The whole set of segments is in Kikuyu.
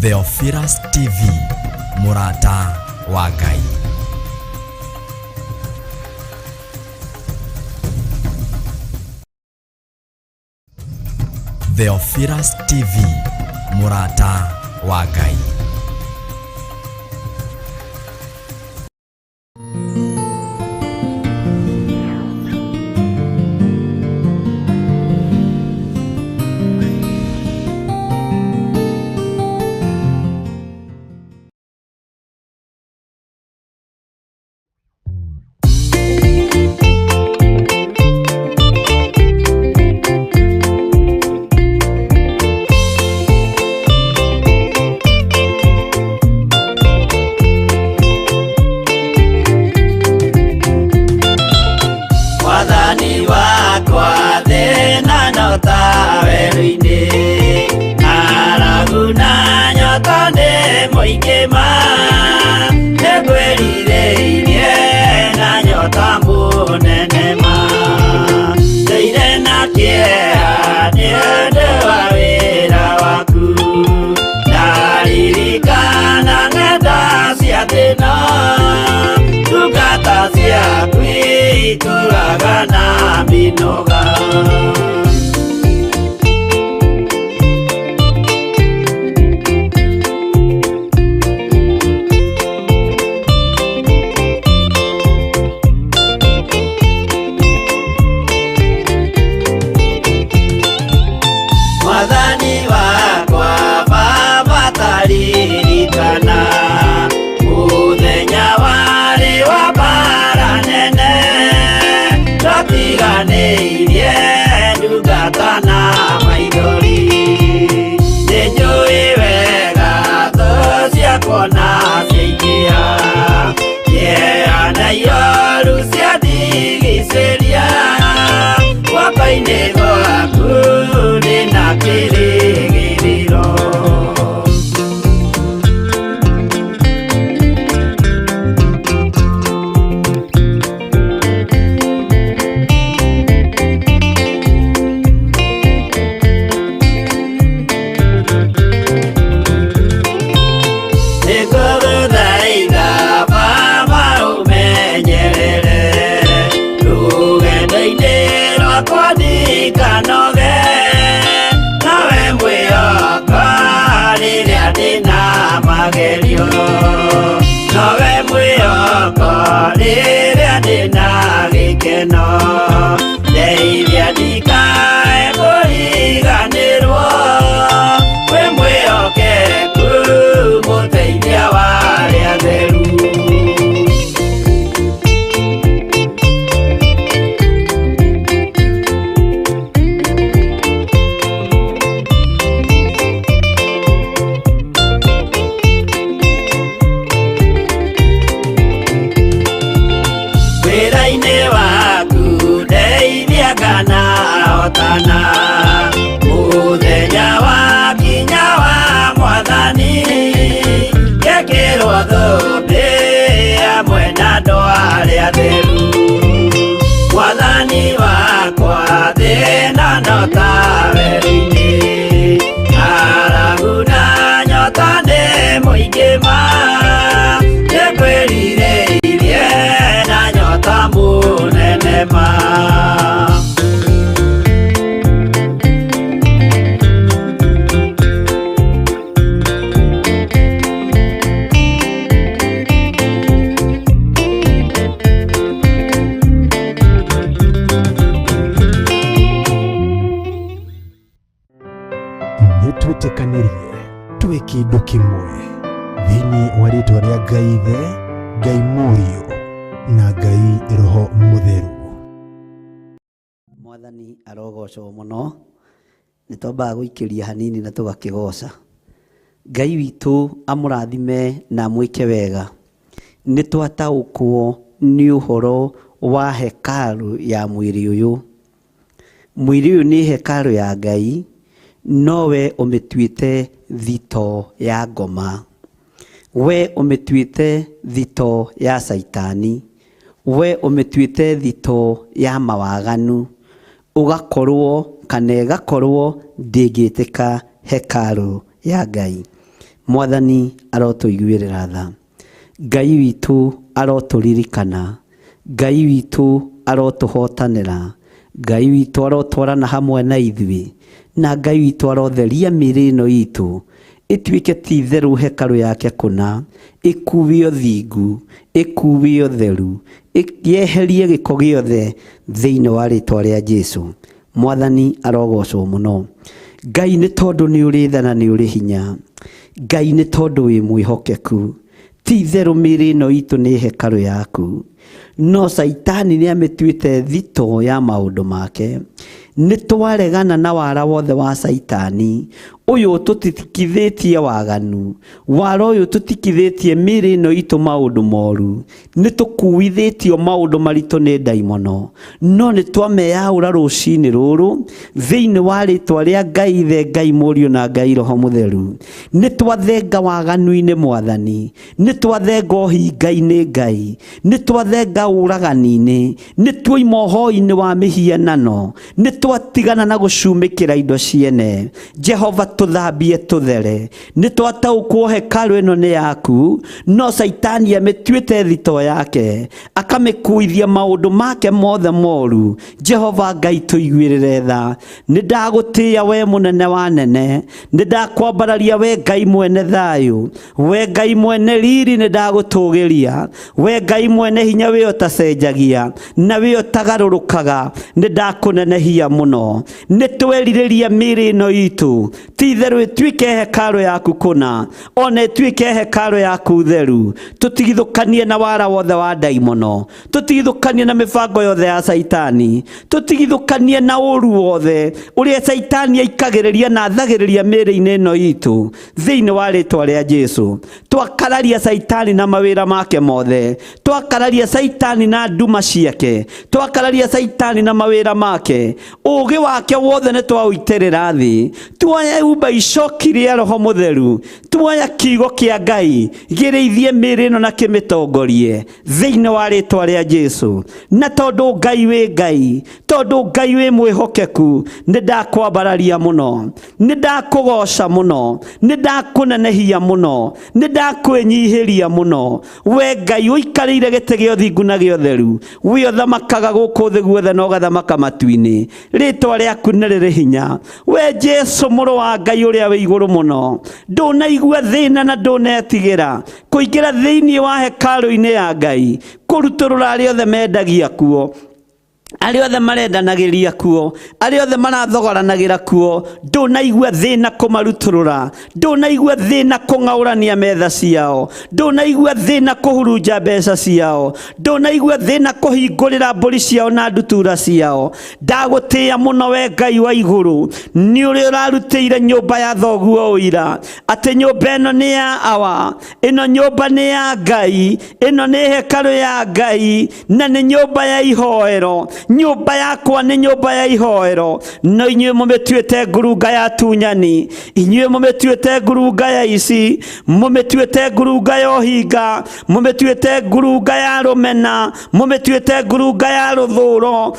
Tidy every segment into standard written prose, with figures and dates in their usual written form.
Theophilus TV, mũrata wa Ngai. Theophilus TV, mũrata wa Ngai. Mwathani wakwa thĩna nyota werũ-inĩ ng'aragu na nyota nĩ mũingĩ ma nĩngwĩrirĩirie na nyota mũnene ma ndĩire na kĩeha nĩ ũndũ wa wĩra waku ndaririkana ng'enda cia thĩna ndungata ciaku itũraga na mĩnoga. Mwathani wakwa Baba taririkana mũthenya warĩ wa mbara nene twatiganĩirie ndungata na maithori nĩnjũĩ wega thũ ciakwa na ciaingĩha kĩeha na ioru ciandigicĩria guoko-inĩ gwaku ndĩna kĩrĩgĩrĩro. Nĩngũgũthaitha Baba ũmenyerere rũgendo-inĩ rwakwa ndikanoge nawe mwĩhoko rĩrĩa ndĩna magerio nowe mwĩhoko rĩrĩa ndĩna gĩkeno ndeithia ndikae kũriganĩrwo wĩ mwĩhokeku mũteithia wa arĩa atheru. Wĩra-inĩ waku ndeithia kana hotana mũthenya wakinya wa mwathani ngekĩrwo thũmbĩ hamwe na andũ arĩa atheru mwathani wakwa thĩna nyota werũ-inĩ ng'aragu na nyota nĩ mũingĩ ma nĩngwĩrirĩirie na nyota mũnene ma. Nĩ twĩtĩkanĩrie twĩ kĩndũ kĩmwe thĩinĩ wa rĩtwa rĩa Ngai Ithe, Ngai Mũriũ na Ngai Roho Mũtheru. Mwathani arogocwo mũno. Nĩ twambaga gũikĩria hanini na tũgakĩgoca. Ngai witũ amũrathime na amwĩke wega. Nĩ twataũkwo nĩ ũhoro wa hekarũ ya mwĩrĩ ũyũ. Mwĩrĩ ũyũ nĩ hekarũ ya Ngai, nowe ũmĩtuĩte thito ya ngoma. We ũmĩtuĩte thito ya caitani. We ũmĩtuĩte thito ya mawaganu. Ũgakorwo kana ĩgakorwo ndĩngĩtĩka hekarũ ya Ngai. Mwathani arotũiguĩrĩra tha. Ngai witũ arotũririkana. Ngai witũ arotũhotanĩra. Ngai witũ arotwarana hamwe na ithuĩ. Na Ngai witũ arotheria mĩĩrĩ ĩno itũ ĩtuĩke ti itherũ hekarũ yake kũna, ĩkuue ũthingu, ĩkuue ũtheru, yeherie gĩko gĩothe thĩinĩ wa rĩtwa rĩa Jesu. Mwathani arogocwo mũno. Ngai nĩ tondũ nĩ ũrĩ tha na nĩ ũrĩ hinya. Ngai nĩ tondũ wĩ mwĩhokeku. Ti itherũ mĩĩrĩ ĩno itũ nĩ hekarũ yaku. No Caitani nĩ amĩtuĩte thito ya maũndũ make. Nĩ twaregana na wara wothe wa Caitani ũyũ ũtũtitikithĩtie waganu, wara ũyũ ũtũtikithĩtie mĩĩrĩ ĩno itũ maũndũ moru. Nĩ tũkuithĩtio maũndũ maritũ nĩ ndaimono, no nĩ twameyaũra rũcinĩ rũrũ thĩinĩ wa rĩtwa rĩa Ngai Ithe, Ngai Mũriũ na Ngai Roho Mũtheru. Nĩ twathenga waganu-inĩ Mwathani, nĩ twathenga ũhinga-inĩ Ngai, nĩ twathenga ũragani-inĩ, nĩ tuoima ũhoi-inĩ wa mĩhianano, nĩ twatigana na gũcumĩkĩra indo ciene. Jehova tũthambie tũthere. Nĩ twataũkwo hekarũ ĩno nĩ yaku, no Caitani amĩtuĩte thito yake, akamĩkuithia maũndũ make mothe moru. Jehova Ngai tũiguĩrĩre tha. Nĩ ndagũtĩĩa we mũnene wa nene, nĩ ndakwambararia we Ngai mwene thayũ, we Ngai mwene riri nĩ ndagũtũgĩria, we Ngai mwene hinya we ũtacenjagia na we ũtagarũrũkaga, nĩ ndakũnenehia mũno. Nĩ twerirĩria mĩĩrĩ ĩno itũ ti itherũ ĩtuĩke hekarũ yaku kũna, ona ĩtuĩke hekarũ yaku theru. Tũtigithũkanie na wara wothe wa ndaimono, tũtigithũkanie na mĩbango yothe ya Caitani, tũtigithũkanie na ũru wothe ũrĩa Caitani aikagĩrĩria na athagĩrĩria mĩĩrĩ-inĩ ĩno itũ thĩinĩ wa rĩtwa rĩa Jesu. Twakararia Caitani na mawĩra make mothe, twakararia Caitani na nduma ciake, twakararia Caitani na mawĩra make, ũũgĩ wake wothe nĩ twaũitĩrĩra thĩ. Tuoya umba icoki rĩa Roho Mũtheru, tuoya kiugo kĩa Ngai gĩrĩithie mĩĩrĩ ĩno na kĩmĩtongorie thĩinĩ wa rĩtwa rĩa Jesu. Na tondũ Ngai wĩ Ngai, tondũ Ngai wĩ mwĩhokeku, nĩ ndakwambararia mũno, nĩ ndakũgoca mũno, nĩ ndakũnenehia mũno, nĩ ndakwĩnyihĩria mũno. We Ngai ũikarĩire gĩtĩ gĩa ũthingu na gĩa ũtheru, we ũthamakaga gũkũ thĩ guothe na ũgathamaka matu-inĩ, rĩtwa rĩaku nĩ rĩrĩ hinya. We Jesu mũrũ wa Ngai ũrĩa wĩ igũrũ mũno, ndũnaigua thĩna na ndũnetigĩra kũingĩra thĩinĩ wa hekarũ-inĩ ya Ngai, kũrutũrũra arĩa othe mendagia kuo, arĩa othe marendanagĩria kuo, arĩa othe marathogoranagĩra kuo. Ndũnaigua thĩna kũmarutũrũra, ndũnaigua thĩna kũng'aũrania metha ciao, ndũnaigua thĩna kũhurunja mbeca ciao, ndũnaigua thĩna kũhingũrĩra mbũri ciao na ndutura ciao. Ndagũtĩĩa mũno we Ngai wa igũrũ, nĩ ũrĩa ũrarutĩire nyũmba ya thoguo ũira atĩ nyũmba ĩno nĩ ya awa, ĩno nyũmba nĩ ya Ngai, ĩno nĩ hekarũ ya Ngai, na nĩ nyũmba ya ihoero. Nyũmba yakwa nĩ nyũmba ya ihoero, no inyuĩ mũmĩtuĩte ngurunga ya tunyani, inyuĩ mũmĩtuĩte ngurunga ya ici, mũmĩtuĩte ngurunga ya ũhinga, mũmĩtuĩte ngurunga ya rũmena, mũmĩtuĩte ngurunga ya rũthũro,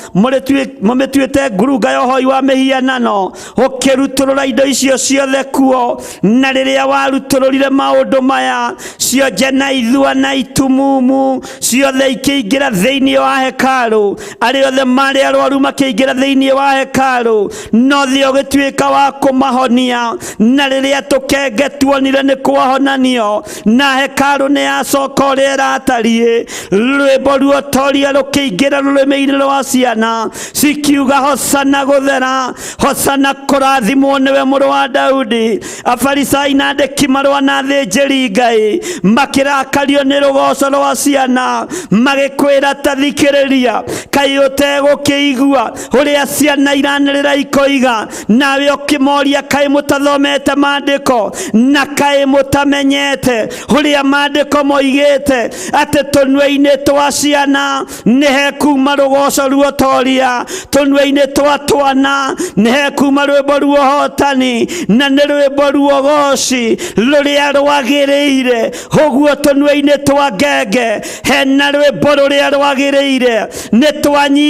mũmĩtuĩte ngurunga ya ũhoi wa mĩhianano. Ũkĩrutũrũra indo icio ciothe kuo, na rĩrĩa warutũrũrire maũndũ maya, cionje na ithua na itumumu ciothe ikĩingĩra thĩinĩ wa hekarũ, arĩa othe marĩ arwaru makĩingĩra thĩinĩ wa hekarũ, no thĩ ũgĩtuĩka wa kũmahonia. Na rĩrĩa tũkenge tuonire nĩ kwahonanio, na hekarũ nĩ yacoka ũrĩa ĩratariĩ, rwĩmbo ruotoria rũkĩingĩra rũrĩmĩ-inĩ rwa ciana cikiuga, hosana gũthera, hosana kũrathimwo nĩwe mũrũ wa Daudi. Afarisai na andĩki marũa na athĩnjĩri Ngai makĩrakario nĩ rũgoco rwa ciana, magĩkwĩra ta thikĩrĩria, kaĩ ũtegũkĩigua ũrĩa ciana iranĩrĩra ikoiga? Nawe ũkĩmoria, kaĩ mũtathomete maandĩko, na kaĩ mũtamenyete ũrĩa maandĩko moigĩte atĩ tũnua-inĩ twa ciana nĩ hekuma rũgoco ruotoria, tũnua-inĩ twa twana nĩ hekuma rwĩmbo ruohotani, na nĩ rwĩmbo ruogoci rũrĩa rwagĩrĩire. Ũguo tũnua-inĩ twa ngenge hena rwĩmbo rũrĩa rwagĩrĩire. Nĩ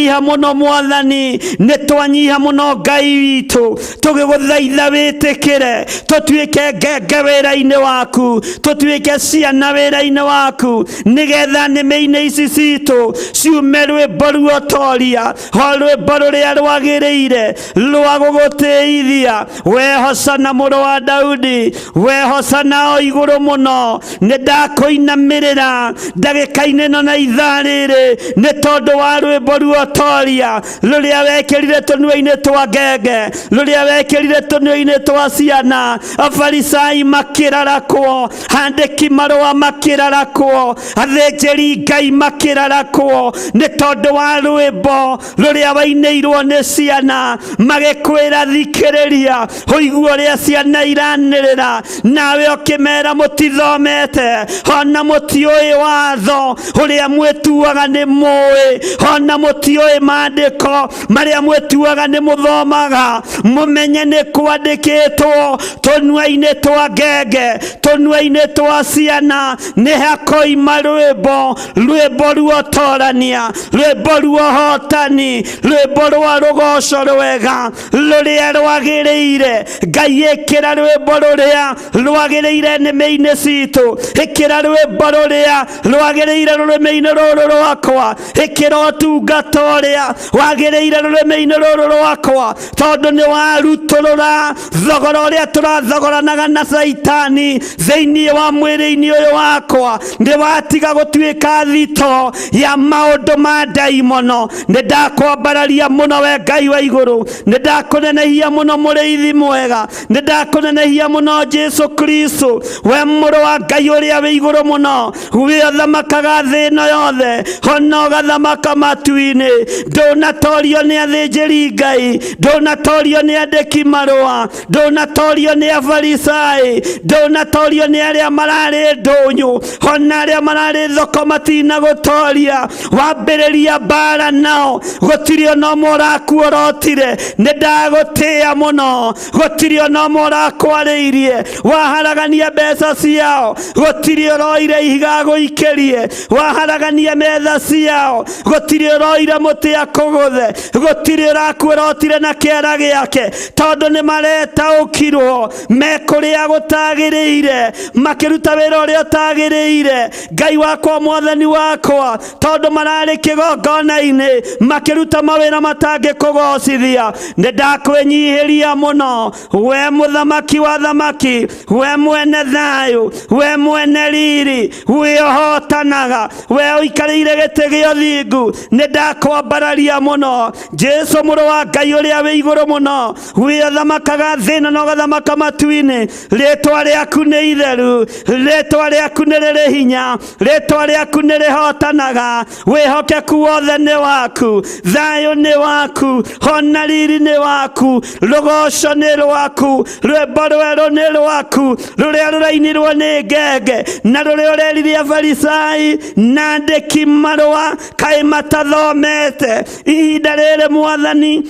twanyiha mũno Mwathani, nĩ twanyiha mũno Ngai witũ, tũgĩgũthaitha wĩtĩkĩre tũtuĩke ngenge wĩra-inĩ waku, tũtuĩke ciana wĩra-inĩ waku, nĩgetha nĩmĩ-inĩ ici citũ ciume rwĩmbo ruotoria, o rwĩmbo rũrĩa rwagĩrĩire rwa gũgũtĩithia. We Hosana mũrũ wa Daudi, we Hosana o igũrũ mũno, nĩ ndakũinamĩrĩra ndagĩka-inĩ ĩno na ithaa rĩrĩ, nĩ tondũ wa rwĩmbo ruotoria rũrĩa wekĩrire tũnua-inĩ twa ngenge, rũrĩa wekĩrire tũnua-inĩ twa ciana. Afarisai makĩrarakwo, andĩki marũa makĩrarakwo, athĩnjĩri Ngai makĩrarakwo, nĩ tondũ wa rwĩmbo rũrĩa wainĩirwo nĩ ciana. Magĩkwĩra thikĩrĩria ũigue ũrĩa ciana iranĩrĩra, nawe ũkĩmera mũtithomete ona mũtiũĩ watho ũrĩa mwĩtuaga nĩ mũĩ, ona mũtiũĩ maandĩko marĩa mwĩtuaga nĩ mũthomaga. Mũmenye nĩ kwandĩkĩtwo tũnua-inĩ twa ngenge, tũnua-inĩ twa ciana, nĩ hakoima rwĩmbo, rwĩmbo ruotorania, rwĩmbo ruohotani, rwĩmbo rwa rũgoco rwega rũrĩa rwagĩrĩire. Ngai, ĩkĩra rwĩmbo rũrĩa rwagĩrĩire nĩmĩ-inĩ citũ, ĩkĩra rwĩmbo rũrĩa rwagĩrĩire rũrĩmĩ-inĩ rũrũ rwakwa, ĩkĩra ũtungata ũrĩa wagĩrĩire rũrĩmĩ-inĩ rũrũ rwakwa, tondũ nĩ warutũrũra thogora ũrĩa tũrathogoranaga na Caitani thĩinĩ wa mwĩrĩ-inĩ ũyũ wakwa. Nĩ watiga gũtuĩka thito ya maũndũ ma ndaimono. Nĩ ndakwambararia mũno we Ngai wa igũrũ, nĩ ndakũnenehia mũno mũrĩithi mwega, nĩ ndakũnenehia mũno Jesu Kristo, we mũrũ wa Ngai ũrĩa wĩ igũrũ mũno, we ũthamakaga thĩ ĩno yothe ona ũgathamaka matu-inĩ. Ndũnatorio nĩ athĩnjĩri Ngai, ndũnatorio nĩ andĩki marũa, ndũnatorio nĩ afarisai, ndũnatorio nĩ arĩa mararĩ ndũnyũ, ona arĩa mararĩ thoko matinagũtoria. Wambĩrĩria mbara nao, gũtirĩ ona ũmwe ũrakuorotire. Nĩ ndagũtĩĩa mũno, gũtirĩ ona ũmwe ũrakwarĩirie. Waharagania mbeca ciao, gũtirĩ ũroire ihiga gũikĩrie. Waharagania metha ciao, gũtirĩ ũroire mũtĩ akũgũthe, gũtirĩ ũrakuorotire na kĩara gĩake, tondũ nĩ maretaũkirwo me kũrĩa gũtagĩrĩire, makĩruta wĩra ũrĩa ũtagĩrĩire. Ngai wakwa, Mwathani wakwa, tondũ mararĩ kĩgongona-inĩ makĩruta mawĩra matangĩkũgocithia, nĩ ndakwĩnyihĩria mũno, we mũthamaki wa thamaki, we mwene thayũ, we mwene riri, we ũhotanaga, we ũikarĩire gĩtĩ gĩa ũthingu. Nĩ ndakwambararia mũno, Jesu mũrũ wa Ngai ũrĩa wĩ igũrũ mũno, we ũthamakaga thĩ ĩno na ũgathamaka matu-inĩ. Rĩtwa rĩaku nĩ itheru, rĩtwa rĩaku nĩ rĩrĩ hinya, rĩtwa rĩaku nĩ rĩhotanaga. Wĩhokeku wothe nĩ waku, thayũ nĩ waku, ona riri nĩ waku, rũgoco nĩ rwaku, rwĩmbo rwerũ nĩ rwaku, rũrĩa rũrainirwo nĩ ngenge, na rũrĩa ũrerire afarisai na andĩki marũa kaĩ matathomete. Ihinda rĩrĩ Mwathani,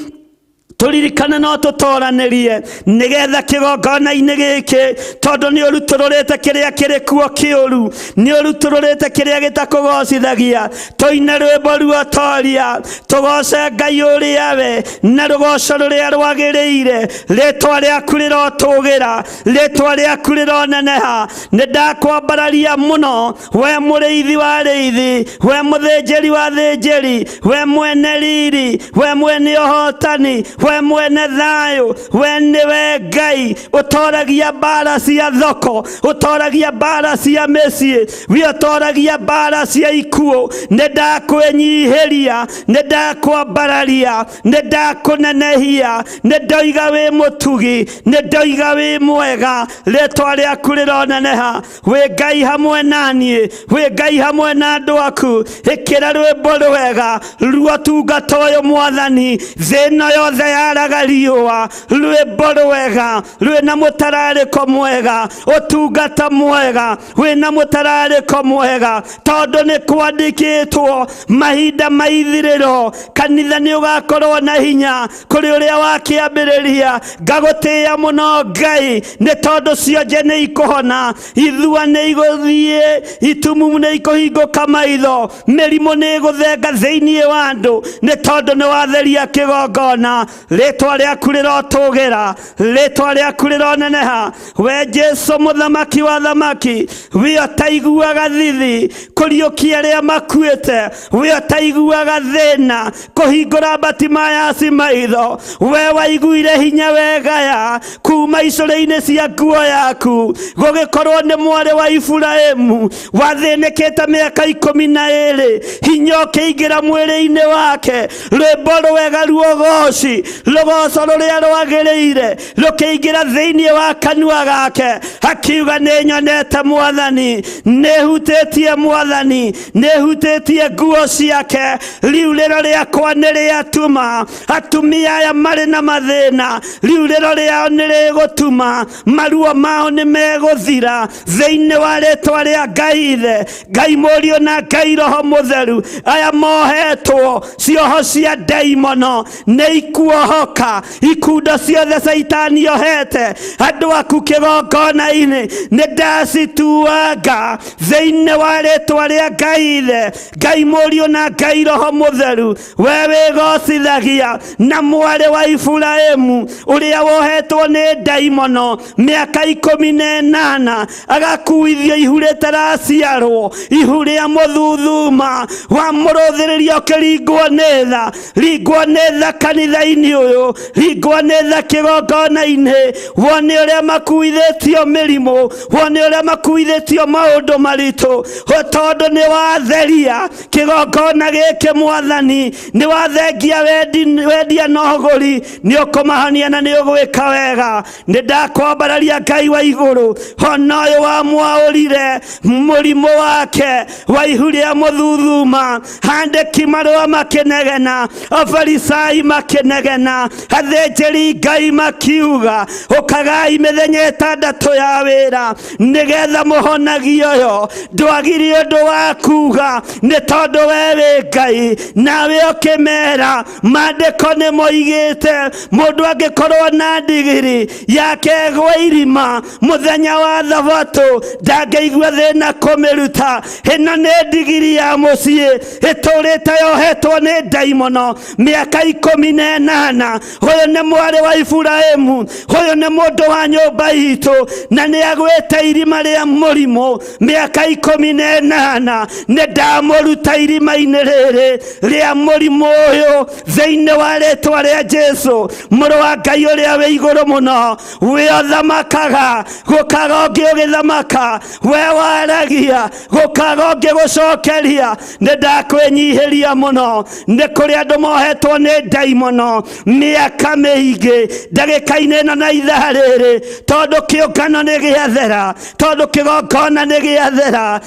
tũririkane no tũtoranĩrie nĩgetha kĩgongona-inĩ gĩkĩ, tondũ nĩ ũrutũrũrĩte kĩrĩa kĩrĩ kuo kĩũru, nĩ ũrutũrũrĩte kĩrĩa gĩtakũgocithagia, tũine rwĩmbo ruotoria, tũgoce Ngai ũrĩa we na rũgoco rũrĩa rwagĩrĩire. Rĩtwa rĩaku rĩrotũgĩra, rĩtwa rĩaku rĩroneneha. Nĩ ndakwambararia mũno, we mũrĩithi wa rĩithi, we mũthĩnjĩri wa thĩnjĩri, we mwene riri, we mwene ũhotani, we mwene thayũ, we nĩwe Ngai ũtoragia mbara cia thoko, ũtoragia mbara cia mĩciĩ, we ũtoragia mbara cia ikuũ. Nĩ ndakwĩnyihĩria, nĩ ndakwambararia, nĩ ndakũnenehia, nĩ ndoiga wĩ mũtugi, nĩ ndoiga wĩ mwega. Rĩtwa rĩaku rĩroneneha. Wĩ Ngai hamwe na niĩ, wĩ Ngai hamwe na andũ aku. Ĩkĩra rwĩmbo rwega ruotungata ũyũ Mwathani, thĩ ĩno yothe. Rĩaraga riũa, rwĩmbo rwega rwĩna mũtararĩko mwega, ũtungata mwega wĩna mũtararĩko mwega, tondũ nĩ kwandĩkĩtwo mahinda ma ithirĩro kanitha nĩ ũgakorwo na hinya kũrĩ ũrĩa wakĩambĩrĩria. Ngagũtĩĩa mũno Ngai, nĩ tondũ cionje nĩ ikũhona, ithua nĩ igũthiĩ, itumumu nĩ ikũhingũka maitho, mĩrimũ nĩ ĩgũthenga thĩinĩ wa andũ, nĩ tondũ nĩ watheria kĩgongona. Rĩtwa rĩaku rĩrotũgĩra, rĩtwa rĩaku rĩroneneha. We Jesu mũthamaki wa thamaki, we ũtaiguaga thithi kũriũkia arĩa makuĩte, we ũtaiguaga thĩna kũhingũra Batimayasi maitho, we waiguire hinya wegaya kuma icũrĩ-inĩ cia nguo yaku, gũgĩkorwo nĩ mwarĩ wa Iburahimu wathĩnĩkĩte mĩaka 12, hinya ũkĩingĩra mwĩrĩ-inĩ wake, rwĩmbo rwega ruogoci, rũgoco rũrĩa rwagĩrĩire rũkĩingĩra thĩinĩ wa kanua gake, akiuga nĩ nyonete Mwathani, nĩ hutĩtie Mwathani, nĩ hutĩtie nguo ciake, riurĩro rĩakwa nĩ rĩatuma atumia aya marĩ na mathĩna, riurĩro rĩao nĩ rĩgũtuma maruo mao nĩ megũthira thĩinĩ wa rĩtwa rĩa Ngai Ithe, Ngai Mũriũ na Ngai Roho Mũtheru. Aya mohetwo cioho cia ndaimono nĩ ikuohoka, ikundo ciothe Caitani ohete andũ aku kĩgongona-inĩ nĩ ndacituanga thĩinĩ wa rĩtwa rĩa Ngai Ithe, Ngai Mũriũ na Ngai Roho Mũtheru. We wĩgocithagia na mwarĩ wa Iburahimu ũrĩa wohetwo nĩ ndaimono mĩaka 18, agakuithio ihu rĩtaraciarwo, ihu rĩa mũthuthuma wa mũrũthĩrĩria ũkĩringwo nĩ tha. Ringwo nĩ tha kanitha-inĩ ũyũ, ringwo nĩ tha kĩgongona-inĩ, wone ũrĩa makuithĩtio mĩrimũ, wone ũrĩa makuithĩtio maũndũ maritũ, tondũ nĩ watheria kĩgongona gĩkĩ Mwathani, nĩ wathengia wendia na ũgũri, nĩ ũkũmahonia na nĩ ũgwĩka wega. Nĩ ndakwambararia Ngai wa igũrũ, ona ũyũ wamwaũrire mũrimũ wake wa ihu rĩa mũthuthuma, andĩki marũa makĩnegena, afarisai makĩnegena, athĩnjĩri Ngai makiuga ũkagai mĩthenya 6 ya wĩra nĩgetha mũhonagie ũyũ. Ndwagire ũndũ wa kuga, nĩ tondũ we wĩ Ngai, nawe ũkĩmera maandĩko nĩ moigĩte mũndũ angĩkorwo na ndigiri yake ĩgwe irima mũthenya wa thabatũ ndangĩigua thĩna kũmĩruta. Ĩno nĩ ndigiri ya mũciĩ ĩtũrĩte yohetwo nĩ ndaimono mĩaka 18. Ũyũ nĩ mwarĩ wa Iburahimu, ũyũ nĩ mũndũ wa nyũmba itũ, na nĩ agwĩte irima rĩa mũrimũ mĩaka 18. Nĩ ndamũruta irima-inĩ rĩrĩ rĩa mũrimũ ũyũ thĩinĩ wa rĩtwa rĩa Jesu, mũrũ wa Ngai ũrĩa wĩ igũrũ mũno, we ũthamakaga gũkaga ũngĩ ũgĩthamaka, we waragia gũkaga ũngĩ gũcokeria. Nĩ ndakwĩnyihĩria mũno, nĩ kũrĩ andũ mohetwo nĩ ndaimono mĩaka mĩingĩ ndagĩka-inĩ ĩno na ithaa rĩrĩ, tondũ kĩũngano nĩ gĩathera, tondũ kĩgongona nĩ gĩathera,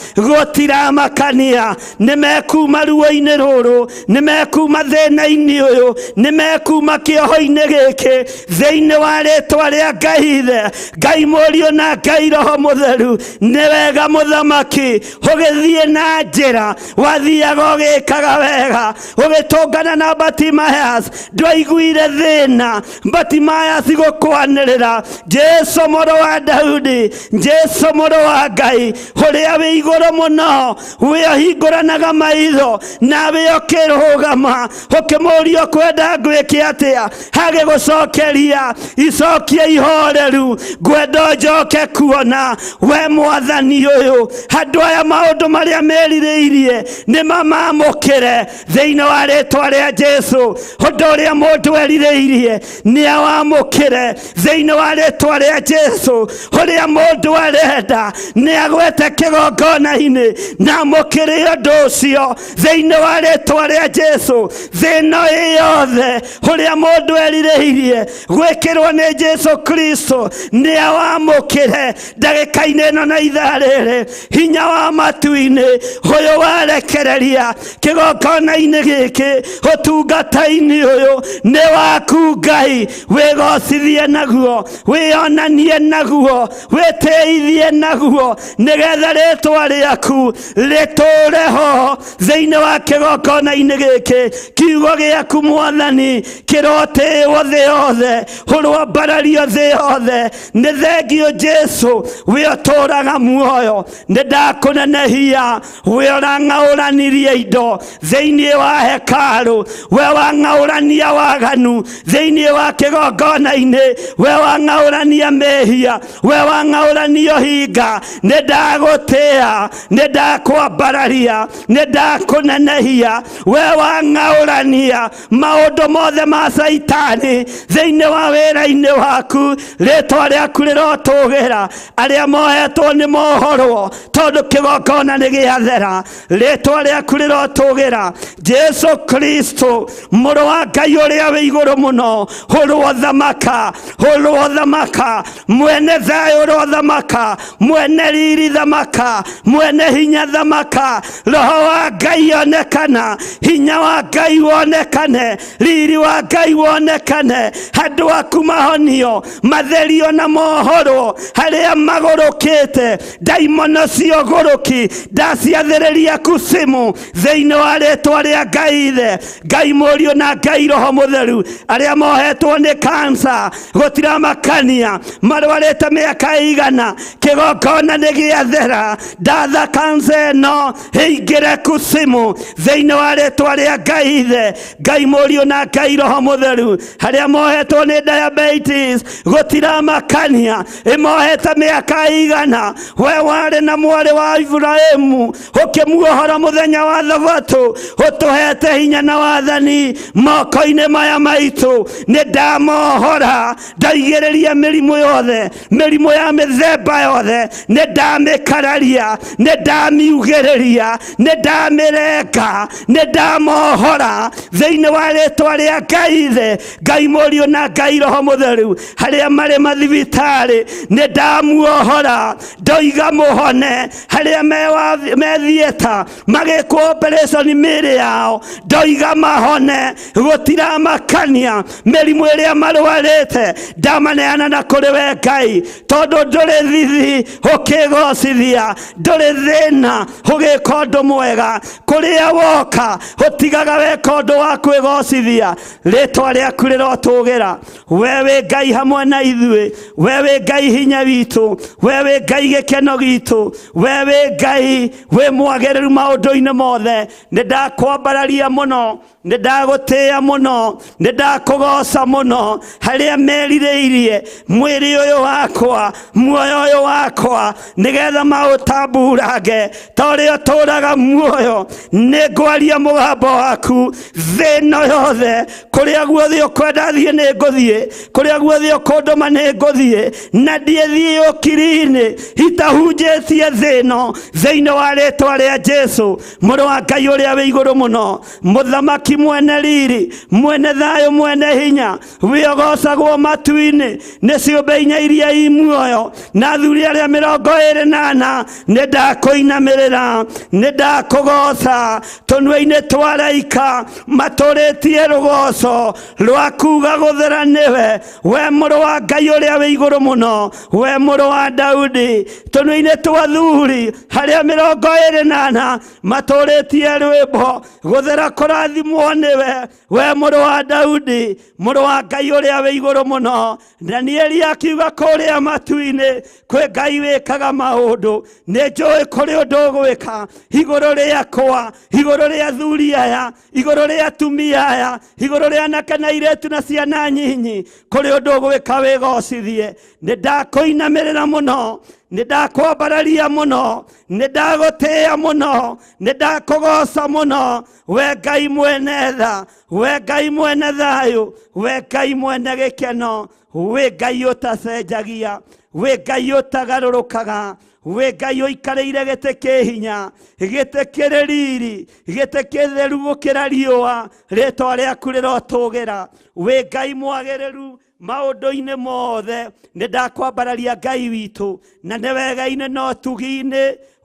gũtiramakania. Nĩ mekuma ruo-inĩ rũrũ, nĩ mekuma thĩna-inĩ ũyũ, nĩ mekuma kĩoho-inĩ gĩkĩ thĩinĩ wa rĩtwa rĩa Ngai Ithe, Ngai Mũriũ na Ngai Roho Mũtheru. Nĩ wega mũthamaki ũgĩthiĩ na njĩra wathiaga ũgĩkaga wega, ũgĩtũngana na Batimayas ndwaiguire thĩna, Batimayas gũkwanĩrĩra Jesu mũrũ wa Daudi, Jesu mũrũ wa Ngai ũrĩa wĩ igũrũ mũno, we ũhingũranaga maitho nawe ũkĩrũgama ũkĩmũria ũkwenda ngwĩke atĩa, agĩgũcokeria icokia ihoreru, ngwenda njoke kuona we Mwathani ũyũ. Andũ aya maũndũ marĩa merirĩirie nĩ mamamũkĩre thĩinĩ wa rĩtwa rĩa Jesu. Ũndũ ũrĩa mũndũ erirĩirie nĩ awamũkĩre thĩinĩ wa rĩtwa rĩa Jesu. Ũrĩa mũndũ arenda nĩ agwete kĩgongona-inĩ na amũkĩre ũndũ ũcio thĩinĩ wa rĩtwa rĩa Jesu. Thĩna ĩ yothe ũrĩa mũndũ erirĩirie gwĩkĩrwo nĩ Jesu Jesu Kristo nĩ awamũkĩre ndagĩka-inĩ ĩno na ithaa rĩrĩ. Hinya wa matu-inĩ ũyũ warekereria kĩgongona-inĩ gĩkĩ, ũtungata-inĩ ũyũ nĩ waku Ngai. Wĩgocithie naguo, wĩonanie naguo, wĩtĩithie naguo, nĩgetha rĩtwa rĩaku rĩtũre ho thĩinĩ wa kĩgongona-inĩ gĩkĩ. Kiugo gĩaku Mwathani kĩrotĩĩwo thĩ yothe, ũrwambarario thĩ yothe. Nĩ thengio Jesu, we ũtũraga muoyo. Nĩ ndakũnenehia, we ũrang'aũranirie indo thĩinĩ wa hekarũ, we wang'aũrania waganu thĩinĩ wa kĩgongona-inĩ, we wang'aũrania mehia, we wang'aũrania ũhinga. Nĩ ndagũtĩa, nĩ ndakwambararia, nĩ ndakũnenehia, we wang'aũrania maũndũ mothe ma Caitani thĩinĩ wa wĩra-inĩ waku. Rĩtwa rĩaku rĩrotũgĩra. Arĩa mohetwo nĩ mohorwo, tondũ kĩgongona nĩ gĩathera. Rĩtwa rĩaku rĩrotũgĩra. Jesu Kristo, mũrũ wa Ngai ũrĩa wĩ igũrũ mũno, ũrothamaka, ũrothamaka, mwene thayũ ũrothamaka, mwene riri thamaka, mwene hinya thamaka. Roho wa Ngai onekana, hinya wa Ngai wonekane, riri wa Ngai wonekane. Andũ aku mahonio, matherio na mohorwo harĩa magũrũkĩte. Ndaimono ciogũrũki ndaciathĩrĩria kusimu thĩinĩ wa rĩtwa rĩa Ngai Ithe, Ngai Mũriũ na Ngai Roho Mũtheru. Arĩa mohetwo nĩ kansa gũtiramakania marwarĩte mĩaka igana, kĩgongona nĩ gĩathera. Ndatha kansa ĩno ĩingĩre kusimu thĩinĩ wa rĩtwa rĩa Ngai Ithe, Ngai Mũriũ na Ngai Roho Mũtheru. Harĩa mohetwo nĩ diabetes gũtiramakania ĩmohete mĩaka igana, we warĩ na mwarĩ wa Iburahĩmu ũkĩmuohora mũthenya wa thabatũ, ũtũhete hinya na wathani moko-inĩ maya maitũ. Nĩ ndamohora, ndaigĩrĩria mĩrimũ yothe, mĩrimũ ya mĩthemba yothe, nĩ ndamĩkararia, nĩ ndamiugĩrĩria, nĩ ndamĩrenga, nĩ ndamohora thĩinĩ wa rĩtwa rĩa Ngai Ithe, Ngai Mũriũ na Ngai Roho Mũtheru. Harĩa marĩ mathibitarĩ nĩ ndamuohora, ndoiga mũhone. Harĩa me theatre magĩkwo operation mĩĩrĩ yao, ndoiga mahone. Gũtiramakania mĩrimũ ĩrĩa marwarĩte, ndamaneana na kũrĩ we Ngai, tondũ ndũrĩ thithi ũkĩgocithia, ndũrĩ thĩna ũgĩka ũndũ mwega. Kũrĩa woka ũtigaga weka ũndũ wa kwĩgocithia. Rĩtwa rĩaku rĩrotũgĩra. We wĩ Ngai hamwe na ithuĩ, we wĩ Ngai hinya witũ, we wĩ Ngai gĩkeno gitũ, we wĩ Ngai wĩ mwagĩrĩru maũndũ-inĩ mothe. Nĩ ndakwambararia mũno, nĩ ndagũtĩĩa mũno, nĩ ndakũgoca mũno. Harĩa merirĩirie mwĩrĩ ũyũ wakwa, muoyo ũyũ wakwa, nĩgetha maũtamburange, ta ũrĩa ũtũraga muoyo, nĩ ngwaria mũgambo waku thĩ ĩno yothe. Kũrĩa guothe ũkwenda thiĩ nĩ ngũthiĩ, kũrĩa guothe ũkũndũma nĩ ngũthiĩ, na ndiĩthiĩ ũkiri-inĩ itahunjĩtie thĩ ĩno, thĩinĩ wa rĩtwa rĩa Jesu, mũrũ wa Ngai ũrĩa wĩ igũrũ mũno, mũthamaki mwene riri, mwene thayũ, mwene hinya, wĩogocagwo matu-inĩ nĩ ciũmbe inya iria i muoyo na athuri arĩa 24. Nĩ ndakũinamĩrĩra, nĩ ndakũgoca. Tũnua-inĩ twa araika matũrĩtie rũgoco rwa kuga gũthera nĩwe, we mũrũ wa Ngai ũrĩa wĩ igũrũ mũno, we mũrũ wa Daudi. Tũnua-inĩ twa athuri arĩa 24 matũrĩtie rwĩmbo gũthera kũrathimwo nĩwe, we mũrũ wa Daudi, mũrũ wa Ngai ũrĩa wĩ igũrũ mũno. Danieli akiuga kũrĩa matu-inĩ kwĩ Ngai wĩkaga maũndũ. Nĩ njũĩ kũrĩ ũndũ ũgwĩka igũrũ rĩakwa, igũrũ rĩa athuri aya, igũrũ rĩa atumia aya, igũrũ rĩa anake na airĩtu na ciana nyinyi. Kũrĩ ũndũ ũgwĩka wĩgocithie. Nĩ ndakũinamĩrĩra mũno, nĩ ndakwambararia mũno, nĩ ndagũtĩĩa mũno, nĩ ndakũgoca mũno, we Ngai mwene tha, we Ngai mwene thayũ, we Ngai mwene gĩkeno, wĩ Ngai ũtacenjagia, wĩ Ngai ũtagarũrũkaga, wĩ Ngai ũikarĩire gĩtĩ kĩ hinya, gĩtĩ kĩrĩ riri, gĩtĩ kĩtheru gũkĩra riũa. Rĩtwa rĩaku rĩrotũgĩra. Wĩ Ngai mwagĩrĩru. Maũndũ-inĩ mothe nĩ ndakwambararia Ngai witũ, na nĩ wega-inĩ na ũtugi-inĩ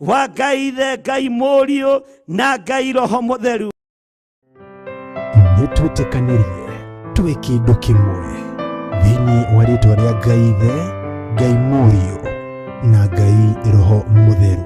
wa Ngai Ithe, Ngai Mũriũ na Ngai Roho Mũtheru. Nĩ twĩtĩkanĩrie twĩ kĩndũ kĩmwe thĩinĩ wa rĩtwa rĩa Ngai Ithe, Ngai Mũriũ na Ngai Roho Mũtheru.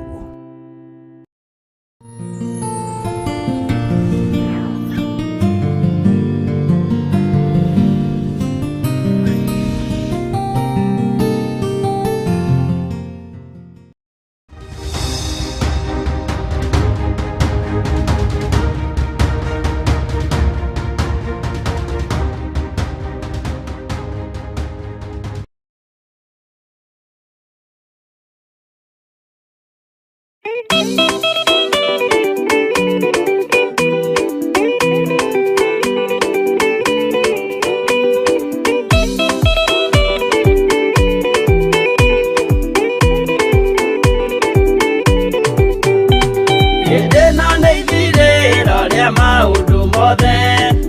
Hĩndĩ ĩno nĩ ithirĩro rĩa maũndũ mothe,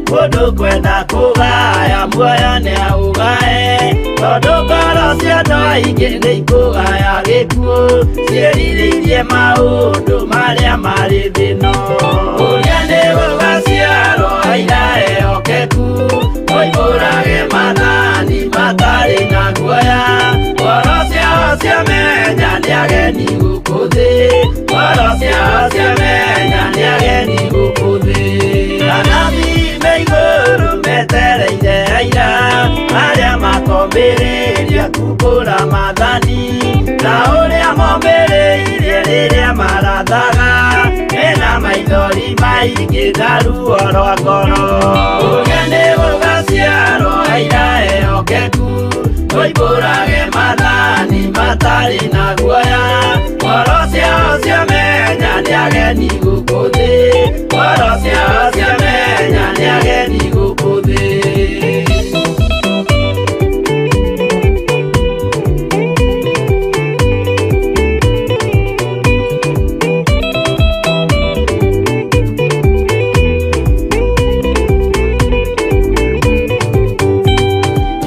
mũndũ kwenda kũgaya muoyo nĩ aũgae, tondũ ngoro cia andũ aingĩ nĩ ikũgaya gĩkuũ, ciĩrirĩirie maũndũ marĩa marĩ thĩ ĩno. Ũrĩa nĩ gũgaciarwo aira ehokeku, moimbũrage maathani matarĩ na guoya, ngoro ciao ciamenya nĩ ageni gũkũ thĩ, ngoro ciao ciamenya nĩ ageni gũkũ thĩ. Anabii me igũrũ metereire aira, arĩa makombĩrĩria kumbũra maathani, ta ũrĩa mombĩrĩirie rĩrĩa marathaga, mena maithori maingĩ na ruo rwa ngoro. Ũrĩa nĩ gũgaciarwo aira ehokeku, moimbũrage maathani matarĩ na guoya, ngoro ciao ciamenya nĩ ageni gũkũ thĩ, ngoro ciao ciamenya nĩ ageni gũkũ thĩ.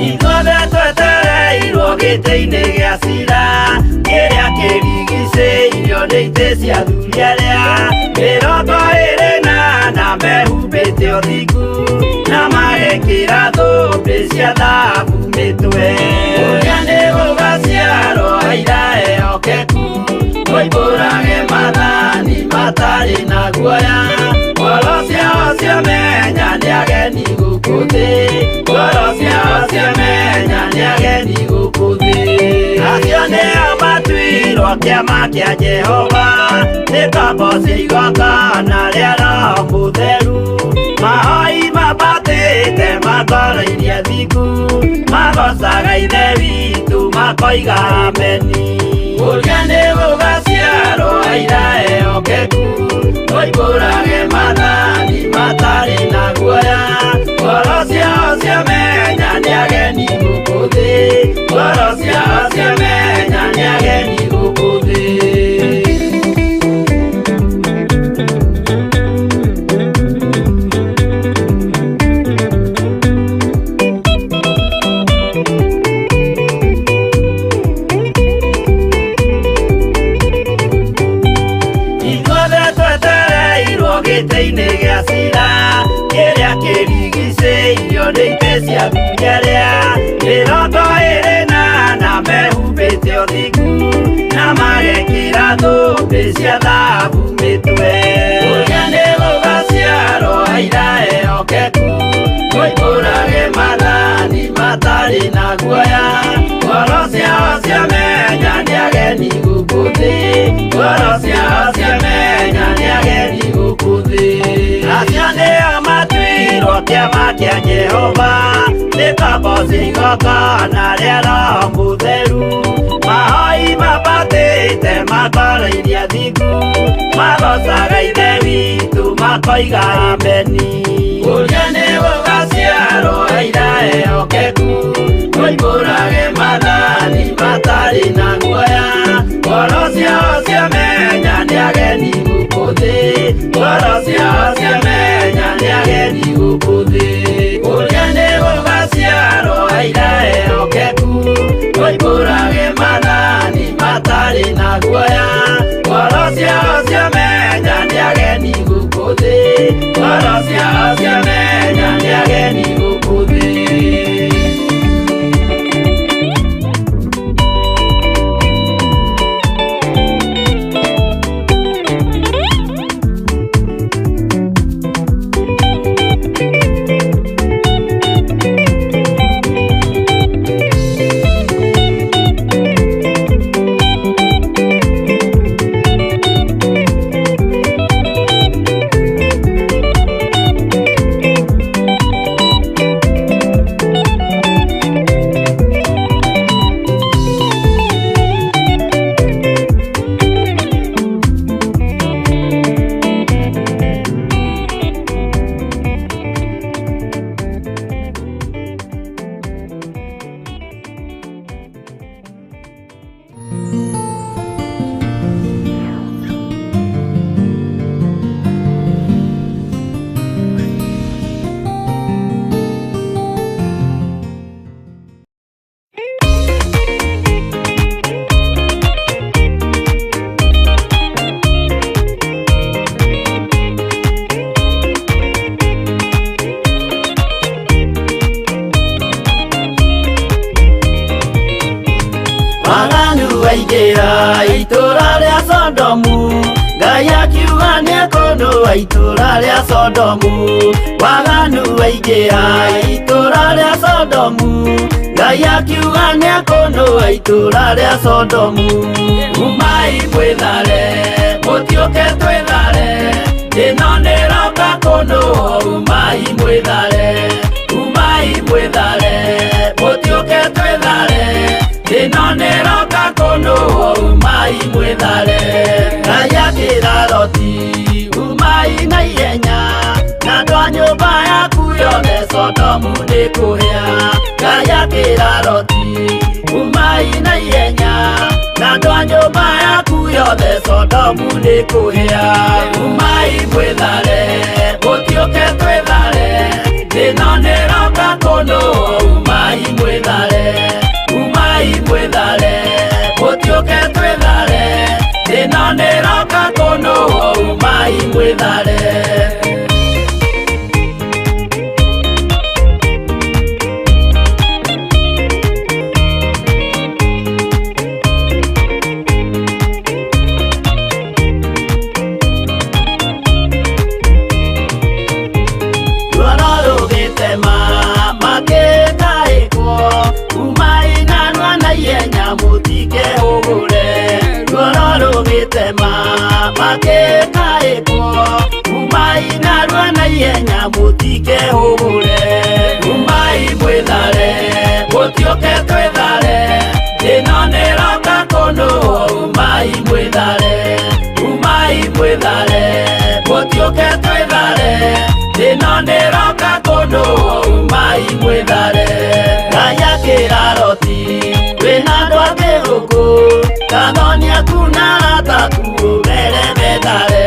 Ithuothe twetereirwo gĩtĩ-inĩ gĩa cira, kĩrĩa kĩrigicĩirio nĩ itĩ cia athuri arĩa 24 mehumbĩte ũthingu, na magekĩra thũmbĩ cia thahabu mĩtwe. Ũrĩa nĩ gũgaciarwo aira ehokeku, moimbũrage maathani matarĩ na guoya, ngoro ciao ciamenya nĩ ageni gũkũ thĩ, ngoro ciao ciamenya nĩ ageni gũkũ thĩ. Acio nĩo matuirwo kĩama kĩa Jehova, nĩ ngombo cia igongona rĩa Roho Mũtheru, mahoi mambatĩte makoroirie thingu, magocaga Ithe witũ makoiga ameni. Ũrĩa nĩ gũgaciarwo aira ehokeku, moimbũrage maathani matarĩ na guoya, ngoro ciao ciamenya nĩ ageni gũkũ thĩ, ngoro ciao ciamenya nĩ ageni gũkũ thĩ. Ithuothe twetereirwo gĩtĩ-inĩ gĩa cira, kĩrĩa kĩrigicĩirio nĩ itĩ cia athuri arĩa 24 mehumbĩte ũthingu, na magekĩra thũmbĩ cia thahabu mĩtwe. Ũrĩa nĩ gũgaciarwo aira ehokeku, moimbũrage maathani matarĩ na guoya, ngoro ciao ciamenya nĩ ageni gũkũ thĩ, ngoro ciao ciamenya nĩ ageni gũkũ thĩ. Acio nĩo matuirwo kĩama kĩa Jehova, nĩ ngombo cia igongona rĩa Roho Mũtheru, mahoi mambatĩte makoroirie thingu, magocaga Ithe witũ makoiga ameni. Ũrĩa nĩ gũgaciarwo aira ehokeku, moimbũrage maathani matarĩ na guoya, ngoro ciao ciamenya nĩ ageni gũkũ thĩ, ngoro ciao ciamenya nĩ ageni gũkũ thĩ. Ũrĩa nĩ gũgaciarwo aira Waingĩra itũra rĩa Sodomu, Ngai akiuga nĩekũnũa itũra rĩa Sodomu. Waganu waingĩra itũra rĩa Sodomu, Ngai akiuga nĩekũnũa itũra rĩa Sodomu. Umai mwĩthare, mũtiũke twĩthare, ĩno nĩroka kũnũa. Umai mwĩthare, umai mwĩthare, mũtiũke twĩthare, ĩno nĩroka kũnũa. Umai mwĩthare. Ngai akĩra Loti, umai na ihenya, na andũ a nyũmba yaku yothe Sodomu nĩkũhĩa. Ngai akĩra Loti, umai na ihenya, na andũ a nyũmba yaku yothe Sodomu nĩkũhĩa. Umai mwĩthare, mũtiũke twĩthare, ĩno nĩroka kũnũa. Umai mwĩthare, umai mwĩthare, mũtiũke twĩthare, ĩno nĩroka kũnũa. Umai mwĩthare. Ruoro rũgĩtema makĩtaĩkwo, umai narua na ihenya mũtikehũgũre. Ruoro rũgĩtema makĩtaĩkwo, umai narua na ihenya mũtikehũgũre. Umai mwĩthare, mũtiũke twĩthare, ĩno nĩroka kũnũa. Umai mwĩthare, umai mwĩthare, mũtiũke twĩthare, ĩno nĩroka kũnũa. Umai mwĩthare. Ngai akĩra Loti, wĩna andũ angĩ gũkũ, kathoni aku na arata aku ũmere methare.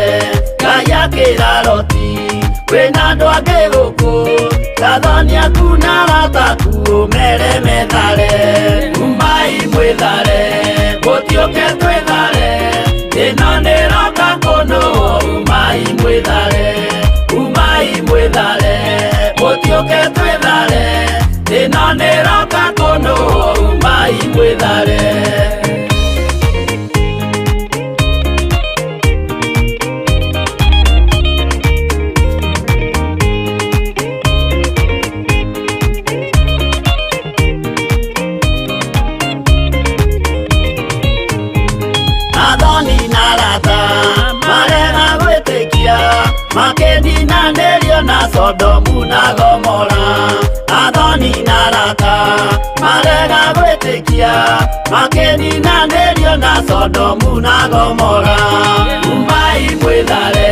Ngai akĩra Loti, wĩna andũ angĩ gũkũ, kathoni aku na arata aku ũmere methare. Umai mwĩthare, mũtiũke twĩthare, ĩno nĩroka kũnũa. Umai mwĩthare, umai mwĩthare, mũtiũke twĩthare, ĩno nĩroka kũnũa. Umai mwĩthare. Athoni na arata marega gwĩtĩkia, makĩninanĩrio na Sodomu na Gomora. Athoni na arata marega gwĩtĩkia, makĩninanĩrio na Sodomu na Gomora. Umai mwĩthare,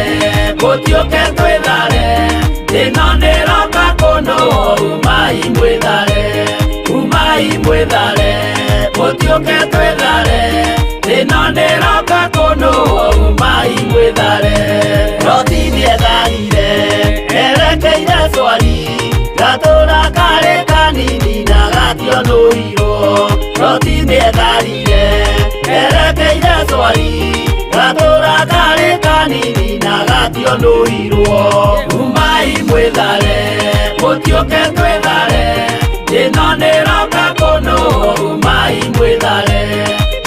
mũtiũke twĩthare, ĩno nĩroka kũnũa. Umai mwĩthare, umai mwĩthare, mũtiũke twĩthare, ĩno nĩroka kũnũa. Umai mwĩthare. Loti nĩetharire erekeire Swari, gatũra karĩ kanini na gationũirwo. Loti nĩetharire erekeire Swari, gatũra karĩ kanini na gationũirwo. Umai mwĩthare, mũtiũke twĩthare, ĩno nĩroka kũnũa. Umai mwĩthare,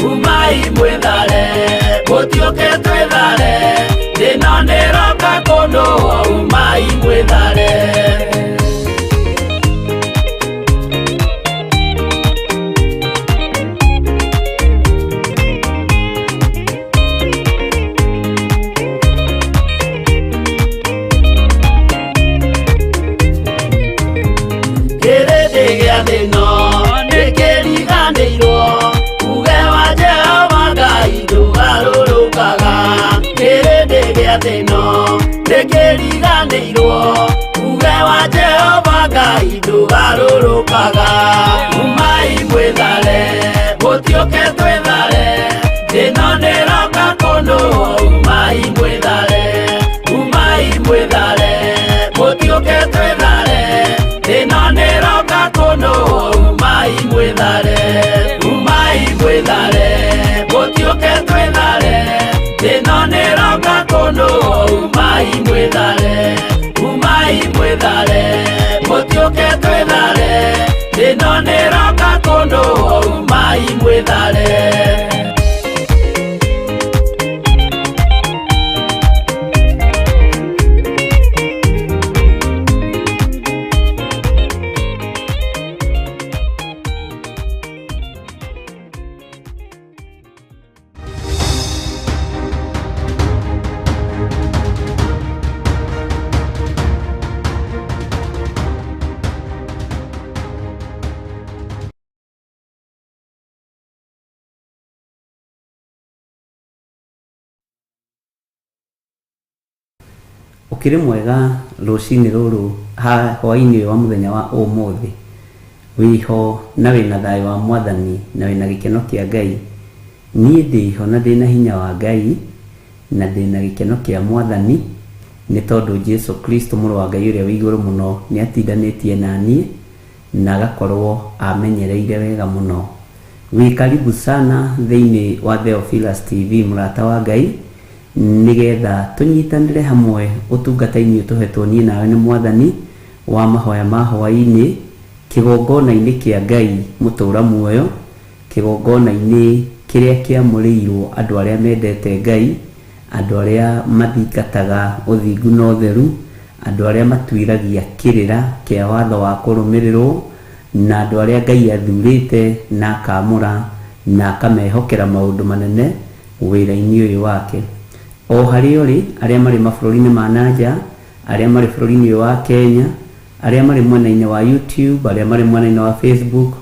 umai mwĩthare, mũtiũke twĩthare, ĩno nĩroka kũnũa. Umai mwĩthare. Kĩrĩndĩ gĩa thĩ ĩno nĩkĩriganĩirwo, uge wa Jehova Ngai ndũgarũrũkaga. Kĩrĩndĩ gĩa thĩ ĩno nĩkĩriganĩirwo, uge wa Jehova Ngai ndũgarũrũkaga. Umai mwĩthare, mũtiũke twĩthare, ĩno nĩroka kũnũa. Umai mwĩthare, umai mwĩthare, mũtiũke twĩthare, ĩno nĩroka kũnũa. Umai mwĩthare, umai mwĩthare, mũtiũke twĩthare, ĩno nĩroka kũnũa. Umai mwĩthare, umai mwĩthare, mũtiũke twĩthare, ĩno nĩroka kũnũa. Umai mwĩthare. Ũkĩrĩ mwega rũcinĩ rũrũ hwaĩ-inĩ ũyũ wa mũthenya wa ũmũthĩ? Wĩho na wĩna thayũ wa Mwathani na wĩna gĩkeno kĩa Ngai? Niĩ ndĩho na ndĩna hinya wa Ngai na ndĩna gĩkeno kĩa Mwathani, nĩ tondũ Jesu Kristo mũrũ wa Ngai ũrĩa wĩ igũrũ mũno nĩ atindanĩtie na niĩ na agakorwo amenyereire wega mũno. Wĩ karibu sana thĩinĩ wa Theophilus TV, mũrata wa Ngai, nĩgetha tũnyitanĩre hamwe ũtungata-inĩ ũyũ tũhetwo niĩ nawe nĩ Mwathani wa mahoya ma hwaĩ-inĩ, kĩgongona-inĩ kĩa Ngai mũtũra muoyo, kĩgongona-inĩ kĩrĩa kĩamũrĩirwo andũ arĩa mendete Ngai, andũ arĩa mathingataga ũthingu na ũtheru, andũ arĩa matuĩragia kĩrĩra kĩa watho wa kũrũmĩrĩrwo, na andũ arĩa Ngai athurĩte na akamũra na akamehokera maũndũ manene wĩra-inĩ ũyũ wake. O harĩa ũrĩ, arĩa marĩ mabũrũri-inĩ ma na nja, arĩa marĩ bũrũri-inĩ ũyũ wa Kenya, arĩa marĩ mwena-inĩ wa YouTube, arĩa marĩ mwena-inĩ wa Facebook,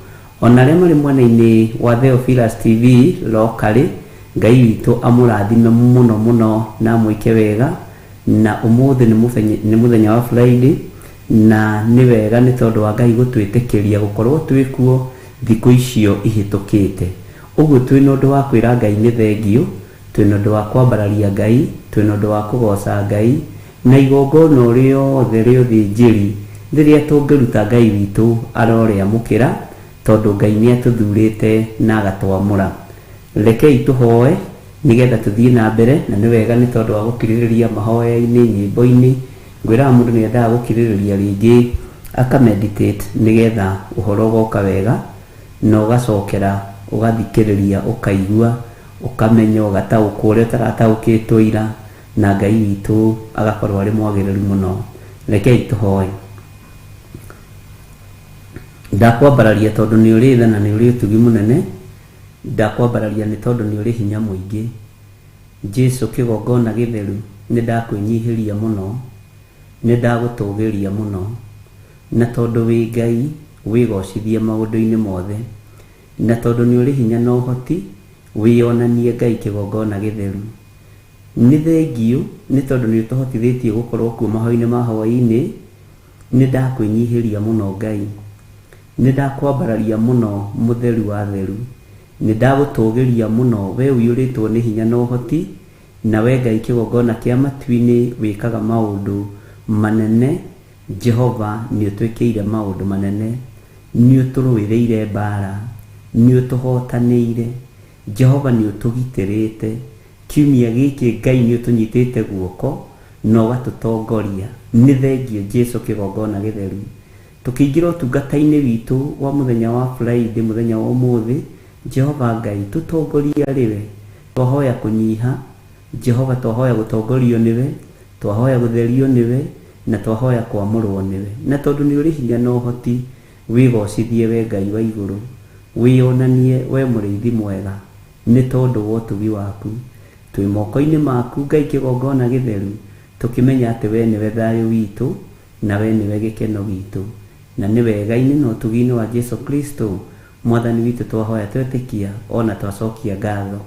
ona arĩa marĩ mwena-inĩ wa Theophilus TV locally, Ngai witũ amũrathime mũno mũno na amwĩke wega. Na ũmũthĩ nĩ mũthenya wa Friday, na nĩ wega nĩ tondũ wa Ngai gũtwĩtĩkĩria gũkorwo twĩ kuo thikũ icio ihĩtũkĩte. Ũguo twĩna ũndũ wa kwĩra Ngai nĩ thengiũ, twĩna ũndũ wa kwambararia Ngai, twĩna ũndũ wa kũgoca Ngai, na igongona o rĩothe rĩa ũthĩnjĩri rĩrĩa tũngĩruta Ngai witũ arorĩamũkĩra, tondũ Ngai nĩ atũthurĩte na agatwamũra. Rekei tũhoe nĩgetha tũthiĩ na mbere, na nĩ wega nĩ tondũ wa gũkirĩrĩria mahoya-inĩ, nyĩmbo-inĩ. Ngwĩraga mũndũ nĩ endaga gũkirĩrĩria rĩngĩ akameditate nĩgetha ũhoro ũgoka wega, na ũgacokera ũgathikĩrĩria, ũkaigua, ũkamenya, ũgataũkwo ũrĩa ũtarataũkĩtwo ira, na Ngai witũ agakorwo arĩ mwagĩrĩru mũno. Rekei tũhoe. Ndakwambararia tondũ nĩ ũrĩ tha na nĩ ũrĩ ũtugi mũnene, ndakwambararia nĩ tondũ nĩ ũrĩ hinya mũingĩ. Jesu kĩgongona gĩtheru, nĩ ndakwĩnyihĩria mũno, nĩ ndagũtũgĩria mũno, na tondũ wĩ Ngai wĩgocithie maũndũ-inĩ mothe, na tondũ nĩ ũrĩ hinya na ũhoti, wĩonanie Ngai kĩgongona gĩtheru. Nĩ thengiũ nĩ tondũ nĩ ũtũhotithĩtie gũkorwo kuo mahoya-inĩ ma hwaĩ-inĩ, nĩ ndakwĩnyihĩria mũno Ngai, nĩ ndakwambararia mũno mũtheru wa theru, nĩ ndagũtũgĩria mũno we ũiyũrĩtwo nĩ hinya na ũhoti, na we Ngai kĩgongona kĩa matu-inĩ wĩkaga maũndũ manene. Jehova nĩ ũtwĩkĩire maũndũ manene, nĩ ũtũrũĩrĩire mbara, nĩ ũtũhotanĩire. Jehova nĩ ũtũgitĩrĩte. Kiumia gĩkĩ Ngai nĩ ũtũnyitĩte guoko na ũgatũtongoria. Nĩ thengiũ Jesu kĩgongona gĩtheru. Tũkĩingĩra ũtungata-inĩ witũ wa mũthenya wa Friday, mũthenya wa ũmũthĩ, Jehova Ngai tũtongorie arĩ we. Twahoya kũnyiha, Jehova twahoya gũtongorio nĩwe, twahoya gũtherio nĩwe, na twahoya kwamũrwo nĩwe. Na tondũ nĩ ũrĩ hinya na ũhoti, wĩgocithie we Ngai wa igũrũ, wĩonanie we mũrĩithi mwega, nĩ tondũ wa ũtugi waku. Twĩ moko-inĩ maku Ngai kĩgongona gĩtheru, tũkĩmenya atĩ we nĩwe thayũ witũ, na we nĩwe gĩkeno gitũ. Na nĩ wega-inĩ na ũtugi-inĩ wa Jesu Kristo Mwathani witũ twahoya twetĩkia ona twacokia ngatho.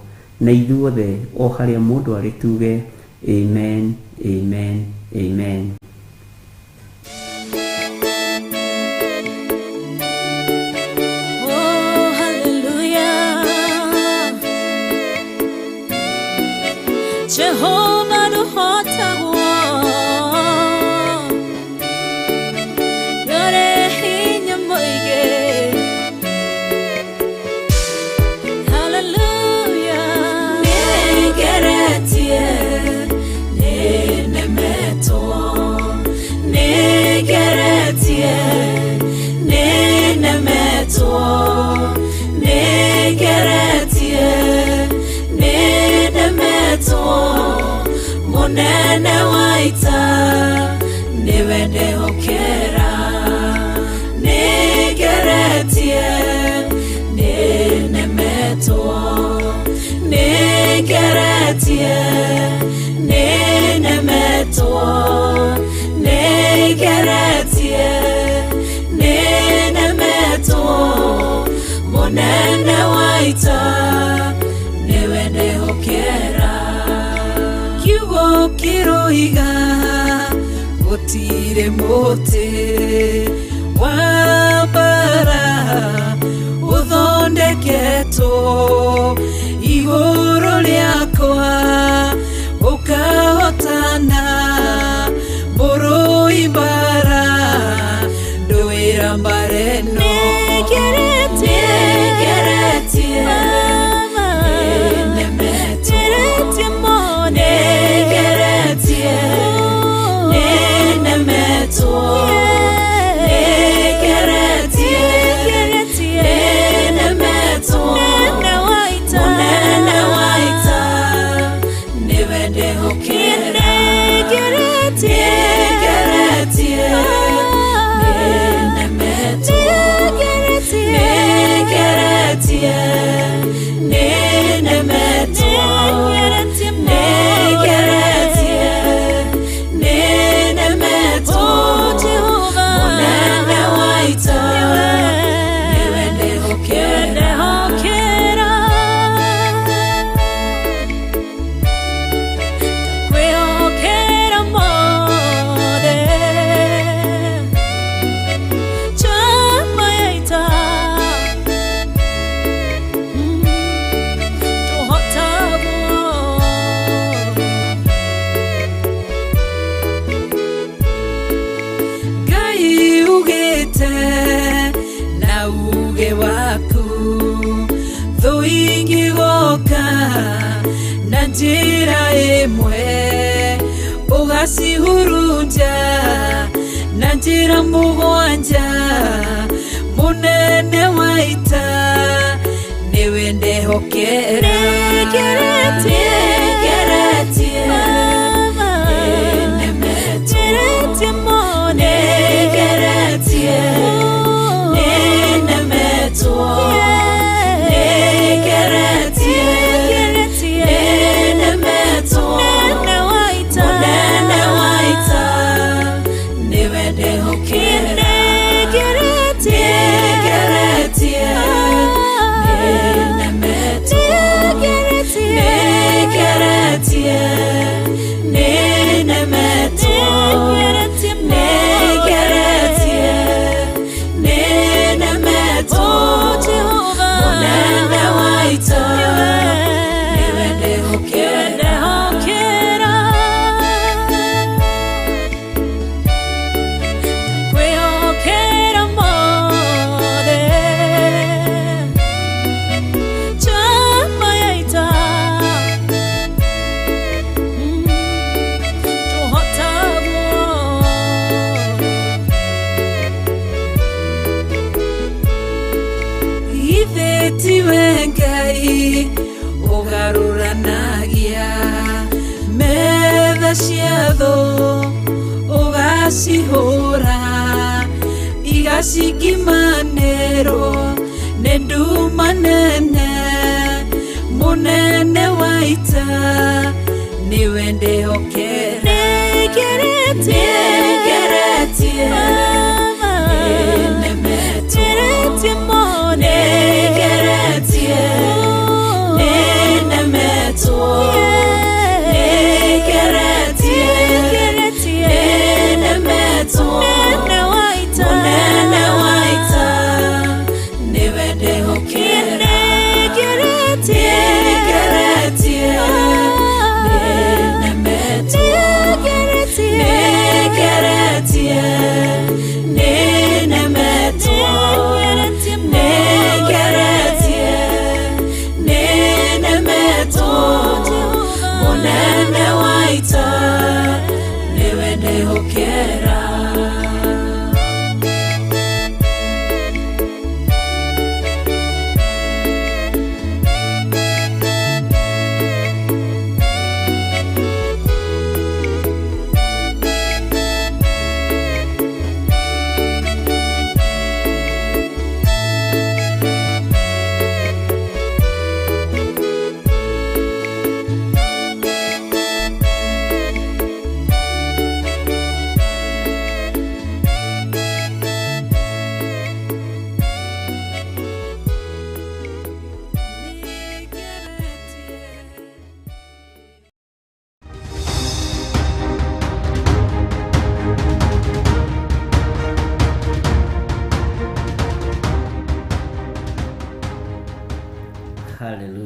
Na ithuothe o harĩa mũndũ arĩ tuge amen, amen, amen. Oh, hallelujah. Jehovah nũhotagwo, nĩũrĩ hinya mũingĩ. Hallelujah. Nĩngeretie, nĩnemetwo. Nĩngeretie, nĩnemetwo. Nĩngeretie, nĩnemetwo. Mũnene wa ita nĩwe ndehokera. Nĩngeretie, nĩnemetwo. Nĩngeretie, nĩnemetwo. Nĩngeretie, nĩnemetwo. Mũnene wa ita nĩwe ndehokera. Kiugo kĩroiga Gũtirĩ mũtĩ wa mbara ũthondeketwo igũrũ rĩakwa ũkahotana mũrũi mbara ndũĩra mbara ĩno. Nĩngeretie, nĩnemetwo, nĩngeretie, nĩnemetwo, nĩngeretie, nĩnemetwo, mũnene wa ita nĩwe ndĩhokera. Nĩngeretie, nĩnemetwo, nĩngeretie, nĩnemetwo, nĩngeretie, nĩnemetwo, mũnene wa ita nĩwe ndĩhokera. Ngai ugĩte na uge waku thũ ingĩgoka na njĩra ĩmwe ũgacihurunja na njĩra mũgwanja mũnene wa ita nĩwe ndehokera. Nĩngeretie, nĩnemetwo, nĩngeretie, nĩnemetwo, nĩngeretie, nĩnemetwo, mũnene wa ita nĩwe ndehokera. Nĩngeretie, nĩnemetwo, nĩngeretie, nĩnemetwo, nĩngeretie, nĩnemetwo, mũnene wa ita nĩwe ndehokera. Ithe tiwe Ngai ũgarũranagia metha cia thũ ũgacihũra igacikimanĩrwo nĩ nduma nene mũnene wa ita nĩwe ndĩhokera. Nĩngeretie, nĩnemetwo, nĩngeretie, nĩnemetwo, nĩngeretie, nĩnemetwo, mũnene wa ita nĩwe ndĩhokera. Nĩngeretie, nĩnemetwo, nĩngeretie, nĩnemetwo, nĩngeretie,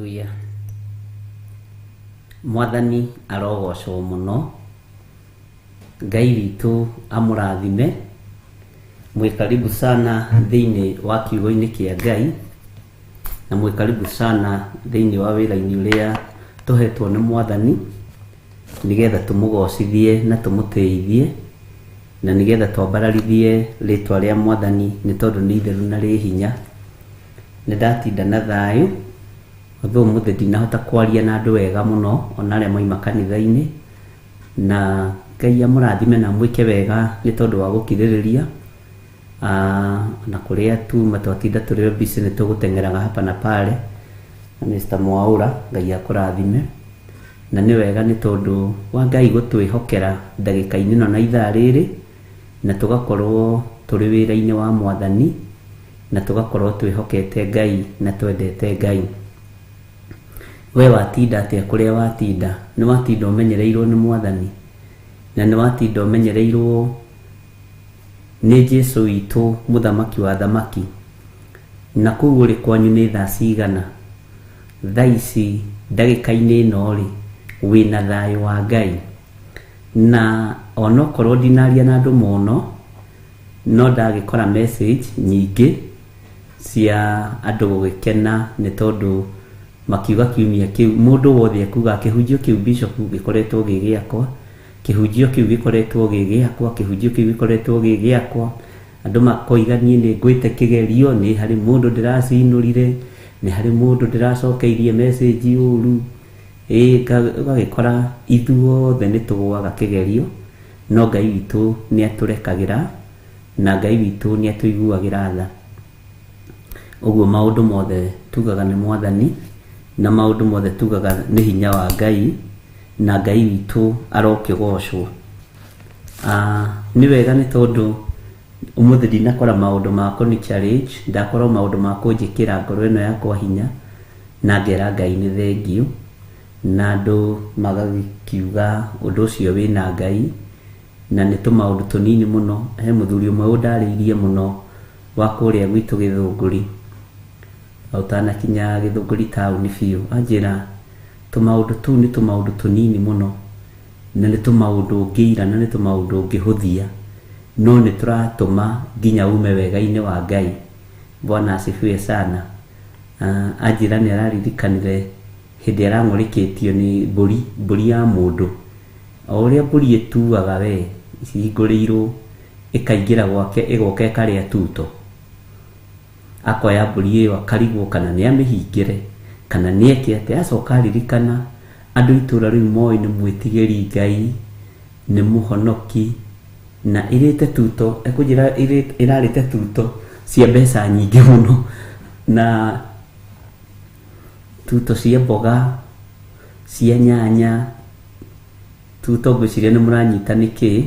Haleluya. Mwathani arogocwo mũno. Ngai witũ amũrathime. Mwĩ karibu sana thĩinĩ wa kiugo-inĩ kĩa Ngai na mwĩ karibu sana thĩinĩ wa wĩra-inĩ ũrĩa tũhetwo nĩ Mwathani nĩgetha tũmũgocithie na tũmũtĩithie na nĩgetha twambararithie rĩtwa rĩa Mwathani nĩ tondũ nĩ itheru na rĩ hinya. Nĩ ndatinda na thayũ although ũmũthĩ ndinahota kwaria na andũ wega mũno ona arĩa moima kanitha-inĩ, na Ngai amũrathime na amwĩke wega nĩ tondũ wa gũkirĩrĩria. Na kũrĩa tuma twatinda tũrĩ o busy nĩ tũgũteng'eraga hapa na pale na Mr. Mwaũra, Ngai akũrathime. Na nĩ wega nĩ tondũ wa Ngai gũtwĩhokera ndagĩka-inĩ ĩno na ithaa rĩrĩ, na tũgakorwo tũrĩ wĩra-inĩ wa Mwathani, na tũgakorwo twĩhokete Ngai na twendete Ngai. We watinda atĩa kũrĩa watinda? Nĩ watinda ũmenyereirwo nĩ Mwathani, na nĩ watinda ũmenyereirwo nĩ Jesu witũ mũthamaki wa thamaki. Na kũu ũrĩ kwanyu nĩ thaa cigana? Thaa ici ndagĩka-inĩ ĩno rĩ, wĩna thayũ wa Ngai. Na onokorwo ndinaria na andũ mũno, no ndagĩkora message nyingĩ cia andũ gũgĩkena nĩ tondũ makiuga kiumia kĩu mũndũ wothe ekuga kĩhunjio kĩu bishop gĩkoretwo gĩ gĩakwa, kĩhunjio kĩu gĩkoretwo gĩ gĩakwa, kĩhunjio kĩu gĩkoretwo gĩ gĩakwa. Andũ makoiga niĩ nĩ ngwĩte kĩgerio, nĩ harĩ mũndũ ndĩracinũrire, nĩ harĩ mũndũ ndĩracokeirie message ũru. Ũgagĩkora ithuothe nĩ tũgũaga kĩgerio, no Ngai witũ nĩ atũrekagĩra na Ngai witũ nĩ atũiguagĩra tha. Ũguo maũndũ mothe tugaga nĩ Mwathani, na maũndũ mothe tugaga nĩ hinya wa Ngai, na Ngai witũ arokĩgocwo. Nĩ wega nĩ tondũ ũmũthĩ ndinakora maũndũ ma kũni challenge, ndakorwo maũndũ ma kũnjĩkĩra ngoro ĩno yakwa hinya, na ngera Ngai nĩ thengiũ, na andũ magagĩkiuga ũndũ ũcio wĩna Ngai, na nĩ tũmaũndũ tũnini mũno. He mũthuri ũmwe ũndarĩirie mũno wa kũrĩa gwitũ Gĩthũngũri, ũtanakinya Gĩthũngũri taũni biũ, anjĩra tũmaũndũ tũu nĩ tũmaũndũ tũnini mũno, na nĩ tũmaũndũ ũngĩira na nĩ tũmaũndũ ũngĩhũthia, no nĩ tũratũma nginya ume wega-inĩ wa Ngai. Bwana asifiwe sana. Anjĩra nĩ araririkanire hĩndĩ arang'ũrĩkĩtio nĩ mbũri, mbũri ya mũndũ. O ũrĩa mbũri ĩtuaga we, ĩhingũrĩirwo ĩkaingĩra gwake ĩgoka ĩkarĩa tuto. Akoya mbũri ĩyo akarigwo kana nĩ amĩhingĩre kana nĩ eke atĩa. Acoka aririkana andũ itũra rĩu moĩ nĩ mwĩtigĩri Ngai, nĩ mũhonoki, na ĩrĩte tuto, ekũnjĩra ĩrarĩte tuto cia mbeca nyingĩ mũno, na tuto cia mboga, cia nyanya, tuto ngwĩciria nĩ mũranyita nĩkĩ.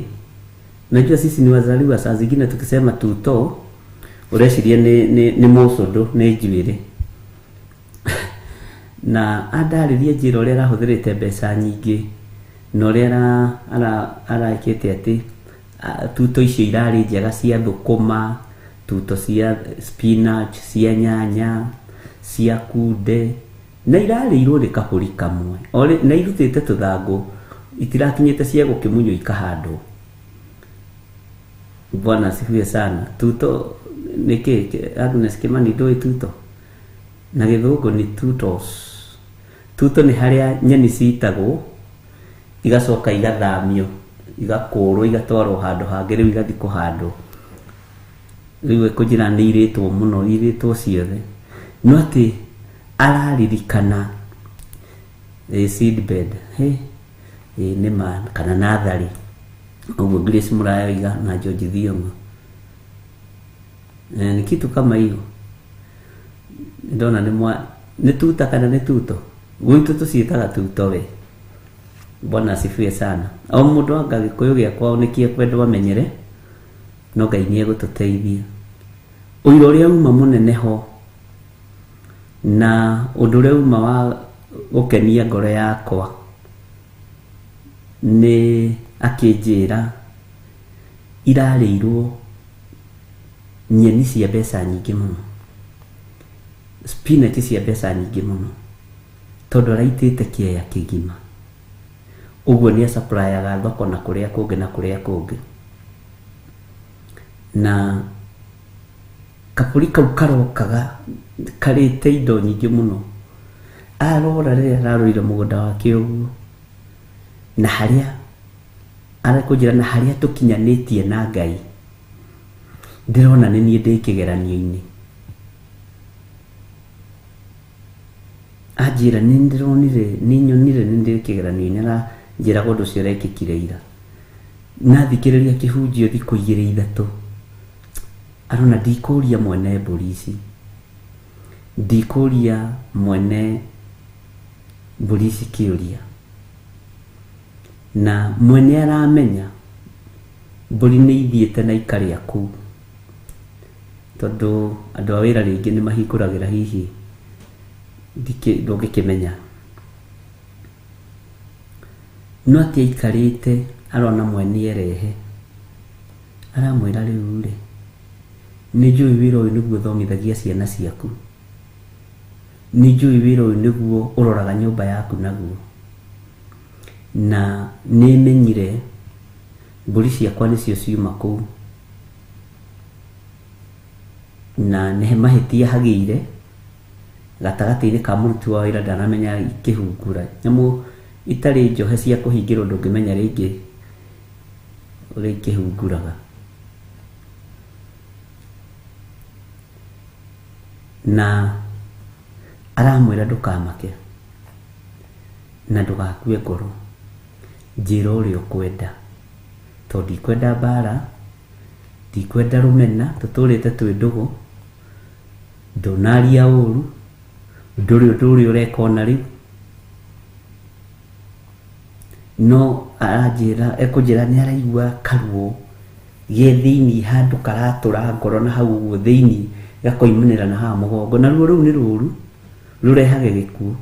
Najua sisi ni wazaliwa, saa zingine tukisema tuto ũreciria nĩ mũcũndũ, nĩ njuĩrĩ. Na andarĩria njĩra ũrĩa arahũthĩrĩte mbeca nyingĩ na ũrĩa arekĩte atĩ tuto icio irarĩ njega cia thũkũma, tuto cia spinach, cia nyanya, cia kunde, na irarĩirwo nĩ kabũri kamwe. Na irutĩte tũthangũ, itirakinyĩte cia gũkĩmunywo ikahandwo. Bwana asifiwe sana. Tuto nĩkĩ? Agnes Kimani ndũĩ tuto? Na gĩthũngũ nĩ tutos. Tuto nĩ harĩa nyeni citagwo igacoka igathamio, igakũrwo, igatwarwo handũ hangĩ, rĩu igathiĩ kũhandwo. Rĩu ekũnjĩra nĩ irĩtwo mũno, irĩtwo ciothe. No atĩ araririkana seedbed, nĩ ma kana natharĩ. Ũguo Grace Muraya oiga na George Thiong'o. Ni kitu kama hiyo. Ndona nĩ tuta kana nĩ tuto? Gwitũ tũciĩtaga tuto we. Bwana asifiwe sana. O mũndũ anga gĩkũyũ gĩa kwao nĩkĩo ekwendwo amenyere, no Ngai nĩ egũtũteithia. Ũira ũrĩa uma mũnene ho, na ũndũ ũrĩa uma wa gũkenia ngoro yakwa, nĩ akĩnjĩra irarĩirwo nyeni cia mbeca nyingĩ mũno, spinach cia mbeca nyingĩ mũno. Tondũ araitĩte kĩeya kĩgima. Ũguo nĩ acaprayaga thoko na kũrĩa kũngĩ na kũrĩa kũngĩ. Na kabũri kau karokaga karĩte indo nyingĩ mũno. Arora rĩrĩa ararorire mũgũnda wake ũguo, na harĩa arekũnjĩra na harĩa tũkinyanĩtie na Ngai, ndĩrona nĩ niĩ ndĩ kĩgeranio-inĩ. Anjĩra nĩ ndĩronire, nĩ nyonire nĩ ndĩ kĩgeranio-inĩ, aranjĩraga ũndũ ũcio ũrekĩkire ira. Na thikĩrĩria kĩhunjio thikũ igĩrĩ ithatũ, arona ndikũria mwene mbũri ici, ndikũria mwene mbũri ici kĩũria. Na mwene aramenya mbũri nĩ ithiĩte na ikarĩa kũu, tondũ andũ a wĩra rĩngĩ nĩ mahingũragĩra hihi ndũngĩkĩmenya. No atĩ aikarĩte arona mwene erehe, aramwĩra rĩu rĩ, nĩ njũĩ wĩra ũyũ nĩguo ũthomithagia ciana ciaku, nĩ njũĩ wĩra ũyũ nĩguo ũroraga nyũmba yaku naguo, na nĩ menyire mbũri ciakwa nĩcio ciuma kũu, na nĩ mahĩtia hagĩire gatagatĩ-inĩ ka mũruti wa wĩra ndanamenya ikĩhungura. Nyamũ itarĩ njohe cia kũhingĩrwo ndũngĩmenya rĩngĩ ũrĩa ikĩhunguraga. Na aramwĩra ndũkamake na ndũgakue ngoro, njĩra ũrĩa ũkwenda, tondũ ndikwenda mbara, ndikwenda rũmena, tũtũrĩte twĩ ndũgũ, ndũnaria ũru, ndũrĩ ũndũ ũrĩa ũreka ona rĩu. No aranjĩra, ekũnjĩra nĩ araigua karuo ge thĩinĩ handũ karatũra ngoro na hau ũguo thĩinĩ gakoimanĩra na haha mũgongo, na ruo rũu nĩ rũru, rũrehage gĩkuũ.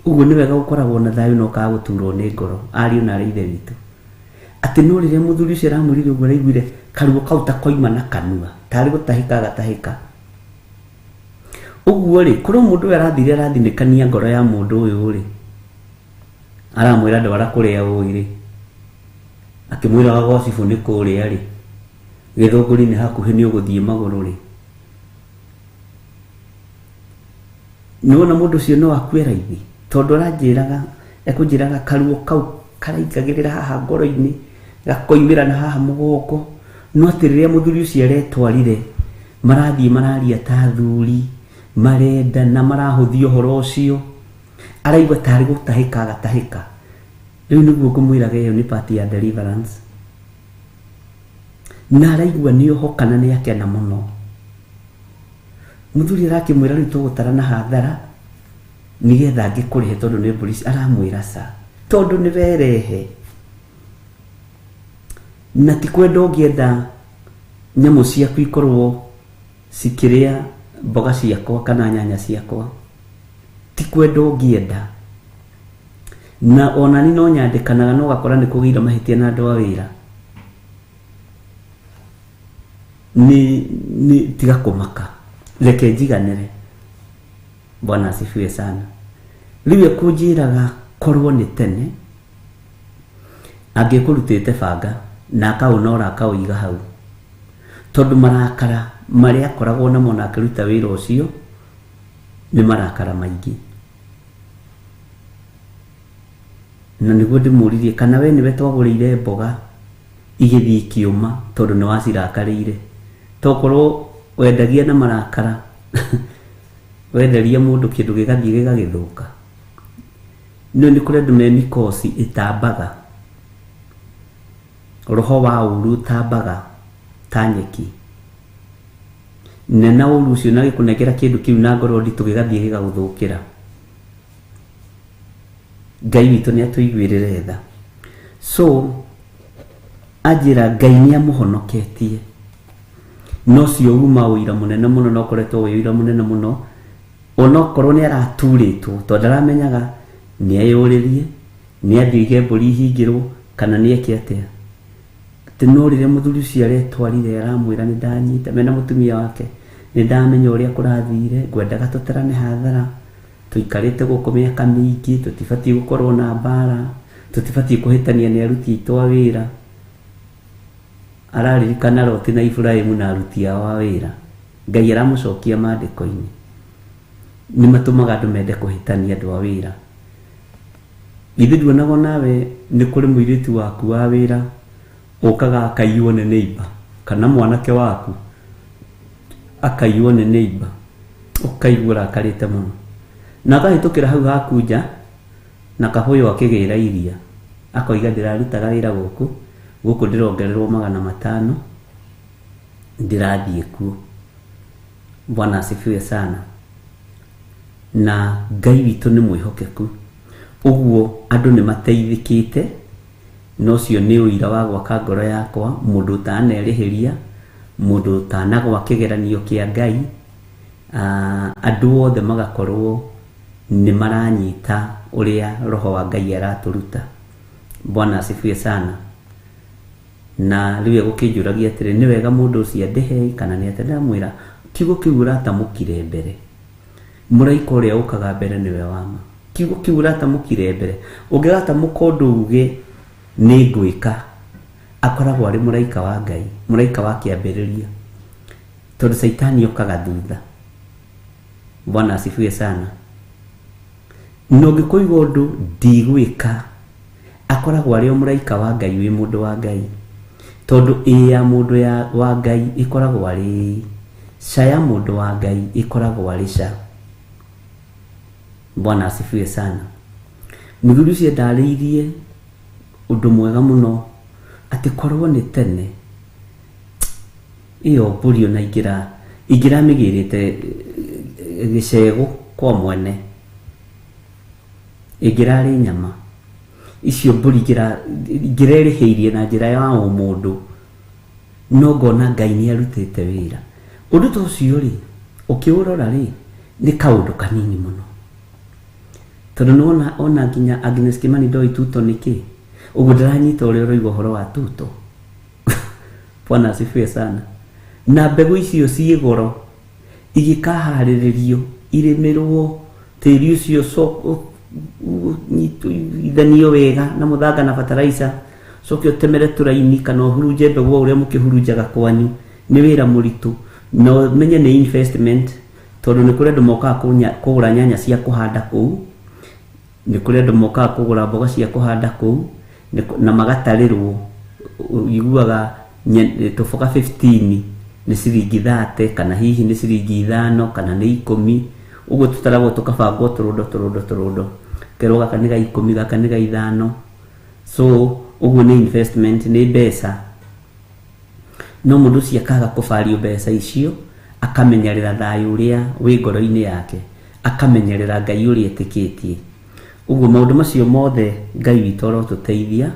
Ũguo nĩ wega gũkoragwo na thayũ na ũkaga gũturwo nĩ ngoro, ariũ na aarĩ a Ithe witũ. Atĩ no rĩrĩa mũthuri ũcio aramwĩrire ũguo araiguire karuo kau ta koima na kanua, tarĩ gũtahĩka agatahĩka. Ũguo rĩ, korwo mũndũ ũyũ arathire arathinĩkania ngoro ya mũndũ ũyũ rĩ, aramwĩra ndwara kũrĩa ũĩ rĩ, akĩmwĩraga gwa cibũ nĩ kũrĩa rĩ, Gĩthũngũri nĩ hakuhĩ nĩ ũgũthiĩ magũrũ rĩ, nĩwona mũndũ ũcio no akue raithi, tondũ aranjĩraga, ekũnjĩraga karuo kau karaingagĩrĩra haha ngoro-inĩ, gakoimĩra na haha mũgongo, no atĩ rĩrĩa mũthuri ũcio aretwarire, marathiĩ mararia ta athuri, marendana, marahũthia ũhoro ũcio, araigua tarĩ gũtahĩka agatahĩka. Rĩu nĩguo ngũmwĩraga ĩyo nĩ part ya deliverance. Na araigua nĩ ohoka na nĩ akena mũno. Mũthuri arakĩmwĩra rĩu tũgũtarana hathara nĩgetha ngĩkũrĩhe tondũ nĩ mbũri ici. Aramwĩra ca, tondũ nĩ werehe. Na ti kwenda ũngĩenda nyamũ ciaku ikorwo cikĩrĩa mboga ciakwa kana nyanya ciakwa. Ti kwenda ũngĩenda. Na onani no nyandĩkanaga na ũgakora nĩ kũgĩire mahĩtia na andũ a wĩra. Nĩ, nĩ, tiga kũmaka. Reke njiganĩre. Bwana asifiwe sana. Rĩu ekũnjĩraga korwo nĩ tene, angĩkũrutĩte banga na akaũnora akaũiga hau. Tondũ marakara marĩa akoragwo namo na akĩruta wĩra ũcio, nĩ marakara maingĩ. Na nĩguo ndĩmũririe kana we nĩwe twagũrĩire mboga igĩthiĩ ikĩũma tondũ nĩ wacirakarĩire. Tokorwo wendagia na marakara, wenderia mũndũ kĩndũ gĩgathiĩ gĩgagĩthũka. Nĩũĩ nĩ kũrĩ andũ me mikosi ĩtambaga, roho wa ũru ũtambaga ta nyeki. Nena ũru ũcio na agĩkũnengera kĩndũ kĩu na ngoro nditũ gĩgathiĩ gĩgagũthũkĩra. Ngai witũ nĩ atũiguĩrĩre tha. So anjĩra Ngai nĩ amũhonoketie. Na ũcio uma ũira mũnene mũno na ũkoretwo wĩ ũira mũnene mũno onokorwo nĩ araturĩtwo tondũ ndaramenyaga nĩ eyũrĩrie, nĩ athiĩ oige mbũri ihingĩrwo kana nĩ eke atĩa. Atĩ no rĩrĩa mũthuri ũcio aretwarire aramwĩra nĩ ndanyita mena mũtumia wake, nĩ ndamenya ũrĩa kũrathire, ngwendaga tũtarane hathara. Tũikarĩte gũkũ mĩaka mĩingĩ, tũtibatiĩ gũkorwo na mbara, tũtibatiĩ kũhĩtania nĩ aruti aitũ a wĩra. Araririkana Loti na Iburahimu na aruti ao a wĩra. Ngai aramũcokia maandĩko-inĩ. Nĩ matũmaga andũ mende kũhĩtania andũ a wĩra. Githĩ nduonaga nawe nĩ kũrĩ mũirĩtu waku wa wĩra ũkaga akaiywo nĩ neighbor, kana mwanake waku akaiywo nĩ neighbor, ũkaigua ũrakarĩte mũno, na akahĩtũkĩra hau haku nja na kahũyũ akĩgĩra iria, akoiga ndĩrarutaga wĩra gũkũ, gũkũ ndĩrongererwo 500, ndĩrathiĩ kuo. Bwana asifiwe sana. Na Ngai witũ nĩ mwĩhokeku, ũguo andũ nĩ mateithĩkĩte, na ũcio nĩ ũira wa gwaka ngoro yakwa, mũndũ ũtanerĩhĩria, mũndũ ũtanagwa kĩgeranio kĩa Ngai, andũ othe magakorwo nĩ maranyita ũrĩa roho wa Ngai aratũruta. Bwana asifiwe sana. Na rĩu egũkĩnjũragia atĩrĩ, nĩ wega mũndũ ũcio andĩhe kana nĩ atĩa? Ndamwĩra kiugo kĩu ũratamũkire mbere, mũraika ũrĩa ũkaga mbere nĩwe wama. Kiugo kĩu ũratamũkire mbere, ũngĩgatamũka ũndũ uge nĩ ngwĩka, akoragwo arĩ mũraika wa Ngai, mũraika wa kĩambĩrĩria, tondũ Caitani okaga thutha. Bwana asifiwe sana. Na ũngĩkũigua ũndũ ndigwĩka, akoragwo arĩ o mũraika wa Ngai wĩ mũndũ wa Ngai, tondũ ĩ ya mũndũ wa Ngai ĩkoragwo arĩ ca, ya mũndũ wa Ngai ĩkoragwo arĩ ca. Bwana asifiwe sana. Mũthuri ũcio ndarĩirie ũndũ mwega mũno, atĩ korwo nĩ tene ĩyo mbũri ona ingĩramĩgĩrĩte gĩcegũ kwa mwene, ĩngĩrarĩ nyama icio mbũri ingĩrerĩhĩirie na njĩra ya ũmũndũ, no ngona Ngai nĩ arutĩte wĩra. Ũndũ ta ũcio rĩ, ũkĩũrora rĩ, nĩ kaũndũ kanini mũno, tondũ nĩwona ona nginya Agnes Kimani ndoĩ tuto nĩkĩ, ũguo ndĩranyita ũrĩa ũroiga ũhoro wa tuto. Bwana asifiwe sana. Na mbegũ icio ciĩ goro igĩkaharĩrĩrio irĩmĩrwo, tĩri ũcio ũnyitithanio wega na mũthanga na fertilizer, coke ũtemere tũraini kana ũhurunje mbegũ o ũrĩa mũkĩhurunjaga kwanyu, nĩ wĩra mũritũ. Na ũmenye nĩ investment, tondũ nĩ kũrĩ andũ mokaga kũgũra nyanya cia kũhanda kũu, nĩ kũrĩ andũ mokaga kũgũra mboga cia kũhanda kũu, na magatarĩrwo, ũiguaga tũboga 15 nĩ ciringi 30, kana hihi nĩ ciringi 5, kana nĩ 10, ũguo tũtaragwo tũkabangwo tũrũndo tũrũndo tũrũndo, kerwo gaka nĩ ga 10, gaka nĩ ga 5. So ũguo nĩ investment, nĩ mbeca. No mũndũ ũcio akaga kũbario mbeca icio, akamenyerera thayũ ũrĩa wĩ ngoro-inĩ yake, akamenyerera Ngai ũrĩa etĩkĩtie. Ũguo maũndũ macio mothe Ngai witũ arotũteithia,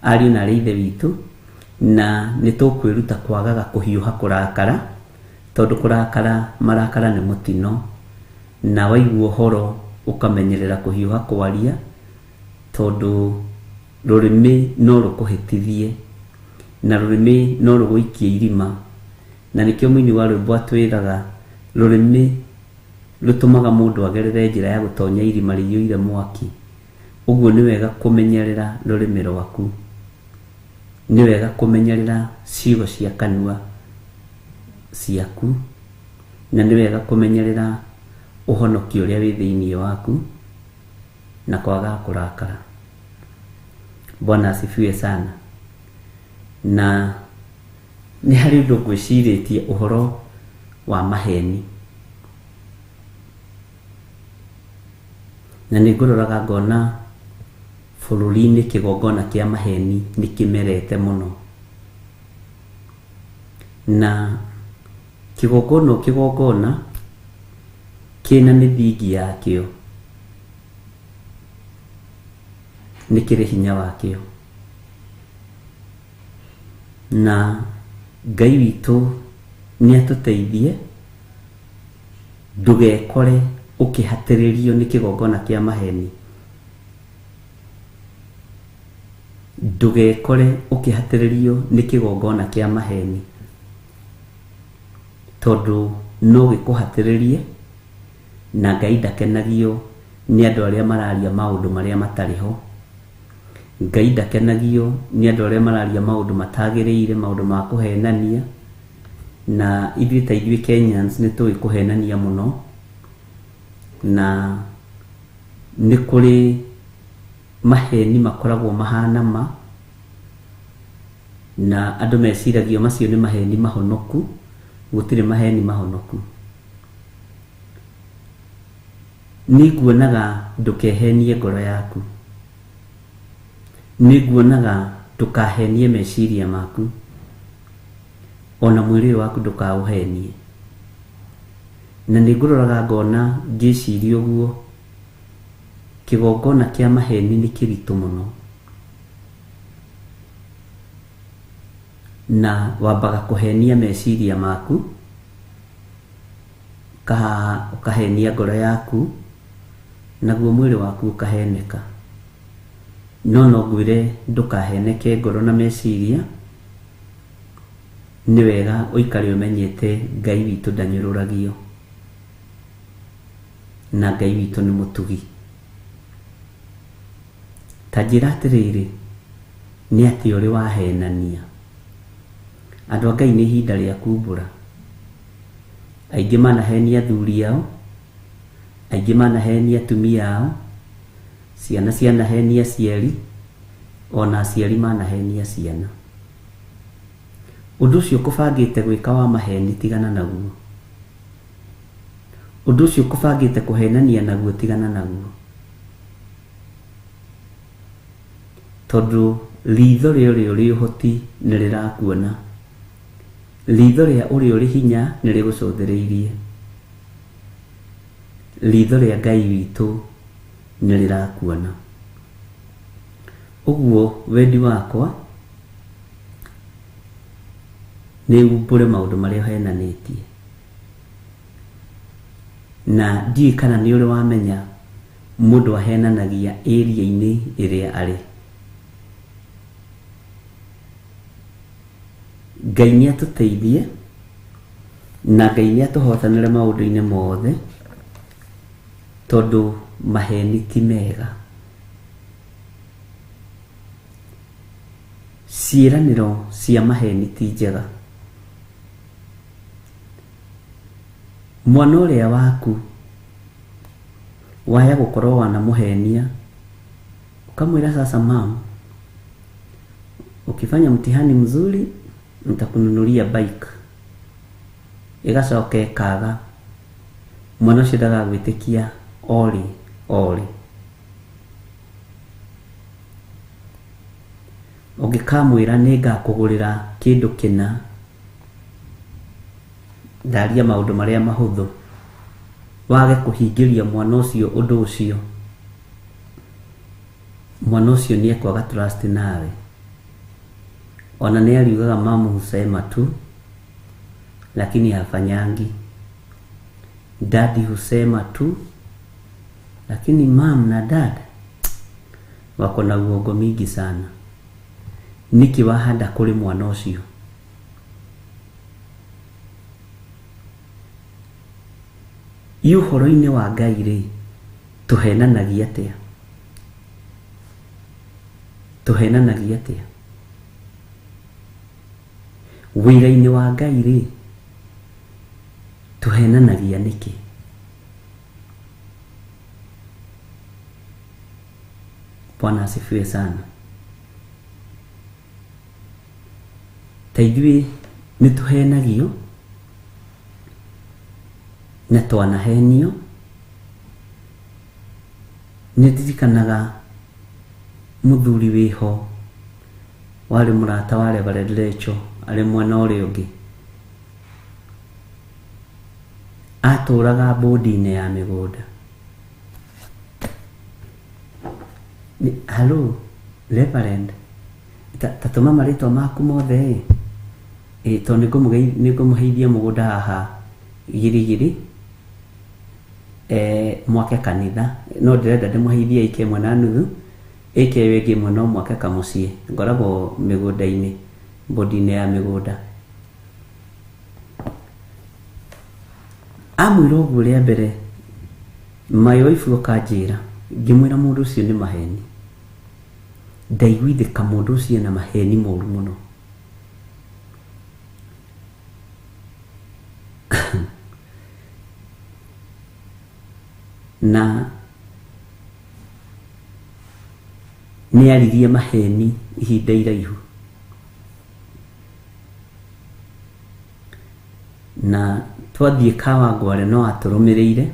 ariũ na arĩ ithe witũ, na nĩ tũkwĩruta kwagaga kũhiũha kũrakara, tondũ kũrakara marakara nĩ mũtino, na waigua ũhoro ũkamenyerera kũhiũha kwaria, tondũ rũrĩmĩ no rũkũhĩtithie, na rũrĩmĩ no rũgũikie irima. Na nĩkĩo mũini wa rwĩmbo atwĩraga rũrĩmĩ rũtũmaga mũndũ agerere njĩra ya gũtonya irima rĩiyũire mwaki. Ũguo nĩ wega kũmenyerera rũrĩmĩ rwaku, nĩ wega kũmenyerera ciugo cia kanua ciaku, na nĩ wega kũmenyerera ũhonokio ũrĩa wĩ thĩinĩ waku na kwaga kũrakara. Bwana asifiwe sana. Na nĩ harĩ ũndũ ngwĩcirĩtie ũhoro wa maheni, na nĩ ngũroraga ngona bũrũri-inĩ kĩgongona kĩa maheni nĩ kĩmerete mũno, na kĩgongona o kĩgongona kĩna mĩthingi yakĩo, nĩ kĩrĩ hinya wakĩo. Na Ngai witũ nĩ atũteithie ndũgekore ũkĩhatĩrĩrio nĩ kĩgongona kĩa maheni, ndũgekore ũkĩhatĩrĩrio nĩ kĩgongona kĩa maheni, tondũ no gĩkũhatĩrĩrie, na Ngai ndakenagio Nĩ andũ arĩa mararia maũndũ marĩa matarĩ ho. Ngai ndakenagio nĩ andũ arĩa mararia maũndũ matagĩrĩire, maũndũ ma kũhenania. Na ithuĩ ta ithuĩ Kenyans nĩ tũĩ kũhenania mũno, na nĩ kũrĩ maheni makoragwo mahana ma, na andũ meciragia macio nĩ maheni mahonoku. Gũtirĩ maheni mahonoku. Nĩ nguonaga ndũkehenie ngoro yaku, nĩ nguonaga ndũkahenie meciria maku, ona mwĩrĩ ũyũ waku ndũkaũhenie. Na nĩ ngũroraga ngona ngĩciria ũguo, kĩgongona kĩa maheni nĩ kĩritũ mũno, na wambaga kũhenia meciria maku, ũkahenia ngoro yaku, naguo mwĩrĩ waku ũkaheneka. No no ngwĩre ndũkaheneke ngoro na meciria. Nĩ wega ũikare ũmenyete Ngai witũ ndanyũrũragio, na Ngai witũ nĩ mũtugi. Ta njĩra atĩrĩrĩ, nĩ atĩ ũrĩ wahenania? Andũ a Ngai, nĩ ihinda rĩa kumbũra. Aingĩ manahenia athuri ao, aingĩ manahenia atumia ao, ciana cianahenia aciari, ona aciari manahenia ciana. Ũndũ ũcio ũkũbangĩte gwĩka wa maheni, tigana naguo. Ũndũ ũcio ũkũbangĩte kũhenania naguo, tigana naguo, tondũ ritho rĩa ũrĩa ũrĩ ũhoti nĩ rĩrakuona, ritho rĩa ũrĩa ũrĩ hinya nĩ rĩgũcũthĩrĩirie, ritho rĩa Ngai witũ nĩ rĩrakuona. Ũguo wendi wakwa nĩ umbũre maũndũ marĩa ũhenanĩtie. Na ndiũĩ kana nĩ ũrĩ wamenya mũndũ ahenanagia area-inĩ ĩrĩa arĩ. Ngai nĩ atũteithie, na Ngai nĩ atũhotanĩre maũndũ-inĩ mothe, tondũ maheni ti mega. Ciĩranĩro cia maheni ti njega. Mwana ũrĩa waku waya gũkorwo wanamũhenia, ũkamwĩra, "Sasa mam, ukifanya mtihani mzuri nitakununulia bike," ĩgacoka ĩkaga, mwana ũcio ndagagwĩtĩkia orĩ orĩ. Ũngĩkamwĩra nĩ ngakũgũrĩra kĩndũ kĩna, ndaria maũndũ marĩa mahũthũ, wage kũhingĩria mwana ũcio ũndũ ũcio, mwana ũcio nĩ ekwaga trust nawe. Ona nĩ ariugaga, "Mamu husema tu lakini hafanyangi, daddy husema tu lakini mam na dad wako na uongo mingi sana." Nĩkĩ wahanda kũrĩ mwana ũcio? I ũhoro-inĩ wa Ngai rĩ, tũhenanagia atĩa? Tũhenanagia atĩa wĩra-inĩ wa Ngai rĩ? Tũhenanagia nĩkĩ? Bwana asifiwe sana. Ta ithuĩ nĩ tũhenagio na twanahenio. Nĩ ndirikanaga mũthuri wĩho warĩ mũrata wa Reverend Rachel, arĩ mwena ũrĩa ũngĩ, atũraga bodi-inĩ ya mĩgũnda. Hello Reverend, ta tũma marĩtwa maku mothe ĩ, tondũ nĩngũmũheithia mũgũnda haha Girigiri, mwake kanitha. No ndĩrenda ndĩmũheithie ĩka 1.5, ĩka ĩyo ĩngĩ ĩmwe no mwake kamũciĩ. Ngoragwo mĩgũnda-inĩ, bodi-inĩ ya mĩgũnda. Amwĩra ũguo rĩa mbere, My wife ũkanjĩra, ngĩmwĩra mũndũ ũcio nĩ maheni. Ndaiguithĩka mũndũ ũcio ena maheni moru mũno. Na nĩ aririe maheni ihinda iraihu. Na twathiĩ Kawangware no atũrũmĩrĩire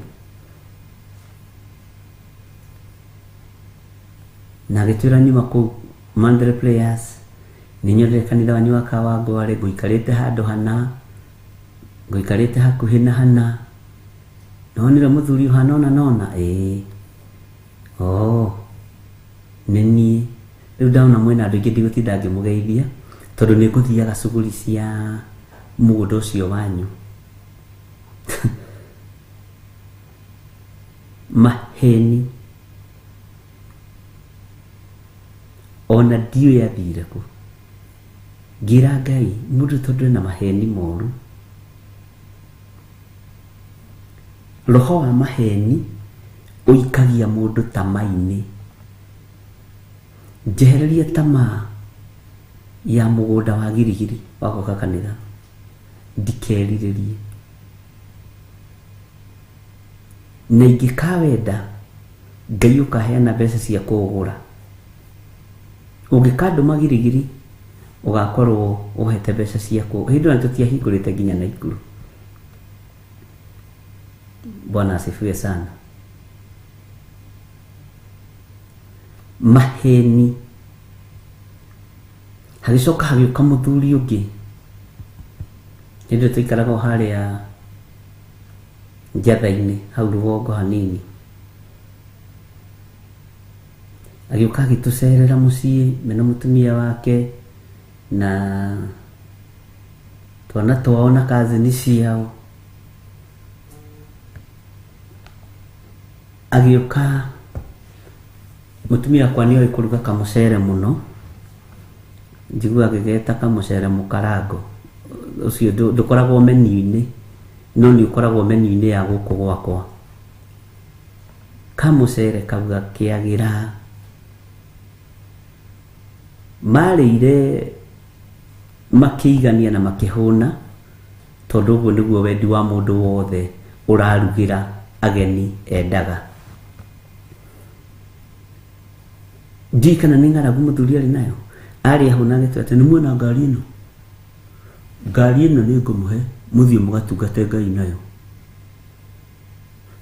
na agĩtwĩra nyuma kũu Mandela Players nĩ nyonire kanitha wanyu wa Kawangware, ngũikarĩte handũ hana, ngũikarĩte hakuhĩ na hana, nonire mũthuri ũhana ũna nona, ĩĩ, oh, nĩ niĩ. Rĩu ndona mwĩna andũ aingĩ ndigũtinda ngĩmũgeithia tondũ nĩ ngũthiaga cuguri cia mũgũnda ũcio wanyu. Maheni ona ndiũĩ athire kũ. Ngĩra Ngai mũndũ tondũ ena maheni moru, roho wa maheni ũikagia mũndũ tama-inĩ. Njehereria tamaa ya mũgũnda wa girigiri wa gwaka kanitha, ndikerirĩrie. Na ingĩkawenda Ngai ũkaheana mbeca cia kũũgũra. Ũngĩkandũma girigiri ũgakorwo ũhete mbeca cia kũ. Hĩndĩ ĩyo tũtiahingũrĩte nginya Naikuru. Bwana asifiwe sana. Maheni. Hagĩcoka hagĩũka mũthuri ũngĩ. Hĩndĩ ĩyo twaikaraga o harĩa njatha-inĩ hau rũgongo hanini. Agĩũka agĩtũcerera mũciĩ mena mũtumia wake na twana twao na kazini ciao. Agĩũka mũtumia wakwa nĩoĩ kũruga kamũcere mũno, njiguaga agĩgeta kamũcere mũkarango. Ũcio ndũkoragwo menu-inĩ, no nĩ ũkoragwo menu-inĩ ya gũkũ gwakwa. Kamũcere kau gakĩagĩra. Marĩire makĩigania na makĩhũna, tondũ ũguo nĩguo wendi wa mũndũ wothe ũrarugĩra ageni endaga. Ndiũĩ kana nĩ ng'aragu mũthuri arĩ nayo, arĩ ahũna agĩtwĩra atĩ nĩ muona ngari ĩno, ngari ĩno nĩ ngũmũhe mũthiĩ mũgatungate Ngai nayo.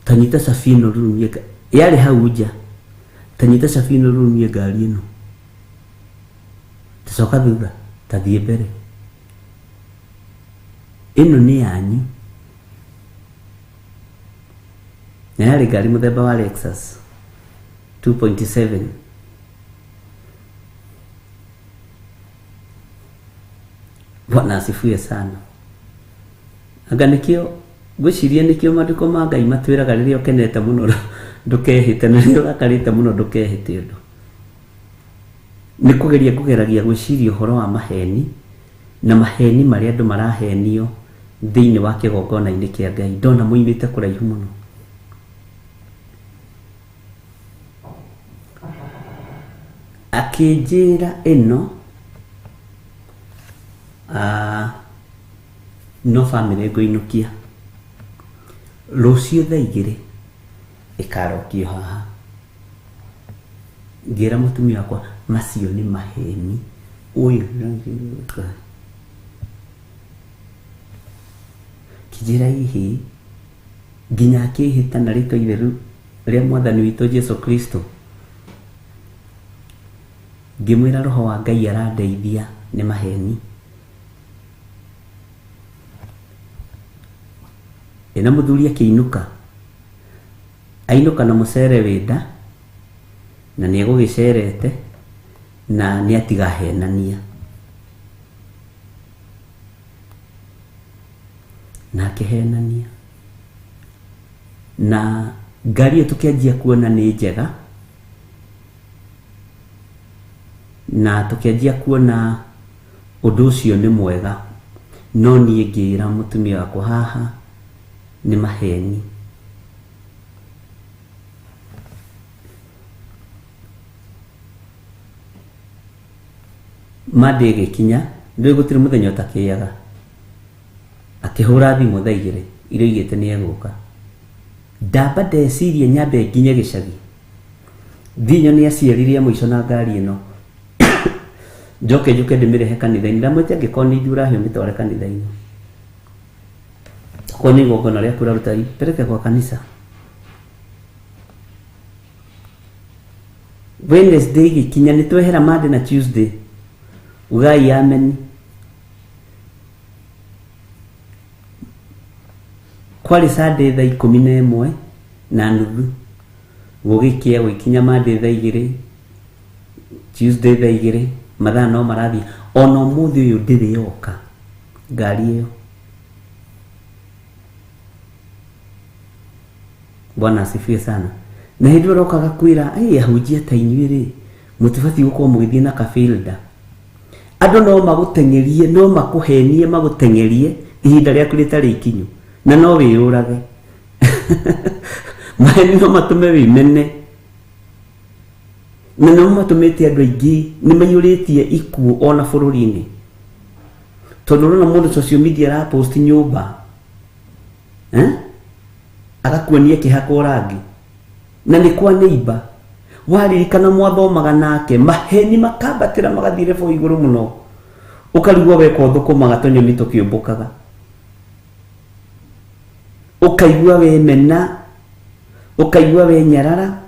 Ta nyita cabi ĩno rũrumie, yarĩ hau nja, ta nyita cabi ĩno rũrumie ngari ĩno, ta coka thutha, ta thiĩ mbere, ĩno nĩ yanyu. Na yarĩ ngari mũthemba wa Lexus 2.7. Bwana asifiwe sana. Anga nĩkĩo ngwĩciria nĩkĩo maandĩko ma Ngai matwĩraga rĩrĩa ũkenete mũno ndũkehĩte, na rĩrĩa ũrakarĩte mũno ndũkehĩte ũndũ. Nĩ kũgeria ngũgeragia gwĩciria ũhoro wa maheni na maheni marĩa andũ marahenio thĩinĩ wa kĩgongona-inĩ kĩa Ngai. Ndona moimĩte kũraihu mũno. Akĩnjĩra ĩno, no bamĩrĩ ngũinũkia rũciũ thaa igĩrĩ ĩkarokio haha. Ngĩra mũtumia wakwa macio nĩ maheni. Ũyũ kĩnjĩra hihi nginya akĩhĩta na rĩtwa itheru rĩa mwathani witũ Jesu Kristo. Ngĩmwĩra roho wa Ngai arandeithia nĩ maheni. Ĩna mũthuri akĩinũka, ainũka na mũcere wĩ nda na nĩ egũgĩcerete na nĩ atigahenania. Na akĩhenania. Na ngari ĩyo tũkĩanjia kuona nĩ njega, na tũkĩanjia kuona ũndũ ũcio nĩ mwega, no niĩ ngĩra mũtumia wakwa haha nĩ maheni. Monday ĩgĩkinya, ndũĩ gũtirĩ mũthenya ũtakĩaga. Akĩhũra thimũ thaa igĩrĩ iria oigĩte nĩ egũka. Ndamba ndeciria nyambe nginye gĩcagi thiĩ nyone aciari rĩa mũico na ngari ĩno njoke njũke ndĩmĩrehe kanitha-inĩ. Ndamwĩte angĩkorwo nĩ ithuĩ ũrahe ũmĩtware kanitha-inĩ, okorwo nĩ igongona rĩaku ũraruta ipeleke kwa kanitha. Wednesday ĩgĩkinya nĩ twehera Monday na Tuesday, ugai ameni. Kwarĩ Sunday thaa 11:30 gũgĩkĩa, gũgĩkinya Monday thaa 2, Tuesday thaa 2, mathaa no marathiĩ. Ona ũmũthĩ ũyũ ndĩrĩ yoka ngari ĩyo. Bwana asifiwe sana. Na hĩndĩ ĩyo ũroka agakwĩra, "Ĩ ahunjia ta inyuĩ rĩ, mũtibatiĩ gũkorwo mũgĩthiĩ na kabilda." Andũ no magũteng'erie, no makũhenie magũteng'erie ihinda rĩaku rĩtarĩ ikinyu, na no wĩyũrage. Maheni no matũme wĩmene, na no matũmĩte andũ aingĩ nĩ maiyũrĩtie ikuũ ona bũrũri-inĩ, tondũ ũrona mũndũ social media arapost nyũmba, eh? Agakuonia kĩhakwo rangi na nĩ kwa neighbor. Waririkana mwathomaga nake, maheni makambatĩra magathiĩ level igũrũ mũno, ũkarigwo weka ũthũkũmaga tũnyoni tũkĩũmbũkaga, ũkaigua wemena, ũkaigua wenyarara,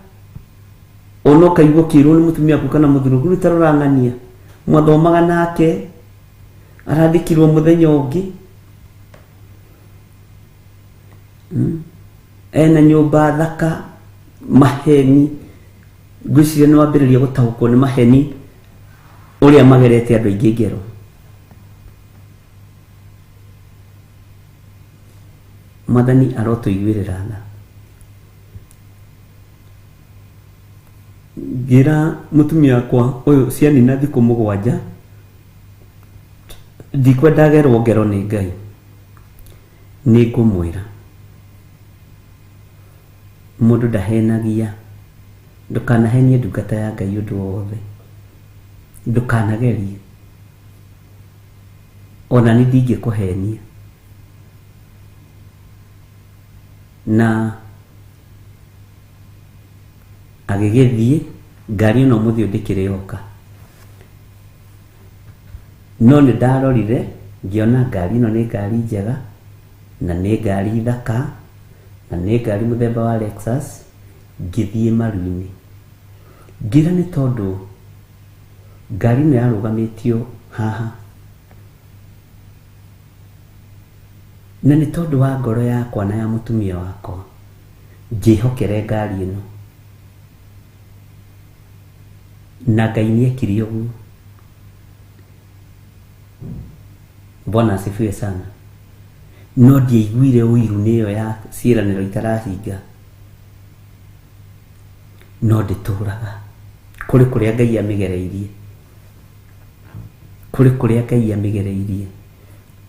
ona ũkaigua ũkĩrwo nĩ mũtumia waku kana mũthuri waku, rĩu ta rora ng'ania mwathomaga nake arandĩkirwo mũthenya ũngĩ, ena nyũmba thaka. Maheni, ngwĩciria nĩ wambĩrĩria gũtaũkwo nĩ maheni ũrĩa magerete andũ aingĩ ngero. Mwathani arotũiguĩrĩra tha. Ngĩra mũtumia wakwa ũyũ cianina thikũ 7, ndikwenda gerwo ngero nĩ Ngai, nĩ ngũmwĩra. Mũndũ ndahenagia, ndũkanahenie ndungata ya Ngai ũndũ o wothe, ndũkanagerie, ona niĩ ndingĩkũhenia. Na agĩgĩthiĩ, ngari ĩno ũmũthĩ ũyũ ndĩkĩrĩ yoka. No nĩ ndarorire ngĩona ngari ĩno nĩ ngari njega, na nĩ ngari thaka, na nĩ ngari mũthemba wa Lexus, ngĩthiĩ maru-inĩ. Ngĩra nĩ tondũ ngari ĩno yarũgamĩtio haha, na nĩ tondũ wa ngoro yakwa na ya mũtumia wakwa, njĩhokere ngari ĩno. Na Ngai nĩ ekire ũguo. Bwana asifiwe sana. No ndiaiguire ũiru nĩ ĩyo ya ciĩranĩro itarahinga, no ndĩtũraga kũrĩ kũrĩa Ngai amĩgereirie, kũrĩ kũrĩa Ngai amĩgereirie.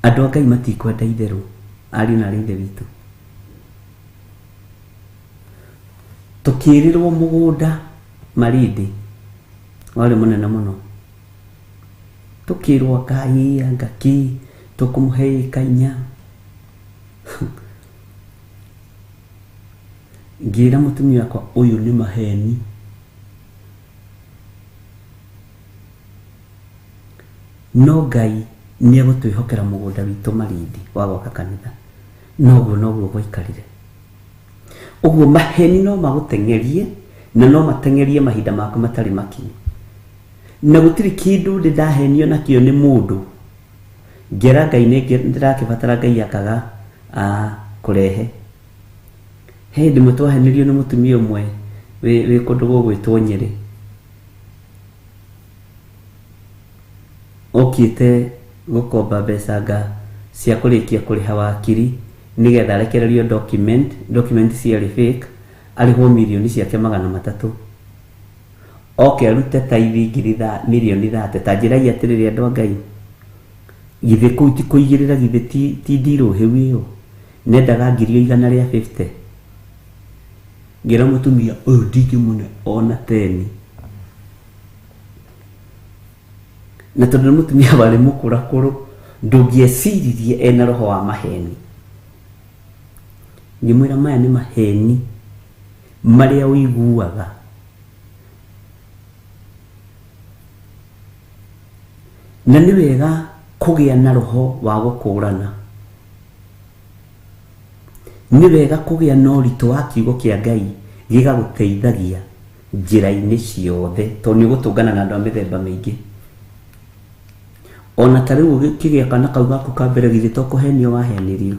Andũ a Ngai matikwenda itherũ, ariũ na arĩ ithe witũ. Tũkĩĩrĩrwo mũgũnda Malindi warĩ mũnene mũno, tũkĩrwo anga ĩ anga kĩ, tũkũmũhe ĩka 4. Ngĩra mũtumia wakwa ũyũ nĩ maheni. No Ngai nĩ egũtwĩhokera mũgũnda witũ Malindi wa gwaka kanitha. Noguo noguo gwaikarire. Ũguo maheni no magũteng'erie na no mateng'erie mahinda maku matarĩ makinyu. Na gũtirĩ kĩndũ ndĩ ndahenio nakĩo nĩ mũndũ ngera Ngai nĩ ndĩrakĩbatara Ngai akaga kũrehe. He hĩndĩ ĩmwe twahenirio nĩ mũtumia ũmwe wĩ kũndũ gũgwĩtwo Nyĩrĩ, okĩte gũkomba mbeca nga cia kũrĩkia kũrĩha wakiri nĩgetha arekererio document, document ciarĩ fake, arĩhwo mirioni ciake 300. Oke arute taithi ngiri tha, mirioni 30. Ta njĩrai atĩrĩrĩ andũ a Ngai, githĩ kũu ti kũigĩrĩra, githĩ ti ndirũ hĩu ĩyo? Nendaga ngiri o 150. Ngĩra mũtumia ũyũ ndingĩmũne ona teni. Na tondũ nĩ mũtumia warĩ mũkũrakũrũ, ndũngĩeciririe ena roho wa maheni. Ngĩmwĩra maya nĩ maheni marĩa ũiguaga. Na nĩ wega kũgĩa na roho wa gũkũrana. Nĩ wega kũgĩa na ũritũ wa kiugo kĩa Ngai gĩgagũteithagia njĩra-inĩ ciothe, tondũ nĩ ũgũtũngana na andũ a mĩthemba mĩingĩ. Ona ta rĩu ũkĩgĩa kana kau gaku ka mbere githĩ to kũhenio wahenirio.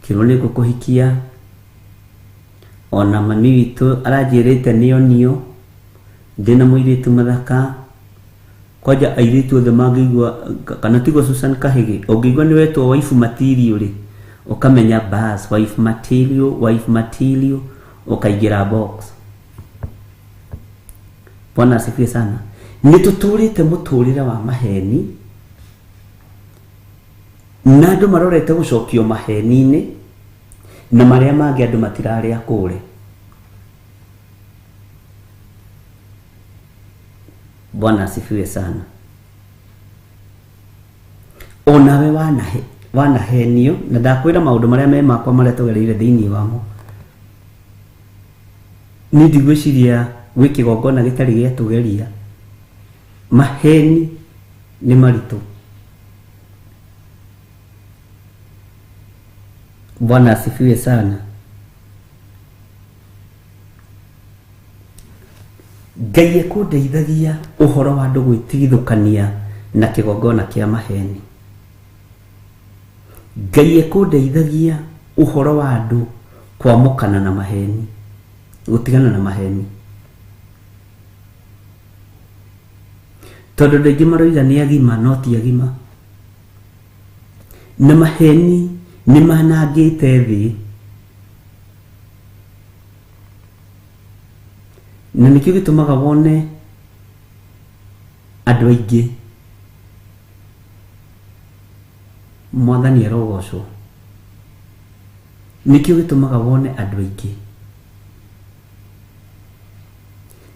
Kĩrwo nĩ ngũkũhikia, ona mami witũ aranjĩrĩte nĩonio ndĩna mũirĩtu mũthaka. Kwanja airĩtu othe mangĩigua, kana tiguo Susan Kahĩgĩ, ũngĩigua nĩ wetwo wife material rĩ, ũkamenya bas, wife material, wife material, ũkaingĩra box. Bwana asifiwe sana. Nĩ tũtũrĩte mũtũrĩre wa maheni, na andũ marorete gũcokio maheni-inĩ, na marĩa mangĩ andũ matirarĩa kũre. Bwana asifiwe sana. Onawe wanahenio, na ndakwĩra maũndũ marĩa me makwa marĩa tũgereire thĩinĩ wamo. Niĩ ndigwĩciria gwĩ kĩgongona gĩtarĩ gĩatũgeria. Maheni nĩ maritũ. Bwana asifiwe sana. Ngai ekũndeithagia ũhoro wa andũ gwĩtigithũkania na kĩgongona kĩa maheni. Ngai ekũndeithagia ũhoro wa andũ kwamũkana na maheni, gũtigana na maheni. Tondũ andũ aingĩ maroiga nĩ agima no ti agima. Na maheni nĩ manangĩte thĩ. Na nĩkĩo gĩtũmaga wone andũ aingĩ Mwathani arogocwo. Nĩkĩo gĩtũmaga wone andũ aingĩ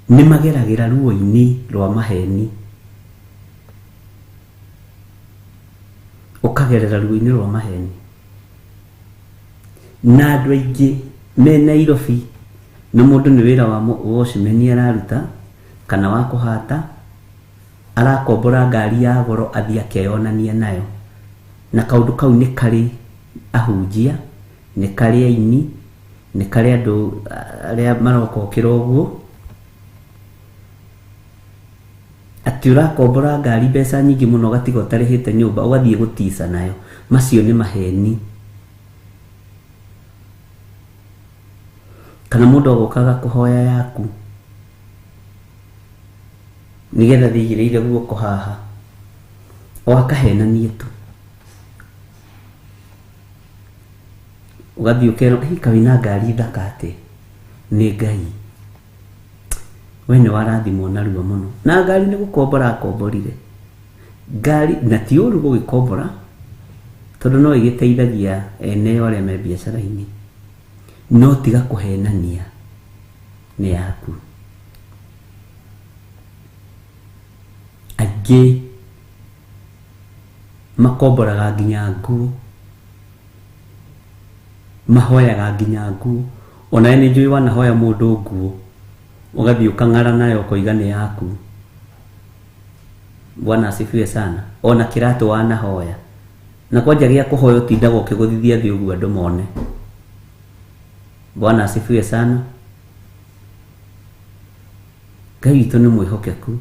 nĩ mageragĩra ruo-inĩ rwa maheni. Ũkagerera ruo-inĩ rwa maheni. Na andũ aingĩ me Nairobi, na mũndũ nĩ wĩra wa watchman araruta kana wa kũhata, arakombora ngari ya goro athiĩ akeyonania nayo. Na kaũndũ kau nĩ karĩ ahunjia, nĩ karĩ aini, nĩ karĩ andũ arĩa marokokĩra ũguo. Atĩ ũrakombora ngari mbeca nyingĩ mũno ũgatiga ũtarĩhĩte nyũmba ũgathiĩ gũtica nayo. Macio nĩ maheni. Kana mũndũ agokaga kũhoya yaku nĩgetha thiĩ igĩrĩire guoko haha, o akahenanie tu. Ũgathiĩ ũkerwo, hĩ, kaĩ wĩna ngari thaka atĩ? Nĩ Ngai. We nĩ warathimwo narua mũno. Na ngari nĩ gũkombora akomborire. Ngari, na ti ũru gũgĩkombora, tondũ no ĩgĩteithagia ene arĩa me biacara-inĩ. No tiga kũhenania nĩ yaku. Aingĩ makomboraga nginya nguo, mahoyaga nginya nguo. Onawe nĩ njũĩ wanahoya mũndũ nguo, ũgathiĩ ũkang'ara nayo ũkoiga nĩ yaku. Bwana asifiwe sana. Ona kĩratũ wanahoya. Na kwanja gĩa kũhoya ũtindaga ũkĩgũthithia thĩ ũguo andũ mone. Bwana asifiwe sana. Ngai witũ nĩ mwĩhokeku.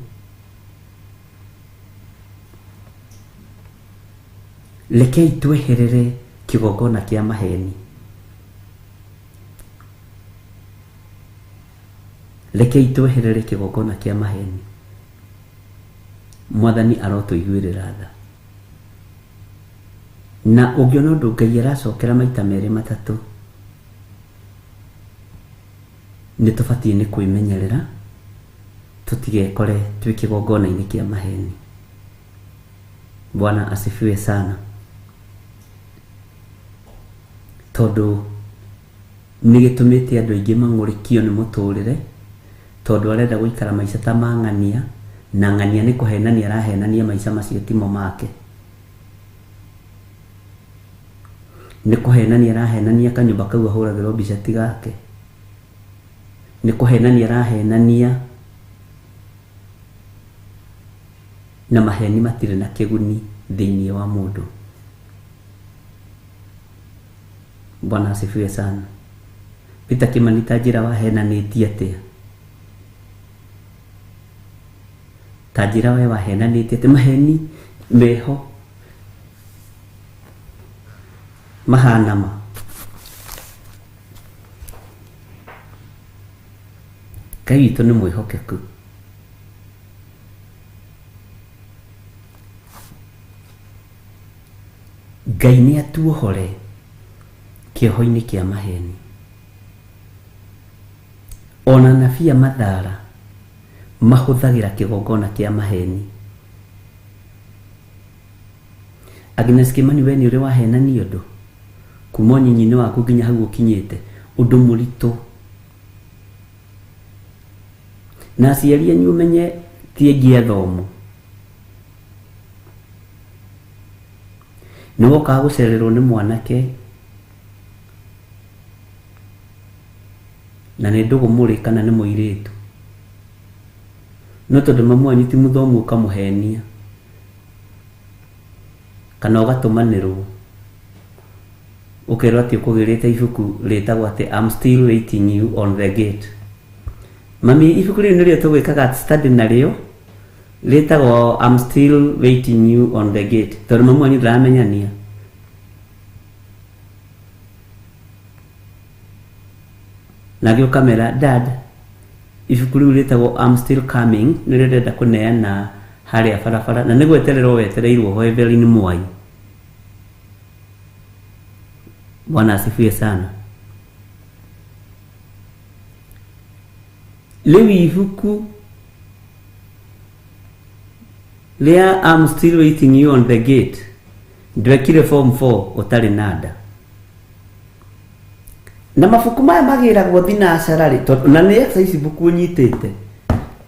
Rekei tweherere kĩgongona kĩa maheni. Rekei tweherere kĩgongona kĩa maheni. Mwathani arotũiguĩrĩra tha. Na ũngĩona ũndũ Ngai aracokera maita merĩ matatũ, nĩ tũbatiĩ nĩ kwĩmenyerera tũtigekore twĩ kĩgongona-inĩ kĩa maheni. Bwana asifiwe sana. Tondũ nĩ gĩtũmĩte andũ aingĩ mang'ũrĩkio nĩ mũtũrĩre, Tondũ arenda gũikara maica ta ma ng'ania, na ng'ania nĩ kũhenania arahenania maica macio timo make. Nĩ kũhenania arahenania kanyũmba kau ahũragĩrwo mbica ti gake. Nĩ kũhenania arahenania na maheni matirĩ na kĩguni thĩinĩ wa mũndũ. Bwana asifiwe sana. Peter Kimani ta njĩra wahenanĩtie atĩa? Ta njĩra we wahenanĩtie atĩ maheni meho mahana ma. Ngai witũ nĩ mwĩhokeku. Ngai nĩ atuohore kĩoho-inĩ kĩa maheni. Ona anabii a Mathara mahũthagĩra kĩgongona kĩa maheni. Agnes Kimani we nĩ ũrĩ wahenania ũndũ kuma ũnyinyi-inĩ waku nginya hau ũkinyĩte, ũndũ mũritũ. Na aciari anyu ũmenye ti aingĩ athomu. Nĩ wokaga gũcererwo nĩ mwanake na nĩ ndũgũ mũrĩ kana nĩ mũirĩtu, no tondũ mamu wanyu ti mũthomu ũkamũhenia kana ũgatũmanĩrwo ũkerwo atĩ ũkũgĩrĩte ibuku rĩtagwo atĩ I'm still waiting you on the gate. Mami, ibuku rĩu nĩrĩo tũgwĩkaga study narĩo, rĩtagwo I'm still waiting you on the gate, tondũ mamu wanyu ndaramenyania. Nake ũkamera dad, ibuku rĩu rĩtagwo I'm still coming nĩrĩo ndĩrenda kũneana harĩa barabara, na nĩ gwetererwo wetereirwo ho Evelyn Mwai. Bwana asifiwe sana. Rĩu ibuku rĩa I'm still waiting you on the gate ndwekire form 4 ũtarĩ na nda. Na mabuku maya magĩragwo thinacara rĩ, tondũ na nĩ exercise book ũnyitĩte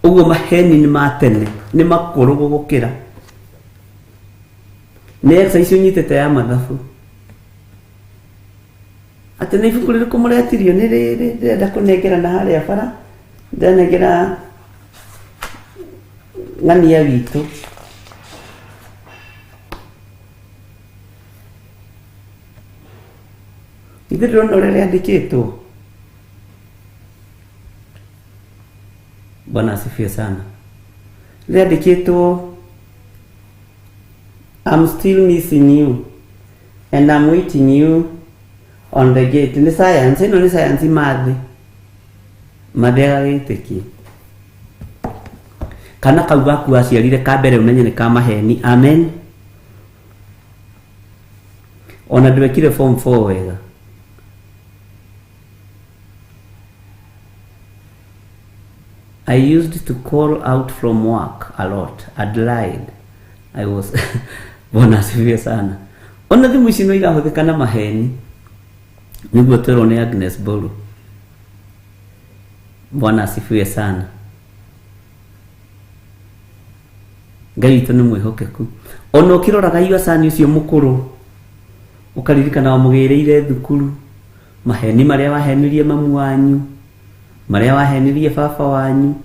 ũguo, maheni nĩ ma tene, nĩ makũrũ gũgũkĩra. Nĩ exercise ũnyitĩte ya mathabu, atĩ nĩ ibuku rĩrĩkũ mũretirio? Nĩ rĩrĩ ndĩrenda kũnengera na harĩa bara, ndĩranengera ng'ania witũ. Ithuĩ ndĩrona ũrĩa rĩandĩkĩtwo. Bwana asifiwe sana. Rĩandĩkĩtwo I'm still missing you and I'm waiting you on the gate. Nĩ science ĩno, nĩ science mathi mathi agagĩtĩkia kana kau gaku waciarire ka mbere, ũmenye nĩ ka maheni. Amen. Ona ndwekire form 4 wega. I used to call out from work a lot. I'd lied. I was Bwana asifiwe sana. Ona thimũ ici no irahũthĩka na maheni, nĩguo twerwo nĩ Agnes Boru. Bwana asifiwe sana. Ngai witũ nĩ mwĩhokeku. Ona ũkĩroraga Iwacani ũcio mũkũrũ, ũkaririkana wamũgĩrĩire thukuru, maheni marĩa wahenirie mamu wanyu, marĩa wahenirie baba wanyu,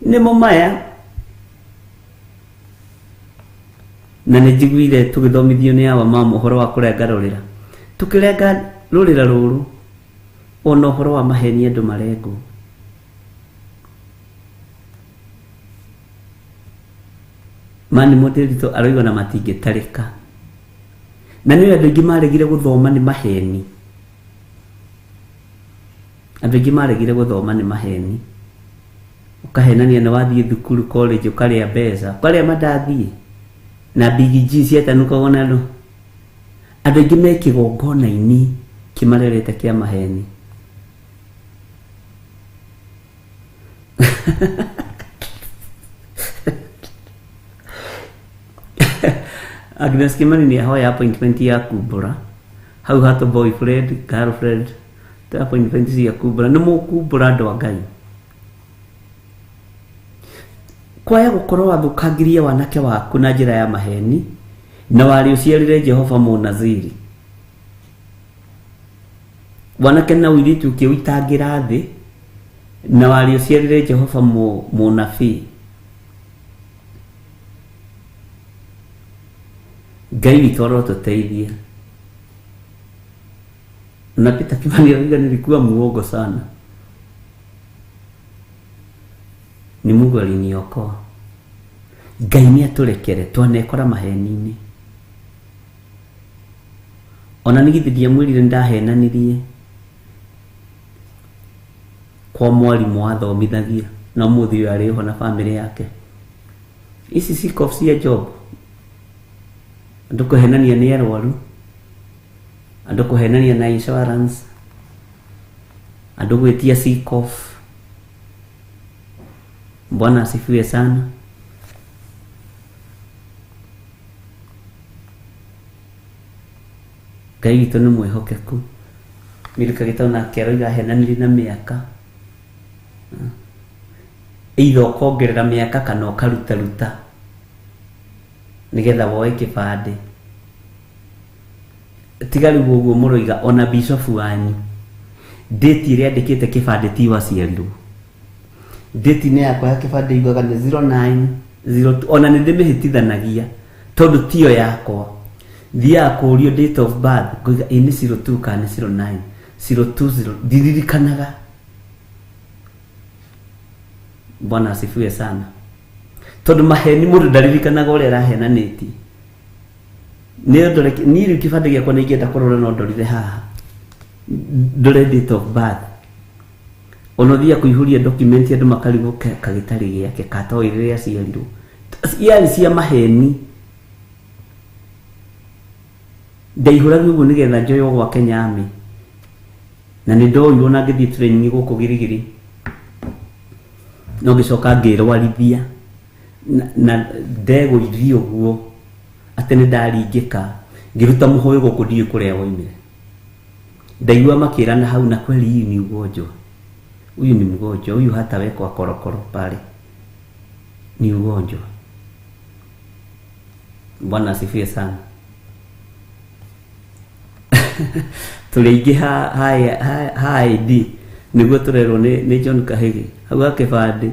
nĩmo maya. Na nĩ njiguire tũgĩthomithio nĩ awa mamu ũhoro wa kũrenga rũrĩra, tũkĩrenga rũrĩra rũrũ, ona ũhoro wa maheni andũ marengwo. Mani Mũndĩritũ aroiga na matingĩtarĩka, na nĩ andũ aingĩ maregire gũthoma nĩ maheni. Andũ aingĩ maregire gũthoma nĩ maheni. Ũkahenania nĩ wathiĩ thukuru college, ũkarĩa mbeca, ũkarĩa mandathi na Big G ciatanukagwo na andũ. Andũ aingĩ me kĩgongona-inĩ kĩmarerete kĩa maheni. Agnes Kimani nĩ ahoya appointment ya kumbũra hau hatũ, boyfriend, girlfriend, appointment cia kumbũra. Nĩ mũkumbũra, andũ a Ngai. Kwaya gũkorwo wathũkangirie wanake waku na njĩra ya maheni na warĩ ũciarĩre Jehova mũnaziri. Wanake na ũirĩtu ũkĩũitangĩra thĩ na warĩ ũciarĩre Jehova mũnabii. Ngai witũ arotũteithia. Na Peter Kimani arauga nilikuwa muongo sana, ni Mungu aliniokoa. Ngai nĩ atũrekere twanekora maheni-inĩ. Ona nĩ githĩ ndiamwĩrire ndahenanirie kwa mwarimũ wathomithagia na ũmũthĩ ũyũ arĩ ho na bamĩrĩ yake. Ici ci cia job, andũ kũhenania nĩ arwaru, andũ kũhenania na insurance, andũ gwĩtia sick off. Bwana asifiwe sana. Ngai witũ nĩ mwĩhokeku. Milka Gĩtau nake aroiga ahenanirie na mĩaka, either ũkongerera mĩaka kana ũkarutaruta nĩgetha woe kĩbandĩ. Tiga rĩu ũguo mũroiga ona bishofu wanyu date ĩrĩa andĩkĩte kĩbandĩ ti waciarirwo. Date-inĩ yakwa ya kĩbandĩ yugaga nĩ 0902, ona nĩ ndĩmĩhĩtithanagia tondũ tiyo yakwa. Thiaga kũũrio date of birth ngoiga ĩ nĩ 02 kana nĩ 09 020, ndiririkanaga. Bwana asifiwe sana. Tondũ maheni mũndũ ndaririkanaga ũrĩa arahenanĩtie. Nĩ ndore niĩ rĩu kĩbandĩ gĩakwa nĩ ingĩenda kũrora no ndorire haha ndore date of birth. Ona ũthiaga kũihũria document andũ makarigwo kagĩtarĩ gĩake katoĩ rĩrĩa aciarirwo. Yarĩ cia maheni. Ndaihũragia ũguo nĩgetha njoywo gwa Kenya Army. Na nĩ ndoirwo na ngĩthiĩ training gũkũ Girigiri. No ngĩcoka ngĩrwarithia na ndegũithia ũguo atĩ nĩ ndaringĩka ngĩruta mũhũyũ gũkũ ndiũĩ kũrĩa woimire. Ndaigua makĩrana hau na kweli hii ni ugonjwa, huyu ni mgonjwa, huyu hata wekwa korokoro pale ni ugonjwa. Bwana asifiwe sana. Tũrĩ aingĩ ha ID nĩguo tũrerwo nĩ John Kahĩgĩ hau ha kĩbandĩ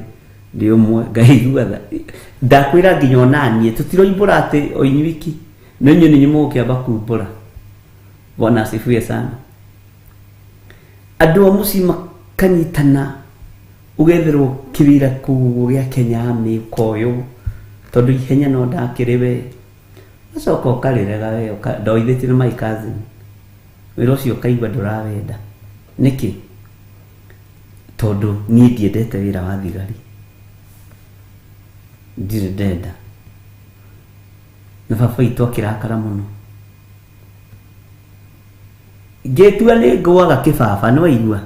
ndĩ ũmwe. Ngai igua tha. Ndakwĩra nginya ona niĩ tũtiroimbũra atĩ o inyuiki, no inyuĩ nĩ inyuĩ mũgũkĩamba kumbũra. Bwana asifiwe sana. Andũ a mũciĩ makanyitana ũgetherwo kĩwĩra kũu ũguo gĩa Kenya Army ũkoywo tondũ ihenya no ndakĩrĩ we, ũgacoka ũkarĩrega we, ndoithĩtie na my cousin wĩra ũcio ũkaigua ndũrawenda. Nĩkĩ? Tondũ niĩ ndiendete wĩra wa thigari, ndirĩ ndenda. Na baba witũ akĩrakara mũno. Ngĩtua nĩ ngũaga kĩbaba, nĩ waigua?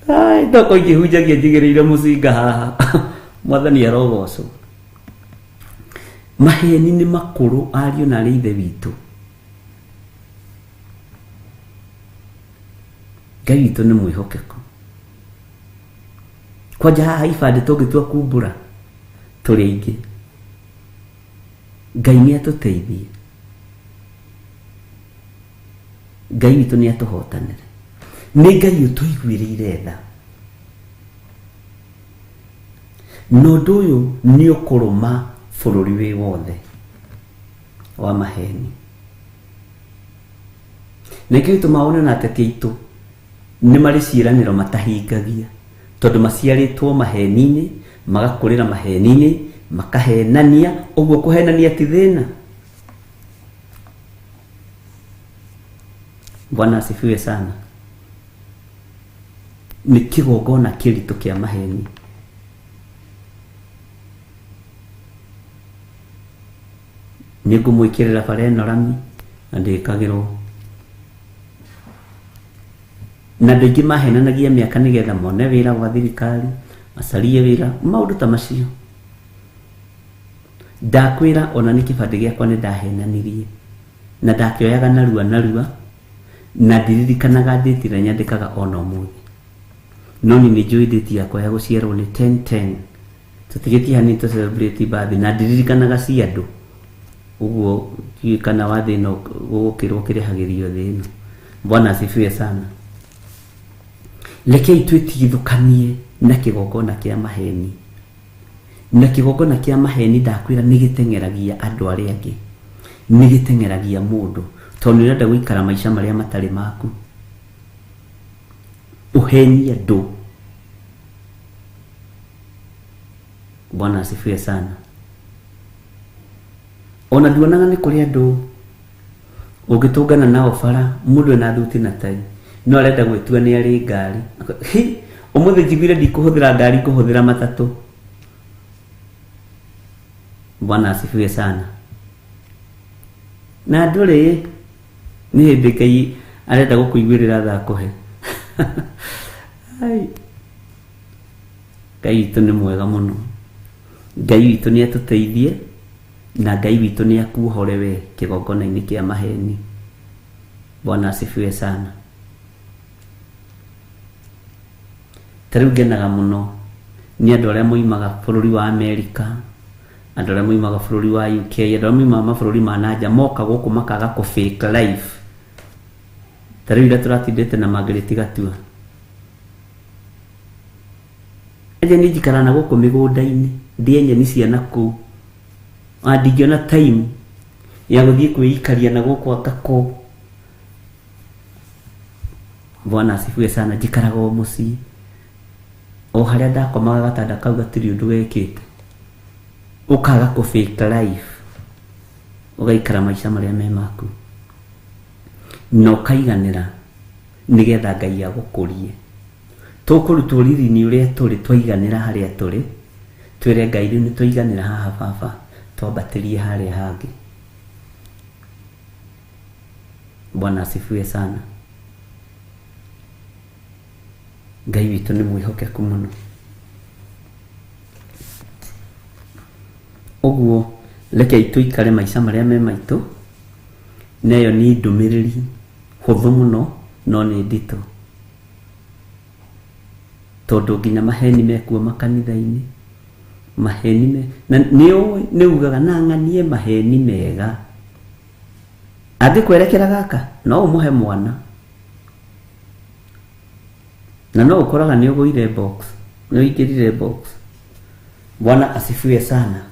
Ai, ndoko ingĩhunjagia njigĩrĩire mũcinga haha. Mwathani arogocwo. Maheni nĩ makũrũ ariũ na arĩ ithe witũ. Ngai witũ nĩ mwĩhokeku. Kwanja haha ibandĩ tũngĩtua kumbũra tũrĩ aingĩ. Ngai nĩ atũteithie. Ngai witũ nĩ atũhotanĩre. Nĩ Ngai ũtũiguĩrĩire tha. Na ũndũ ũyũ nĩ ũkũrũma bũrũri wĩ wothe wa maheni. Na nĩkĩo gĩtũmaga wone ona ateti aitũ nĩ marĩ ciĩranĩro matahingagia, tondũ maciarĩtwo maheni-inĩ, magakũrĩra maheni-inĩ, makahenania. Ũguo kũhenania ti thĩna. Bwana asifiwe sana. Nĩ kĩgongona kĩritũ kĩa maheni. Nĩ ngũmwĩkĩrĩra bara ĩno rami na ndĩkagĩrwo. Na andũ aingĩ mahenanagia mĩaka nĩgetha mone wĩra gwa thirikari, macarie wĩra, maũndũ ta macio. Ndakwĩra ona nĩ kĩbandĩ gĩakwa nĩ ndahenanirie na ndakĩoyaga narua narua na ndiririkanaga date ĩrĩa nyandĩkaga ona ũmũthĩ. No niĩ nĩ njũĩ date yakwa ya gũciarwo nĩ 10/10. Tũtigĩtie hanini tũ celebrate birthday na ndiririkanaga cia andũ. Ũguo ndiũĩ kana wa thĩ ĩno gũgũkĩrwo kĩrĩhagĩrio thĩ ĩno. Bwana asifiwe sana. Rekei twĩtigithũkanie na kĩgongona kĩa maheni. Na kĩgongona kĩa maheni ndakwĩra nĩ gĩteng'eragia andũ arĩa angĩ. Nĩ gĩteng'eragia mũndũ tondũ nĩ ũrenda gũikara maica marĩa matarĩ maku. Ũhenie andũ. Bwana asifiwe sana. Ona nduonaga nĩ kũrĩ andũ ũngĩtũngana nao bara mũndũ ena thuti na tai no arenda gwĩtua nĩ arĩ ngari. Hi, ũmũthĩ njiguire ndikũhũthĩra ngari ngũhũthĩra matatũ. Bwana asifiwe sana. Na ndũrĩ nĩ hĩndĩ Ngai arenda gũkũiguĩrĩra tha akũhe. Ai. Ngai witũ nĩ mwega mũno. Ngai witũ nĩ atũteithie na Ngai witũ nĩ akuohore we kĩgongona-inĩ kĩa maheni. Bwana asifiwe sana. Ta rĩu ngenaga mũno nĩ andũ arĩa moimaga bũrũri wa Amerika, andũ arĩa moimaga bũrũri wa UK, andũ arĩa moimaga mabũrũri ma na nja moka gũkũ makaga kũ fake life. Ta rĩu ira tũratindĩte na Margaret Gatua. Aja niĩ njikaraga na gũkũ mĩgũnda-inĩ, ndĩe nyeni cia na kũu. Ona ndingĩona time ya gũthiĩ kwĩikaria na gũkũ Angako. Bwana asifiwe sana. Njikaraga o mũciĩ. O harĩa ndakomaga gatanda kau gatirĩ ũndũ gekĩte. Ũkaga kũ fake life. Ũgaikara maica marĩa me maku. Na ũkaiganĩra nĩgetha Ngai agũkũrie. Tũkũrutwo riri-inĩ ũrĩa tũrĩ twaiganĩra harĩa tũrĩ, twĩre Ngai rĩu nĩ twaiganĩra haha baba, twambatĩrie harĩa hangĩ. Bwana asifiwe sana. Ngai witũ nĩ mwĩhokeku mũno. Ũguo rekei tũikare maica marĩa me maitũ, na ĩyo nĩ ndũmĩrĩri hũthũ mũno no nĩ nditũ. Tondũ nginya maheni mekuo makanitha-inĩ. Maheni me na nĩ ũĩ nĩ ugaga na ng'anie maheni mega. Angĩkwerekera gaka no ũmũhe mwana. Na no ũkoraga nĩ ũgũire box, nĩ ũingĩrire box. Bwana asifiwe sana.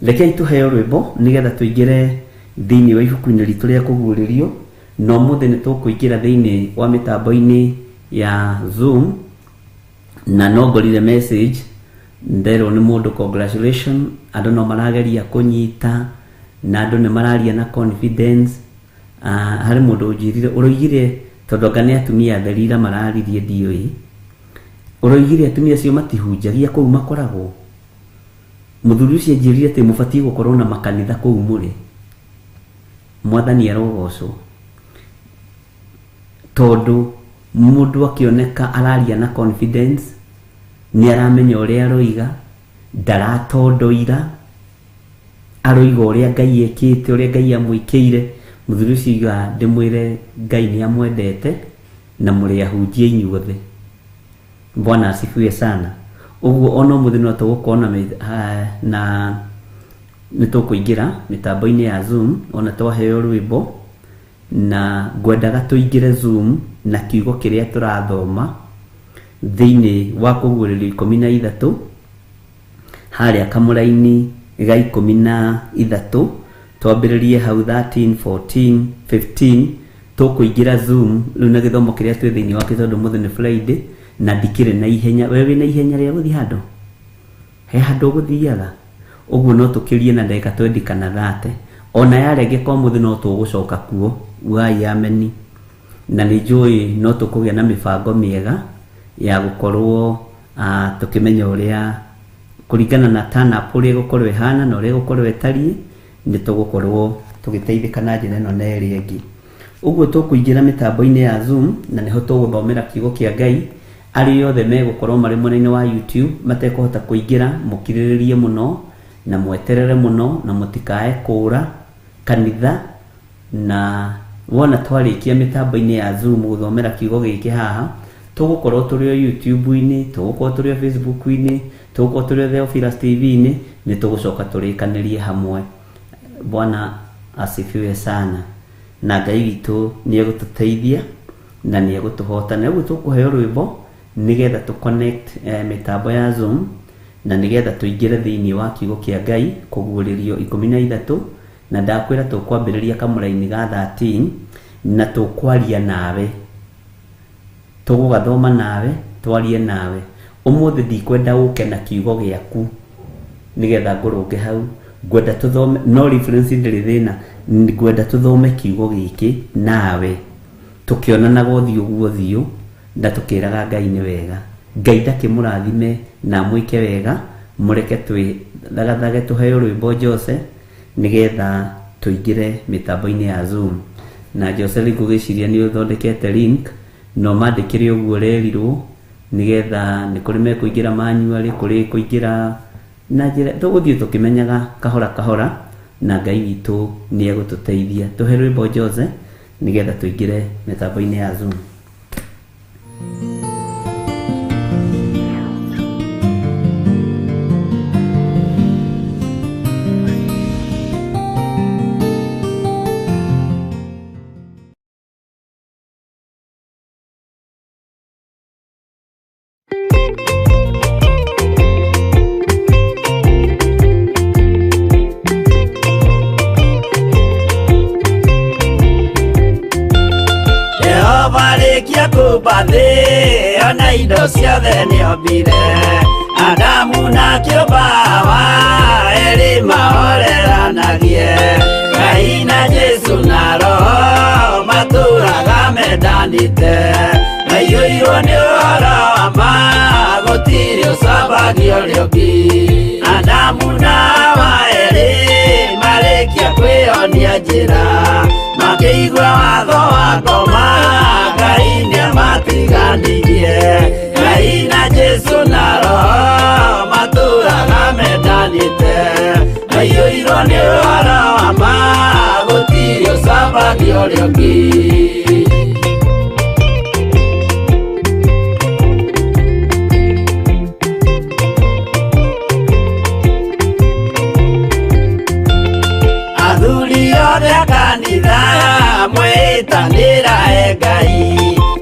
Rekei tũheo rwĩmbo nĩgetha tũingĩre thĩinĩ wa ibuku-inĩ ritũ rĩa kũguũrĩrio. Na ũmũthĩ nĩ tũkũingĩra thĩinĩ wa mĩtambo-inĩ ya Zoom. Na no ngorire message nderwo nĩ mũndũ congratulation, andũ no marageria kũnyita na andũ nĩ mararia na confidence. Harĩ mũndũ ũnjĩrire ũroigire tondũ anga nĩ atumia atheri ira mararirie ndiũĩ, ũroigire atumia acio matihunjagia kũu makoragwo. Mũthuri ũcio anjĩrire atĩ mũbatiĩ gũkorwo na makanitha kũu mũrĩ. Mwathani arogocwo. Tondũ mũndũ akĩoneka araria na confidence, nĩ aramenya ũrĩa aroiga, ndaratondoira, aroiga ũrĩa Ngai ekĩte, ũrĩa Ngai amwĩkĩire. Mũthuri ũcio oiga ndĩmwĩre Ngai nĩ amwendete na mũrĩ ahunjia inyuothe. Bwana asifiwe sana. Ũguo ona ũmũthĩ no tũgũkorwo na nĩ tũkũingĩra mĩtambo-inĩ ya Zoom ona twaheo rwĩmbo, na ngwendaga tũingĩre Zoom na kiugo kĩrĩa tũrathoma thĩinĩ wa kũguũrĩrio 13 harĩa kamũraini ga 13, twambĩrĩrie hau 13, 14, 15. Tũkũingĩra Zoom rĩu na gĩthomo kĩrĩa twĩ thĩinĩ wake tondũ ũmũthĩ nĩ Friday na ndikĩrĩ na ihenya. We wĩna ihenya rĩa gũthiĩ handũ? He handũ ũgũthiaga? Ũguo no tũkĩrie na ndagĩka 20 kana 30. Ona yarengeka ũmũthĩ no tũgũcoka kuo, ugai ameni. Na nĩ njũĩ no tũkũgĩa na mĩbango mĩega ya gũkorwo tũkĩmenya ũrĩa kũringana na turn up ũrĩa ĩgũkorwo ĩhana na ũrĩa ĩgũkorwo ĩtariĩ, nĩ tũgũkorwo tũgĩteithĩka na njĩra ĩno na ĩrĩa ĩngĩ. Ũguo tũkũingĩra mĩtambo-inĩ ya Zoom na nĩho tũgũthomera kiugo kĩa Ngai. Arĩa othe megũkorwo marĩ mwena-inĩ wa YouTube matekũhota kũingĩra, mũkirĩrĩrie mũno na mweterere mũno na mũtikae kũũra kanitha. Na wona twarĩkia mĩtambo-inĩ ya Zoom gũthomera kiugo gĩkĩ haha, Tũgũkorwo tũrĩ o YouTube-inĩ, tũgũkorwo tũrĩ o Facebook-inĩ, tũgũkorwo tũrĩ o Theophilus TV-inĩ, nĩ tũgũcoka tũrĩkanĩrie hamwe. Bwana asifiwe sana. Na Ngai witũ nĩ egũtũteithia na nĩ egũtũhota. Na rĩu tũkũheo rwĩmbo nĩgetha tũ connect mĩtambo ya Zoom na nĩgetha tũingĩre thĩinĩ wa kiugo kĩa Ngai kũguũrĩrio 13, na ndakwĩra tũkwambĩrĩria kamũraini ga 13 na tũkwaria nawe, tũgũgathoma nawe, twarie nawe. Ũmũthĩ ndikwenda ũke na kiugo gĩaku nĩgetha ngũrũnge hau, ngwenda tũthome, no reference ndĩrĩ thĩna, ngwenda tũthome kiugo gĩkĩ nawe tũkĩonanaga ũthiũ guo ũthiũ na tũkĩraga Ngai nĩ wega. Ngai ndakĩmũrathime na amwĩke wega, mũreke twĩthagathage tũheo rwĩmbo Jose nĩgetha tũingĩre mĩtambo-inĩ ya Zoom. Na Jose rĩu ngũgĩciria nĩ ũthondekete link, no mandĩkĩre ũguo ũrerirwo nĩgetha nĩ kũrĩ mekũingĩra manually, kũrĩ kũingĩra na njĩra tũgũthiĩ tũkĩmenyaga kahora kahora, na Ngai witũ nĩ egũtũteithia. Tũhe rwĩmbo Jose nĩgetha tũingĩre mĩtambo-inĩ ya Zoom. Jehova rĩkia kũmba thĩ ona indo ciothe nĩombire, Adamu na kĩũmba Hawa erĩ mahoreranagie, Ngai na Jesũ na Roho matũraga mendanĩte, maiyũirwo nĩ ũhoro wa ma gũtirĩ ũcambagia ũrĩa ũngĩ. Adamu na Hawa erĩ marĩkia kwĩyonia njĩra, makĩigua watho wa ngoma Ngai nĩamatiganirie, Ngai na Jesũ na Roho matũraga mendanĩte, maiyũirwo nĩ ũhoro wa ma gũtirĩ ũcambagia ũrĩa ũngĩ. Athuri othe a kanitha mwĩtanĩra e Ngai,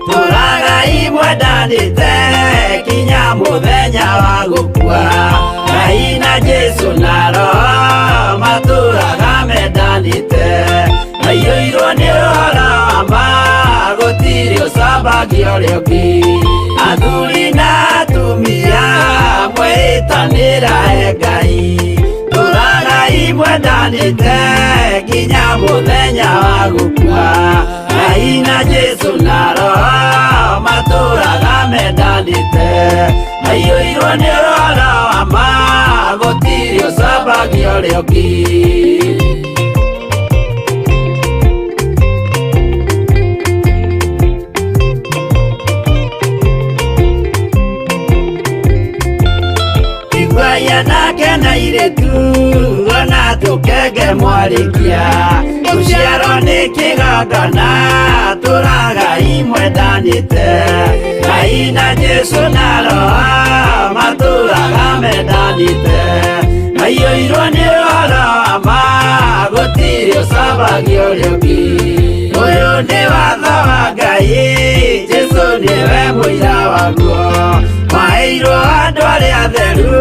tũragai mwendanĩte kinya mũthenya wa gũkua, Ngai na Jesũ na Roho matũraga mendanĩte, maiyũirwo nĩ ũhoro wa ma gũtirĩ ũcambagia ũrĩa ũngĩ. Athuri na atumia mwĩtanĩra e Ngai, tũragai mwendanĩte kinya mũthenya wa gũkua, Ngai na Jesũ na Roho matũraga mendanĩte, maiyũirwo nĩ ũhoro wa ma gũtirĩ ũcambagia ũrĩa ũngĩ. Iguaia nake na irĩtu ona tũkenge mwarĩkia, rũciaro nĩ kĩgongona tũragai mwendanĩte, Ngai na Jesũ na Roho matũraga mendanĩte, maiyũirwo nĩ ũhoro wa ma gũtirĩ ũcambagia ũrĩa ũngĩ. Ũyũ nĩ watho wa Ngai, Jesũ nĩwe mũira waguo, maheirwo andũ arĩa atheru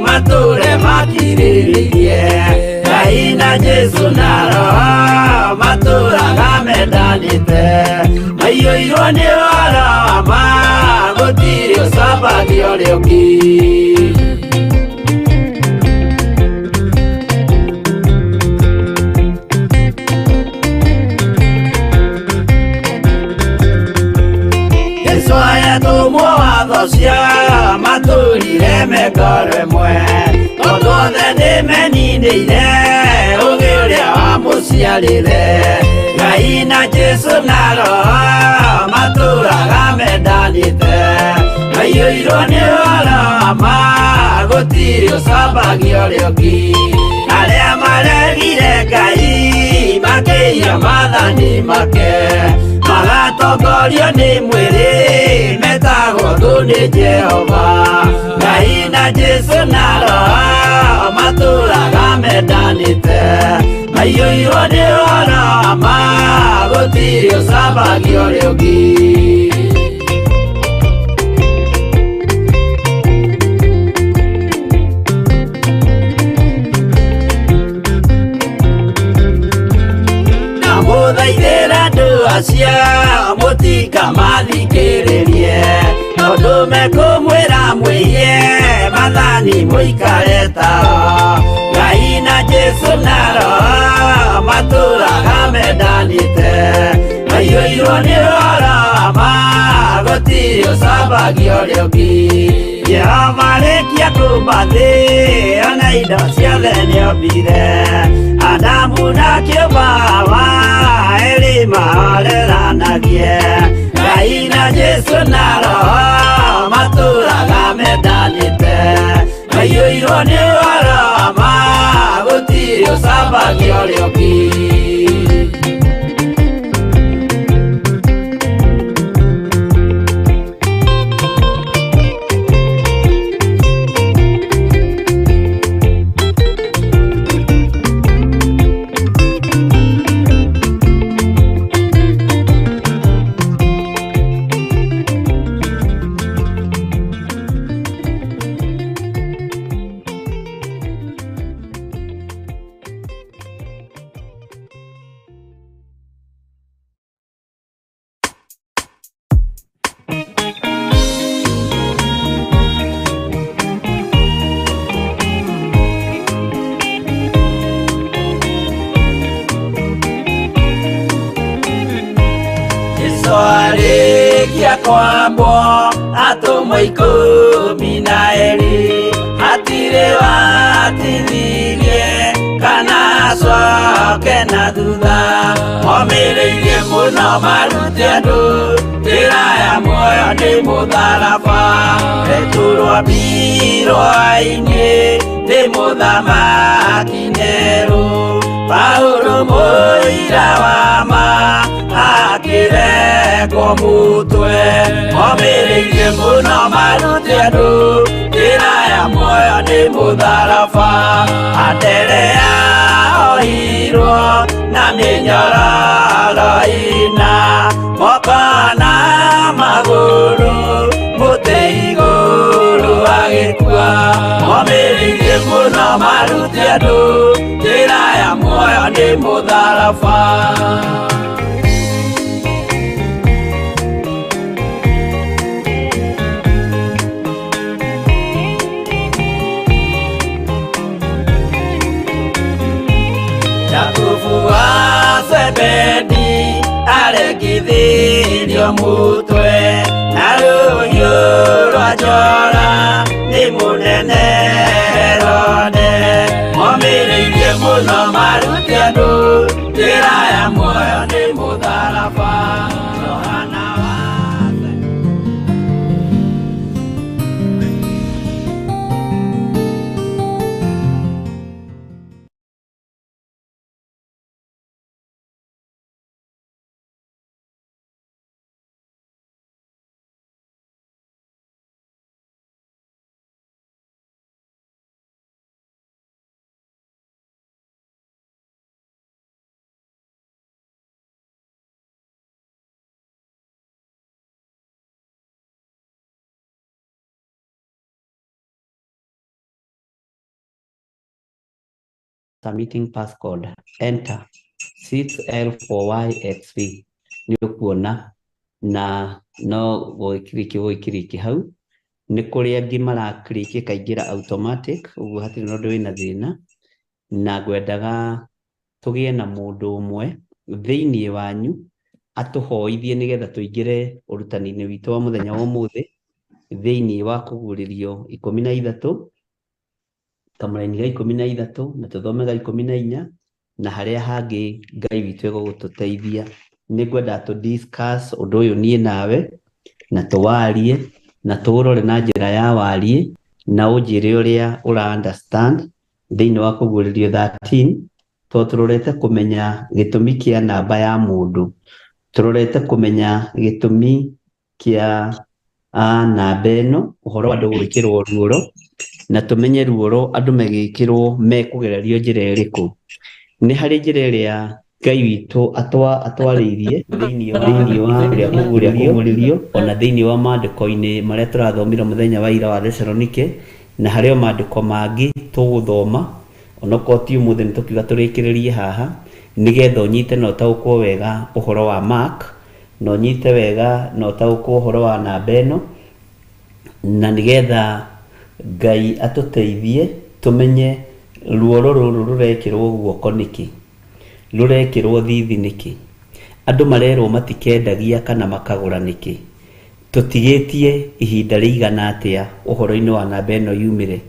matũre makirĩrĩirie, Ngai na Jesũ na Roho matũraga mendanĩte, maiyũirwo nĩ ũhoro wa ma gũtirĩ ũcambagia ũrĩa ũngĩ. Jesũ ayatũmwo watho cia matũrire mekoro ĩmwe, tondũ othe nĩmeninĩire ũgĩ ũrĩa wamũciarire, Ngai na Jesũ na Roho matũraga mendanĩte, maiyũirwo nĩ ũhoro wa ma gũtirĩ ũcambagia ũrĩa ũngĩ. Arĩa maregire Ngai makĩiya maathani make, magatongorio nĩ mwĩrĩ Etagwo thũ nĩ Jehova. Ngai na Jesu na Roho matũraga mendanĩte, maiyũirwo nĩ ũhoro wa ma, gũtirĩ ũcambagia ũrĩa ũngĩ. Ndamũthaithĩra andũ acio mũtikamathikĩrĩrie, tondũ mekũmwĩra mwĩhie mathani mũikare tao. Ngai na Jesu na Roho matũraga mendanĩte, maiyũirwo nĩ ũhoro wa ma, gũtirĩ ũcambagia ũrĩa ũngĩ. Jehova arĩkia kũũmba thĩ, ona indo ciothe nĩombire, Adamu na kĩũmba Hawa erĩ mahoreranagie. Ngai na Jesu na Roho matũraga mendanĩte, maiyũirwo nĩ ũhoro wa ma, gũtirĩ ũcambagia ũrĩa ũngĩ. Jesu arĩkia kwambwo atũmwo 12, hatirĩ watithirie kana acoke na thutha. Momĩrĩirie mũno marute andũ njĩra ya muoyo nĩ mũtharaba. Petero ambirwo ainĩ nĩ mũthamaki Nero, Paulo mũira wa ma akĩrekwo mũtwe. Momĩrĩirie mũno marute andũ njĩra ya muoyo nĩ mũtharaba. Anderea ohirwo na mĩnyororo ĩna, moko na magũrũ mũtĩ igũrũ agĩkua. Momĩrĩirie mũno marute andũ njĩra ya muoyo nĩ mũtharaba. Jakubu wa Zebedi aregithirio mũtwe na rũhiũ rwa njora nĩ mũnene Herode. Momĩrĩirie mũno marute andũ njĩra ya muoyo nĩ mũtharaba. Johana wa Submitting passcode, enter 6L4YXV nĩ ũkuona na no gũgĩkiriki gũgĩkiriki hau. Nĩ kũrĩ angĩ marakiriki ĩkaingĩra automatic, ũguo hatirĩ na ũndũ wĩna thĩna. Na ngwendaga tũgĩe na mũndũ ũmwe thĩinĩ wanyu atũhoithie nĩgetha tũingĩre ũrutani-inĩ witũ wa mũthenya wa ũmũthĩ thĩinĩ wa kũguũrĩrio 13 kamũraini ga 13 na tũthome ga 14 na harĩa hangĩ Ngai witũ egũgũtũteithia. Nĩ ngwenda tũ discuss ũndũ ũyũ niĩ nawe na tũwarie na tũũrore na njĩra ya wariĩ na ũnjĩre ũrĩa ũra understand thĩinĩ wa kũguũrĩrio 13, tondũ tũrorete kũmenya gĩtũmi kĩa namba ya mũndũ, tũrorete kũmenya gĩtũmi kĩa a namba ĩno, ũhoro wa andũ gwĩkĩrwo ruoro, na tũmenye ruoro andũ magĩkĩrwo mekũgererio njĩra ĩrĩkũ. Nĩ harĩ njĩra ĩrĩa Ngai witũ atwarĩirie thĩinĩ wa ũrĩa kũguũrĩrio, ona thĩinĩ wa maandĩko-inĩ marĩa tũrathomire mũthenya wa ira wa Thesalonike, na harĩ o maandĩko mangĩ tũgũthoma, onokorwo ti ũmũthĩ nĩ tũkiuga tũrĩkĩrĩrie haha, nĩgetha ũnyite na ũtaũkwo wega ũhoro wa Mark, na ũnyite wega na ũtaũkwo ũhoro wa namba ĩno, na nĩgetha Ngai atũteithie tũmenye ruoro rũrũ rũrekĩrwo guoko nĩkĩ, rũrekĩrwo thithi nĩkĩ, andũ marerwo matikendagia kana makagũra nĩkĩ, tũtigĩtie ihinda rĩigana atĩa ũhoro-inĩ wa namba ĩno yumĩre,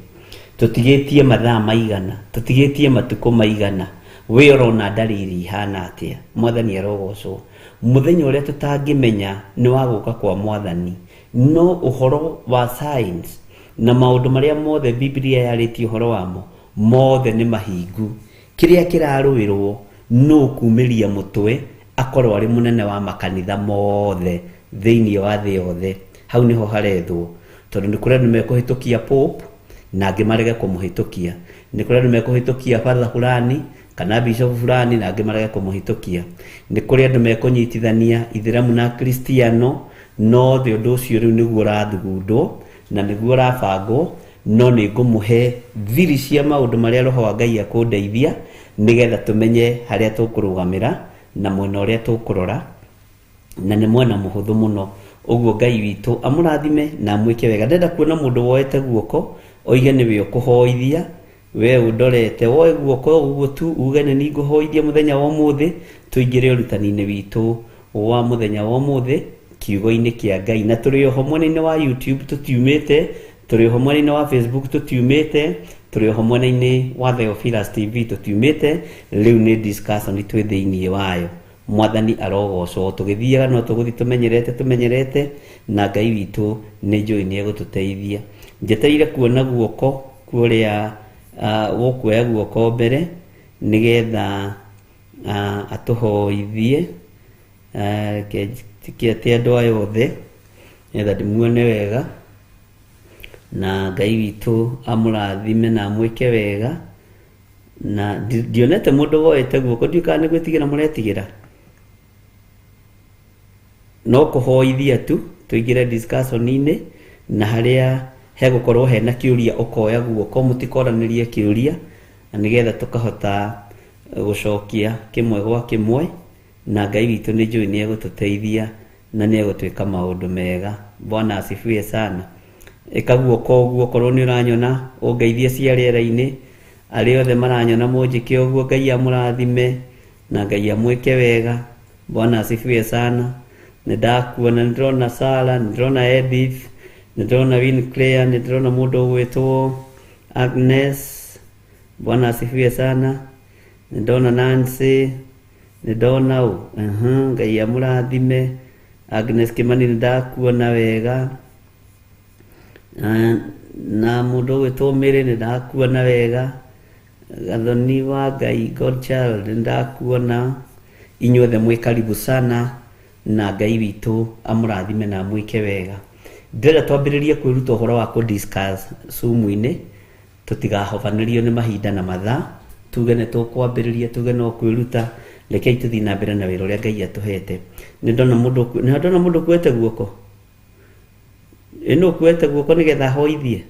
tũtigĩtie mathaa maigana, tũtigĩtie matukũ maigana, we ũrona ndariri ihana atĩa. Mwathani arogocwo. Mũthenya ũrĩa tũtangĩmenya nĩ wa gũka kwa Mwathani, no ũhoro wa science na maũndũ marĩa mothe Biblia yarĩtie ũhoro wamo mothe nĩ mahingu. Kĩrĩa kĩrarũĩrwo nũ kumĩria mũtwe akorwo arĩ mũnene wa makanitha mothe thĩinĩ wa thĩ yothe. Hau nĩho harethwo, tondũ nĩ kũrĩ andũ mekũhĩtũkia Pope na angĩ marege kũmũhĩtũkia, nĩ kũrĩ andũ mekũhĩtũkia Father fulani kana Bishop fulani na angĩ marege kũmũhĩtũkia, nĩ kũrĩ andũ mekũnyitithania Ithĩramu na Kristiano, no thĩ ũndũ ũcio rĩu nĩguo ũrathugundwo na nĩguo ũrabangwo. No nĩ ngũmũhe thiri cia maũndũ marĩa Roho wa Ngai akũndeithia nĩgetha tũmenye harĩa tũkũrũgamĩra na mwena ũrĩa tũkũrora, na nĩ mwena mũhũthũ mũno. Ũguo Ngai witũ amũrathime na amwĩke wega. Ndĩrenda kuona mũndũ woete guoko oige nĩwe ũkũhoithia, we ũndorete woe guoko ũguo tu uge nĩ niĩ ngũhoithia mũthenya wa ũmũthĩ, tũingĩre ũrutani-inĩ witũ wa mũthenya wa ũmũthĩ kiugo-inĩ kĩa Ngai. Na tũrĩ oho mwena-inĩ wa YouTube tũtiumĩte, tũrĩ oho mwena-inĩ wa Facebook tũtiumĩte, tũrĩ oho mwena-inĩ wa Theophilus TV tũtiumĩte. Rĩu nĩ discussion twĩ thĩinĩ wayo. Mwathani arogocwo. Tũgĩthiaga no tũgũthiĩ tũmenyerete, na Ngai witũ nĩ njũĩ nĩ egũtũteithia. Njetereire kuona guoko kũrĩa gũkuoya guoko mbere nĩgetha atũhoithie. Reke njĩtĩkie atĩ andũ aya othe nĩgetha ndĩmuone wega, na Ngai witũ amũrathime na amwĩke wega. Na ndionete mũndũ woete guoko, ndiũĩ kana nĩ gwĩtigĩra mũretigĩra, no kũhoithia tu tũingĩre discussion-inĩ, na harĩa hegũkorwo hena kĩũria ũkoya guoko, mũtikoranĩrie kĩũria, na nĩgetha tũkahota gũcokia kĩmwe gwa kĩmwe, na Ngai witũ nĩ njũĩ nĩ egũtũteithia na nĩ egũtwĩka maũndũ mega. Bwana asifiwe sana. Ĩka guoko ũguo okorwo nĩ ũranyona, ũngeithie cia rĩera-inĩ. Arĩa othe maranyona mũnjĩke ũguo, Ngai amũrathime na Ngai amwĩke wega. Bwana asifiwe sana. Nĩ ndakuona, nĩ ndĩrona Sarah, nĩ ndĩrona Edith, nĩ ndĩrona Winclair, nĩ ndĩrona mũndũ ũgwĩtwo Agnes. Bwana asifiwe sana. Nĩ ndona Nancy, nĩ ndona ũ, Ngai amũrathime. Agnes Kimani nĩ ndakuona wega. Na mũndũ ũgwĩtwo Mary nĩ ndakuona wega. Gathoni wa Ngai Godchild nĩ ndakuona. Inyuothe mwĩ karibu sana, na Ngai witũ amũrathime na amwĩke wega. Ndĩrenda twambĩrĩrie kwĩruta ũhoro wa kũ discuss Zoom-inĩ, tũtigahobanĩrio nĩ mahinda na mathaa, tuge nĩ tũkwambĩrĩria, tuge no kwĩruta. Rekei tũthiĩ na mbere na wĩra ũrĩa Ngai atũhete. Nĩ ndona mũndũ nĩ ndona mũndũ ũkuĩte guoko. Ĩ nũ ũkuĩte guoko nĩgetha ahoithie?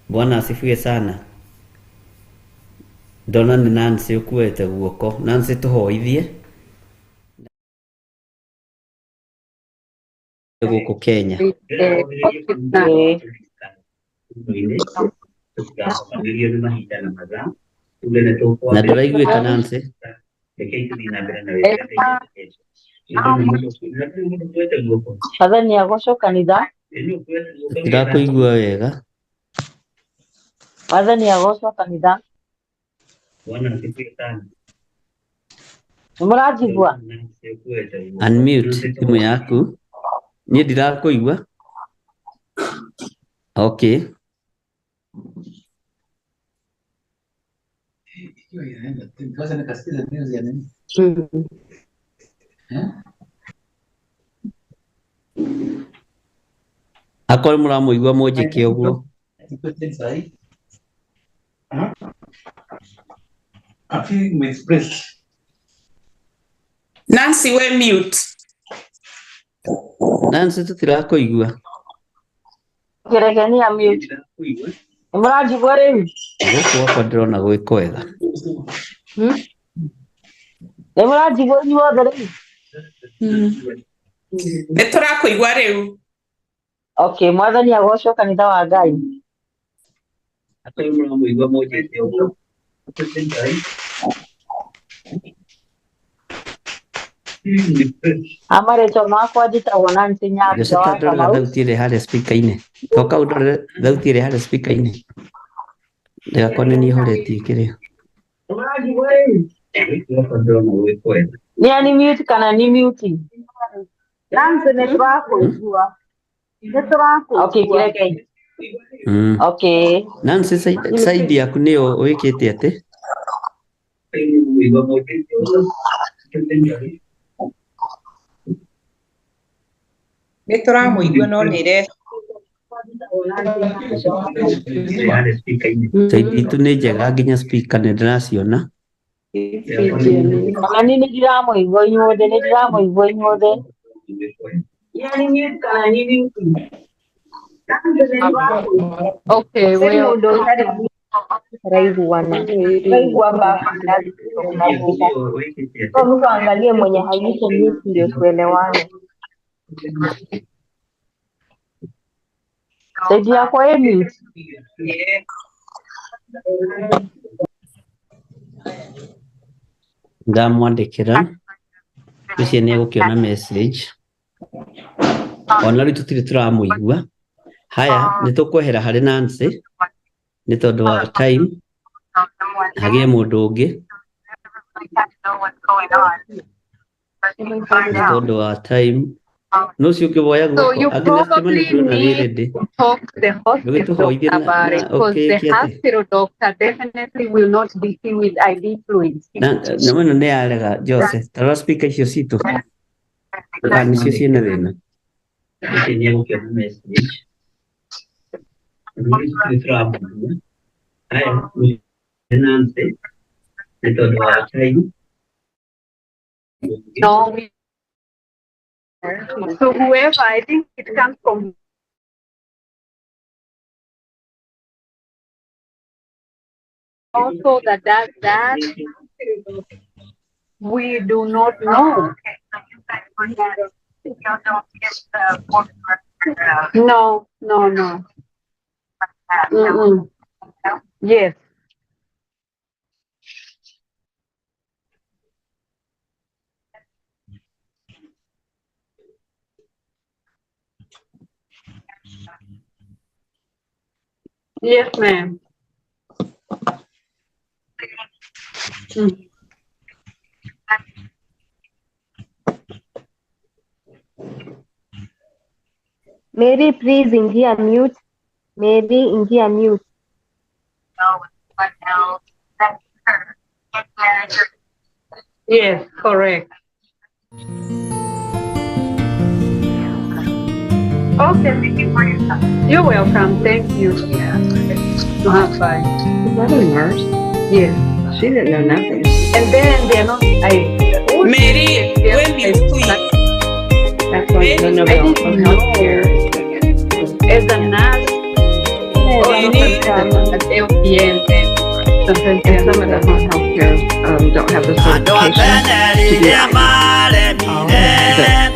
Bwana asifiwe sana. Ndona nĩ Nancy ũkuĩte guoko. Nancy tũhoithie gũkũ Kenya. Na ndũraiguĩka Nancy? Mwathani agocwo kanitha. Ndĩrakũigua wega. Mwathani agocwo kanitha. Nĩ mũranjigua? Unmute thimũ yaku. Niĩ ndirakũigua. Okay. Akorwo mũramũigua mũnjĩke ũguo. Nancy, we mute. Nancy tũtirakũigua. Kĩreke ni mute. Nĩ mũranjigua rĩu? Gũkũ gwakwa ndĩrona gwĩ kwega. Nĩ mũranjigua inyuothe rĩu? Nĩ tũrakũigua rĩu. Okay, mwathani agocwo kanitha wa Ngai. Akorwo mũramũigua mũnjĩke ũguo. Amarĩtwa makwa njĩtagwo Nancy Nyambura Jose wa ta ndorera Kamau. thauti ĩrĩa harĩa speaker-inĩ. Toka ũndorere thauti ĩrĩa harĩa speaker-inĩ. Ndĩgakorwo nĩ niĩ horetie kĩrĩa. Nĩ ani mute kana ni mute? Nancy nĩ tũrakũigua. Nĩ tũrakũigua. Okay, kĩreke. Mm. Okay. Nancy side yaku nĩyo wĩkĩte atĩ? Nĩ tũramũigua no nĩ ĩre Side itũ nĩ njega nginya speaker nĩ ndĩraciona. Ona niĩ nĩ ndiramũigua inyuothe, nĩ ndiramũigua inyuothe. Okay, Kwĩ well, mũndũ ũtarĩ tũraiguana. Tũraigua baba na thutha. Kwa mtu angalie mwenye hayuko mute ndio tuelewane. Side yakwa ĩ mute. Ndamwandĩkĩra ũcio nĩ egũkĩona message. Ona rĩu tũtirĩ tũramũigua. Haya, nĩ tũkwehera harĩ Nancy nĩ tondũ wa time, hagĩe mũndũ ũngĩ nĩ tondũ wa time. No ũcio ũngĩ woya So guoko. you Agnes Kimani probably ndĩrona wĩ need ready. to talk to the hospital Ndũgĩtũhoithie na about na it because the ũkĩke atĩ. hospital doctor definitely will not be seen with IV fluids. Na na ĩno nĩ yarega Jose, ta rora speaker icio citũ kana nĩcio ciĩna thĩna. No, we. So whoever, I think it comes from also that does that, we do not know. No, no, no. Mm-mm. Yes. Yes, ma'am. Mm. Mary, please ingia mute. Mary, ingia mute. Yes, correct. Okay. You're welcome. Thank you. Bye. Is that a nurse? Yes. She didn't know nothing. And then they're not. I. Mary, we mute please. That's why Mary, the I Nobel didn't from know. healthcare is As a nurse, or Mary, an LPN, then sometimes and they're some of not. the home healthcare don't have the Andũ a certification tene to do rĩrĩa it. maremire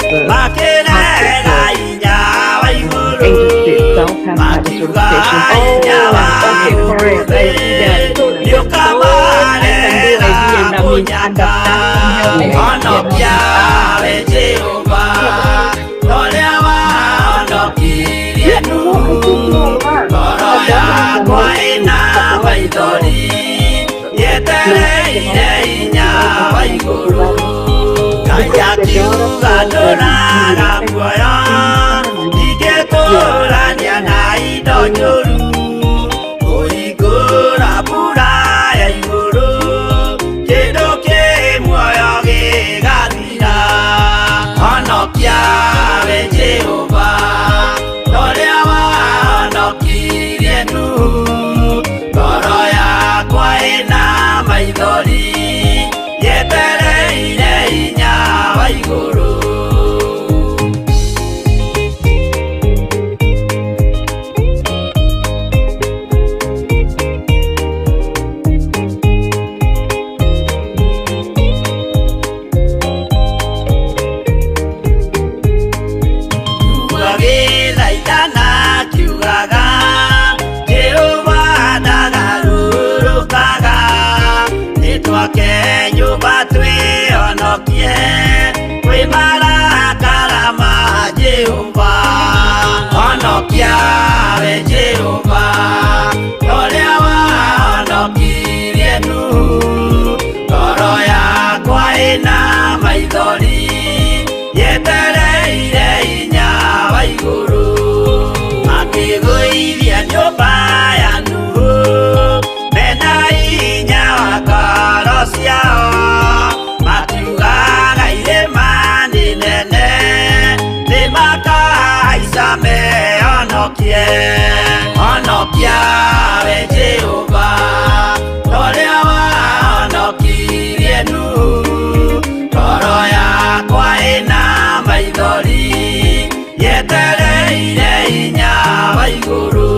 The makĩrega hinya wa igũrũ agency itself has to have a makiuga certification. hinya wa Okay, correct. I see that. So nĩ if those I can do ũkamarega IV and I mean kũnyaka understand home health aid, honokia we Jehova ũrĩa wahonokirie Nuhu ngoro yakwa ĩna maithori yetereire hinya wa igũrũ Ngai akiuga ndũraga muoyo ndingĩtũrania na indo njũru kũhingũra mbura ya igũrũ kĩndũ kĩ muoyo gĩgathira honokia we Jehova. Honokia we Jehova, ũrĩa wahonokirie Nuhu. Ngoro yakwa ĩna maithori, yetereire hinya wa igũrũ. Makĩgũithia nyũmba ya Nuhu, mena hinya wa ngoro ciao. Makiugaga irĩma nĩ nene, nĩmakahaica mehonokie. Honokia we Jehova, ũrĩa wahonokirie Nuhu. Ngoro yakwa ĩna maithori, yetereire hinya wa igũrũ.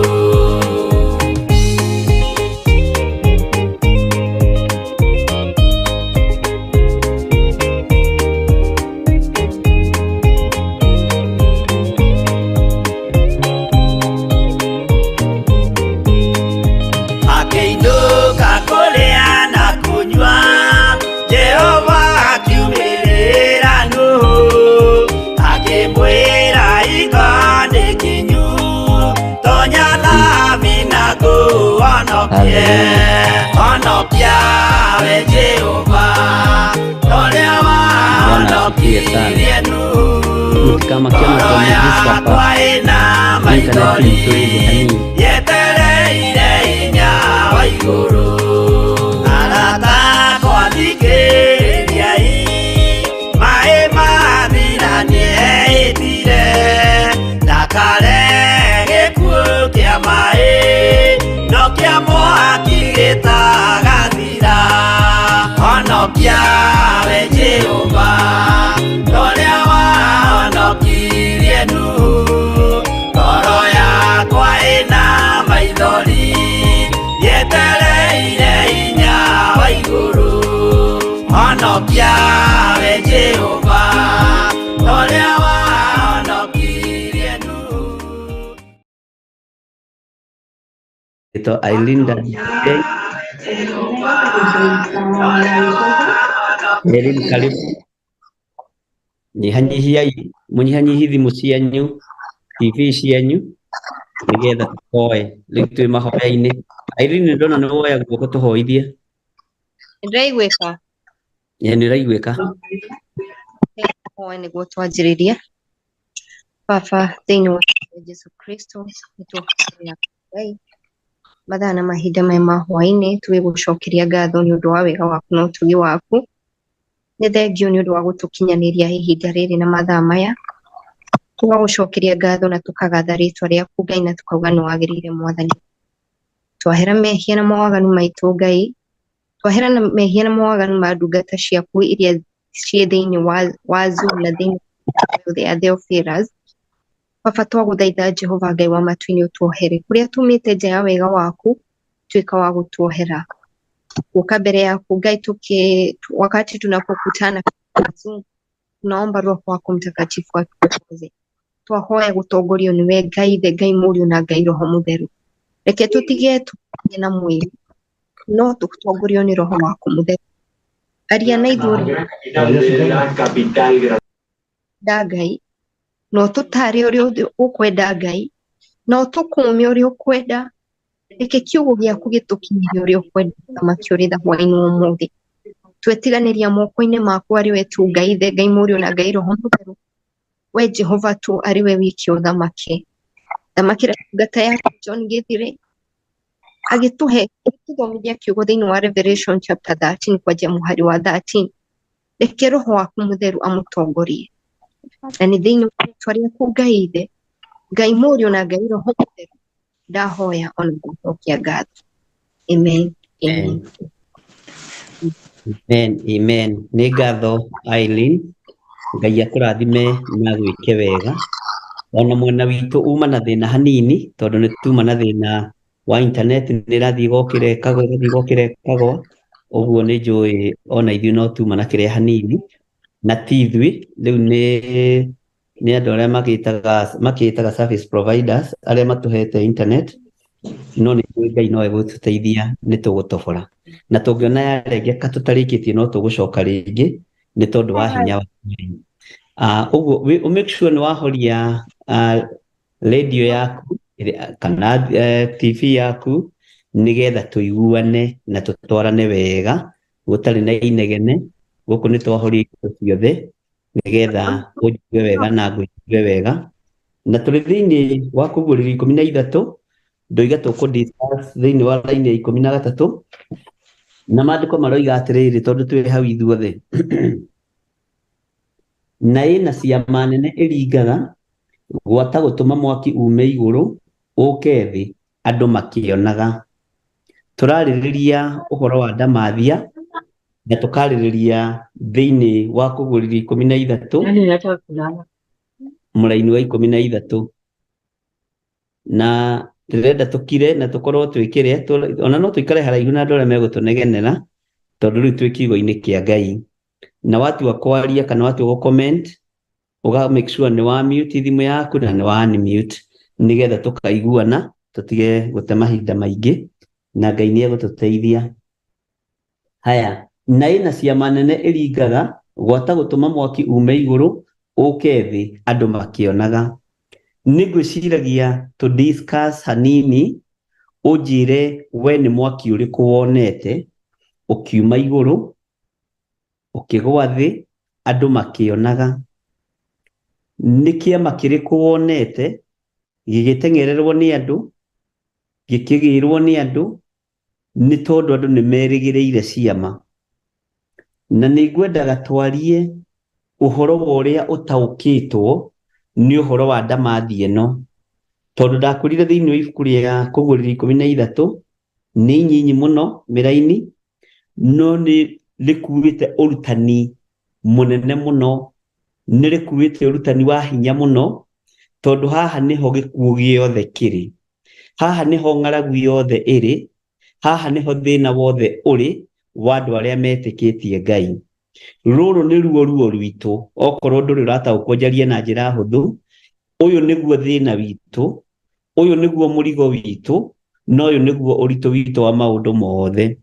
Akĩinũka kũrĩa na kũnyua, Jehova akiumĩrĩra Nuhu, akĩmwĩra hingo nĩ kinyu, tonya thabina ngũhonokie. Honokia we Jehova, ũrĩa Bwana asifiwe sana. wahonokirie Nuhu. Mtu kama kiona Ngoro tumegusa yakwa hapa ĩna internet maithori, nzuri hanini. yetereire hinya wa igũrũ. Arata akwa thikĩrĩriai, maĩ mathira nĩehĩtire, ndakare gĩkuũ kĩa maĩ, no kĩa mwaki gĩtagathira. Honokia we Jehova, ũrĩa wahonokirie Nuhu. Ngoro yakwa ĩna maithori, yetereire hinya wa igũrũ. Honokia we Jehova, ũrĩa wahonokirie Nuhu. Ito Eileen Eileen karibu. Nyihanyihiai mũnyihanyihi thimũ cianyu, TV cianyu nĩgetha tũhoe. Rĩu twĩ mahoya-inĩ. Eileen nĩ ndona nĩ woya guoko tũhoithie. Nĩndĩraiguĩka? Ĩĩ nĩ ũraiguĩka. Hoe nĩguo twanjĩrĩrie. Baba, thĩinĩ wa Jesu Kristo, nĩtũkũhoya Ngai mathaa na mahinda maya ma hwaĩ-inĩ tũgĩgũcokeria ngatho nĩ ũndũ wa wega waku na ũtugi waku. Nĩ thengio nĩ ũndũ wa gũtũkinyanĩria ihinda rĩrĩ na mathaa maya. Tũgagũcokeria ngatho na tũkagatha rĩtwa rĩaku Ngai na tũkauga nĩ wagĩrĩire Mwathani. Twahera mehia na mawaganu maitũ Ngai, twahera na mehia na mawaganu ma ndungata ciaku iria ciĩ thĩinĩ wa Zoom na thĩinĩ wa ya Theophilus. Baba twagũthaitha Jehova Ngai wa matu-inĩ ũtuohere kũrĩa tumĩte nja ya wega waku, tuĩka wa gũtuohera. Gũka mbere yaku Ngai wakati tunapokutana Zoom, tunaomba Roho wako Mtakatifu atuongoze. Twahoya gũtongorio nĩwe Ngai Ithe, Ngai Mũriũ na Ngai Roho Mũtheru. Reke tũtige tũtige na mwĩrĩ, no tũtongorio nĩ Roho waku Mũtheru. Aria na ithuĩ ũrĩa ũrenda Ngai, na ũtũtare ũrĩa ũkwenda Ngai, na ũtũkũme ũrĩa ũkwenda. Reke kiugo gĩaku gĩtũkinyĩre ũrĩa ũkwenda Mũthamaki ũrĩ tha hwaĩ-inĩ wa ũmũthĩ. Twetiganĩria moko-inĩ maku arĩ we tu Ngai Ithe, Ngai Mũriũ na Ngai Roho Mũtheru. We Jehova tu arĩ we wiki ũthamake. Thamakĩra ndungata yaku John Gĩthire agĩtũhe agĩtũthomithia kiugo thĩinĩ wa Revelation chapter 13 kwanjia mũhari wa 13. Reke Roho waku Mũtheru amũtongorie. Na nĩ thĩinĩ wa rĩtwa rĩaku Ngai Ithe, Ngai Mũriũ na Ngai Roho Mũtheru ndahoya ona ngacokia ngatho. Amen. Amen. Amen. Amen. Nĩ ngatho Eileen. Ngai akũrathime na agwĩke wega. Ona mwena witũ uma na thĩna hanini tondũ nĩ tuma na thĩna wa internet nĩ ĩrathiĩ ĩgokĩra ĩkagwa ĩgathiĩ ĩgokĩra ĩkagwa. Ũguo nĩ njũĩ ona ithuĩ no tuma na kĩrĩa hanini na ti ithuĩ rĩu nĩ andũ arĩa makĩĩtaga service providers arĩa matũhete internet, no nĩ njũĩ Ngai no egũtũteithia nĩ tũgũtobora na tũngĩona yarengeka tũtarĩkĩtie no tũgũcoka rĩngĩ nĩ tondũ wa hinya wa Ngai. Ũguo make sure nĩ wahoria Radio yaku kana TV yaku nigetha tuiguane na tutwarane wega gutari na inegene. Guku ni twahoria indo ciothe nigetha unjigue wega na ngũigue wega. Na tũrĩ thĩinĩ wa kũguũrĩrio 13, ndoiga tũkũ discuss thĩinĩ wa line ya 13, na maandĩko maroiga atĩrĩrĩ, tondũ twĩ hau ithuothe na ĩna ciama nene ĩringaga gwata gũtũma mwaki ume igũrũ ũke thĩ andũ makĩonaga. Tũrarĩrĩria ũhoro wa ndamathia na tũkarĩrĩria thĩinĩ wa kũguũrĩrio 13 Yaani nataka kulala. mũraini wa 13, na ndĩrenda tũkire na tũkorwo twĩkĩre, ona no tũikare haraihu na andũ arĩa megũtũnegenera, tondũ rĩu twĩ kiugo-inĩ kĩa Ngai. Na watua kwaria kana watua gũ comment, ũga make sure nĩ wa mute thimũ yaku na nĩ wa unmute, nĩgetha tũkaiguana tũtige gũte mahinda maingĩ, na Ngai nĩ egũtũteithia. Haya, na ĩna ciama nene ĩringaga gwata gũtũma mwaki ume igũrũ ũke thĩ andũ makĩonaga. Nĩ ngwĩciragia tũ discuss hanini, ũnjĩre we nĩ mwaki ũrĩkũ wonete ũkiuma igũrũ ũkĩgwa thĩ andũ makĩonaga. Nĩ kĩama kĩrĩkũ wonete gĩgĩteng'ererwo nĩ andũ, gĩkĩgĩrwo nĩ andũ, nĩ tondũ andũ nĩ merĩgĩrĩire ciama. Na nĩ ngwendaga twarie ũhoro wa ũrĩa ũtaũkĩtwo nĩ ũhoro wa ndamathi ĩno, tondũ ndakwĩrire thĩinĩ wa ibuku rĩa kũguũrĩrio 13 nĩ nyinyi mũno mĩraini, no nĩ rĩkuĩte ũrutani mũnene mũno, nĩ rĩkuĩte ũrutani wa hinya mũno, tondũ haha nĩho gĩkuũ gĩothe kĩrĩ, haha nĩho ng'aragu yothe ĩrĩ, haha nĩho thĩna wothe ũrĩ wa andũ arĩa metĩkĩtie Ngai. Rũrũ nĩ ruo ruo rwitũ, okorwo ndũrĩ ũrataũkwo njarie na njĩra hũthũ, ũyũ nĩguo thĩna witũ, ũyũ nĩguo mũrigo witũ, na ũyũ nĩguo ũritũ witũ wa maũndũ mothe.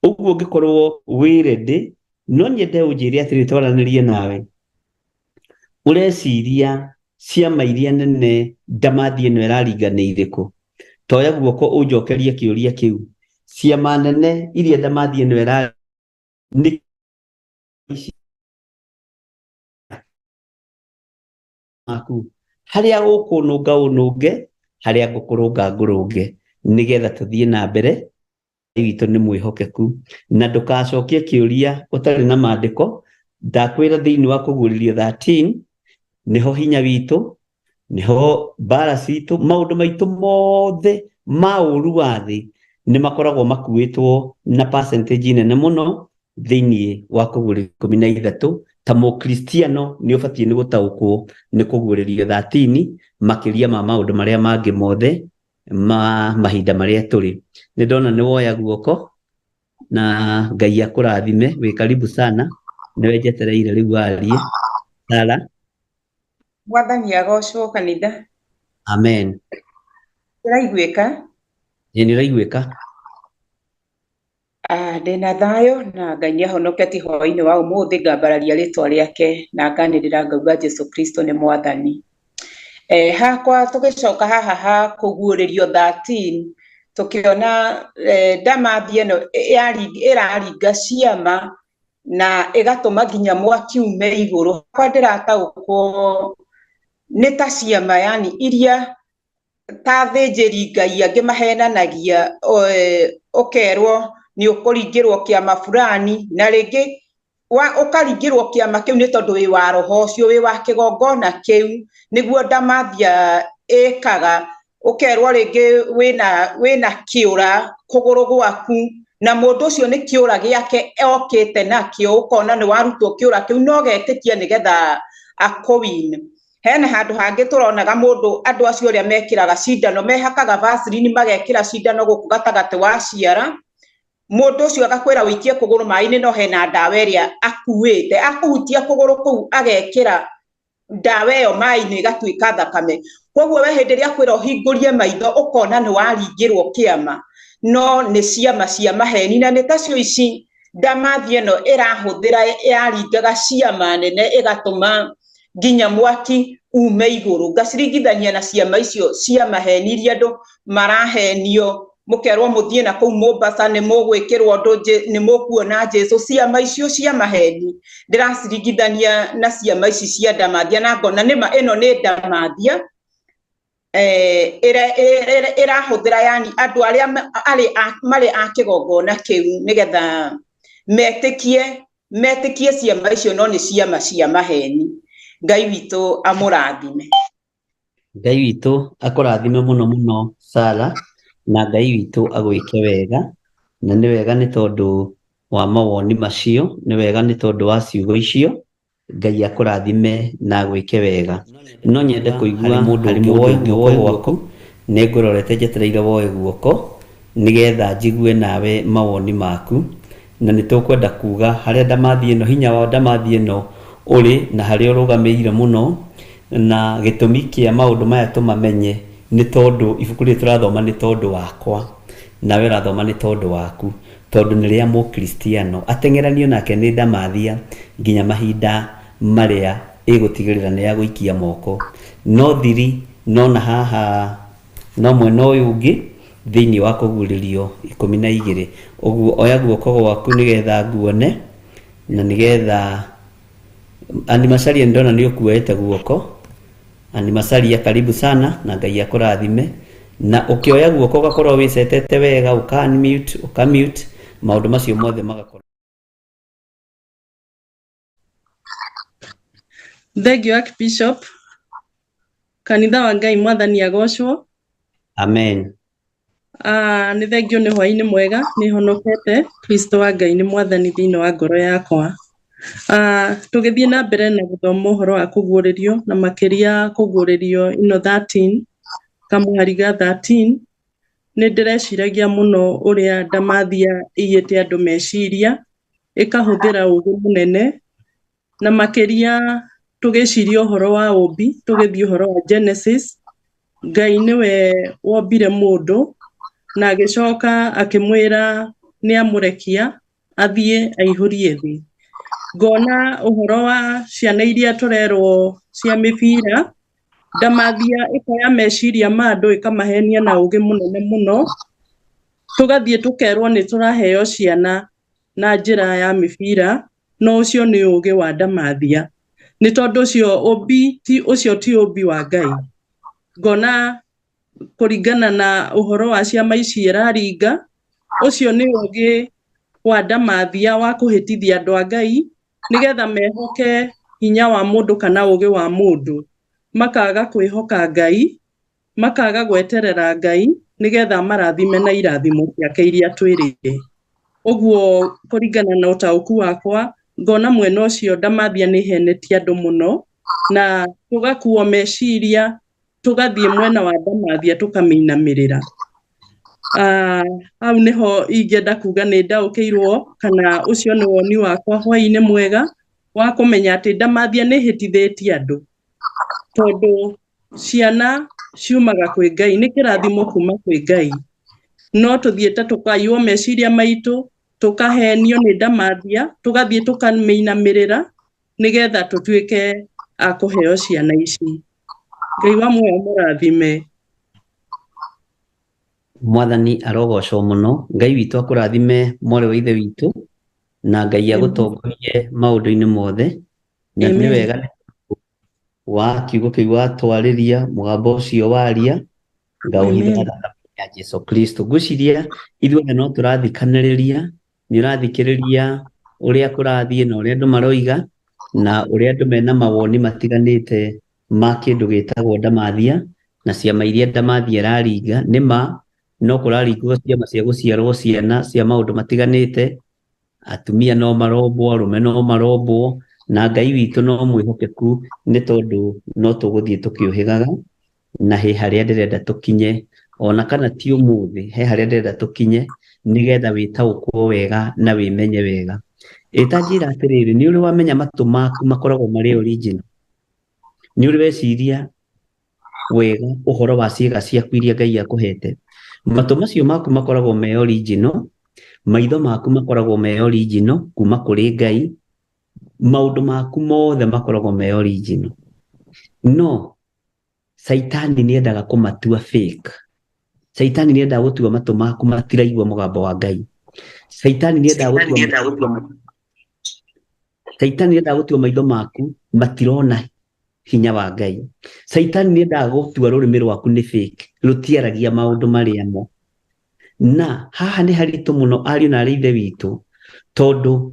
Ũguo ũngĩkorwo wĩ ready, no nyende ũnjĩre atĩrĩ, twaranĩrie nawe, ũreciria ciama iria nene ndamathi ĩno ĩraringa nĩ irĩkũ? Toya guoko ũnjokerie kĩũria kĩu. Ciama nene iria ndamathi ĩno ĩra nĩ maku, harĩa ũkũnũnga ũnũnge, harĩa ngũkũrũnga ngũrũnge, nĩgetha tũthiĩ na mbere. Ngai witũ nĩ mwĩhokeku, na ndũkacokie kĩũria ũtarĩ na maandĩko. Ndakwĩra thĩinĩ wa kũguũrĩrio 13 nĩho hinya witũ, nĩho mbara citũ, maũndũ maitũ mothe ma ũru wa thĩ nĩ makoragwo makuĩtwo na percentage nene mũno thĩinĩ wa kũguũrĩrio 13. Ta mũkristiano nĩ ũbatiĩ nĩ gũtaũkwo nĩ kũguũrĩrio 13 makĩria ma maũndũ marĩa mangĩ mothe ma mahinda marĩa tũrĩ. Nĩ ndona nĩ woya guoko, na Ngai akũrathime, wĩ karibu sana, nĩwe njetereire rĩu warie. Sara. Mwathani agocwo kanitha. Amen. Ũraiguĩka? Ĩĩ nĩ ũraiguĩka. Ndĩna thayũ na Ngai nĩ ahonoketie hwaĩ-inĩ wa ũmũthĩ, ngambararia rĩtwa rĩake na nganĩrĩra ngauga Jesu Kristo nĩ mwathani. Hakwa tũgĩcoka haha ha kũguũrĩrio 13, tũkĩona ndamathi ĩno ĩraringa ciama na ĩgatũma nginya mwaki ume igũrũ. Hakwa ndĩrataũkwo nĩ ta ciama yani iria ta athĩnjĩri Ngai angĩ mahenanagia, ũkerwo nĩ ũkũringĩrwo kĩama fulani, na rĩngĩ ũkaringĩrwo kĩama kĩu nĩ tondũ wĩ wa roho ũcio, wĩ wa kĩgongona kĩu, nĩguo ndamathia ĩkaga. Ũkerwo rĩngĩ wĩna kĩũra kũgũrũ gwaku, na mũndũ ũcio nĩ kĩũra gĩake okĩte nakĩo, ũkona nĩ warutwo kĩũra kĩu no ũgetĩkia nĩgetha akũwin. Hena handũ hangĩ tũronaga mũndũ, andũ acio arĩa mekĩraga cindano mehakaga Vaseline, magekĩra cindano gũkũ gatagatĩ wa ciara, mũndũ ũcio agakwĩra ũikie kũgũrũ maĩ-inĩ, no hena ndawa ĩrĩa akuĩte, akũhutia kũgũrũ kũu agekĩra ndawa ĩyo maĩ-inĩ ĩgatuĩka thakame. Koguo we hĩndĩ ĩrĩa akwĩra ũhingũrie maitho ũkona nĩ waringĩrwo kĩama, no nĩ ciama cia maheni, na nĩ tacio ici ndamathi ĩno ĩrahũthĩra yaringaga ciama nene ĩgatũma nginya mwaki ume igũrũ. Ngaciringithania na ciama icio cia maheni iria andũ marahenio, mũkerwo mũthiĩ na kũu Mombasa nĩ mũgwĩkĩrwo ũndũ, nĩ mũkuona Jesũ. Ciama icio cia maheni ndĩraciringithania na ciama ici cia ndamathia, na ngona nĩma ĩno nĩ ndamathia ĩrahũthĩra yani andũ arĩa marĩ a kĩgongona kĩu nĩgetha metĩkie ciama icio, no nĩ ciama cia maheni. Ngai witũ amũrathime. Ngai witũ akũrathime mũno mũno Sara, na Ngai witũ agwĩke wega, na nĩ wega nĩ tondũ wa mawoni macio, nĩ wega nĩ tondũ wa ciugo icio. Ngai akũrathime na agwĩke wega. No nyende kũigua harĩ mũndũ ũngĩ woe guoko, nĩ ngũrorete njetereire woe guoko nĩgetha njigue nawe mawoni maku, na nĩ tũkwenda kuga harĩa ndamathi ĩno, hinya wa ndamathi ĩno ũrĩ na harĩa ũrũgamĩire mũno, na gĩtũmi kĩa maũndũ maya tũmamenye nĩ tondũ ibuku rĩrĩ tũrathoma nĩ tondũ wakwa, nawe ũrathoma nĩ tondũ waku, tondũ nĩ rĩa mũkristiano ateng'eranio nake nĩ ndamathia nginya mahinda marĩa ĩgũtigĩrĩra nĩ ya gũikia moko. No thiri no na haha no mwena ũyũ ũngĩ thĩinĩ wa kũguũrĩrio 12. Ũguo oya guoko gwaku nĩgetha nguone, na nĩgetha Andy Macharia ndona nĩ ũkuoete guoko. Andy Macharia karibu sana na Ngai akũrathime. Na ũkĩoya guoko ũgakorwo wĩcetete wega, ũka unmute, ũka mute, maũndũ macio mothe magakorwo. Thank you Archbishop. Kanitha wa Ngai mwathani agocwo. Amen. Nĩ thengio nĩ hwaĩ-inĩ mwega, nĩ honokete Kristo wa Ngai nĩ mwathani thĩinĩ wa ngoro yakwa. Tũgĩthiĩ na mbere na gũthoma ũhoro wa kũguũrĩrio, na makĩria kũguũrĩrio ĩno 13 kamũhari ga 13, nĩ ndĩreciragia mũno ũrĩa ndamathia ĩiyĩte andũ meciria, ĩkahũthĩra ũũgĩ mũnene, na makĩria tũgĩciria ũhoro wa ũũmbi, tũgĩthiĩ ũhoro wa Genesis. Ngai nĩwe wombire mũndũ na agĩcoka akĩmwĩra nĩ amũrekia athiĩ aihũrie thĩ. Ngona ũhoro wa ciana iria tũrerwo cia mĩbira, ndamathia ĩkoya meciria ma andũ ĩkamahenia na ũũgĩ mũnene mũno, tũgathiĩ tũkerwo nĩ tũraheo ciana na njĩra ya mĩbira, no ũcio nĩ ũũgĩ wa ndamathia, nĩ tondũ ũcio ũmbi ti ũcio ti ũmbi wa Ngai. Ngona kũringana na ũhoro wa ciama ici ĩraringa, ũcio nĩ ũũgĩ wa ndamathia wa kũhĩtithia andũ a Ngai nĩgetha mehoke hinya wa mũndũ kana ũũgĩ wa mũndũ, makaga kwĩhoka Ngai, makaga gweterera Ngai nĩgetha marathime na irathimo ciake iria twĩrĩire. Ũguo kũringana na ũtaũku wakwa, ngona mwena ũcio ndamathia nĩ ĩhenetie andũ mũno, na tũgakuo meciria tũgathiĩ mwena wa ndamathia tũkamĩinamĩrĩra. Hau nĩho ingĩenda kuga nĩ ndaũkĩirwo, kana ũcio nĩ woni wakwa hwaĩ-inĩ mwega wa kũmenya atĩ ndamathia nĩ ĩhĩtithĩtie andũ, tondũ ciana ciumaga kwĩ Ngai, nĩ kĩrathimo kuma kwĩ Ngai, no tũthiĩte tũkaiywo meciria maitũ, tũkahenio nĩ ndamathia, tũgathiĩ tũkamĩinamĩrĩra nĩgetha tũtuĩke a kũheo ciana ici. Ngai wa muoyo mũrathime. Mwathani arogocwo mũno. Ngai witũ akũrathime mwarĩ wa ithe witũ, na Ngai agũtongorie maũndũ-inĩ mothe. Na nĩ Amen. wega wa kiugo kĩu watwarĩria, mũgambo ũcio waria, ngaũhitha Amen. thakame ya Jesu Kristo. Ngwĩciria ithuothe no tũrathikanĩrĩria, nĩ ũrathikĩrĩria ũrĩa kũrathiĩ na ũrĩa andũ maroiga, na ũrĩa andũ mena mawoni matiganĩte ma kĩndũ gĩtagwo ndamathia na ciama iria ndamathia ĩraringa. Nĩ ma no kũraringwo ciama cia gũciarwo ciana cia maũndũ matiganĩte, atumia no marombwo, arũme no marombwo, na Ngai witũ no mwĩhokeku nĩ tondũ no tũgũthiĩ tũkĩũhĩgaga, na he harĩa ndĩrenda tũkinye, ona kana ti ũmũthĩ, he harĩa ndĩrenda tũkinye nĩgetha wĩtaũkwo wega na wĩmenye wega. Ĩta njĩra atĩrĩrĩ, nĩ ũrĩ wamenya matũ maku makoragwo marĩ original? Nĩ ũrĩ weciria wega ũhoro wa ciĩga ciaku iria Ngai akũhete? Matũ macio maku makoragwo me original, maitho maku makoragwo me original kuma kũrĩ Ngai, Maũndũ maku mothe makoragwo me original. No Saitani nĩendaga kũmatua fake. Saitani nĩendaga gũtua matũ maku matiraigua mũgambo wa Ngai. Saitani nĩendaga gũtua Saitani nĩendaga gũtua maitho maku matirona hinya wa Ngai. Saitani nĩendaga gũtua rũrĩmĩ rwaku nĩ fake, rũtiaragia maũndũ marĩa mo. Na haha nĩ haritũ mũno ariũ na arĩ ithe witũ, tondũ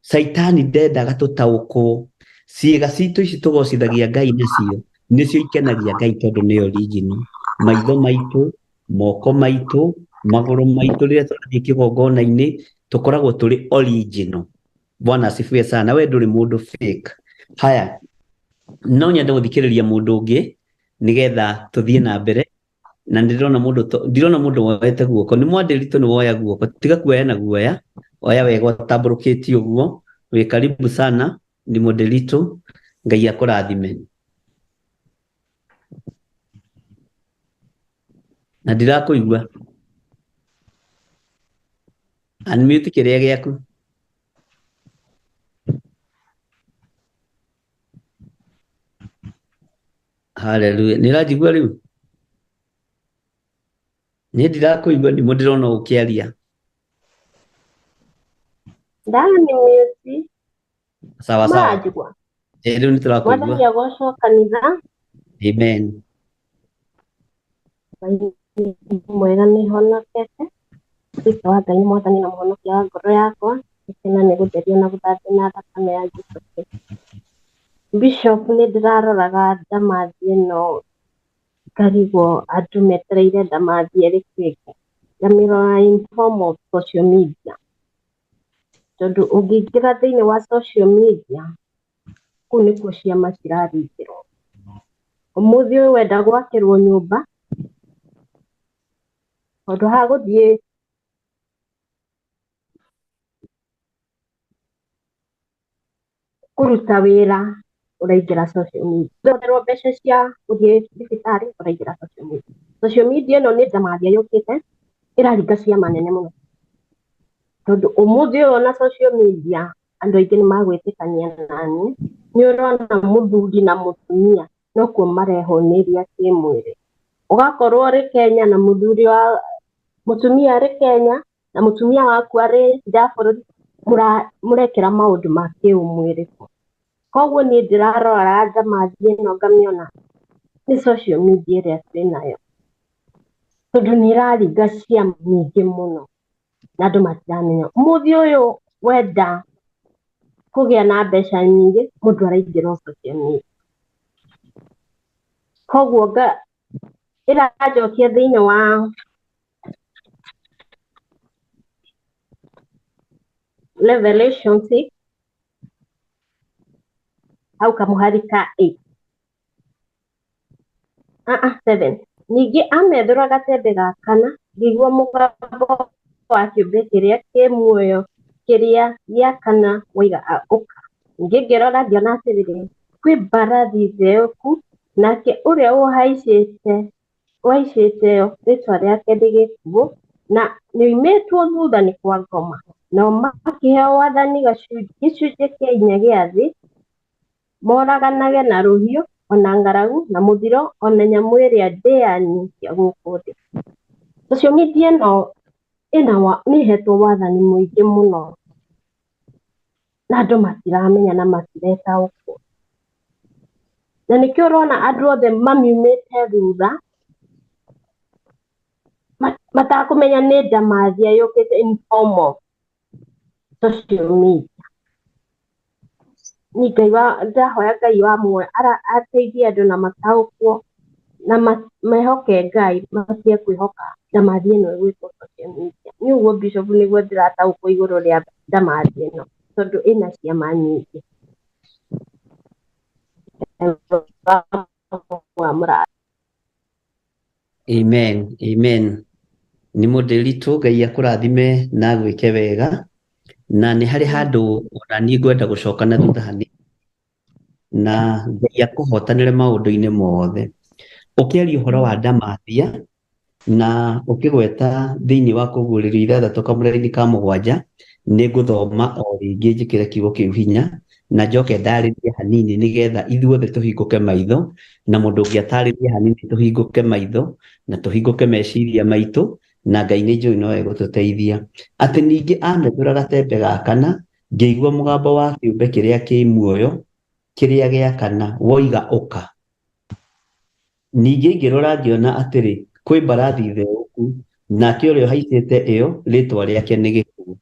Saitani ndendaga tũtaũkwo. Ciĩga citũ ici tũgocithagia Ngai nacio nĩcio ikenagia Ngai tondũ nĩ original. Maitho maitũ, moko maitũ, magũrũ maitũ rĩrĩa tũrathiĩ kĩgongona-inĩ tũkoragwo tũrĩ original. Bwana asifiwe sana. We ndũrĩ mũndũ fake. Haya, no nyende gũthikĩrĩria mũndũ ũngĩ nĩgetha tũthiĩ na mbere. Na ndĩrona mũndũ ndirona mũndũ woete guoko. Nĩ mwandĩritũ nĩ woya guoko, tiga kuoya na guoya, oya wega ũtambũrũkĩtie ũguo. Wĩ karibu sana, ni mũndĩritũ. Ngai akũrathime. Na ndirakũigua. Unmute kĩrĩa gĩaku. Hallelujah. Nĩ ũranjigua rĩu? Niĩ ndirakũigua, ndimo ndĩrona ũkĩaria. Ndani mute. Sawa sawa. Mũranjigua? Ĩ, rĩu nĩ tũrakũigua. Mwathani agocwo kanitha. Amen. Ngai mwega nĩ honokete. Kristo wa Ngai nĩ mwathani na mũhonokia wa ngoro yakwa. Gĩkena nĩ gũtherio na gũthambio na thakame ya Jesũ Kristo. Bishop nĩ ndĩraroraga ndamathi ĩno ngarigwo andũ metereire ndamathi ĩrĩkũ ĩngĩ. Ngamĩrora in form of social media. Tondũ ũngĩingĩra thĩinĩ wa social media kũu nĩkuo ciama ciraringĩrwo. Ũmũthĩ ũyũ wenda gwakĩrwo nyũmba handũ ha gũthiĩ kũruta wĩra ũraingĩra social media. Ũrongererwo mbeca cia gũthiĩ thibitarĩ ũraingĩra social media. Social media ĩno nĩ ndamathia yũkĩte ĩraringa ciama nene mũno. Tondũ ũmũthĩ ũyũ ona social media andũ aingĩ nĩ magwĩtĩkania nani, nĩ ũrona mũthuri na mũtumia nokuo marehũnĩria kĩmwĩrĩ. Ũgakorwo ũrĩ Kenya na mũthuri wa mũtumia arĩ Kenya na mũtumia waku arĩ nja ya bũrũri, mũrekĩra maũndũ ma kĩũmwĩrĩ kuo. Koguo niĩ ndĩrarora ndamathi ĩno ngamĩona nĩ social media ĩrĩa twĩnayo. Tondũ nĩ ĩraringa ciama nyingĩ mũno na andũ matiramenya. Ũmũthĩ ũyũ wenda kũgĩa na mbeca nyingĩ mũndũ araingĩra o social media. Koguo ĩranjokia thĩinĩ wa Revelation 6 hau kamũhari ka 8 7. Ningĩ amethũra gatembe ga kana, ngĩigua mũgambo wa kĩũmbe kĩrĩa kĩ muoyo kĩrĩa gĩa kana woiga ũka. Ningĩ ngĩrora ngĩona atĩrĩrĩ, kwĩ mbarathi theũku, nake ũrĩa ũhaicĩte yo rĩĩtwa rĩake nĩ Gĩkuũ, na nĩoimĩtwo thutha nĩ kwa ngoma. Nao makĩheo wathani gĩcunjĩ kĩa inya gĩa thĩ, moraganage na rũhiũ, ona ng'aragu, na mũthiro, ona nyamũ ĩrĩa ndĩani cia gũkũ thĩ. Social media ĩno nĩ ĩhetwo wathani mũingĩ mũno, na andũ matiramenya na matiretaũkwo. Na nĩkĩo ũrona andũ othe mamiumĩte thutha, matakũmenya nĩ ndamathia yũkĩte in form of social media. Ni Ngai wa ndahoya Ngai wa muoyo ateithie andũ na mataũkwo na mehoke Ngai matige kwĩhoka ndamathi ĩno ĩgwĩtwo social media. Nĩ ũguo Bishop nĩguo ndĩrataũkwo igũrũ rĩa ndamathi ĩno tondũ ĩna ciama nyingĩ. Amen, amen. Nĩ mũndĩritũ Ngai akũrathime na agwĩke wega. Na nĩ harĩ handũ ona niĩ ngwenda gũcoka na thutha hanini, na Ngai akũhotanĩre maũndũ-inĩ mothe. Ũkĩaria ũhoro wa ndamathia na ũkĩgweta thĩinĩ wa kũguũrĩrio ithathatũ kamũraini ka mũgwanja, nĩ ngũthoma o rĩngĩ njĩkĩre kiugo kĩu hinya. Na njoke ndarĩrie hanini nĩgetha ithuothe tũhingũke maitho, na mũndũ ũngĩ atarĩrie hanini tũhingũke maitho na tũhingũke meciria maitũ, na Ngai nĩ njũĩ no egũtũteithia. Atĩ ningĩ amethũra gatembe ga kana, ngĩigua mũgambo wa kĩũmbe kĩrĩa kĩ muoyo kĩrĩa gĩa kana woiga ũka. Ningĩ ngĩrora ngĩona atĩrĩ, kwĩ mbarathi theũku, nake ũrĩa ũhaicĩte ĩyo rĩĩtwa rĩake nĩ Gĩkuũ.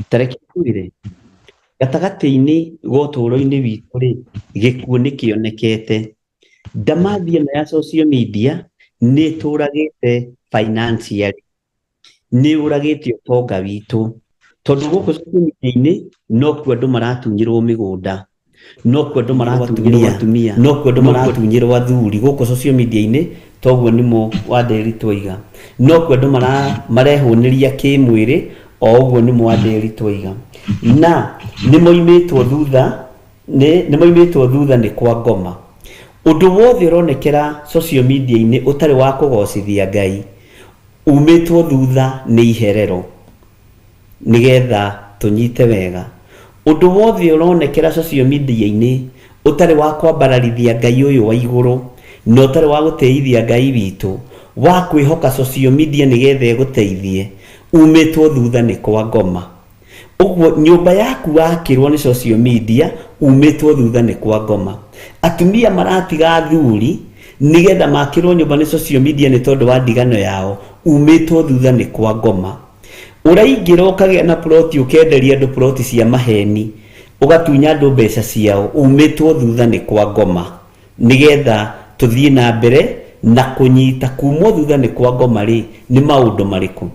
Ta reke ngwĩre, gatagatĩ-inĩ ga ũtũũro-inĩ witũ rĩ, gĩkuũ nĩ kĩonekete. Ndamathi ĩno ya social media nĩ ĩtũragĩte financially, nĩ yũragĩte ũtonga witũ, tondũ gũkũ social media-inĩ nokuo andũ maratunyĩrwo mĩgũnda, nokuo andũ maratunyĩrwo atumia, nokuo andũ maratunyĩrwo athuri gũkũ social media-inĩ, toguo nĩmo Wanderi twaiga, nokuo andũ marehũnĩria kĩmwĩrĩ, o ũguo nĩmo Wanderi twaiga, na nĩmoimĩtwo thutha, nĩmoimĩtwo thutha nĩ kwa ngoma. Ũndũ wothe ũronekera social media-inĩ ũtarĩ wa kũgocithia Ngai, umĩtwo thutha nĩ iherero, nĩgetha tũnyite wega. Ũndũ wothe ũronekera social media-inĩ ũtarĩ wa kwambararithia Ngai ũyũ wa igũrũ, na ũtarĩ wa gũtĩithia Ngai witũ, wa kwĩhoka social media nĩgetha ĩgũteithie, umĩtwo thutha nĩ kwa ngoma. Ũguo nyũmba yaku wakĩrwo nĩ social media, umĩtwo thutha nĩ kwa ngoma. Atumia maratiga athuri nĩgetha makĩrwo nyũmba nĩ social media nĩ tondũ wa ndigano yao, umĩtwo thutha nĩ kwa ngoma. Ũraingĩra ũkagĩa na ploti, ũkenderia andũ ploti cia maheni, ũgatunya andũ mbeca ciao, umĩtwo thutha nĩ kwa ngoma. Nĩgetha tũthiĩ na mbere na kũnyita kumwo thutha nĩ kwa ngoma rĩ, nĩ maũndũ marĩkũ?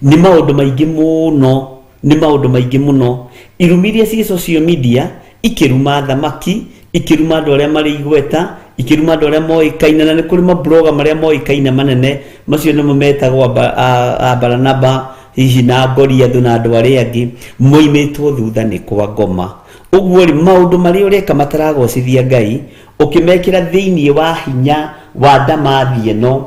Nĩ maũndũ maingĩ mũno, nĩ maũndũ maingĩ mũno. Irumi iria ciĩ social media ikĩruma thamaki, ikĩruma andũ arĩa marĩ igweta, ikĩruma andũ arĩa moĩkaine, na nĩ kũrĩ mabloga marĩa moĩkaine manene, macio nĩmo metagwo a Baranaba, hihi na Goliath na andũ arĩa angĩ, moimĩtwo thutha nĩ kwa ngoma. Ũguo rĩ, maũndũ marĩa ũreka mataragocithia Ngai, ũkĩmekĩra thĩinĩ wa hinya wa ndamathi ĩno,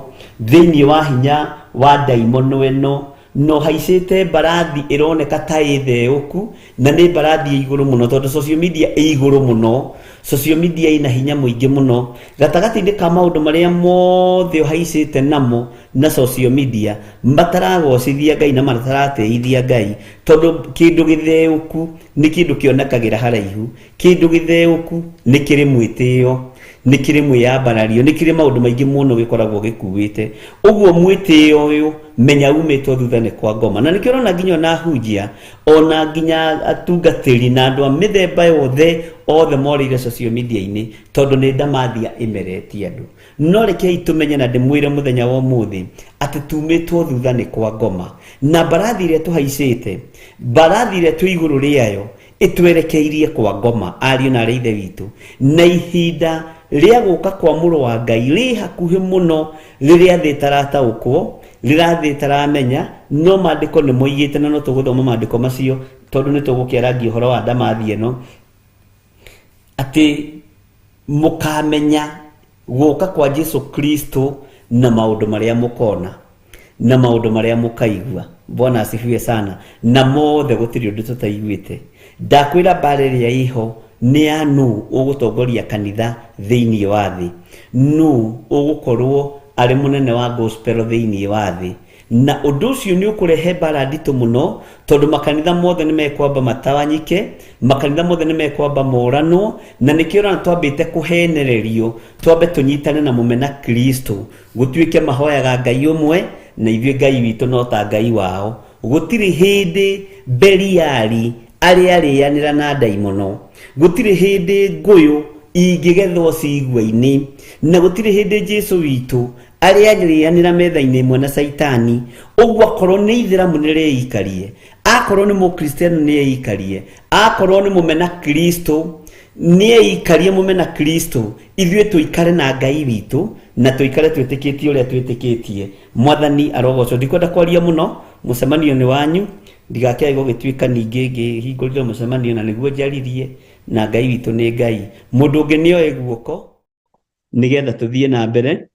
thĩinĩ wa hinya wa ndaimono ĩno, no haicĩte mbarathi ĩroneka ta ĩ theũku, na nĩ mbarathi ĩ igũrũ mũno, tondũ social media ĩ igũrũ mũno, social media ĩna hinya mũingĩ mũno. Gatagatĩ-inĩ ka maũndũ marĩa mothe ũhaicĩte namo na social media, mataragocithia Ngai na mataratĩithia Ngai, tondũ kĩndũ gĩtheũku nĩ kĩndũ kĩonekagĩra haraihu, kĩndũ gĩtheũku nĩ kĩrĩ mwĩtĩo, nĩ kĩrĩ mwĩyambarario, nĩ kĩrĩ maũndũ maingĩ mũno gĩkoragwo gĩkuĩte. Ũguo mwĩtĩo ũyũ menya umĩtwo thutha nĩ kwa ngoma. Na nĩkĩo ũrona nginya ona hunjia, ona nginya atungatĩri na andũ a mĩthemba yothe, othe morĩire social media-inĩ, tondũ nĩ ndamathia ĩmeretie andũ. No rekei tũmenye na ndĩmwĩre mũthenya wa ũmũthĩ atĩ tumĩtwo thutha nĩ kwa ngoma, na mbarathi ĩrĩa tũhaicĩte, mbarathi ĩrĩa twĩ igũrũ rĩayo ĩtwerekeirie kwa ngoma, ariũ na arĩ ithe witũ. Na ihinda rĩa gũka kwa mũrũ wa Ngai rĩ hakuhĩ mũno, rĩrĩa thĩ ĩtarataũkwo, rĩrĩa thĩ ĩtaramenya, no maandĩko nĩ moigĩte, na no tũgũthoma maandĩko macio tondũ nĩ tũgũkĩarangia ũhoro wa ndamathi ĩno, atĩ mũkamenya gũka kwa Jesu Kristo na maũndũ marĩa mũkona na maũndũ marĩa mũkaigua. Bwana asifiwe sana. Na mothe gũtirĩ ũndũ tũtaiguĩte. Ndakwĩra mbara ĩrĩa ĩho nĩ ya nũ ũgũtongoria kanitha thĩinĩ wa thĩ, nũ ũgũkorwo arĩ mũnene wa gospel thĩinĩ wa thĩ. Na ũndũ ũcio nĩ ũkũrehe mbara nditũ mũno, tondũ makanitha mothe nĩ mekwamba matawanyike, makanitha mothe nĩ mekwamba moranwo, na nĩkĩo ũrona twambĩte kũhenererio, twambe tũnyitane na mũmena Kristo, gũtuĩke mahoyaga Ngai ũmwe, na ithuĩ Ngai witũ no ta Ngai wao. Gũtirĩ hĩndĩ Beliali arĩa arĩanĩra na ndaimono, gũtirĩ hĩndĩ ngũyũ ingĩgethwo cigua-inĩ, na gũtirĩ hĩndĩ Jesu witũ arĩa arĩanĩra metha-inĩ ĩmwe na Caitani. Ũguo akorwo nĩ ithĩramu nĩ rĩikarie, akorwo nĩ mũkristiano nĩ eikarie, akorwo nĩ mũmena Kristo nĩ eikarie mũmena Kristo, ithuĩ tũikare na Ngai witũ na tũikare twĩtĩkĩtie ũrĩa twĩtĩkĩtie. Mwathani arogocwo. Ndikwenda kwaria mũno, mũcemanio nĩ wanyu, ndigakĩae gũgĩtuĩka ningĩ ngĩhingũrire mũcemanio na nĩguo njaririe, na Ngai witũ nĩ Ngai. Mũndũ ũngĩ nĩ oe guoko nĩgetha tũthiĩ na mbere.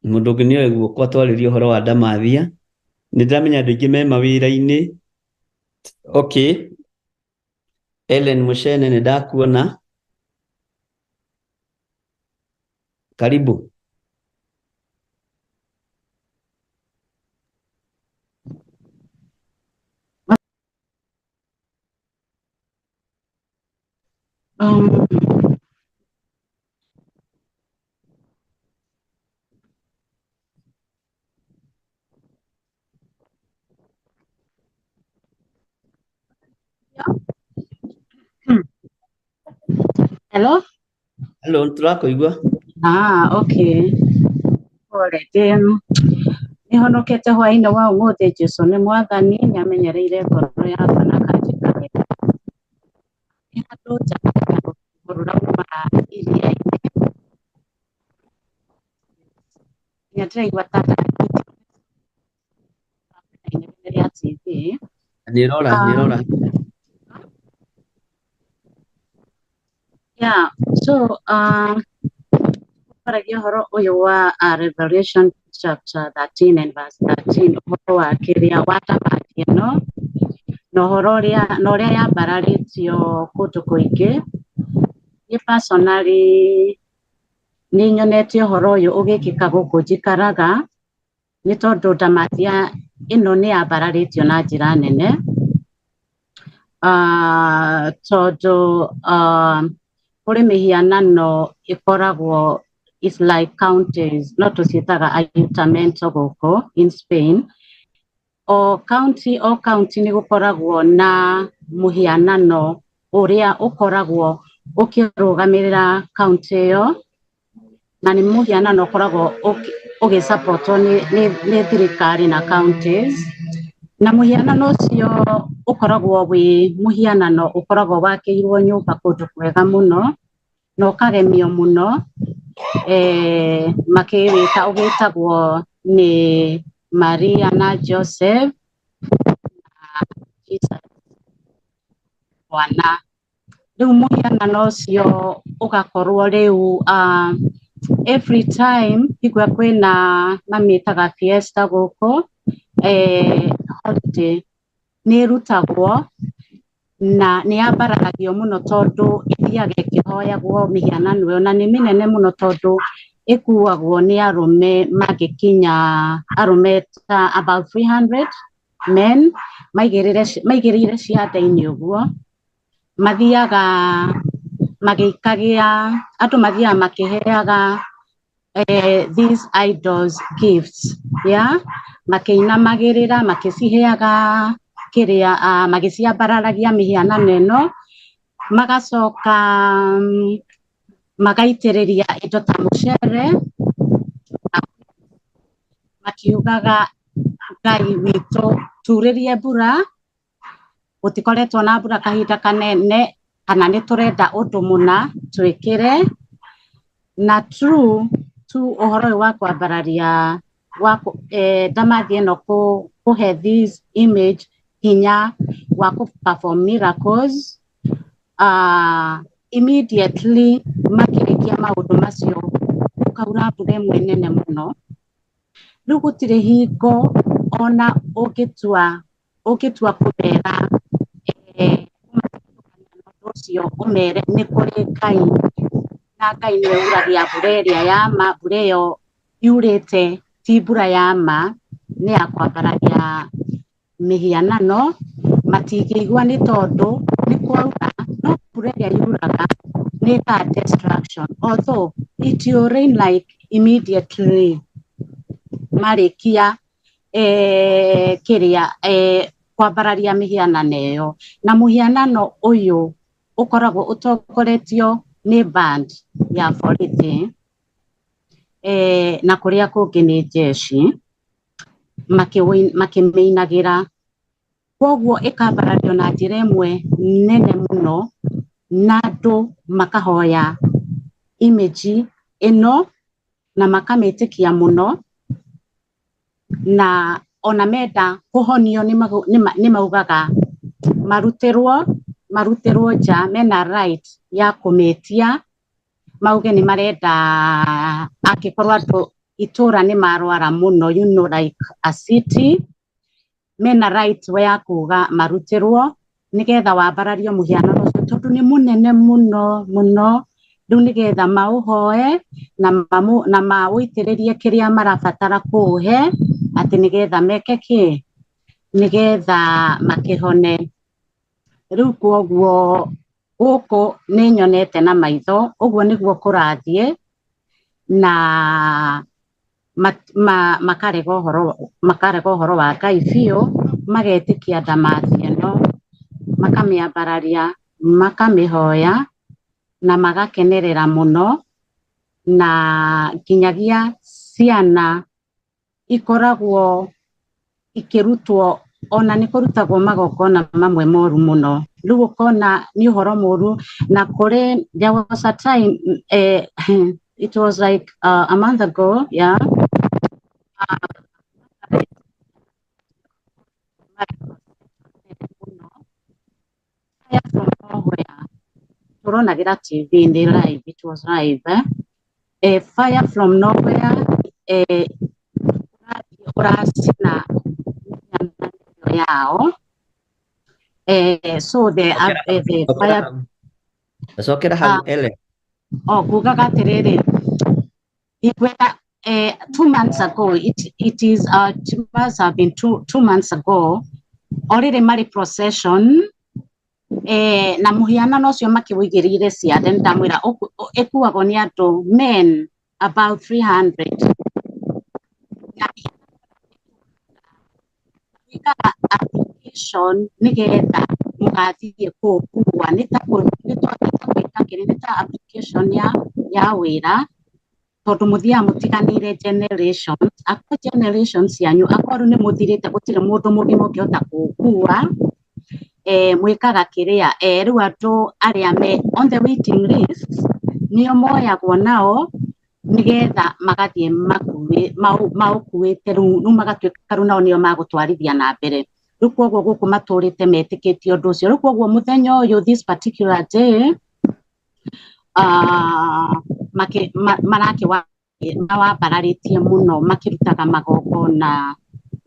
Mũndũ ũngĩ nĩ oe guoko atwarĩrie ũhoro wa ndamathia. Nĩ ndĩramenya andũ aingĩ me mawĩra-inĩ. Okay. Ellen Mushene nĩ ndakuona. Karibu. Um, Hello? Hello, tũrakũigua. Ah, okay. Pole, nĩhonokete hwaĩ-inĩ wa ũmũthĩ. Jesũ nĩ mwathani, nĩamenyereire ngoro yakwa na akanjĩka wega. Nĩ handũ njagaga rũhuho rũrauma iria-inĩ, nginya ndĩraigua ta ndanyitwo inegene rĩa TV. Nĩ ĩrora, nĩ ĩrora. Yeah, so twaragia ũhoro ũyũ wa Revelation chapter 13 and verse 13, ũhoro wa kĩrĩa wa thamaki ĩno na ũhoro ũrĩa na ũrĩa yambararĩtio kũndũ kũingĩ. Niĩ personally nĩ nyonete ũhoro ũyũ ũgĩkĩka gũkũ njikaraga, nĩ tondũ ndamathia ĩno nĩ yambararĩtio na njĩra nene. Tondũ kũrĩ mĩhianano ĩkoragwo, it's like counties, no tũciĩtaga ayuntamiento gũkũ in Spain. O county, o county nĩ gũkoragwo na mũhianano ũrĩa ũkoragwo ũkĩrũgamĩrĩra county ĩyo, na nĩ mũhianano ũkoragwo ũgĩsupportwo nĩ thirikari na counties. Na mũhianano ũcio ũkoragwo wĩ mũhianano ũkoragwo wakĩirwo nyũmba kũndũ kwega mũno na ũkagemio mũno, makĩwĩta ũgĩtagwo nĩ Maria na Joseph na Jesus mwana. Rĩu mũhianano ũcio ũgakorwo rĩu every time hingo ĩrĩa kwĩna mamĩtaga fiesta gũkũ, holiday nĩ ĩrutagwo na nĩ yambararagio mũno, tondũ ĩthiaga ĩkĩhoyagwo mĩhianano ĩyo, na nĩ mĩnene mũno tondũ ĩkuagwo nĩ arũme mangĩkinya arũme ta about 300 men maigĩrĩire ciande-inĩ ũguo, mathiaga magĩikagia andũ, mathiaga makĩheaga these idols gifts, yeah, makĩinamagĩrĩra, makĩciheaga kĩrĩa, magĩciambararagia mĩhianano ĩno, magacoka magaitĩrĩria indo ta mũcere, makiugaga, "Ngai witũ, turĩrie mbura, gũtikoretwo na mbura kahinda kanene, kana nĩ tũrenda ũndũ mũna twĩkĩre." Na true tu ũhoro ũyũ wa kwambararia wa ndamathi ĩno, kũhe this image hinya wa kũ perform miracles, immediately makĩrĩkia maũndũ macio gũkaura mbura ĩmwe nene mũno. Rĩu gũtirĩ hingo ona ũngĩtua kũmera kũmatigithũkania na ũndũ ũcio, ũmere nĩ kũrĩ Ngai na Ngai nĩwe uragia mbura ĩrĩa ya ma. Mbura ĩyo yurĩte ti mbura ya ma, nĩ ya kwambararia mĩhianano. Matingĩigua nĩ tondũ nĩ kwaura, no mbura ĩrĩa yuraga nĩ ĩkaga destruction, although it will rain like immediately marĩkia kĩrĩa kwambararia mĩhianano ĩyo. Na mũhianano ũyũ ũkoragwo ũtongoretio nĩ band ya borithi, na kũrĩa kũngĩ nĩ jeshi makĩmĩinagĩra. Koguo ĩkambarario na njĩra ĩmwe nene mũno na andũ makahoya image ĩno na makamĩtĩkia mũno, na ona menda kũhonio nĩ maugaga marutĩrwo nja. Mena right ya kũmĩtia mauge nĩ marenda, angĩkorwo andũ itũra nĩ marwara mũno, like a city, mena right ya kuga marutĩrwo. Nĩgetha wambarario mũhianano ũcio tondũ nĩ mũnene mũno mũno, rĩu nĩgetha maũhoe na na maũitĩrĩrie kĩrĩa marabatara kũũhe atĩ nĩgetha meke kĩ, nĩgetha makĩhone. Rĩu kwoguo gũkũ nĩ nyonete na maitho ũguo nĩguo kũrathiĩ, na makarega ũhoro wa Ngai biũ, magetĩkia ndamathi ĩno, makamĩambararia, makamĩhoya na magakenerera mũno, na nginyagia ciana ikoragwo ikĩrutwo, ona nĩ kũrutagwo magongona mamwe moru mũno. Rĩu ũkona nĩ ũhoro mũru. Na kũrĩ, there was a time, it was like a month ago, yeah, from nowhere tũronagĩra TV-inĩ live, it was live, eh? Fire from nowhere, ũracina mĩhianano yao, so the fire Cokera hau, Ellen. Oh, ngugaga atĩrĩrĩ, ingwenda 2 months ago, it is 2 months have been 2 months ago already, marĩ procession, na mũhianano ũcio makĩwĩigĩrĩire ciande. Nĩ ndamwĩra ĩkuagwo nĩ andũ men about 300, na gwĩkaga application nĩgetha mũgathiĩ kũũkua. Nĩ ta gwĩka kĩrĩa, nĩ ta application ya wĩra, tondũ mũthiaga mũtiganĩire generations akwa, generations cianyu akwa rĩu nĩ mũthirĩte, gũtirĩ mũndũ mũgima ũngĩhota kũũkua. Mwĩkaga kĩrĩa, rĩu andũ arĩa me on the waiting list nĩo moyagwo nao nĩgetha magathiĩ maũkuĩte. Rĩu magatuĩka rĩu nao nĩo magũtwarithia na mbere. Rĩu koguo gũkũ matũrĩte metĩkĩtie ũndũ ũcio. Rĩu koguo mũthenya ũyũ, this particular day, marawambararĩtie mũno, makĩrutaga magongona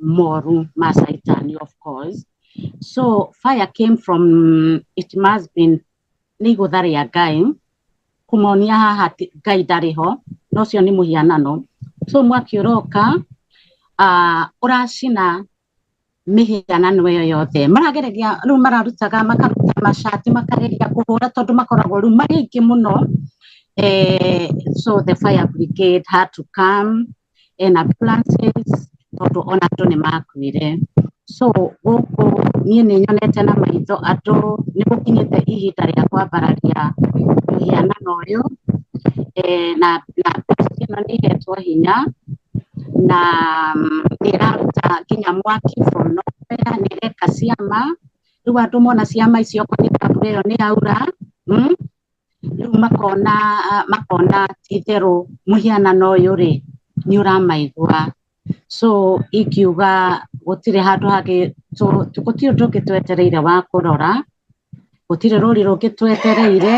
moru ma Caitani, of course. So fire came from, it must been nĩ igũtha rĩa Ngai kũmonia haha Ngai ndarĩ ho, na ũcio nĩ mũhianano. So mwaki ũroka, ũracina mĩhianano ĩyo yothe. Marageragia rĩu, mararutaga, makaruta macati, makageria kũhũra tondũ makoragwo rĩu marĩ aingĩ mũno. So the fire brigade had to come and ambulances, tondũ ona andũ nĩ makuire. So gũkũ niĩ nĩ nyonete na maitho andũ nĩ gũkinyĩte ihinda rĩa kwambararia mũhianano ũyũ, na beast ĩno nĩ ĩhetwo hinya na nĩ ĩraruta nginya mwaki from nowhere, nĩ ĩreka ciama. Rĩu andũ mona ciama icio, okorwo nĩ ta mbura ĩyo nĩ yaura, Rĩu makona ti itherũ mũhianano ũyũ rĩ nĩ ũramaigua. So ingiuga gũtirĩ handũ hangĩ, gũtirĩ ũndũ ũngĩ twetereire wa kũrora, gũtirĩ rũri rũngĩ twetereire.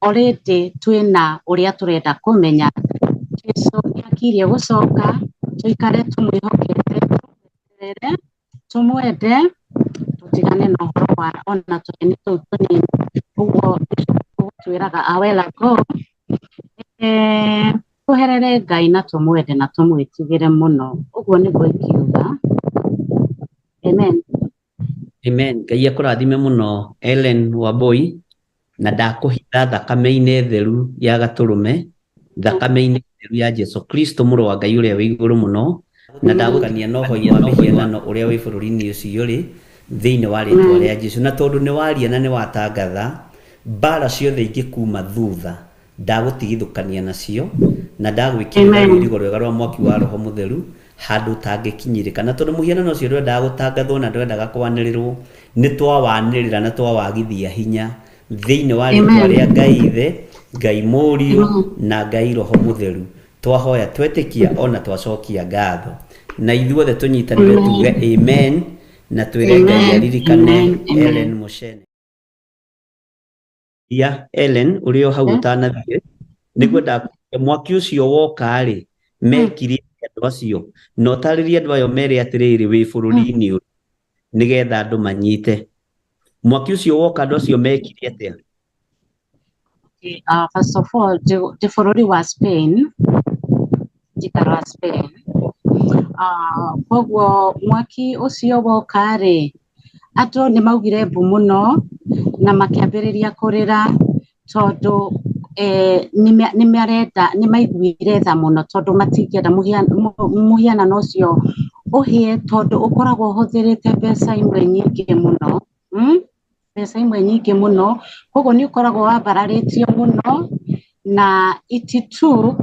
Already twĩna ũrĩa tũrenda kũmenya. Jesu nĩ akirie gũcoka, tũikare tũmwĩhokete, tũmweterere, tũmwende, tũtigane na ũhoro wa ona tũheni tũu tũnini. Ũguo twĩraga a while ago, tũherere Ngai na tũmwende na tũmwĩtigĩre mũno. Ũguo nĩguo ingiuga. Amen. Amen. Ngai akũrathime mũno, Ellen Wambui, na ndakũhitha thakame-inĩ theru ya gatũrũme, thakame-inĩ theru ya Jesu Kristo, mũrũ wa Ngai ũrĩa wĩ igũrũ mũno, na ndagũkania na ũhoi wa mĩhianano ũrĩa wĩ bũrũri-inĩ ũcio ũrĩ thĩinĩ wa rĩtwa rĩa Jesu. Na tondũ nĩ waria na nĩ watangatha, mbara ciothe ingĩkuma thutha ndagũtigithũkania nacio, na ndagwĩkĩrĩra rũirigo rwega rwa mwaki wa Roho Mũtheru handũ ũtangĩkinyĩrĩka. Na tondũ mũhianano ũcio ndwendaga gũtangathwo na ndwendaga kwanĩrĩrwo, nĩ twawanĩrĩra na twawagithia hinya thĩinĩ wa rĩtwa rĩa Ngai Ithe, Ngai Mũriũ na Ngai Roho Mũtheru. Twahoya, twetĩkia, ona twacokia ngatho, na ithuothe tũnyitanĩre tuge amen na twĩre Ngai aririkane Ellen Muchene. Ya Ellen, ũrĩ o hau ũtanathiĩ, nĩguo ndakũria, mwaki ũcio woka rĩ, mekire atĩa andũ acio? Na ũtarĩrie andũ ayo mere atĩrĩrĩ, wĩ bũrũri-inĩ ũyũ, nĩgetha andũ manyite. Mwaki ũcio woka andũ acio mekire atĩa? Okay, first of all, ndĩ bũrũri wa Spain, njikaraga Spain. Koguo mwaki ũcio woka rĩ, andũ nĩ maugire mbu mũno na makĩambĩrĩria kũrĩra tondũ nĩ marenda, nĩ maiguire tha mũno tondũ matingĩenda mũhianano ũcio ũhĩe tondũ ũkoragwo ũhũthĩrĩte mbeca imwe nyingĩ mũno, Mbeca imwe nyingĩ mũno, koguo nĩ ũkoragwo wambararĩtio mũno na it took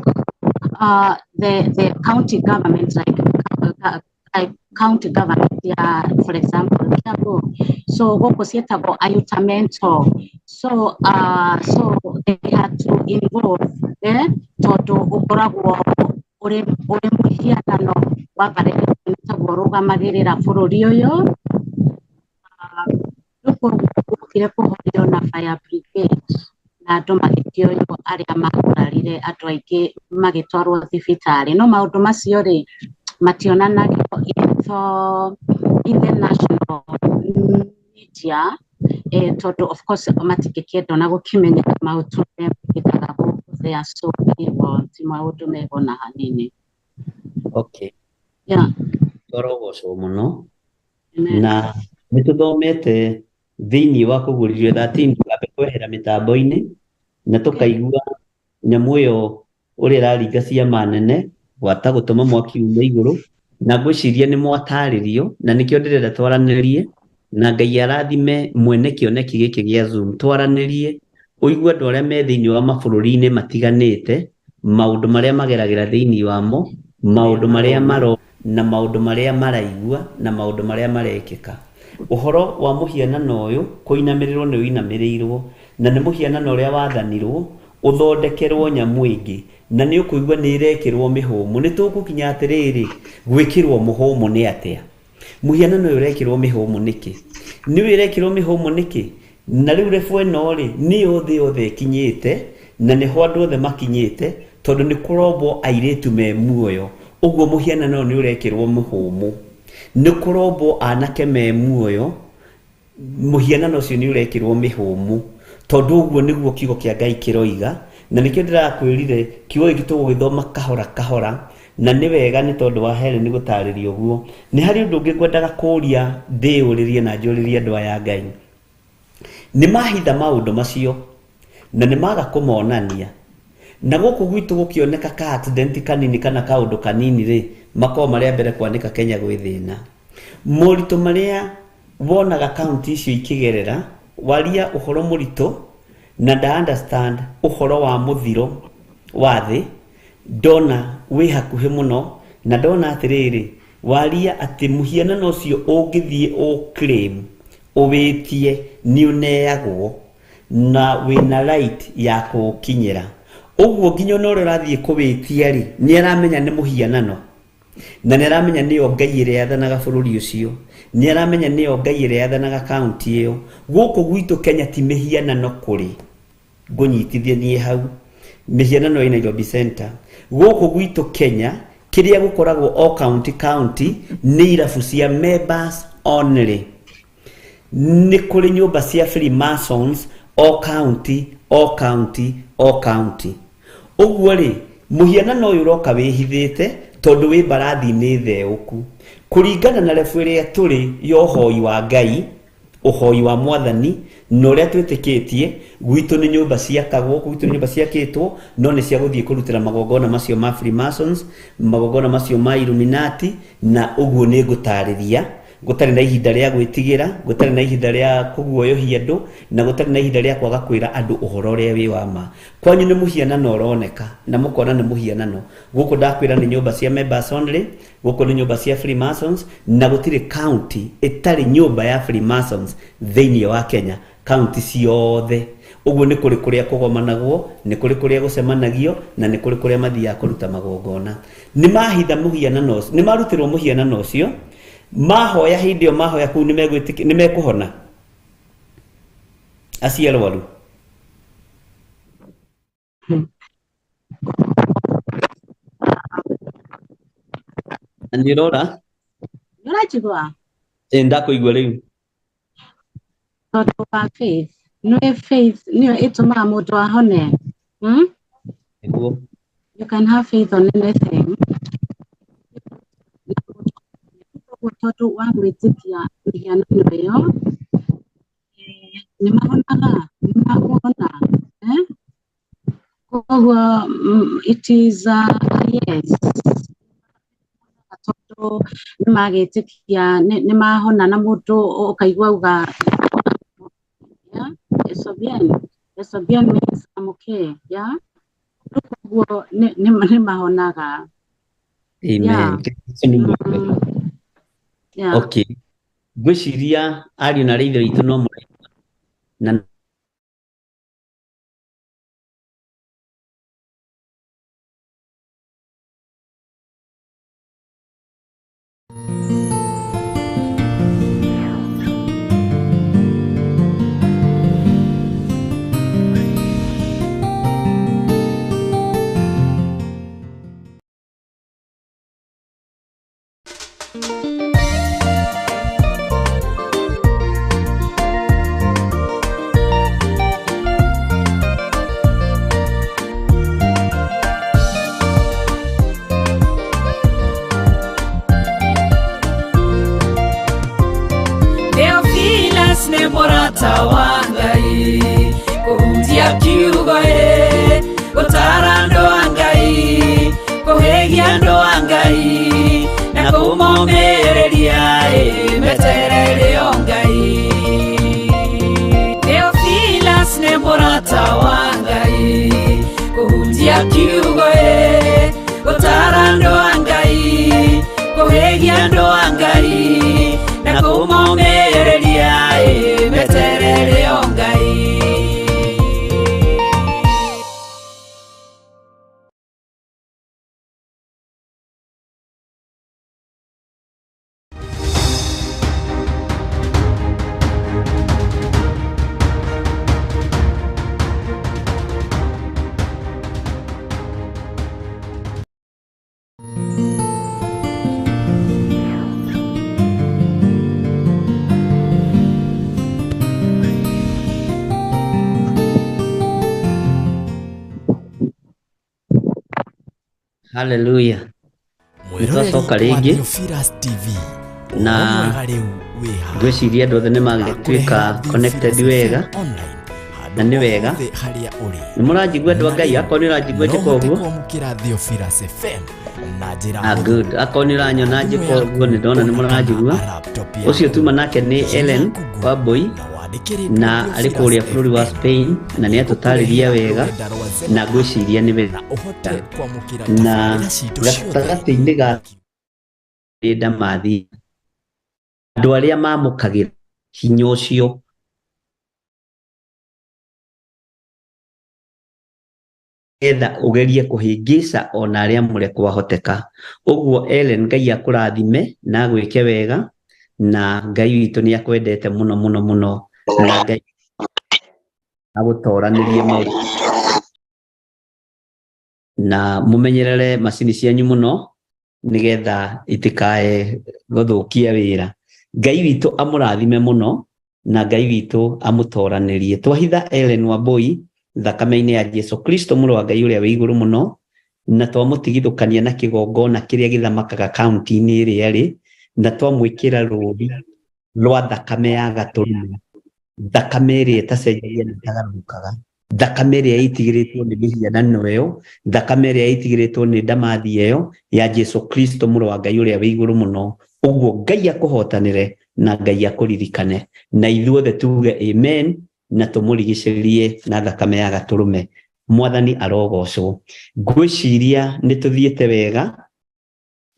the county government, like county government ya, for example, Kiambu, so gũkũ ciĩtagwo ayuntamiento, so they had to involve, tondũ ũkoragwo ũrĩ mũhianano wambararĩtio nĩ taguo ũrũgamagĩrĩra bũrũri ũyũ. Rĩu koguo gwokire kũhorio na fire brigade na andũ magĩkĩoywo, arĩa magurarire, andũ aingĩ magĩtwarwo thibitarĩ, no maũndũ macio rĩ mationanagio in the national media, tondũ of course matingĩkĩenda ona gũkĩmenyeka maũndũ marĩa mekĩkaga gũkũ. They are so evil, ti maũndũ mega ona hanini. Okay. Yeah. Twarogocwo mũno. Amen. Na nĩ tũthomete thĩinĩ wa kũguũrĩrio 13, tũkambe kwehera mĩtambo-inĩ na tũkaigua nyamũ ĩyo ũrĩa ĩraringa ciama nene gwata gũtũma mwaki ume igũrũ, na ngwĩciria nĩ mwatarĩrio na nĩkĩo ndĩrenda twaranĩrie, na Ngai arathime mwene kĩoneki gĩkĩ gĩa Zoom, twaranĩrie ũigue andũ arĩa me thĩinĩ wa mabũrũri-inĩ matiganĩte, maũndũ marĩa mageragĩra thĩinĩ wamo, maũndũ marĩa maro na maũndũ marĩa maraigua na maũndũ marĩa marekĩka. Ũhoro wa mũhianano ũyũ kũinamĩrĩrwo nĩ ũinamĩrĩirwo, na nĩ mũhianano ũrĩa wathanirwo ũthondekerwo nyamũ ĩngĩ, na nĩ ũkũigua nĩ ĩrekĩrwo mĩhũmũ. Nĩ tũgũkinya atĩrĩrĩ, gwĩkĩrwo mũhũmũ nĩ atĩa? Mũhianano ũyũ ũrekĩrwo mĩhũmũ nĩkĩ? Nĩ ũrekĩrwo mĩhũmũ nĩkĩ? Na rĩu rebu ĩno rĩ, nĩyo thĩ yothe ĩkinyĩte, na nĩho andũ othe makinyĩte, tondũ nĩ kũrombwo airĩtu me muoyo. Ũguo mũhianano ũyũ nĩ ũrekĩrwo mũhũmũ. Nĩ kũrombwo anake me muoyo, mũhianano ũcio nĩ ũrekĩrwo mĩhũmũ, tondũ ũguo nĩguo kiugo kĩa Ngai kĩroiga. Na nĩkĩo ndĩrakwĩrire kiugo gĩkĩ tũgũgĩthoma kahora kahora, na nĩ wega nĩ tondũ wa Helen gũtarĩria ũguo. Nĩ harĩ ũndũ ũngĩ ngwendaga kũũria, ndĩyũrĩrie na njũrĩrie andũ aya Ngai. Nĩ mahitha maũndũ macio na nĩ maga kũmonania, na gũkũ gwitũ gũkĩoneka ka accident kanini kana kaũndũ kanini rĩ, makoragwo marĩ a mbere kwanĩka Kenya gwĩ thĩna. Moritũ marĩa wonaga kaunti icio ikĩgerera, waria ũhoro mũritũ, na nda understand ũhoro wa mũthiro wa thĩ, ndona wĩ hakuhĩ mũno, na ndona atĩrĩrĩ, waria atĩ mũhianano ũcio ũngĩthiĩ ũ-claim ũwĩtie nĩ ũneagwo na wĩna right ya kũũkinyĩra. Ũguo nginya ona ũrĩa ũrathiĩ kũwĩtia rĩ, nĩ aramenya nĩ mũhianano, na nĩ aramenya nĩyo Ngai ĩrĩa yathanaga bũrũri ũcio, nĩ aramenya nĩyo Ngai ĩrĩa yathanaga kaunti ĩyo. Gũkũ gwitũ Kenya ti mĩhianano kũrĩ, ngũnyitithie niĩ hau, mĩhianano ĩ Nairobi Center. Gũkũ gwitũ Kenya kĩrĩa gũkoragwo o county county nĩ irabu cia members only. Nĩ kũrĩ nyũmba cia Freemasons o county o county o county. Ũguo rĩ, mũhianano ũyũ ũroka wĩhithĩte tondũ wĩ mbarathi-inĩ theũku. Kũringana na rebu ĩrĩa tũrĩ ya ũhoi wa Ngai, ũhoi wa mwathani, na ũrĩa twĩtĩkĩtie, gwitũ nĩ nyũmba ciakagwo, gwitũ nĩ nyũmba ciakĩtwo, no nĩ cia gũthiĩ kũrutĩra magongona macio ma Freemasons, magongona macio ma Illuminati, na ũguo nĩ ngũtarĩria. Gũtarĩ na ihinda rĩa gwĩtigĩra, gũtarĩ na ihinda rĩa kũguoyohia andũ, na gũtarĩ na ihinda rĩa kwaga kwĩra andũ ũhoro ũrĩa wĩ wa ma. Kwanyu nĩ mũhianano ũroneka, na mũkona nĩ mũhianano. Gũkũ ndakwĩra nĩ nyũmba cia members only, gũkũ nĩ nyũmba cia Freemasons, na gũtirĩ county ĩtarĩ nyũmba ya Freemasons thĩinĩ wa Kenya, county ciothe. Ũguo nĩ kũrĩ kũrĩa kũgomanagwo, nĩ kũrĩ kũrĩa gũcemanagio, na nĩ kũrĩ kũrĩa mathiaga kũruta magongona. Nĩ mahitha mũhianano ũcio, nĩ marutĩrwo mũhianano ũcio, mahoya hĩndĩ ĩyo mahoya kũu nĩ mekũhona acio arwaru. Na nĩ ũrora? Nĩ ũranjigua? Ĩ, ndakũigua rĩu. Tondũ wa faith. Nĩ faith nĩyo ĩtũmaga mũndũ ahone. Hmm? Nĩguo. You can have faith on anything. Koguo tondũ wa gwĩtĩkia mĩhianano ĩyo, nĩ mahonaga, nĩ makũhona. Eh? Koguo it is a yes. Tondũ nĩ magĩtĩkia nĩ mahona na mũndũ ũkaigua auga yeah, eso bien. Eso bien means I'm okay. Yeah. Koguo nĩ mahonaga. Amen. Yeah. Kristo nĩ mwega. Yeah. Okay. Ngwĩciria ariũ na arĩ ithe witũ no mũraigua na Theophilus nĩ mũrata wa Ngai, kũhunjia kiugo ĩ, gũtaara andũ a Ngai, kũhĩgia andũ a Ngai, na kũmomĩrĩria ĩ, meterere o Ngai. Theophilus nĩ mũrata wa Ngai, kũhunjia kiugo ĩ, gũtaara andũ a Ngai, kũhĩgia andũ a Ngai, na kũmomĩrĩria ĩ, meterere o Ngai. Hallelujah. Nĩ twacoka Mwĩroreri wa rĩngĩ Theophilus TV na ũhoro mwega rĩu wĩ haha ngwĩciria andũ othe nĩ magĩtuĩka Akũrehera connected Theophilus wega FM online na handũ nĩ o wega. hothe harĩa ũrĩ. Nĩ mũranjigua andũ a Na Ngai? rĩu Akorwo nĩ ũranjigua no njĩka ũhote ũguo. kwamũkĩra Theophilus FM na njĩra Ah, hũthũ good. Akorwo nĩ na ũranyona thimũ njĩka yaku ũguo nĩ ndona nĩ ona kana mũranjigua. laptop Ũcio yaku. tuma nake nĩ Hihinya Ellen Google Wambui na wandĩke rĩtwa na arĩ Theophilus kũrĩa bũrũri wa FM Spain na na nĩ atũtarĩria nĩĩgũkũrehera wega rũrenda rwa na Zenka ngwĩciria nĩ wega na ũhote kwamũkĩra na tabarĩra citũ ciothe gatagatĩ-inĩ ga ndamathi andũ arĩa mamũkagĩra hinya ũcio getha ũgerie kũhĩngĩca ona arĩa mũre kwahoteka. Ũguo Ellen, Ngai akũrathime na agwĩke wega na Ngai witũ nĩ akwendete mũno mũno mũno na Ngai agũtoranĩrie maũndũ na mũmenyerere macini cianyu mũno nĩgetha itikae gũthũkia wĩra. Ngai witũ amũrathime mũno na Ngai witũ amũtoranĩrie. Twahitha Ellen Wambui thakame-inĩ ya Jesu Kristo mũrũ wa Ngai ũrĩa wĩ igũrũ mũno na twamũtigithũkania na kĩgongona kĩrĩa gĩthamakaga kaunti-inĩ ĩrĩa ĩrĩ na twamwĩkĩra rũũri rwa thakame ya gatũrũme, thakame ĩrĩa ĩtacenjagia na ĩtagarũrũkaga, thakame ĩrĩa ĩtigĩrĩtwo nĩ mĩhianano ĩyo, thakame ĩrĩa ĩtigĩrĩtwo nĩ ndamathi ĩyo ya Jesu Kristo mũrũ wa Ngai ũrĩa wĩ igũrũ mũno. Ũguo Ngai akũhotanĩre na Ngai akũririkane na ithuothe tuge amen na tũmũrigicĩrie na thakame ya gatũrũme. Mwathani arogocwo. Ngwĩciria nĩ tũthiĩte wega.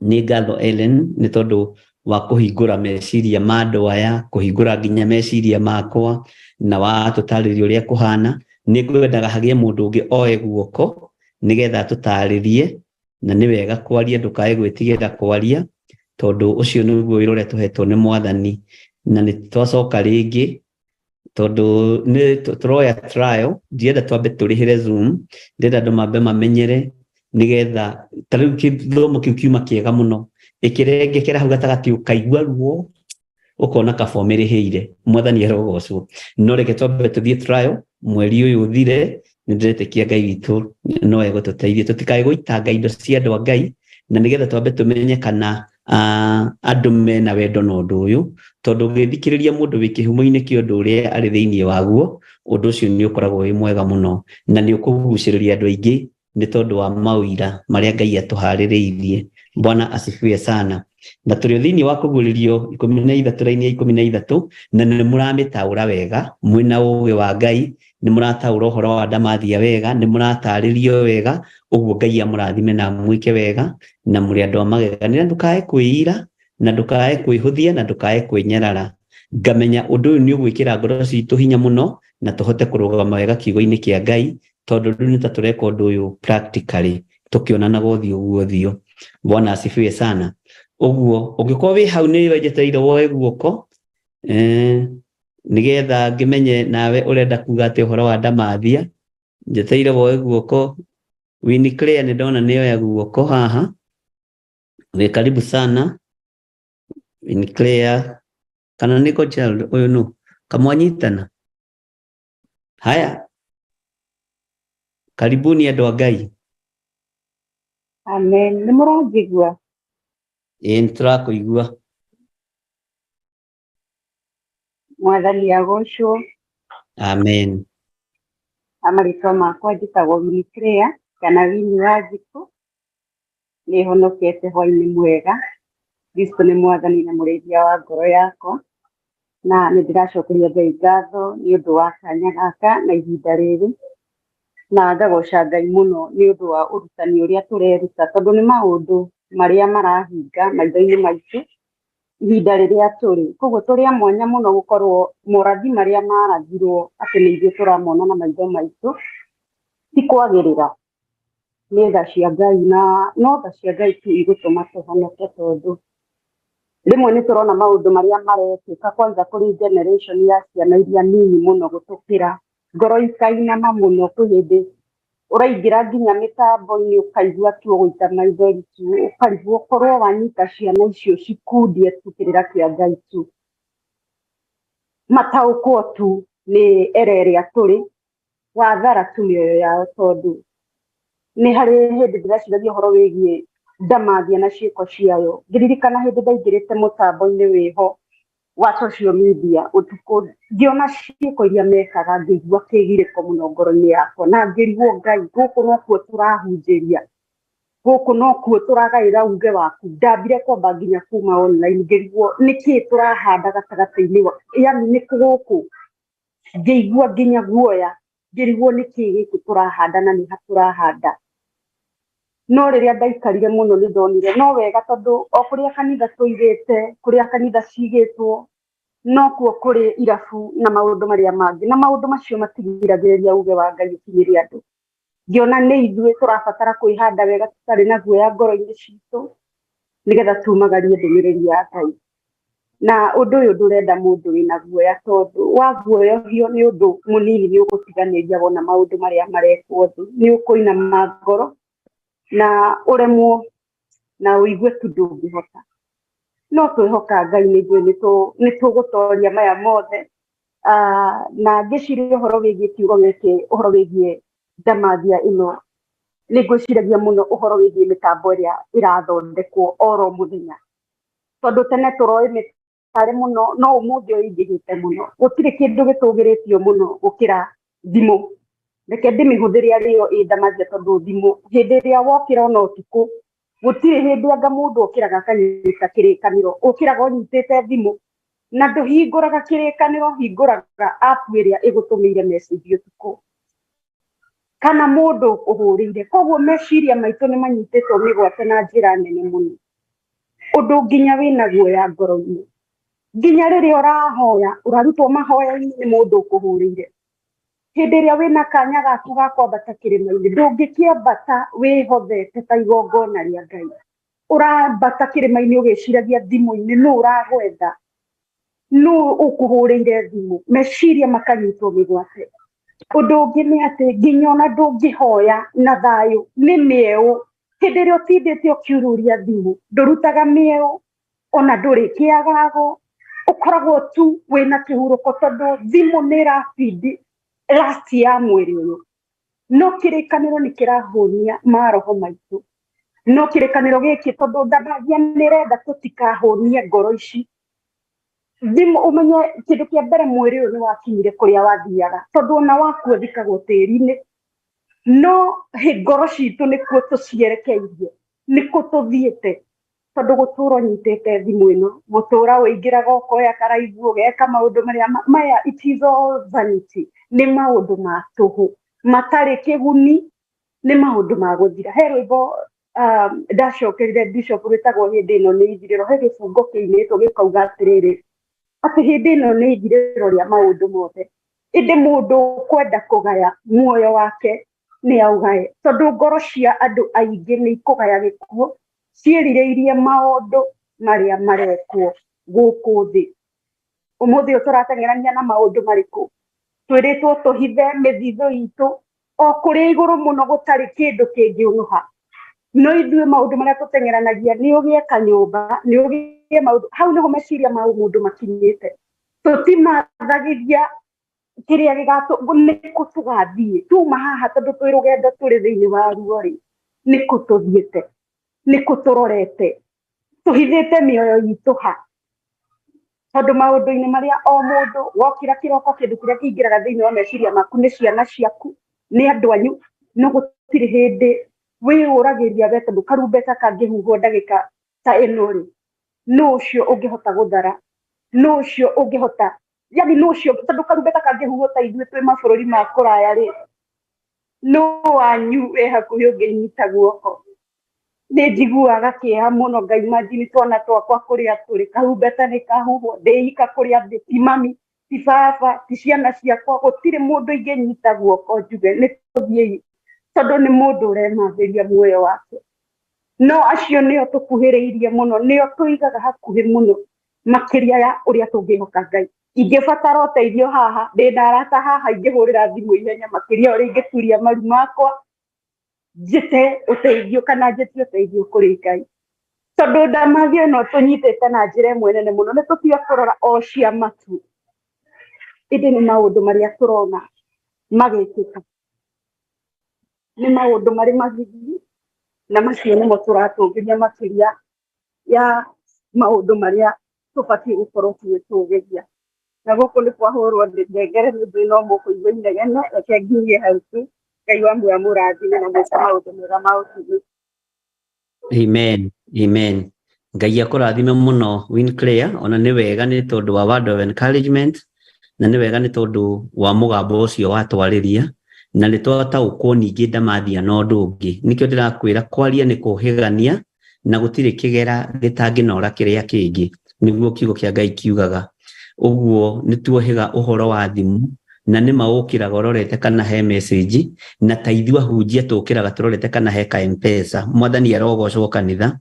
Nĩ ngatho Ellen nĩ tondũ wa kũhingũra meciria ma andũ aya, kũhingũra nginya meciria makwa na watũtarĩria ũrĩa kũhana. Nĩ ngwendaga hagĩe mũndũ ũngĩ oe guoko nĩgetha atũtarĩrie, na nĩ wega kwaria, ndũkae gwĩtigĩra kwaria tondũ ũcio nĩguo wĩra ũrĩa tũhetwo nĩ Mwathani. Na nĩ twacoka rĩngĩ tondũ nĩ tũroya trial, ndienda twambe tũrĩhĩre Zoom, ndĩrenda andũ mambe mamenyere nĩgetha ta rĩu gĩthomo kĩu kiuma kĩega mũno, ĩkĩrengekera hau gatagatĩ ũkaigua ruo, Ũkona kaba ũmĩrĩhĩire. Mwathani arogocwo. No reke twambe tũthiĩ trial mweri ũyũ ũthire. Nĩ ndĩretĩkia Ngai witũ no egũtũteithia tũtikae gũitanga indo cia andũ a Ngai, na nĩgetha twambe tũmenye kana andũ mena wendo na ũndũ ũyũ, tondũ ũgĩthikĩrĩria mũndũ wĩ kĩhumo-inĩ kĩa ũndũ ũrĩa arĩ thĩinĩ waguo, ũndũ ũcio nĩ ũkoragwo wĩ mwega mũno na nĩ ũkũgucĩrĩria andũ aingĩ nĩ tondũ wa mawĩra marĩa Ngai atũharĩrĩirie. Bwana asifiwe sana. Na tũrĩ o thĩinĩ wa kũguũrĩrio 13 raini ya 13, na nĩ mũramĩtaũra wega mwĩna ũũgĩ wa Ngai, nĩ mũrataũra ũhoro wa ndamathia wega, nĩ mũratarĩrio wega. Ũguo Ngai amũrathime na amwĩke wega, na mũrĩ andũ a magegania. Ndũkae kwĩira na ndũkae kwĩhũthia na ndũkae kwĩnyarara. Ngamenya ũndũ ũyũ nĩ ũgwĩkĩra ngoro citũ hinya mũno na tũhote kũrũgama wega kiugo-inĩ kĩa Ngai, tondũ rĩu nĩ ta tũreka ũndũ ũyũ practically tũkĩonanaga ũthiũ guo ũthiũ. Bwana asifiwe sana. Ũguo ũngĩkorwo wĩ hau nĩ wenjetereire woe guoko, nĩgetha ngĩmenye nawe ũrenda kuga atĩ ũhoro wa ndamathia. Njetereire woe guoko. Winnie Claire nĩ ndona nĩoya guoko haha, wĩ karibu sana Winnie Claire. Kana nĩko Gerald ũyũ nũ kamwanyitana. Haya, karibuni andũ a Ngai. Amen. Nĩ mũranjigua? Ĩĩ, nĩtũrakũigua. Mwathani agocwo. Amen. Amarĩtwa makwa njĩtagwo Winnie Claire kana Winnie Wanjikũ. Nĩ honokete hwainĩ mwega. Kristo nĩ mwathani na mũrĩithia wa ngoro yakwa, na nĩ ndĩracokeria Ngai ngatho nĩ ũndũ wa kanya gaka na ihinda rĩrĩ, na ngagoca Ngai mũno nĩ ũndũ wa ũrutani ũrĩa tũreruta, tondũ nĩ maũndũ marĩa marahinga maitho-inĩ maitũ ihinda rĩrĩa tũrĩ. Koguo tũrĩ a mwanya mũno gũkorwo morathi marĩa marathirwo atĩ nĩ ithuĩ tũramona na maitho maitũ, ti kwagĩrĩra, nĩ tha cia Ngai, na no tha cia Ngai tu igũtũma tũhonoke, tondũ rĩmwe nĩ tũrona maũndũ marĩa marekĩka kwanza kũrĩ generation ya ciana iria nini mũno gũtũkĩra, ngoro ikainama mũno. Kwĩ hĩndĩ ũraingĩra nginya mĩtambo-inĩ ũkaigua tu ũgũita maithori tu, ũkarigwo korwo wanyita ciana icio cikundie tu kĩrĩra kĩa Ngai tu, mataũkwo tu nĩ era ĩrĩa tũrĩ, wathara tu mĩoyo yao. Tondũ nĩ harĩ hĩndĩ ndĩreciragia ũhoro wĩgiĩ ndamathia na ciĩko ciayo, ngĩririkana hĩndĩ ndaingĩrĩte mũtambo-inĩ wĩho wa social media ũtukũ, ngĩona ciĩko iria mekaga, ngĩigua kĩgirĩko mũno ngoro-inĩ yakwa, na ngĩrigwo, Ngai, gũkũ nokuo tũrahunjĩria, gũkũ nokuo tũragaĩra uge waku. Ndambire kwamba nginya kuma online, ngĩrigwo nĩkĩĩ tũrahanda gatagatĩ-inĩ wa, yani nĩ gũkũ, ngĩigua nginya guoya, ngĩrigwo nĩkĩĩ gĩkĩ tũrahanda na nĩha tũrahanda. No rĩrĩa ndaikarire mũno nĩ ndonire no wega, tondũ o kũrĩa kanitha tũigĩte, kũrĩa kanitha cigĩtwo, nokuo kũrĩ irabu na maũndũ marĩa mangĩ, na maũndũ macio matigiragĩrĩria uge wa Ngai ũkinyĩre andũ. Ngĩona nĩ ithuĩ tũrabatara kwĩhanda wega tũtarĩ na guoya ngoro-inĩ citũ, nĩgetha tumagarie ndũmĩrĩri ya Ngai. Na ũndũ ũyũ ndũrenda mũndũ wĩna guoya, tondũ waguoyohio nĩ ũndũ mũnini nĩ ũgũtiganĩria wona maũndũ marĩa marekwo thĩ, nĩ ũkũinama ngoro na ũremwo na ũigue tu ndũngĩhota. No twĩhoka Ngai nĩ ithuĩ nĩ tũgũtoria maya mothe. Na ngĩciria ũhoro wĩgiĩ kiugo gĩkĩ, ũhoro wĩgiĩ ndamathia ĩno, nĩ ngwĩciragia mũno ũhoro wĩgiĩ mĩtambo ĩrĩa ĩrathondekwo oro mũthenya, tondũ tene tũroĩ mĩtare mũno, no ũmũthĩ ũyũ ĩingĩhĩte mũno. Gũtirĩ kĩndũ gĩtũgĩrĩtio mũno gũkĩra thimũ. Reke ndĩmĩhũthĩre arĩ yo ĩ ndamathia, tondũ thimũ hĩndĩ ĩrĩa wokĩra ona ũtukũ, gũtirĩ hĩndĩ anga mũndũ okĩraga akanyita kĩrĩkanĩro, ũkĩraga ũnyitĩte thimũ na ndũhingũraga kĩrĩkanĩro, hingũraga app ĩrĩa ĩgũtũmĩire message ũtukũ kana mũndũ ũhũrĩire. Koguo meciria maitũ nĩ manyitĩtwo mĩgwate na njĩra nene mũno, ũndũ nginya wĩna guoya ngoro-inĩ, nginya rĩrĩa ũrahoya ũrarutwo mahoya-inĩ nĩ mũndũ ũkũhũrĩire. Hĩndĩ ĩrĩa wĩna kanya gaku ga kwambata kĩrĩma-inĩ, ndũngĩkĩambata wĩhothete ta igongona rĩa Ngai. Ũrambata kĩrĩma-inĩ ũgĩciragia thimũ-inĩ nũ ũragwetha, nũ ũkũhũrĩire thimũ, meciria makanyitwo mĩgwate. Ũndũ ũngĩ nĩ atĩ nginya ona ndũngĩhoya na thayũ nĩ mĩeũ. Hĩndĩ ĩrĩa ũtindĩte ũkiururia thimũ, ndũrutaga mĩeũ ona ndũrĩ kĩagago, Ũkoragwo tu wĩna kĩhurũko tondũ thimũ nĩ ĩrabindi last ya mwĩrĩ ũyũ. No kĩrĩkanĩro nĩ kĩrahũnia maroho maitũ. No kĩrĩkanĩro gĩkĩ tondũ ndamathia nĩ ĩrenda tũtikahũnie ngoro ici. Thimũ ũmenye kĩndũ kĩa mbere mwĩrĩ ũyũ nĩ wakinyire kũrĩa wathiaga tondũ ona wakua ũthikagwo tĩri-inĩ. No ngoro citũ nĩkuo tũcierekeirie, nĩkũ tũthiĩte tondũ gũtũra ũnyitĩte thimũ ĩno, gũtũra ũingĩraga ũkoya karaibu ũgeka maũndũ marĩa maya it is all vanity, nĩ maũndũ ma tũhũ matarĩ kĩguni, nĩ maũndũ ma gũthira. He rwĩmbo ndacokerire Bishop rwĩtagwo hĩndĩ ĩno nĩ ithirĩro, he gĩbungo kĩinĩtwo gĩkauga atĩrĩrĩ atĩ hĩndĩ ĩno nĩ ithirĩro rĩa maũndũ mothe, ĩndĩ mũndũ ũkwenda kũgaya muoyo wake nĩ aũgae, tondũ ngoro cia andũ aingĩ nĩ ikũgaya gĩkuũ ciĩrirĩirie maũndũ marĩa marekwo gũkũ thĩ. Ũmũthĩ ũyũ tũrateng'erania na maũndũ marĩkũ? Twĩrĩtwo tũhithe mĩthithũ itũ o kũrĩa igũrũ mũno gũtarĩ kĩndũ kĩngĩũnũha. No ithuĩ maũndũ marĩa tũteng'eranagia nĩ ũgĩe kanyũmba, nĩ ũgĩe maũndũ, hau nĩho meciria ma mũndũ makinyĩte. Tũtimathagithia kĩrĩa gĩgatũ nĩkũ tũgathiĩ tuma haha tondũ twĩ rũgendo tũrĩ thĩinĩ wa ruo rĩ, nĩkũ tũthiĩte, nĩkũ tũrorete, tũhithĩte mĩoyo itũ ha? Tondũ maũndũ-inĩ marĩa o mũndũ wokĩra kĩroko kĩndũ kĩrĩa kĩingĩraga thĩinĩ wa meciria maku nĩ ciana ciaku, nĩ andũ anyu, no gũtirĩ hĩndĩ wĩyũragĩria we tondũ karumbeta kangĩhuhwo ndagĩka ta ĩno rĩ, nũ ũcio ũngĩhota gũthara, nũ ũcio ũngĩhota, yani nũ ũcio, tondũ karumbeta kangĩhuhwo ta ithuĩ twĩ mabũrũri ma kũraya rĩ, nũ wanyu wĩ hakuhĩ ũngĩnyita guoko? Nĩ njiguaga kĩeha mũno ngaimagine twana twakwa kũrĩa tũrĩ, karumbeta nĩ kahuhwo, ndĩika kũrĩa ndĩ, ti mami, ti baba, ti ciana ciakwa, gũtirĩ mũndũ ingĩnyita guoko njuge nĩ tũthiĩi, tondũ nĩ mũndũ ũremathĩria muoyo wake. No acio nĩo tũkuhĩrĩirie mũno, nĩo tũigaga hakuhĩ mũno makĩria ya ũrĩa tũngĩhoka Ngai. Ingĩbatara ũteithio haha, ndĩna arata haha ingĩhũrĩra thimũ ihenya makĩria ũrĩa ingĩturia maru makwa njĩte ũteithio kana njĩtie ũteithio kũrĩ Ngai. Tondũ ndamathia ĩno tũnyitĩte na njĩra ĩmwe nene mũno, nĩ tũtige kũrora o ciama tu, ĩndĩ nĩ maũndũ marĩa tũrona magĩkĩka, nĩ maũndũ marĩ magigi, na macio nĩmo tũratũgĩria makĩria ya maũndũ marĩa tũbatiĩ gũkorwo tũgĩtũgĩria. Na gũkũ nĩ kwahũrwo ngengere nĩ ũndũ no mũkũigua inegene, reke nginyie hau tu. Ngai wa muoyo amũrathime na mwĩke maũndũ mega ma ũtugi. Amen. Amen. Ngai akũrathime mũno Winclair, ona nĩ wega nĩ tondũ wa word of encouragement, na nĩ wega nĩ tondũ wa mũgambo ũcio watwarĩria, na nĩ twataũkwo ningĩ ndamathia na ũndũ ũngĩ. Nĩkĩo ndĩrakwĩra kwaria nĩ kũhĩgania na gũtirĩ kĩgera gĩtangĩnora kĩrĩa kĩngĩ, nĩguo kiugo kĩa Ngai kiugaga. Ũguo nĩ tuohĩga ũhoro wa thimũ, na nĩ maũkĩraga ũrorete kana he message, na ta ithuĩ ahunjia tũkĩraga tũrorete kana he ka M-Pesa. Mwathani arogocwo kanitha,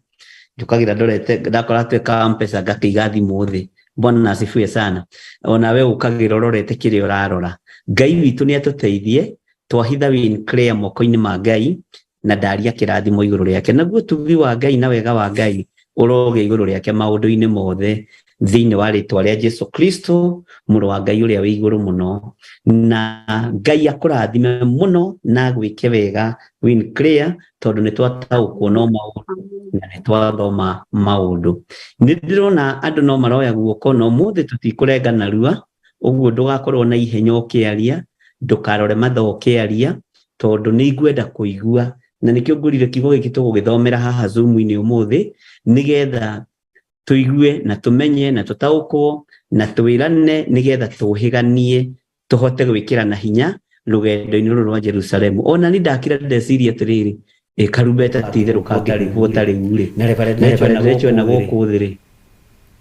njũkagĩra ndorete ndakora twĩ ka M-Pesa ngakĩiga thimũ thĩ. Bwana asifiwe sana. Ona we ũkagĩra ũrorete kĩrĩa ũrarora. Ngai witũ nĩ atũteithie twahitha Winclair moko-inĩ ma Ngai na ndaria kĩrathimo igũrũ rĩake, naguo ũtugi wa Ngai na wega wa Ngai ũrogĩa igũrũ rĩake maũndũ-inĩ mothe thĩinĩ wa rĩtwa rĩa Jesu Kristo mũrũ wa Ngai ũrĩa wĩ igũrũ mũno. Na Ngai akũrathime mũno na agwĩke wega Winclair, tondũ nĩ twataũkwo no maũndũ na nĩ twathoma maũndũ. Nĩ ndĩrona andũ no maroya guoko, no ũmũthĩ tũtikũrenga narua, ũguo ndũgakorwo na ihenya ũkĩaria, ndũkarore mathaa ũkĩaria, tondũ nĩ ngwenda kũigua, na nĩkĩo ngũrire kiugo gĩkĩ tũgũgĩthomera haha Zoom-inĩ ũmũthĩ, nĩgetha tũigue na tũmenye na tũtaũkwo na twĩrane, nĩgetha tũhĩganie tũhote gwĩkĩrana hinya rũgendo-inĩ rũrũ rwa Jerusalemu. Ona ni ndakira ndeciria atĩrĩrĩ, karumbeta ti itherũ kangĩhuhwo ta rĩu rĩ, na Reverend Rachel ena gũkũ thĩ rĩ,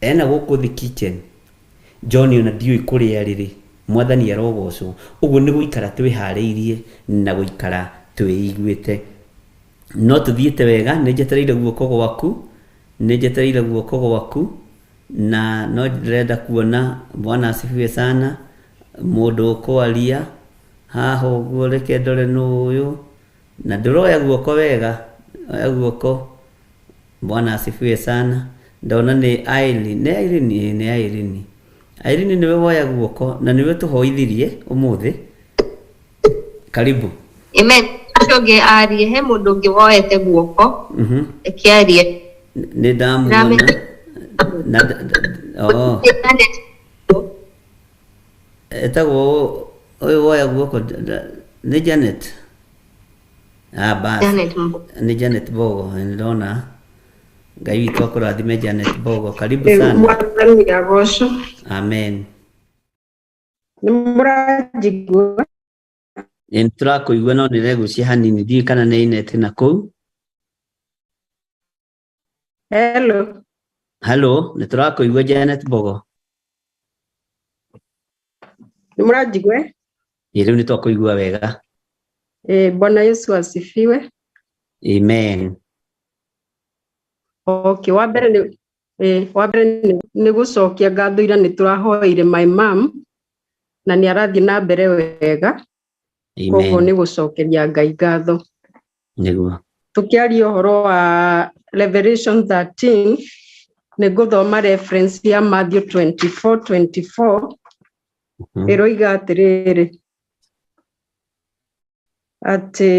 ena gũkũ thĩ kitchen, John ona ndiũĩ kũrĩa arĩ rĩ, Mwathani arogocwo. Ũguo nĩ gũikara twĩharĩirie na gũikara twĩiguĩte. No tũthiĩte wega, nĩ njetereire guoko gwaku, nĩ njetereire guoko gwaku, na no ndĩrenda kuona Bwana asifiwe sana, mũndũ ũkwaria haha ũguo, reke ndore nũ ũyũ, na ndũroya guoko wega, oya guoko. Bwana asifiwe sana. Ndona nĩ Irene, nĩ Irene, nĩ Irene. Irene nĩwe woya guoko na nĩwe tũhoithirie ũmũthĩ. Karibu. Amen. Ũcio ũngĩ arie, he mũndũ ũngĩ woete guoko reke arie. Nĩ ndamuona na oh etagwo ũyũ woya guoko nĩ Janet. Ah, bas. Janet Mbogo. Nĩ Janet Bogo, nĩ ndona. Ngai witũ akũrathime Janet Bogo. Karibu sana. Mwathani agocwo. Amen. Nĩ mũranjigua? Nĩ tũrakũigua no nĩregucia hanini, ndiũĩ kana nĩ ineti na kũu. Hello. Hello, nĩ tũrakũigua Janet Bogo. Nĩ mũranjigua? Ĩ rĩu nĩ twakũigua wega. Bwana Yesu asifiwe. Amen. Okay, wa mbere nĩ wa mbere nĩ gũcokia ngatho ira nĩ tũrahoeire my mom na nĩ arathiĩ na mbere wega. Koguo Amen. nĩ gũcokeria Ngai ngatho. Nĩguo. Tũkĩaria ũhoro wa Revelation 13 nĩ ngũthoma reference ya Matthew 24:24 ĩroiga atĩrĩrĩ atĩ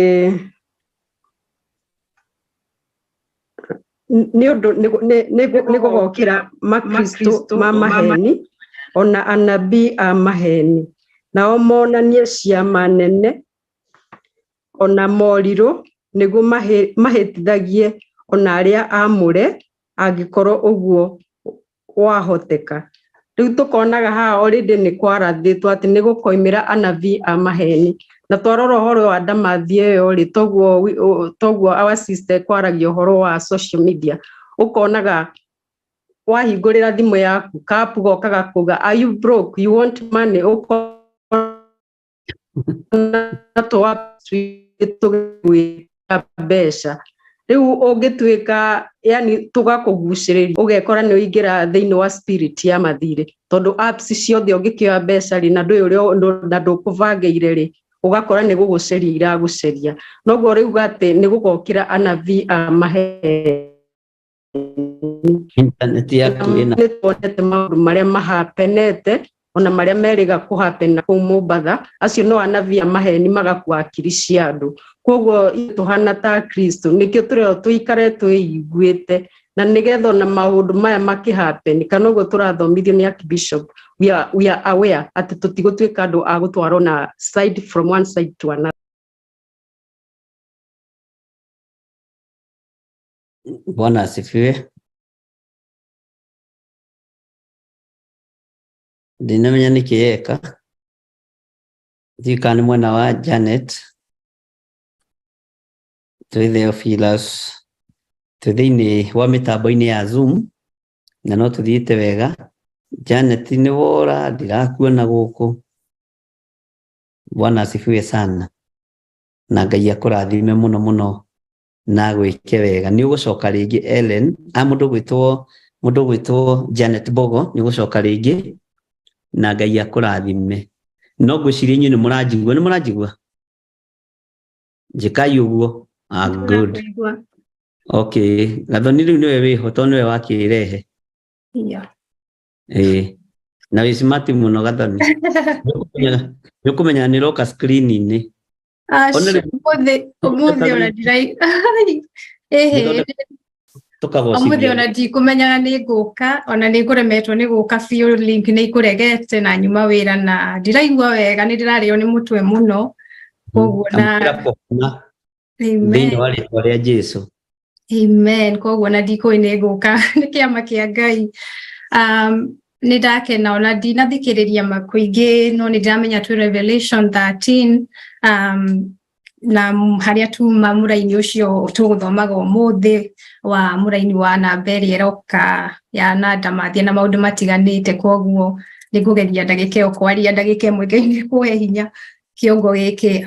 nĩ ũndũ nĩ gũgokĩra makristo ma maheni ona anabii a maheni, nao monanie ciama nene ona morirũ nĩguo mahĩtithagie ona arĩa aamũre angĩkorwo ũguo wahoteka. Rĩu tũkonaga haha already nĩ kwarathĩtwo atĩ nĩ gũkoimĩra anabii a maheni, na twarora ũhoro wa ndamathia ĩyo rĩ, toguo our sister kwaragia ũhoro wa social media, ũkonaga wahingũrĩra thimũ yaku kapu gokaga kuga are you broke, you want money, ũkona tũ tũgĩgwĩtia mbeca. Rĩu ũngĩtuĩka yani tũgakũgucĩrĩria ũgekora nĩ ũingĩra thĩinĩ wa spirit ya mathirĩ, tondũ apps ciothe ũngĩkĩoya mbeca rĩ na ndũĩ ũrĩa na ndũkũbangĩire rĩ, ũgakora nĩ gũgũceria iragũceria. Noguo rĩu atĩ nĩ gũgokĩra anabii a maheni. Internet yaku ĩna Nĩ tuonete maũndũ marĩa mahapenete ona marĩa merĩga kũhapena kũu Mombatha, acio no anabii a maheni magakua akiri cia andũ. Koguo tũhana ta Kristo nĩkĩo tũrerwo tũikare twĩiguĩte, na nĩgetha ona maũndũ maya makĩhappen, kana ũguo tũrathomithio nĩ Archbishop, we are aware atĩ tũtigũtuĩka andũ a gũtwarwo na side from one side to another. Bwana asifiwe. Ndinamenya nĩkĩ yeka, ndiũĩ kana nĩ mwena wa Janet. Twĩ Theophilus, twĩ thĩinĩ wa mĩtambo-inĩ ya Zoom na no tũthiĩte wega. Janet nĩ wora, ndirakuona gũkũ. Bwana asifiwe sana na Ngai akũrathime mũno mũno na gwĩke wega. Nĩ ũgũcoka rĩngĩ Ellen, a mũndũ ũgwĩtwo Janet Bogo, nĩ ũgũcoka rĩngĩ na Ngai akũrathime. No ngwĩciria inyuĩ nĩ mũranjigua, nĩ mũranjigua? Njĩkai ũguo. Ah, good. Okay, Gathoni rĩu nĩwe wĩho tondũ nĩwe wakĩrehe. Yeah. Ĩĩ. Na wĩ smart mũno Gathoni. Nĩ ũkũmenya nĩ ũroka screen-inĩ. Ona rĩu Ũmũthĩ ona ndirai ĩhĩ tũkagocithia. Ũmũthĩ ona ndikũmenyaga nĩ ngũka, ona nĩ ngũremetwo nĩ gũka biũ, link nĩ ikũregete na nyuma wĩra na ndiraigua wega, nĩ ndĩrarĩo nĩ mũtwe mũno. Koguo na Amũkĩra kũhona thĩinĩ wa rĩtwa rĩa Jesũ. Amen. Koguo na ndikũĩ nĩ ngũka nĩ kĩama kĩa Ngai. Nĩ ndakena ona ndinathikĩrĩria makũingĩ, no nĩ ndĩramenya twĩ Revelation 13 na harĩa tuma mũraini ũcio tũgũthomaga ũmũthĩ wa mũraini wa namba ĩrĩa ĩroka ya na ndamathia na maũndũ matiganĩte. Koguo nĩ ngũgeria ndagĩka ĩyo kwaria ndagĩka ĩmwe, Ngai nĩ kũhe hinya kĩongo gĩkĩ.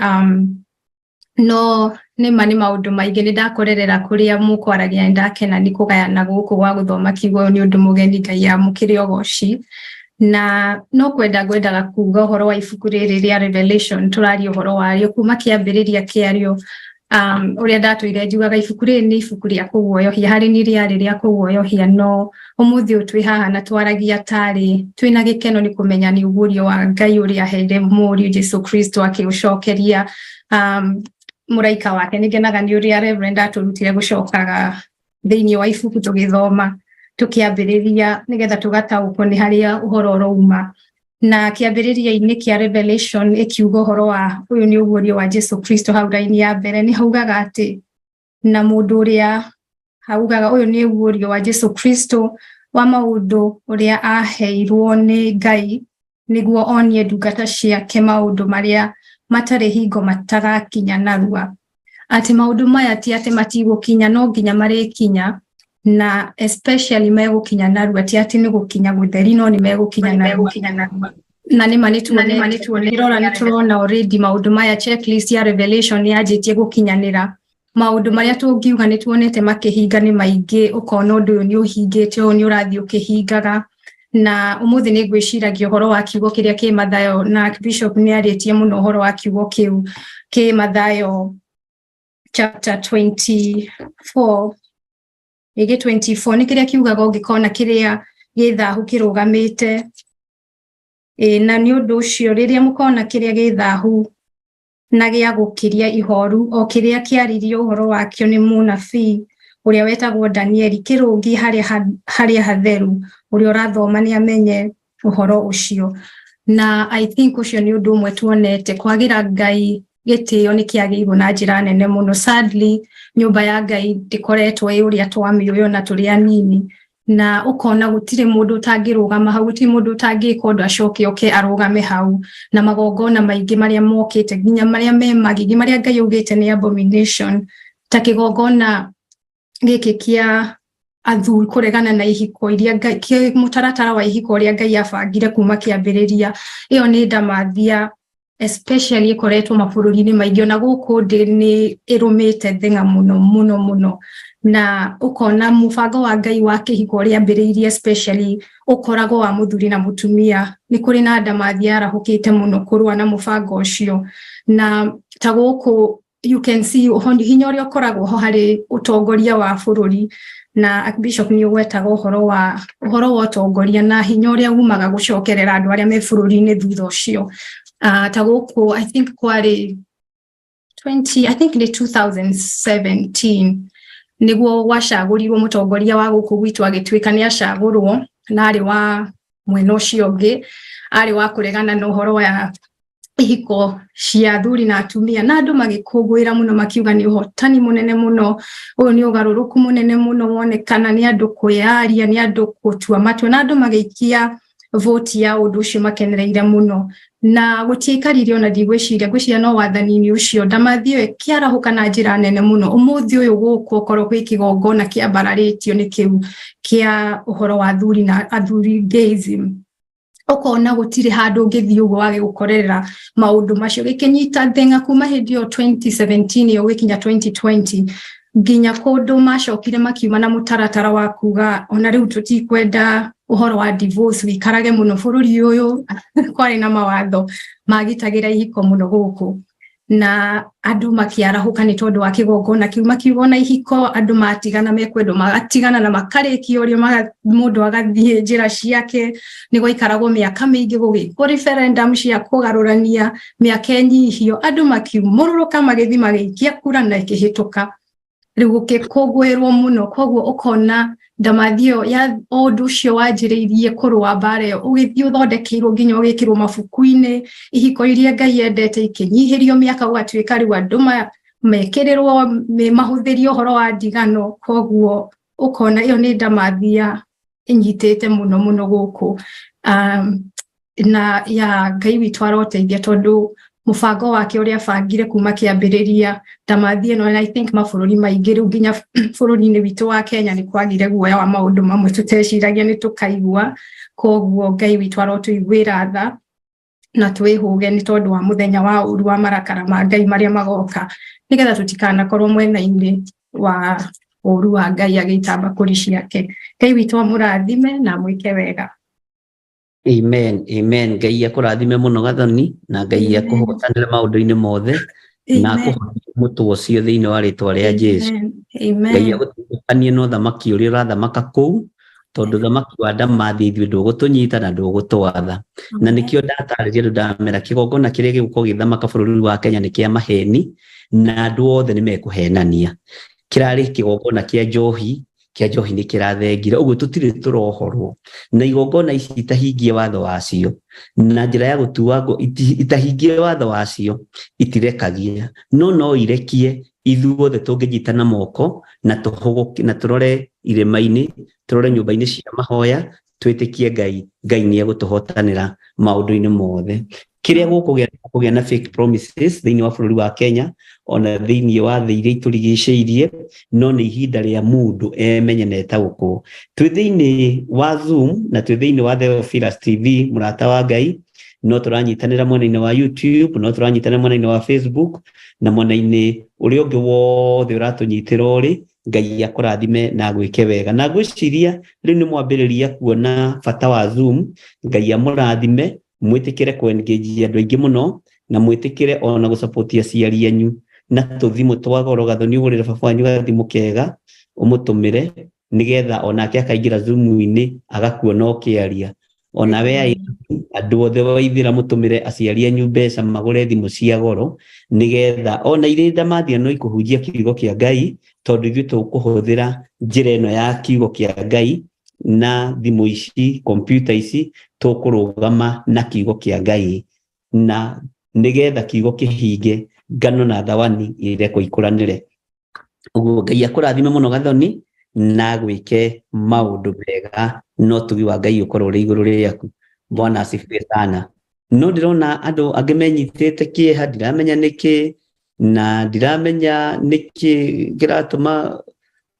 No nĩma nĩ maũndũ maingĩ nĩ ndakorerera kũrĩa mũkwaragia, nĩ ndakena nĩ kũgayana gũkũ gwa gũthoma kiugo nĩ ũndũ mũgeni, Ngai amũkĩre ũgoci. Na no kwenda ngwendaga kuga ũhoro wa ibuku rĩrĩ rĩa Revelation, tũraria ũhoro warĩo kuma kĩambĩrĩria kĩarĩo. Ũrĩa ndatũire njugaga ibuku rĩrĩ nĩ ibuku rĩa kũguoyohia harĩ niĩ rĩarĩ rĩa kũguoyohia no ũmũthĩ ũyũ twĩ haha na twaragia tarĩ twĩna gĩkeno nĩ kũmenya nĩ ũguũrio wa Ngai ũrĩa aheire mũriũ Jesu Kristo akĩũcokeria mũraika wake. Nĩ ngenaga nĩ ũrĩa Reverend atũrutire gũcokaga thĩinĩ wa ibuku tũgĩthoma tũkĩambĩrĩria nĩgetha tũgataũkwo nĩ harĩa ũhoro ũrauma. Na kĩambĩrĩria-inĩ kĩa Revelation ĩkiuga ũhoro wa ũyũ nĩ ũguũrio wa Jesu Kristo hau raini ya mbere nĩ haugaga atĩ na mũndũ ũrĩa haugaga ũyũ nĩ ũguũrio wa Jesu Kristo wa maũndũ ũrĩa aheirwo nĩ Ngai nĩguo onie ndungata ciake maũndũ marĩa matarĩ hingo matagakinya narua, atĩ maũndũ maya ti atĩ matigũkinya no nginya marĩkinya na especially megũkinya narua, ti atĩ nĩ gũkinya gũtheri no nĩ megũkinya narua. Na nĩ ma nĩ tuonete nĩ tũrona already maũndũ maya checklist ya Revelation nĩ yanjĩtie gũkinyanĩra. Maũndũ marĩa tũngiuga nĩ tuonete makĩhinga nĩ maingĩ, ũkona ũndũ ũyũ nĩ ũhingĩte, ũyũ nĩ ũrathiĩ ũkĩhingaga. Na ũmũthĩ nĩ ngwĩciragia ũhoro wa kiugo kĩrĩa kĩ Mathayo, na Bishop nĩ arĩtie mũno ũhoro wa kiugo kĩu kĩ Mathayo chapter 24 ĩgĩ 24 nĩ kĩrĩa kiugaga ũngĩkona kĩrĩa gĩ thahu kĩrũgamĩte na nĩ ũndũ ũcio rĩrĩa mũkona kĩrĩa gĩ thahu na gĩa gũkĩria ihoru o kĩrĩa kĩaririo ũhoro wakĩo nĩ mũnabii ũrĩa wetagwo Danieli kĩrũngi harĩa hatheru, ũrĩa ũrathoma nĩ amenye ũhoro ũcio. Na I think ũcio nĩ ũndũ ũmwe tuonete kwagĩra Ngai gĩtĩo nĩ kĩagĩirwo na njĩra nene mũno. Sadly nyũmba ya Ngai ndĩkoretwo ĩ ũrĩa twamĩũĩ ona tũrĩ anini, na ũkona gũtirĩ mũndũ ũtangĩrũgama hau, gũtirĩ mũndũ ũtangĩka ũndũ acoke oke arũgame hau, na magongona maingĩ marĩa mokĩte nginya marĩa me magigi marĩa Ngai augĩte nĩ abomination, ta kĩgongona gĩkĩ kĩa athuri kũregana na ihiko iria Ngai, mũtaratara wa ihiko ũrĩa Ngai abangire kuma kĩambĩrĩria. Ĩyo nĩ ndamathia especially ĩkoretwo mabũrũri-inĩ maingĩ, ona gũkũ ndĩ nĩ ĩrũmĩte theng'a mũno mũno mũno, na ũkona mũbango wa Ngai wa kĩhiko ũrĩa ambĩrĩirie especially ũkoragwo wa mũthuri na mũtumia. Nĩ kũrĩ na ndamathia yarahũkĩte mũno kũrũa na mũbango ũcio, na ta gũkũ you can see hinya ũrĩa ũkoragwo ho harĩ ũtongoria wa bũrũri, na Archbishop nĩ ũgwetaga ũhoro wa ũtongoria na hinya ũrĩa umaga gũcokerera andũ arĩa me bũrũri-inĩ thutha ũcio. Ta gũkũ I think kwarĩ 20 I think nĩ 2017 nĩguo gwacagũrirwo mũtongoria wa gũkũ gwitũ agĩtuĩka nĩ acagũrwo, na arĩ wa mwena ũcio ũngĩ, arĩ wa kũregana na ũhoro wa ihiko cia athuri na atumia, na andũ magĩkũngũĩra mũno makiuga nĩ ũhotani mũnene mũno, ũyũ nĩ ũgarũrũku mũnene mũno wonekana nĩ andũ kwĩyaria, nĩ andũ gũtua matua, na andũ magĩikia voti ya ũndũ ũcio makenereire mũno. Na gũtiaikarire ona ndigwĩciria, ngwĩciria no wathani-inĩ ũcio ndamathia ĩyo ĩkĩarahũka na njĩra nene mũno. Ũmũthĩ ũyũ gũkũ okorwo gwĩ kĩgongona kĩambararĩtio nĩ kĩu kĩa ũhoro wa athuri na athuri gayism, ũkona gũtirĩ handũ ũngĩthiĩ ũguo wage gũkorerera maũndũ macio. Gĩkĩnyita theng'a kuma hĩndĩ ĩyo 2017 ĩyo gũgĩkinya 2020 nginya kũndũ macokire makiuma na mũtaratara wa kuga ona rĩu tũtikwenda ũhoro wa divorce wĩikarage mũno bũrũri ũyũ. Kwarĩ na mawatho magitagĩra ihiko mũno gũkũ, na andũ makĩarahũka nĩ tondũ wa kĩgongona kĩu, makiuga ona ihiko andũ matigana mekwendwo magatigana na makarĩkia ũrĩa mũndũ agathiĩ njĩra ciake. Nĩ gwaikaragwo mĩaka mĩingĩ gũgĩkwo referendum cia kũgarũrania mĩaka ĩnyihio, andũ makiumũrũrũka magĩthiĩ magĩikia kura na ĩkĩhĩtũka. Rĩu gũgĩkũngũĩrwo mũno, koguo ũkona ndamathia ĩyo ya ũndũ ũcio wanjĩrĩirie kũrũa mbara ĩyo ũgĩthiĩ ũthondekeirwo nginya ũgĩkĩrwo mabuku-inĩ, ihiko iria Ngai endete ikĩnyihĩrio mĩaka gũgatuĩka rĩu andũ mekĩrĩrwo mahũthĩrie ũhoro wa ndigano. Koguo ũkona ĩyo nĩ ndamathia ĩnyitĩte mũno mũno gũkũ, na ya Ngai witũ aroteithia tondũ mũbango wake ũrĩa abangire kuma kĩambĩrĩria ndamathia ĩno, and I think mabũrũri maingĩ rĩu nginya bũrũri-inĩ witũ wa Kenya nĩ kwagire guoya wa maũndũ mamwe tũteciragia nĩ tũkaigua. Koguo Ngai witũ arotũiguĩra tha na twĩhũge nĩ tondũ wa mũthenya wa ũru wa marakara ma Ngai marĩa magoka, nĩgetha tũtikanakorwo mwena-inĩ wa ũru wa Ngai agĩita mbakũri ciake. Ngai witũ amũrathime na amwĩke wega. Amen, amen. Ngai akũrathime mũno Gathoni, na Ngai akũhotanĩre maũndũ-inĩ mothe. Na Amen. akũhonie mũtwe ũcio thĩinĩ wa rĩtwa rĩa Jesu. Amen. Ngai Amen. agũtigithũkanie na ũthamaki ũrĩa ũrathamaka kũu, tondũ thamaki wa ndamathi ithuĩ ndũgũtũnyita na ndũgũtwatha. Na nĩkĩo ndatarĩria andũ ndamera kĩgongona kĩrĩa gĩgũkorwo gĩgĩthamaka bũrũri wa Kenya nĩ kĩa maheni, na andũ othe nĩ mekũhenania. Kĩrarĩ kĩgongona kĩa njohi, kĩa njohi nĩ kĩrathengire, ũguo tũtirĩ tũrohorwo. Na igongona ici itahingie watho wacio na njĩra ya gũtuangwo, itahingie watho wacio itirekagia, no no irekie ithuothe tũngĩnyitana moko na tũhũgũke na tũrore irĩma-inĩ, tũrore nyũmba-inĩ cia mahoya, twĩtĩkie Ngai, Ngai nĩ egũtũhotanĩra maũndũ-inĩ mothe. Kĩrĩa gũkũgĩa kũgĩa na fake promises thĩinĩ wa bũrũri wa Kenya ona thĩinĩ wa thĩ iria itũrigicĩirie, no nĩ ihinda rĩa mũndũ emenye na etaũkwo. Twĩ thĩinĩ wa Zoom na twĩ thĩinĩ wa Theophilus TV, mũrata wa Ngai, no tũranyitanĩra mwena-inĩ wa YouTube, no tũranyitanĩra mwena-inĩ wa Facebook na mwena-inĩ ũrĩa ũngĩ wothe ũratũnyitĩra ũrĩ. Ngai akũrathime na agwĩke wega. Na ngwĩciria rĩu nĩ mwambĩrĩria kuona bata wa Zoom. Ngai amũrathime, mwĩtĩkĩre kũ-engage andũ aingĩ mũno, na mwĩtĩkĩre ona gũsupport aciari anyu na tũthimũ twa goro. Gathoni ũgũrĩre baba wanyu gathimũ kega ũmũtũmĩre nĩgetha onake akaingĩra Zoom-inĩ agakuona ũkĩaria. Ona we andũ othe waithĩra mũtũmĩre aciari anyu mbeca magũre thimũ cia goro nĩgetha ona irĩ ndamathia no ikũhunjia kiugo kĩa Ngai, tondũ ithuĩ tũkũhũthĩra njĩra ĩno ya kiugo kĩa Ngai na thimũ ici, kompyuta ici, tũkũrũgama na kiugo kĩa Ngai, na nĩgetha kiugo kĩhinge, ngano na thawani irekwo ikũranĩre. Ũguo Ngai akũrathime mũno Gathoni, na gwĩke maũndũ mega, no ũtugi wa Ngai ũkorwo ũrĩ igũrũ rĩaku. Bwana asifiwe sana. No ndĩrona andũ angĩ menyitĩte kĩeha, ndiramenya nĩkĩ, na ndiramenya nĩkĩ kĩratũma,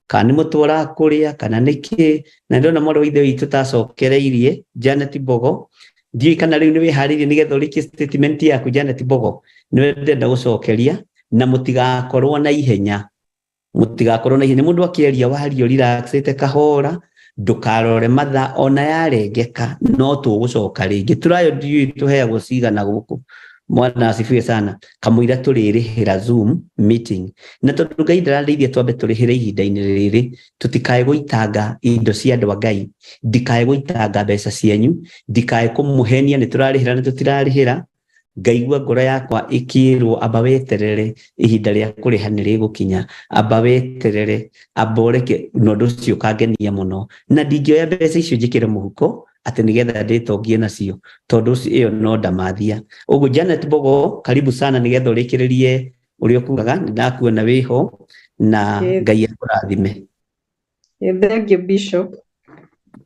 kana nĩ mũtwe ũrakũrĩa kana nĩkĩ. Na ndĩrona mwarĩ wa ithe witũ tacokereirie, Janet Mbogo, ndiũĩ kana rĩu nĩ wĩharĩirie nĩgetha ũrĩkie statement yaku. Janet Mbogo, nĩwe ndĩrenda gũcokeria, na mũtigakorwo na ihenya, mũtigakorwo na ihenya. Mũndũ akĩaria wario relaxĩte kahora, ndũkarore mathaa ona yarengeka, no tũgũcoka rĩngĩ. Tũrayo ndiũĩ tũheagwo cigana gũkũ. Mwana asifiwe sana. Kamũira tũrĩrĩhĩra Zoom meeting, na tondũ Ngai ndarandeithia twambe tũrĩhĩre ihinda-inĩ rĩrĩ, tũtikae gũitanga indo cia andũ a Ngai, ndikae gũitanga mbeca cianyu, ndikae kũmũhenia nĩ tũrarĩhĩra na tũtirarĩhĩra. Ngaigua ngoro yakwa ĩkĩrwo amba weterere, ihinda rĩa kũrĩha nĩ rĩgũkinya, amba weterere, amba ũreke, na ũndũ ũcio ũkangenia mũno. Na ndingĩoya mbeca icio njĩkĩre mũhuko atĩ nĩgetha ndĩtongie nacio, tondũ ũcio ĩyo no ndamathia. Ũguo Janet Mbogo, karibu sana nĩgetha ũrĩkĩrĩrie ũrĩa ũkugaga. Nĩndakuona wĩho, na Ngai akũrathime. Thank you, Bishop.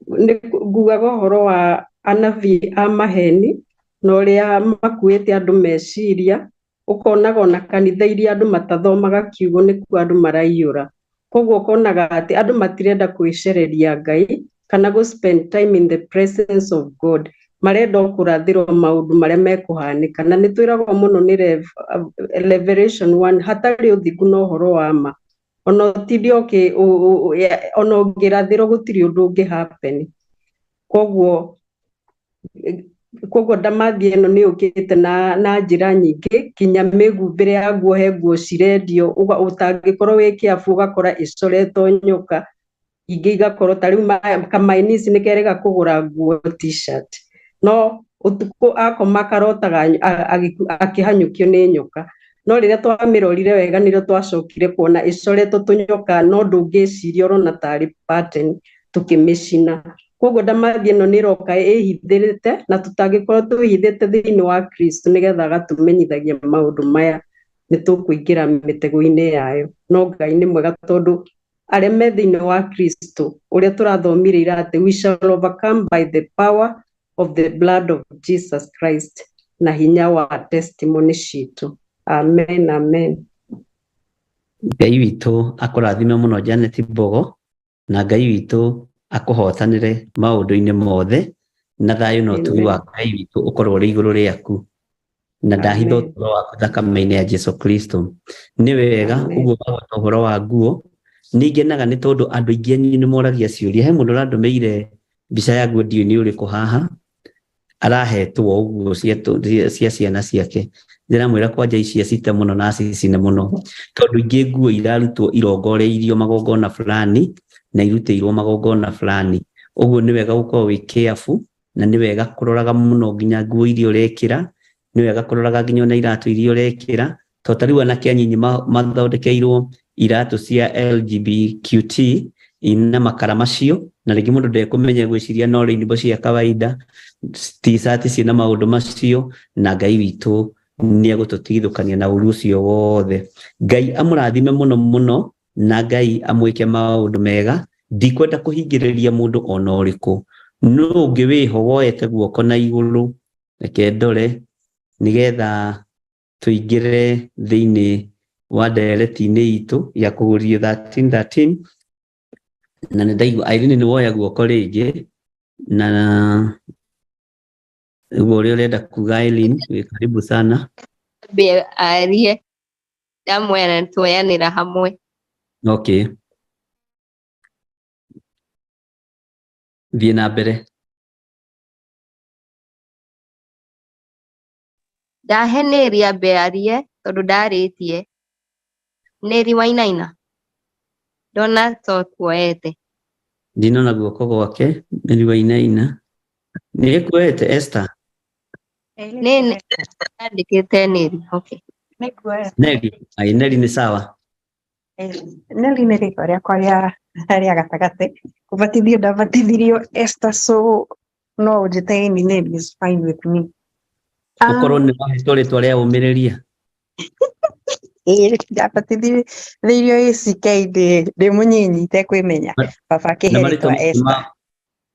Nĩ ngugaga ũhoro wa anabii a maheni na ũrĩa makuĩte andũ meciria, ũkonaga ona kanitha iria andũ matathomaga kiugo nĩkuo andũ maraiyũra. Koguo ũkonaga atĩ andũ matirenda kwĩcereria Ngai kana go spend time in the presence of God, marenda o kũrathĩrwo maũndũ marĩa mekũhanĩka. Na nĩ twĩragwo mũno nĩ Revelation 1, hatarĩ ũthingu na ũhoro wa ma, ona ũtinde ona ũngĩrathĩrwo gũtirĩ ũndũ ũngĩ happen. Koguo ndamathi ĩno nĩ yũkĩte na njĩra nyingĩ, nginya mĩhumbĩre ya nguo, he nguo cirendio ũtangĩkorwo wĩ kĩabu ũgakora ĩcoretwo nyoka, ingĩ igakorwo ta rĩu kamainisi nĩ kerĩga kũgũra nguo t-shirt, no ũtukũ akoma akarotaga akĩhanyũkio nĩ nyoka. No rĩrĩa twamĩrorire wega nĩrĩo twacokire kuona ĩcoretwo tũnyoka, no ndũngĩciria ũrona tarĩ pattern tũkĩmĩcina. Koguo ndamathi ĩno nĩ ĩroka ĩhithĩrĩte, na tũtangĩkorwo twĩhithĩte thĩinĩ wa Kristo nĩgetha agatũmenyithagia maũndũ maya, nĩ tũkũingĩra mĩtego-inĩ yayo. No Ngai nĩ mwega, tondũ arĩa me thĩinĩ wa Kristo, ũrĩa tũrathomire ira atĩ we shall overcome by the power of the blood of Jesus Christ na hinya wa testimony citũ. Amen, amen. Ngai witũ akũrathime mũno Janet Mbogo, na Ngai witũ akũhotanĩre maũndũ-inĩ mothe, na thayũ na ũtugi wa Ngai witũ ũkorwo ũrĩ igũrũ rĩaku, na ndahitha ũtũũro waku thakame-inĩ ya Jesu Kristo. Nĩ wega ũguo wagweta ũhoro wa nguo. Nĩ ngenaga nĩ tondũ andũ aingĩ anyu nĩ moragia ciũria. He mũndũ ũrandũmĩire mbica ya nguo, ndiũĩ nĩ ũrĩkũ haha, arahetwo ũguo cia ciana ciake. Ndĩramwĩra kwanja ici acite mũno na acicine mũno, tondũ ingĩ nguo irarutwo irongoreirio magongona fulani na irutĩirwo magongona fulani. Ũguo nĩ wega gũkorwo wĩ careful, na nĩ wega kũroraga mũno nginya nguo iria ũrekĩra, nĩ wega kũroraga nginya ona iratũ iria ũrekĩra, tondũ ta rĩu anake anyinyi mathondekeirwo iratũ cia LGBTQ ina makara macio, na rĩngĩ mũndũ ndekũmenya gwĩciria no rainbow cia kawaida, t-shirt ciĩna maũndũ macio, na Ngai witũ nĩ egũtũtigithũkania na ũru ũcio wothe. Ngai amũrathime mũno mũno, na Ngai amwĩke maũndũ mega. Ndikwenda kũhingĩrĩria mũndũ ona ũrĩkũ, nũ ũngĩ wĩho woete guoko na igũrũ? Reke ndore nĩgetha tũingĩre thĩinĩ wa ndereti-inĩ itũ ya kũgũrio 1313, na nĩ ndaigua Irene nĩ woya guoko rĩngĩ, na ũguo ũrĩa ũrenda kuga Irene, wĩ karibu sana. Ambie arie, ndamuoya na tuoyanĩra hamwe. Okay, thiĩ na mbere. Ndahe Neri ambe arie tondũ ndarĩtie. Neri Wainaina, ndona to kuoete. Ndinona guoko gwake. Neri Wainaina nĩ ekuoete. Esther? Nĩ andĩkĩte Neri. Okay. Neri, ai, Neri nĩ sawa. Neli nĩ rĩtwa rĩakwa rĩa gatagatĩ. Kũbatithio ndabatithirio Esther, so no ũnjĩte any name is fine with me. Ũkorwo nĩ wahetwo rĩtwa rĩa ũmĩrĩria. Ĩĩ, ndabatithirio ACK ndĩ mũnyinyi itekwĩmenya. Baba Na akĩhe marĩtwa rĩtwa macio Esther.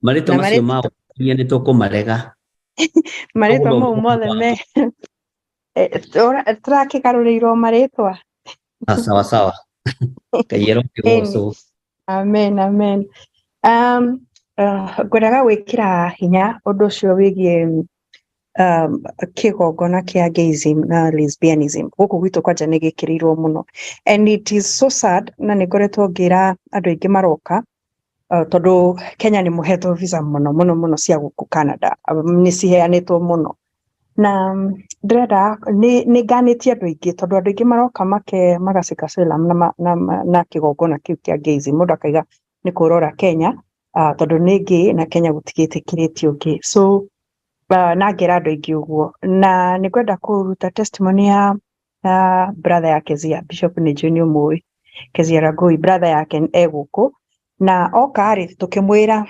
marĩtwa Na macio ma ũmĩrĩria nĩ tũkũmarega. Marĩtwa mau mothe me tũrakĩgarũrĩirwo marĩtwa. Ah, sawa sawa, Ngai arokĩgocwo. Amen, amen. Ngwendaga gwĩkĩra hinya ũndũ ũcio wĩgiĩ kĩgongona kĩa gayism na lesbianism. Gũkũ gwitũ kwanja nĩ gĩkĩrĩirwo mũno, and it is so sad, na nĩ ngoretwo ngĩra andũ aingĩ maroka, tondũ Kenya nĩ mũhetwo visa mũno mũno mũno cia gũkũ Canada, nĩ ciheanĩtwo mũno, na ndĩrenda nĩ nganĩtie andũ aingĩ, tondũ andũ aingĩ maroka make magacika asylum na kĩgongona kĩu kĩa gayism. Mũndũ akaiga nĩ kũrora Kenya, tondũ nĩ gay na Kenya gũtigĩtĩkĩrĩtio gay, so na ngera andũ aingĩ ũguo. Na nĩ ngwenda kũruta testimony ya brother ya Kezia Bishop, nĩ njũĩ nĩ ũmũĩ Kezia Ragoi. Brother yake e gũkũ, na oka rĩ, tũkĩmwĩra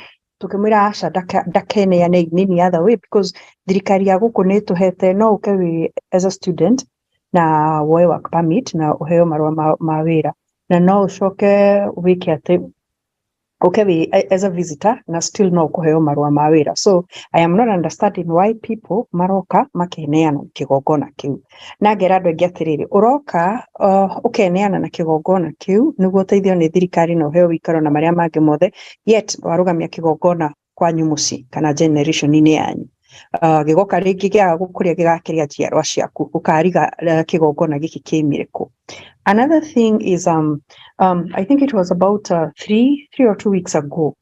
aca, ndakeneane in any other way, because thirikari ya gũkũ nĩ ĩtũhete no ũke wĩ as a student na woe work permit na ũheo marũa ma wĩra, na no ũcoke wĩke atĩ ũke wĩ as a visitor na still no ũkũheo marũa ma wĩra. So I am not understanding why people maroka makeneana kĩgongona kĩu. Na ngera andũ aingĩ atĩrĩrĩ, ũroka ũkeneana na kĩgongona kĩu nĩguo ũteithio nĩ thirikari na ũheo wĩikaro na marĩa mangĩ mothe, yet warũgamia kĩgongona kwanyu mũciĩ kana generation-inĩ yanyu, gĩgoka rĩngĩ gĩaga gũkũrĩa gĩgakĩrĩa njiarwa ciaku, ũkariga kĩgongona gĩkĩ kĩimire kũ? Another thing is, I think it was about 3 or 2 weeks ago,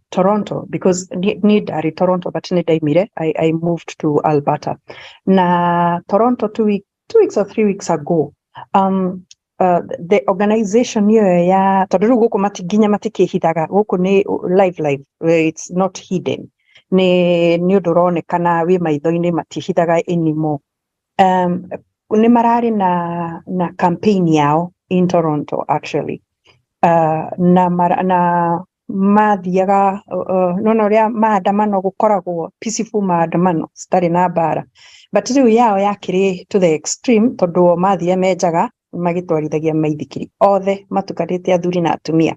Toronto, because ni ndarĩ Toronto but nĩ ndaimire, I moved to Alberta. Na Toronto 2 weeks or 3 weeks ago, the organization ĩyo ya, tondũ rĩu gũkũ nginya matikĩhithaga, gũkũ nĩ live live, it's not hidden, nĩ ũndũ ũronekana wĩ maitho-inĩ, matihithaga anymore. Nĩ mararĩ na campaign yao in Toronto actually, na mathiaga, nona ũrĩa maandamano gũkoragwo peaceful maandamano citarĩ na mbara, but rĩu yao yakĩrĩ to the extreme, tondũ o mathire menjaga magĩtwarithagia maithikiri othe matukanĩte athuri na atumia.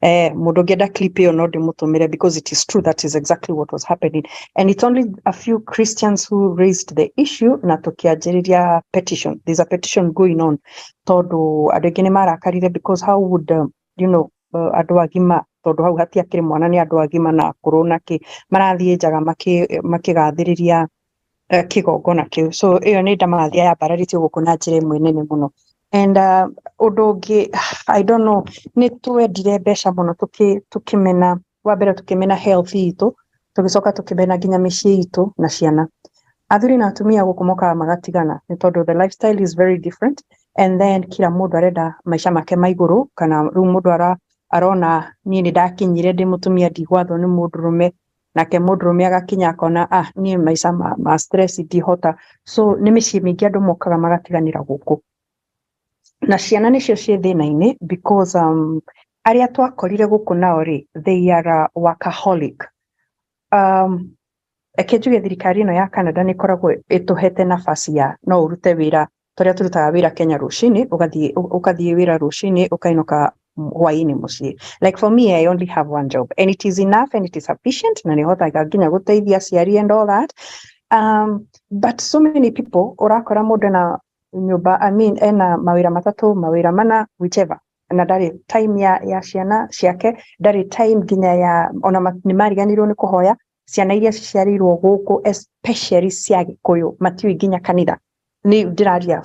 Mũndũ ũngĩenda clip ĩyo no ndĩmũtũmĩre, because it is true, that is exactly what was happening, and it's only a few Christians who raised the issue na tũkĩanjĩrĩria petition. There's a petition going on, tondũ andũ aingĩ nĩ marakarire, because how would andũ agima, tondũ hau hatiakĩrĩ mwana, nĩ andũ agima na akũrũ na kĩ marathiĩ njaga makĩgathĩrĩria kĩgongona kĩu. So ĩyo nĩ ndamathia yambararĩtio gũkũ na njĩra ĩmwe nene mũno. And ũndũ ũngĩ, I don't know, nĩ twendire mbeca mũno, tũkĩmena wa mbere, tũkĩmena health itũ, tũgĩcoka tũkĩmena nginya mĩciĩ itũ na ciana. Athuri na atumia gũkũ mokaga magatigana nĩ tondũ the lifestyle is very different, and then kila mũndũ arenda maica make ma igũrũ, kana rĩu mũndũ arona niĩ nĩ ndakinyire ndĩ mũtumia, ndigwathwo nĩ mũndũrũme, nake mũndũrũme agakinya akona, ah, niĩ maica ma stress ndihota. So nĩ mĩciĩ mĩingĩ andũ mokaga magatiganĩra gũkũ, na ciana nĩcio ciĩ thĩna-inĩ because arĩa twakorire gũkũ nao rĩ, they are workaholic. Reke njuge thirikari ĩno ya Canada nĩ ĩkoragwo ĩtũhete nafasi ya no ũrute wĩra tũrĩa tũrutaga wĩra Kenya rũcinĩ, ũgathiĩ wĩra rũcinĩ, ũkainũka hwaĩ-inĩ mũciĩ. Like for me, I only have one job and it is enough and it is sufficient, na nĩhotaga nginya gũteithia aciari and all that. But so many people, ũrakora mũndũ ena nyũmba, I mean, ena mawĩra matatũ, mawĩra mana, whichever, na ndarĩ time ya ciana ciake, ndarĩ time nginya ya ona nĩ mariganĩirwo nĩ kũhoya. Ciana iria ciciarĩirwo gũkũ, especially cia Gĩkũyũ, matiũĩ nginya kanitha. Nĩ ndĩraria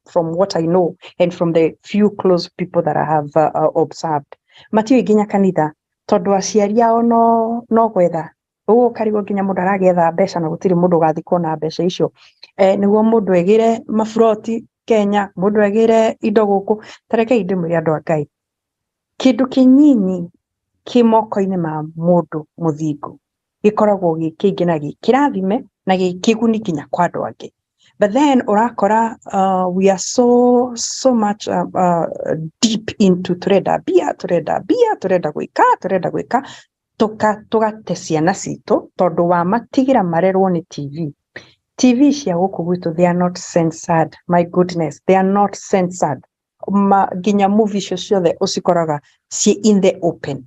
from what I know and from the few close people that I have observed, matiũĩ nginya kanitha tondũ aciari ao no gwetha ũguo ũkarigwo nginya mũndũ aragĩetha mbeca na gũtirĩ mũndũ ũgathiĩ kuona mbeca icio, nĩguo mũndũ egĩre maburoti Kenya, mũndũ egĩre indo gũkũ. Ta rekei ndĩmwĩre, andũ a Ngai, kĩndũ kĩnyinyi kĩ moko-inĩ ma mũndũ mũthingu gĩkoragwo gĩ kĩingĩ na gĩ kĩrathime na gĩ kĩguni nginya kwa andũ angĩ. But then ũrakora we are so so much deep into tũrenda mbia, tũrenda mbia, tũrenda gwĩka, tũrenda gwĩka, tũgate ciana citũ tondũ wamatigĩra marerwo nĩ TV. TV cia gũkũ gwitũ, they are not censored. My goodness, they are not censored. Nginya movie icio ciothe ũcikoraga ciĩ in the open,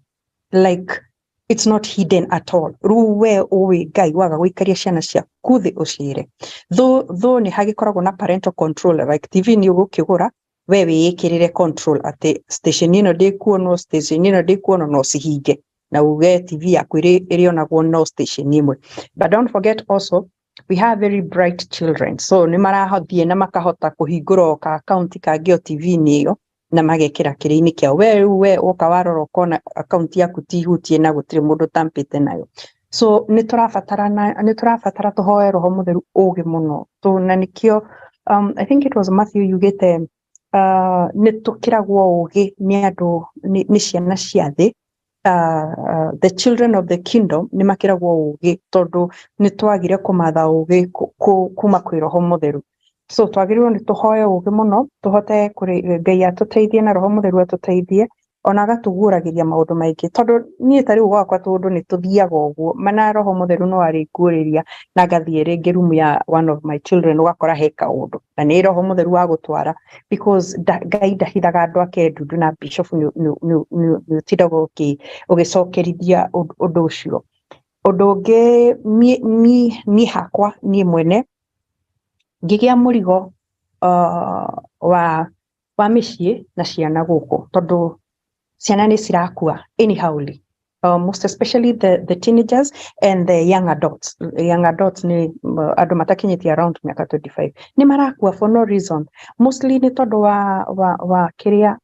like it's not hidden at all. Rĩu we ũĩ Ngai waga gũikaria ciana ciaku thĩ ũciĩre, though nĩ hagĩkoragwo na parental control, like TV nĩ ũgũkĩgũra we wĩĩkĩrĩre control atĩ station ĩno ndĩkuonwo, station ĩno ndĩkuonwo, no cihinge na uge TV yaku ĩrĩonagwo no station ĩmwe. But don't forget also we have very bright children, so nĩ marathiĩ na makahota kũhingũra o ka account kangĩ o TV-inĩ ĩyo na magekĩra kĩrĩa-inĩ kĩao. We rĩu we woka warora ũkona account yaku ti hutie na gũtirĩ mũndũ ũtampĩte nayo. So nĩ tũrabatara tũhoe Roho Mũtheru ũgĩ mũno tu, na nĩkĩo I think it was Matthew yugĩte nĩ tũkĩragwo ũgĩ nĩ andũ, nĩ ciana cia thĩ. The children of the kingdom nĩ makĩragwo ũgĩ tondũ nĩ twagire kũmatha ũgĩ kuma kwĩ Roho Mũtheru. So twagĩrĩirwo nĩ tũhoe ũgĩ mũno, tũhote kũrĩ Ngai atũteithie na Roho Mũtheru atũteithie, ona agatũguũragĩria maũndũ maingĩ, tondũ niĩ ta rĩu gwakwa tũndũ nĩ tũthiaga ũguo mana Roho Mũtheru no arĩnguũrĩria na ngathiĩ rĩngĩ room ya one of my children, ũgakora he kaũndũ na nĩ Roho Mũtheru wa gũtwara, because Ngai ndahithaga andũ ake ndundu, na bishop nĩ ũtindaga ũgĩcokerithia ũndũ ũcio. Ũndũ ũngĩ, niĩ hakwa niĩ mwene ngĩgĩa mũrigo wa mĩciĩ na ciana gũkũ, tondũ ciana nĩ cirakua anyhowly, most especially the teenagers and the young adults. Young adults nĩ andũ matakinyĩtie around mĩaka 25, nĩ marakua for no reason, mostly nĩ tondũ wa kĩrĩa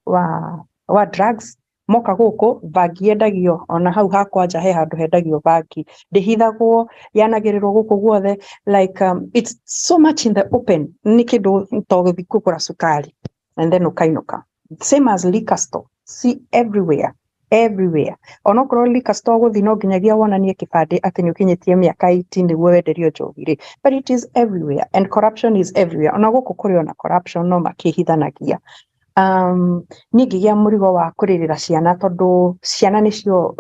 wa drugs. Moka gũkũ bangi yendagio ona hau hakwa nja, he handũ hendagio bangi, ndĩhithagwo, yanagĩrĩrwo gũkũ guothe, like it's so much in the open. Nĩ kĩndũ to gũthiĩ kũgũra cukari and then ũkainũka, same as liquor store, see, everywhere, everywhere. Onokorwo liquor store gũthiĩ no nginyagia wonanie kĩbandĩ atĩ nĩ ũkinyĩtie mĩaka 18 nĩguo wenderio njohi rĩ, but it is everywhere and corruption is everywhere. Ona gũkũ kũrĩ ona corruption, no makĩhithanagia. Niĩ ngĩgĩa mũrigo wa kũrĩrĩra ciana, tondũ ciana nĩcio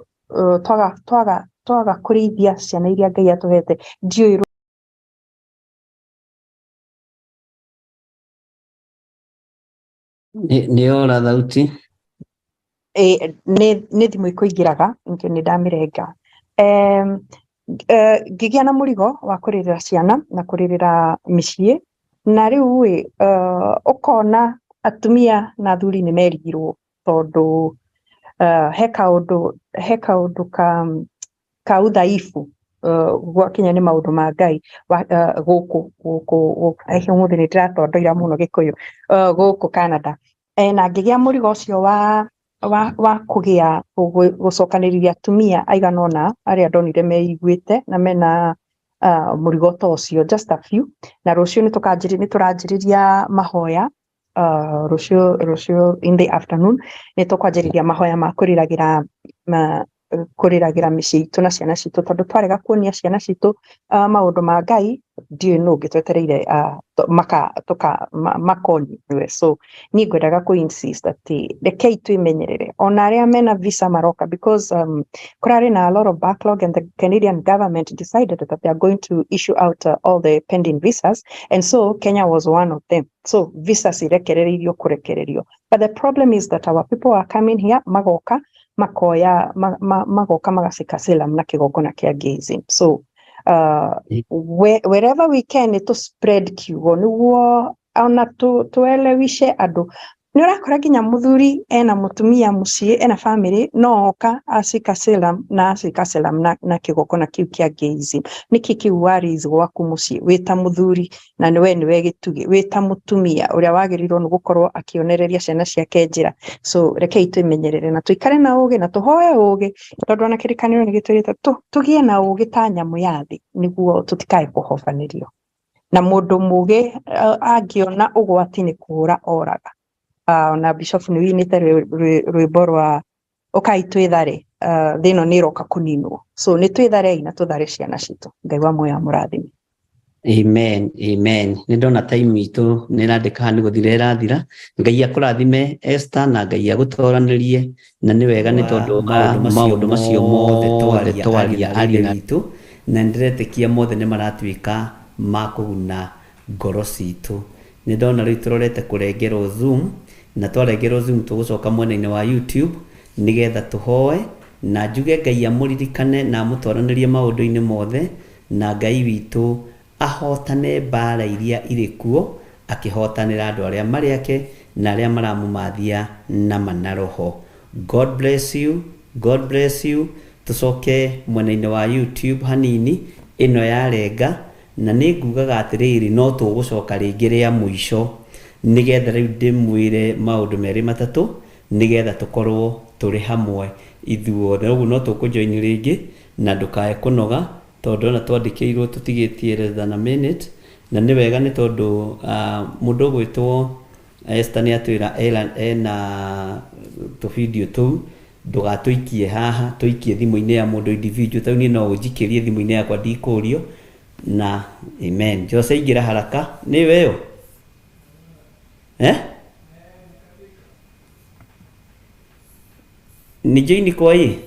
twaga kũrĩithia ciana iria Ngai atũhete, ndiũĩ. Nĩ ora thauti. Nĩ thimũ ĩkũingĩraga nĩkĩo nĩ ndamĩrenga. Ngĩgĩa na mũrigo wa kũrĩrĩra ciana na kũrĩrĩra mĩciĩ, na rĩu ĩ ũkona atumia na athuri nĩ merigirwo, tondũ he kaũndũ ka udhaifu gwakinya nĩ maũndũ ma Ngai gũkũ ũmũthĩ nĩ ndĩratondoira mũno Gĩkũyũ, gũkũ Canada. Na ngĩgĩa mũrigo ũcio wa kũgĩa gũcokanĩrĩria atumia aigana ũna arĩa ndonire meiguĩte na mena Mũrigo ta ũcio, just a few. Na rũciũ nĩ tũkanjĩrĩ nĩ tũranjĩrĩria mahoya, rũciũ in the afternoon nĩ tũkwanjĩrĩria mahoya ma kũrĩragĩra, ma kũrĩragĩra mĩciĩ itũ na ciana citũ, tondũ twarega kuonia ciana citũ maũndũ ma Ngai, ndiũĩ nũ ũngĩ twetereire maka tũka makonio nĩwe. So niĩ ngwendaga kũ insist atĩ rekei twĩmenyerere ona arĩa mena visa maroka, because kũrarĩ na a lot of backlog, and the Canadian government decided that they are going to issue out all the pending visas, and so Kenya was one of them. So visas irekerereirio kũrekererio, but the problem is that our people are coming here, magoka makoya magoka magacika asylum na kĩgongona kĩa gayism. So wherever we can to spread kiugo nĩguo ona tuelewishe andũ. Nĩ ũrakora nginya mũthuri ena mũtumia mũciĩ, ena family, no oka acika asylum na acika asylum na kĩgongona kĩu kĩa gayism. Nĩkĩ kĩu worries gwaku mũciĩ wĩ ta mũthuri, na nĩwe nĩwe gĩtugĩ, wĩ ta mũtumia ũrĩa wagĩrĩirwo nĩ gũkorwo akĩonereria ciana ciake njĩra? So rekei twĩmenyerere na tũikare na ũgĩ na tũhoe ũgĩ, tondũ ona kĩrĩkanĩro nĩ gĩtwĩrĩte tũgĩe na ũgĩ ta nyamũ ya thĩ nĩguo tũtikae kũhobanĩrio. Na mũndũ mũgĩ angĩona ũgwati nĩ kũũra oraga. Na Bishop nĩ wĩinĩte rwĩmbo rwa ũkai twĩthare, thĩ ĩno nĩ ĩroka kũninwo. So nĩ twĩtharei na tũthare ciana citũ. Ngai wa muoyo amũrathime. Amen, amen. Nĩ ndona time itũ nĩ ĩrandĩka haha nĩ gũthira ĩrathira. Ngai akũrathime Esther, na Ngai agũtoranĩrie, na nĩ wega nĩ tondũ maũndũ macio mothe twaria ariũ na itũ, na nĩndĩretĩkia mothe nĩ maratuĩka ma kũguna ngoro citũ. Nĩ ndona rĩu tũrorete kũrengerwo Zoom, na twarengerwo Zoom tũgũcoka mwena-inĩ wa YouTube nĩgetha tũhoe na njuge Ngai amũririkane na amũtwaranĩrie maũndũ-inĩ mothe, na Ngai witũ ahotane mbara iria irĩ kuo, akĩhotanĩra andũ arĩa marĩ ake na arĩa maramũmathia na manaroho. God bless you, God bless you. Tũcoke mwena-inĩ wa YouTube hanini ĩno yarenga, na nĩ ngugaga atĩrĩrĩ, no tũgũcoka rĩngĩ rĩa mũico nĩgetha rĩu ndĩmwĩre maũndũ merĩ matatũ nĩgetha tũkorwo tũrĩ hamwe ithuothe. Ũguo no tũkũjoin rĩngĩ na ndũkae kũnoga, tondũ ona twandĩkĩirwo tũtigĩtie less than a minute, na nĩ wega nĩ tondũ mũndũ ũgwĩtwo Esther nĩ atwĩra ena tũbindio tũu, ndũgatũikie haha, tũikie thimũ-inĩ ya mũndũ individual. Tau niĩ no ũnjikĩrie thimũ-inĩ yakwa ndikũrio. Na amen. Jose ingĩra haraka nĩ weyo eh ni join kwa hii.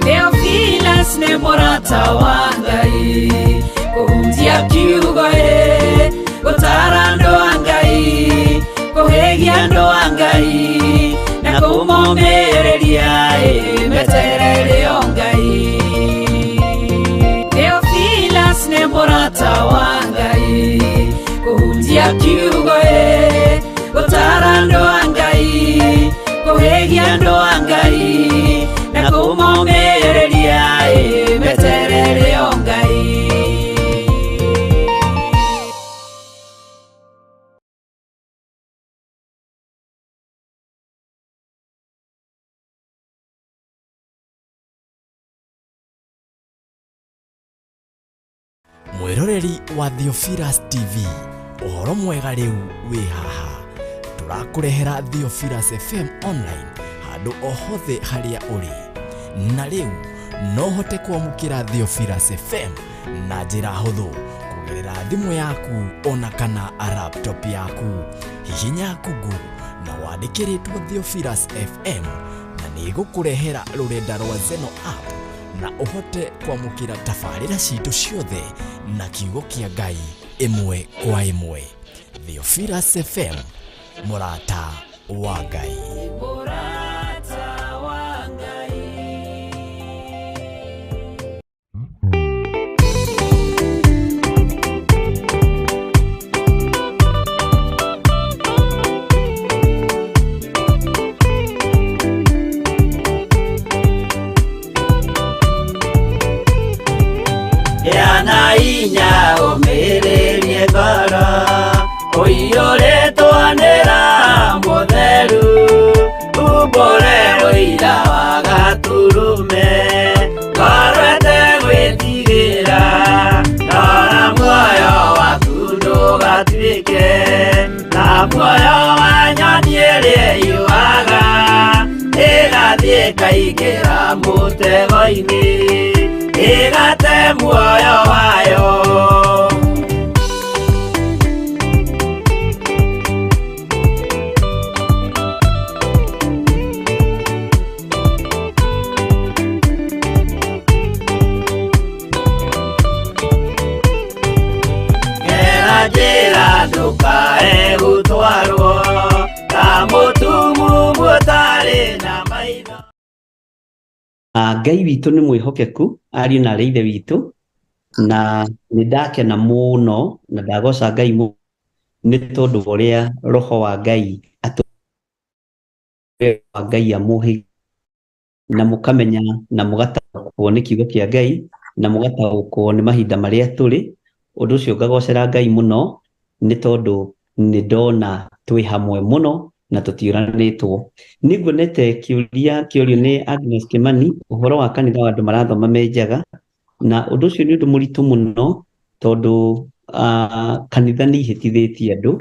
Theophilus nĩ mũrata wa Ngai, kũhunjia kiugo ĩ, gũtara andũ a Ngai, kũhĩgia andũ a Ngai, na kũmomĩrĩria ĩ, meterere o Ngai. Theophilus nĩ mũrata wa Ngai, kũhunjia kiugo ĩ, gũtara andũ a Ngai, kũhĩgia andũ a Ngai, na kũmomĩrĩria ĩ, meterere o Ngai. Mwĩroreri wa Theophilus TV, ũhoro mwega rĩu wĩ haha. Tũrakũrehera Theophilus FM online handũ o hothe harĩa ũrĩ. Na rĩu no ũhote kwamũkĩra Theophilus FM na njĩra hũthũ kũgerera thimũ yaku ona kana laptop yaku. Hihinya Google na wandĩkĩrĩtwo Theophilus FM na nĩ ĩgũkũrehera rũrenda rwa Zeno app na ũhote kwamũkĩra tabarĩra citũ ciothe na kiugo kĩa Ngai ĩmwe kwa ĩmwe. Theophilus FM, mũrata wa Ngai. Mũrata wa Ngai. Gĩa na hinya ũmĩrĩrie ngoro ũiyũrĩtwo nĩ Roho Mũtheru, umbũre ũira wa Gatũrũme, ngoro ĩtegwĩtigĩra, rora muoyo waku ndũgatuĩke ta muoyo wa nyoni ĩrĩa ĩyũaga, ĩgathiĩ ĩkaingĩra mũtego-inĩ, ĩgate muoyo wayo. Gera njĩra ndũkae gũtwarwo ta mũtumumu ũtarĩ na maitho. Ngai witũ nĩ mwĩhokeku ariũ na arĩ ithe witũ, na nĩ ndakena mũno na ndagoca Ngai nĩ tondũ wa ũrĩa roho wa Ngai wa Ngai amũhĩ na mũkamenya na mũgataũkwo nĩ kiugo kĩa Ngai na mũgataũkwo nĩ mahinda marĩa tũrĩ. Ũndũ ũcio ngagocera Ngai mũno nĩ tondũ nĩ ndona twĩ hamwe mũno na tũtiũranĩtwo. Nĩ nguonete kĩũria kĩorio nĩ Agnes Kimani ũhoro wa kanitha wa andũ marathoma me njaga, na ũndũ ũcio nĩ ũndũ mũritũ mũno tondũ kanitha nĩ ihĩtithĩtie andũ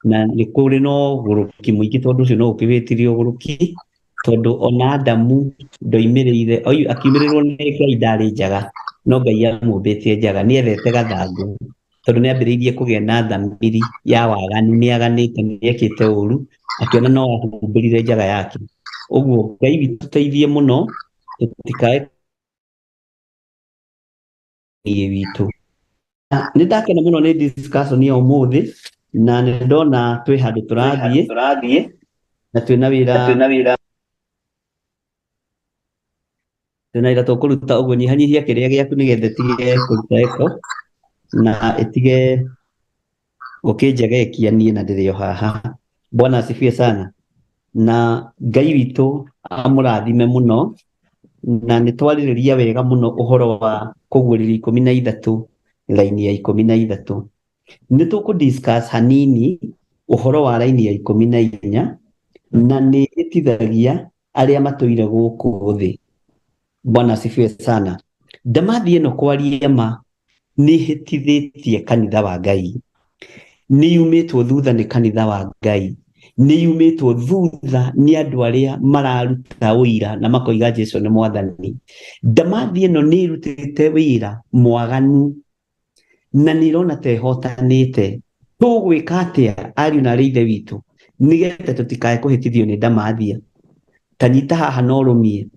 na nĩ kũrĩ na ũgũrũki mũingĩ, tondũ ũcio no ũkĩwĩtire ũgũrũki, tondũ ona Adamu ndoimĩrĩire, akiumĩrĩrwo nĩ Ngai ndarĩ njaga, no Ngai amũmbĩte njaga, nĩ ethete gathangũ tondũ nĩ ambĩrĩirie kũgĩa na thamiri ya waganu, nĩ aganĩte, nĩ ekĩte ũru, akĩona no ahumbĩrire njaga yake. Ũguo Ngai witũ tũteithie mũno tũtikae witũ. Nĩ ndakena mũno nĩ discussion ya ũmũthĩ, na nĩ ndona twĩ handũ tũrathiĩ na twĩna wĩra tũkũruta. Ũguo nyihanyihia kĩrĩa gĩaku nĩgetha ĩtige kũruta echo na ĩtige gũkĩnjegekia niĩ na ndĩrĩ o haha. Bwana asifiwe sana. Na Ngai witũ amũrathime mũno, na nĩ twarĩrĩria wega mũno ũhoro wa kũguũrĩrio 13 raini ya 13. Nĩ tũkũ discuss hanini ũhoro wa raini ya 14, na nĩ ĩtithagia arĩa matũire gũkũ thĩ. Bwana asifiwe sana. Ndamathi ĩno kwaria ma nĩ ĩhĩtithĩtie kanitha wa Ngai, nĩ yumĩtwo thutha nĩ kanitha wa Ngai, nĩ yumĩtwo thutha nĩ andũ arĩa mararuta ũira na makoiga Jesu nĩ mwathani. Ndamathi ĩno nĩ ĩrutĩte wĩra mwaganu na nĩ ĩrona ta ĩhotanĩte. Tũgwĩka atĩa ariũ na arĩ ithe witũ nĩgetha tũtikae kũhĩtithio nĩ ndamathia? Ta nyita haha na ũrũmie.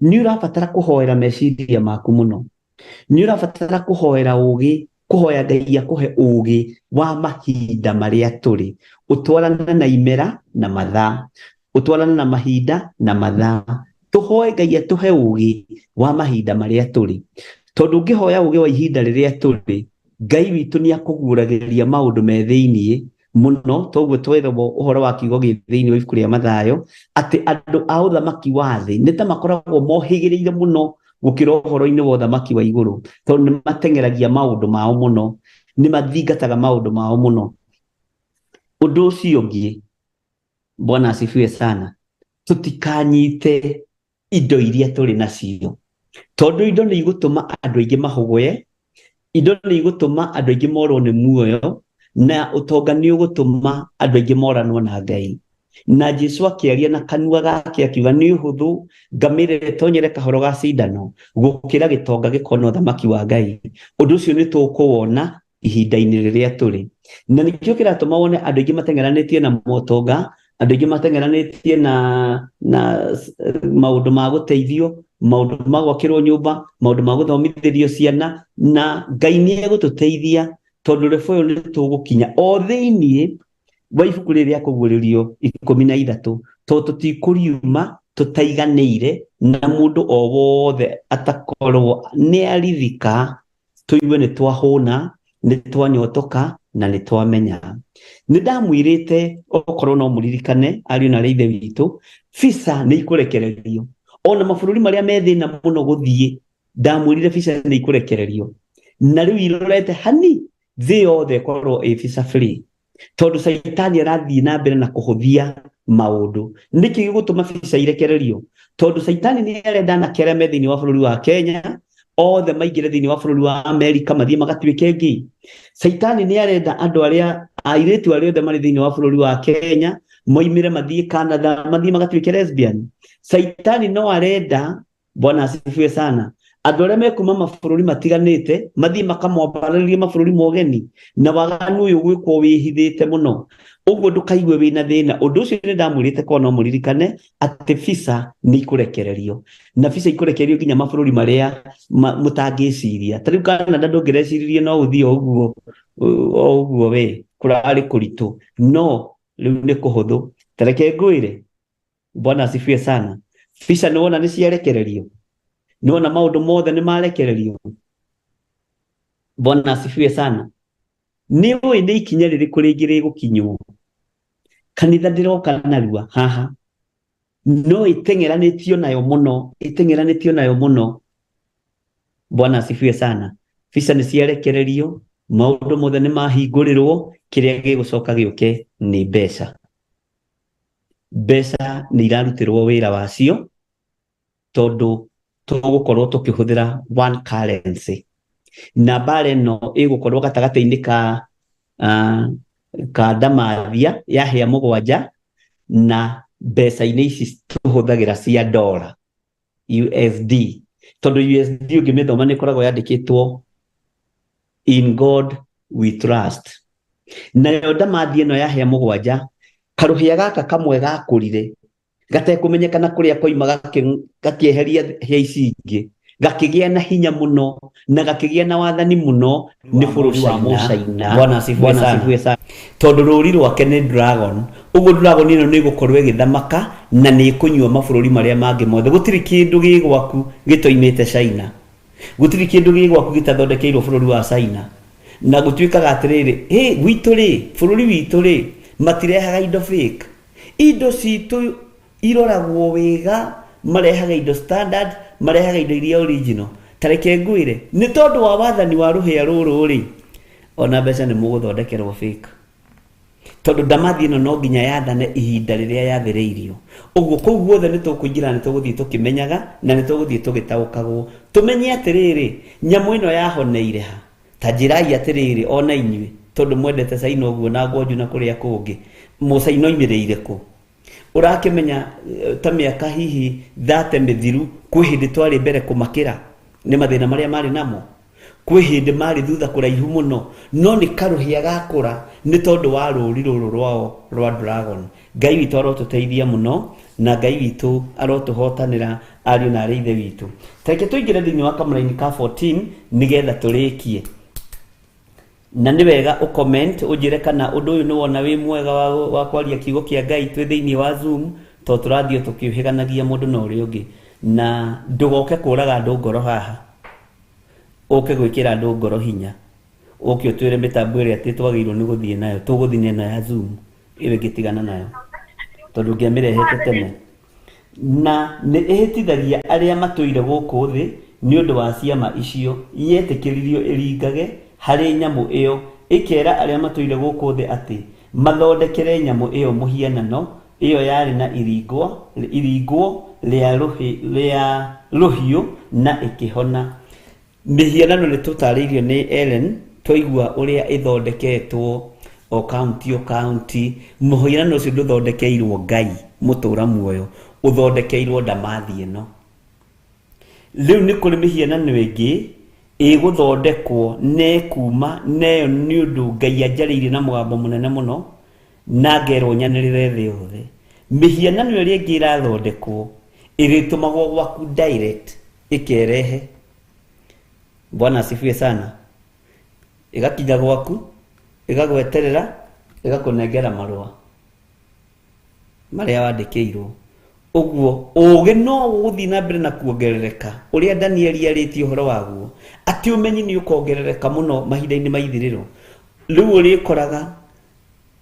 Nĩ ũrabatara kũhoera meciria maku mũno, nĩ ũrabatara kũhoera ũgĩ, kũhoya Ngai akũhe ũgĩ wa mahinda marĩa tũrĩ, ũtwarane na imera na mathaa, ũtwarane na mahinda na mathaa. Tũhoe Ngai atũhe ũgĩ wa mahinda marĩa tũrĩ, tondũ ũngĩhoya ũgĩ wa ihinda rĩrĩa tũrĩ, Ngai witũ nĩ akũguũragĩria maũndũ me thĩiniĩ mũno. Toguo twerwo ũhoro wa kiugo gĩ thĩiniĩ wa ibuku rĩa Mathayo atĩ andũ a ũthamaki wa thĩ nĩ ta makoragwo mohĩgĩrĩire mũno gũkĩra ũhoro-inĩ wa ũthamaki wa igũrũ, tondũ nĩ mateng'eragia maũndũ mao mũno, nĩ mathingataga maũndũ mao mũno. Ũndũ ũcio ũngĩ, Bwana asifiwe sana, tũtikanyite indo iria tũrĩ nacio, tondũ indo nĩ igũtũma andũ aingĩ mahũgũe, indo nĩ igũtũma andũ aingĩ morwo nĩ muoyo, na ũtonga nĩ ũgũtũma andũ aingĩ moranwo na Ngai. Na Jesu akĩaria na kanua gake akiuga nĩ ũhũthũ ngamĩra ĩtonyere kahoro ga cindano gũkĩra gĩtonga gĩkona ũthamaki wa Ngai. Ũndũ ũcio nĩ tũkũwona ihinda-inĩ rĩrĩa tũrĩ, na nĩkĩo kĩratũma wone andũ aingĩ mateng'eranĩtie na motonga, andũ aingĩ mateng'eranĩtie na maũndũ ma gũteithio, maũndũ ma gwakĩrwo nyũmba, maũndũ ma gũthomithĩrio ciana, na Ngai nĩ egũtũteithia Tondũ level ĩyo nĩ tũgũkinya o thĩiniĩ wa ibuku rĩrĩ rĩa kũguũrĩrio 13, tondũ tũtikũriuma tũtaiganĩire na mũndũ o wothe atakorwo nĩ arithika, tũigue nĩ twahũna, nĩ twanyotoka na nĩ twamenya. Nĩ ndamwĩrĩte okorwo no mũririkane ariũ na arĩa ithe witũ, visa nĩ ikũrekererio ona mabũrũri marĩa me thĩna mũno gũthiĩ. Ndamwĩrire visa nĩ ikũrekererio na rĩu irorete hani thĩ yothe ĩkorwo ĩ visa free, tondũ caitani arathiĩ na mbere na kũhũthia maũndũ. Nĩkĩ gĩgũtũma visa irekererio? Tondũ caitani nĩ arenda anake arĩa me thĩinĩ wa bũrũri wa Kenya othe maingĩre thĩinĩ wa bũrũri wa Amerika mathiĩ magatuĩke ngei. Caitani nĩ arenda andũ arĩa airĩtu arĩa othe marĩ thĩinĩ wa bũrũri wa Kenya moimĩre mathiĩ Canada mathiĩ magatuĩke lesbian. Caitani no arenda, Bwana asifiwe sana, andũ arĩa mekuma mabũrũri matiganĩte mathiĩ makamwambarĩrie mabũrũri mogeni, na waganu ũyũ gwĩkwo wĩhithĩte mũno ũguo ndũkaigue wĩna thĩna. Ũndũ ũcio nĩ ndamwĩrĩte korwo no mũririkane atĩ visa nĩ ikũrekererio, na visa ikũrekererio nginya mabũrũri marĩa mũtangĩciria. Ta rĩu Canada ndũngĩreciririe no ũthiĩ o ũguo o ũguo we kũrarĩ kũritũ, no rĩu nĩ kũhũthũ. Ta reke ngwĩre, Bwana asifiwe sana, visa nĩ wona nĩ ciarekererio, nĩ wona maũndũ mothe nĩ marekererio. Bwana asifiwe sana. Nĩ ũĩ nĩ ikinya rĩrĩkũ rĩngĩ rĩgũkinywo? Kanitha ndĩroka narua haha, no ĩteng'eranĩtio nayo mũno, ĩteng'eranĩtio nayo mũno. Bwana asifiwe sana. Visa nĩ ciarekererio, maũndũ mothe nĩ mahingũrĩrwo, kĩrĩa gĩgũcoka gĩũke nĩ mbeca. Mbeca nĩ irarutĩrwo wĩra wacio, tondũ tũgũkorwo tũkĩhũthĩra one currency, na mbara ĩno ĩgũkorwo gatagatĩ-inĩ ka ka ndamathia ya hĩa mũgwanja na mbeca-inĩ ici tũhũthagĩra cia dollar USD, tondũ USD ũngĩmĩthoma nĩ ĩkoragwo yandĩkĩtwo in God we trust. Nayo ndamathia ĩno ya hĩa mũgwanja, karũhĩa gaka kamwe gakũrire gatekũmenyekana kũrĩa koima, gakĩeheria hĩa ici ingĩ, gakĩgĩa na hinya mũno na gakĩgĩa na wathani mũno nĩ bũrũri wa Mũcaina. Bwana asifiwe sana. Tondũ rũri rwake nĩ dragon, ũguo dragon ĩno nĩ ĩgũkorwo ĩgĩthamaka na nĩ ĩkũnyua mabũrũri marĩa mangĩ mothe. Gũtirĩ kĩndũ gĩ gwaku gĩtoimĩte China, gũtirĩ kĩndũ gĩ gwaku gĩtathondekeirwo bũrũri wa China. Na gũtuĩkaga atĩrĩrĩ, hĩ gwitũ rĩ, bũrũri witũ rĩ, matirehaga indo fake, indo citũ iroragwo wega, marehaga indo standard, marehaga indo iria original. Ta reke ngwĩre, nĩ tondũ wa wathani wa rũhĩa rũrũ rĩ, ona mbeca nĩ mũgũthondekerwo fake, tondũ ndamathi ĩno no nginya yathane ihinda rĩrĩa yathĩrĩirio. Ũguo kũu guothe nĩ tũkũingĩra, nĩ tũgũthiĩ tũkĩmenyaga na nĩ tũgũthiĩ tũgĩtaũkagwo, tũmenye atĩrĩrĩ, nyamũ ĩno yahoneire ha. Ta njĩrai atĩrĩrĩ, ona inyuĩ tondũ mwendete Caina ũguo na Ngwanju na kũrĩa kũngĩ, mũcaina oimĩrĩire kũ? Ũrakĩmenya ta mĩaka hihi 30 mĩthiru, kwĩ hĩndĩ twarĩ mbere kũmakĩra nĩ mathĩna marĩa marĩ namo, kwĩ hĩndĩ marĩ thutha kũraihu mũno, no nĩ karũhĩa gakũra nĩ tondũ wa rũri rũrũ rwao rwa dragon. Ngai witũ arotũteithia mũno, na Ngai witũ arotũhotanĩra ariũ na arĩa ithe witũ. Tareke tũingĩre thĩinĩ wa kamũraini ka 14 nĩgetha tũrĩkie. Na nĩ wega ũcomment ũnjĩre kana ũndũ ũyũ nĩ wona wĩ mwega wa kwaria kiugo kĩa Ngai twĩ thĩinĩ wa Zoom, tondũ tũrathiĩ tũkĩũhĩganagia mũndũ na ũrĩa ũngĩ. Na ndũgoke kũraga andũ ngoro haha, ũke gwĩkĩra andũ ngoro hinya, ũke ũtwĩre mĩtambo ĩrĩa atĩ twagĩrĩirwo nĩ gũthiĩ nayo, tũgũthiĩ na ĩno ya Zoom ĩyo ĩngĩtigana nayo, tondũ ngĩamĩrehete tene. Na nĩ ĩhĩtithagia arĩa matũire gũkũ thĩ nĩ ũndũ wa ciama icio yetĩkĩririo ĩringage harĩ nyamũ ĩyo, ĩkera arĩa matũire gũkũ thĩ atĩ mathondekere nyamũ ĩyo mũhianano ĩyo yarĩ na iringwo rĩa rũhiũ na ĩkĩhona. Mĩhianano nĩ tũtarĩirio nĩ Ellen, twaigua ũrĩa ĩthondeketwo o kaunti o kaunti. Mũhianano ũcio ndũthondekeirwo Ngai mũtũra muoyo, ũthondekeirwo ndamathi ĩno. Rĩu nĩ kũrĩ mĩhianano ĩngĩ ĩgũthondekwo na ĩkuma neyo nĩ ũndũ Ngai anjarĩirie na mũgambo mũnene mũno na ngerwo nyanĩrĩre thĩ yothe. Mĩhianano ĩrĩa ĩngĩ ĩrathondekwo ĩrĩtũmagwo gwaku direct ĩkerehe. Bwana asifiwe sana. Ĩgakinya gwaku, ĩgagweterera, ĩgakũnengera marũa marĩa wandĩkĩirwo. Ũguo ũũgĩ no ũgũthiĩ na mbere na kuongerereka ũrĩa Danieli arĩtie ũhoro waguo, atĩ ũmenyi nĩ ũkongerereka mũno mahinda-inĩ ma ithirĩro. Rĩu ũrĩkoraga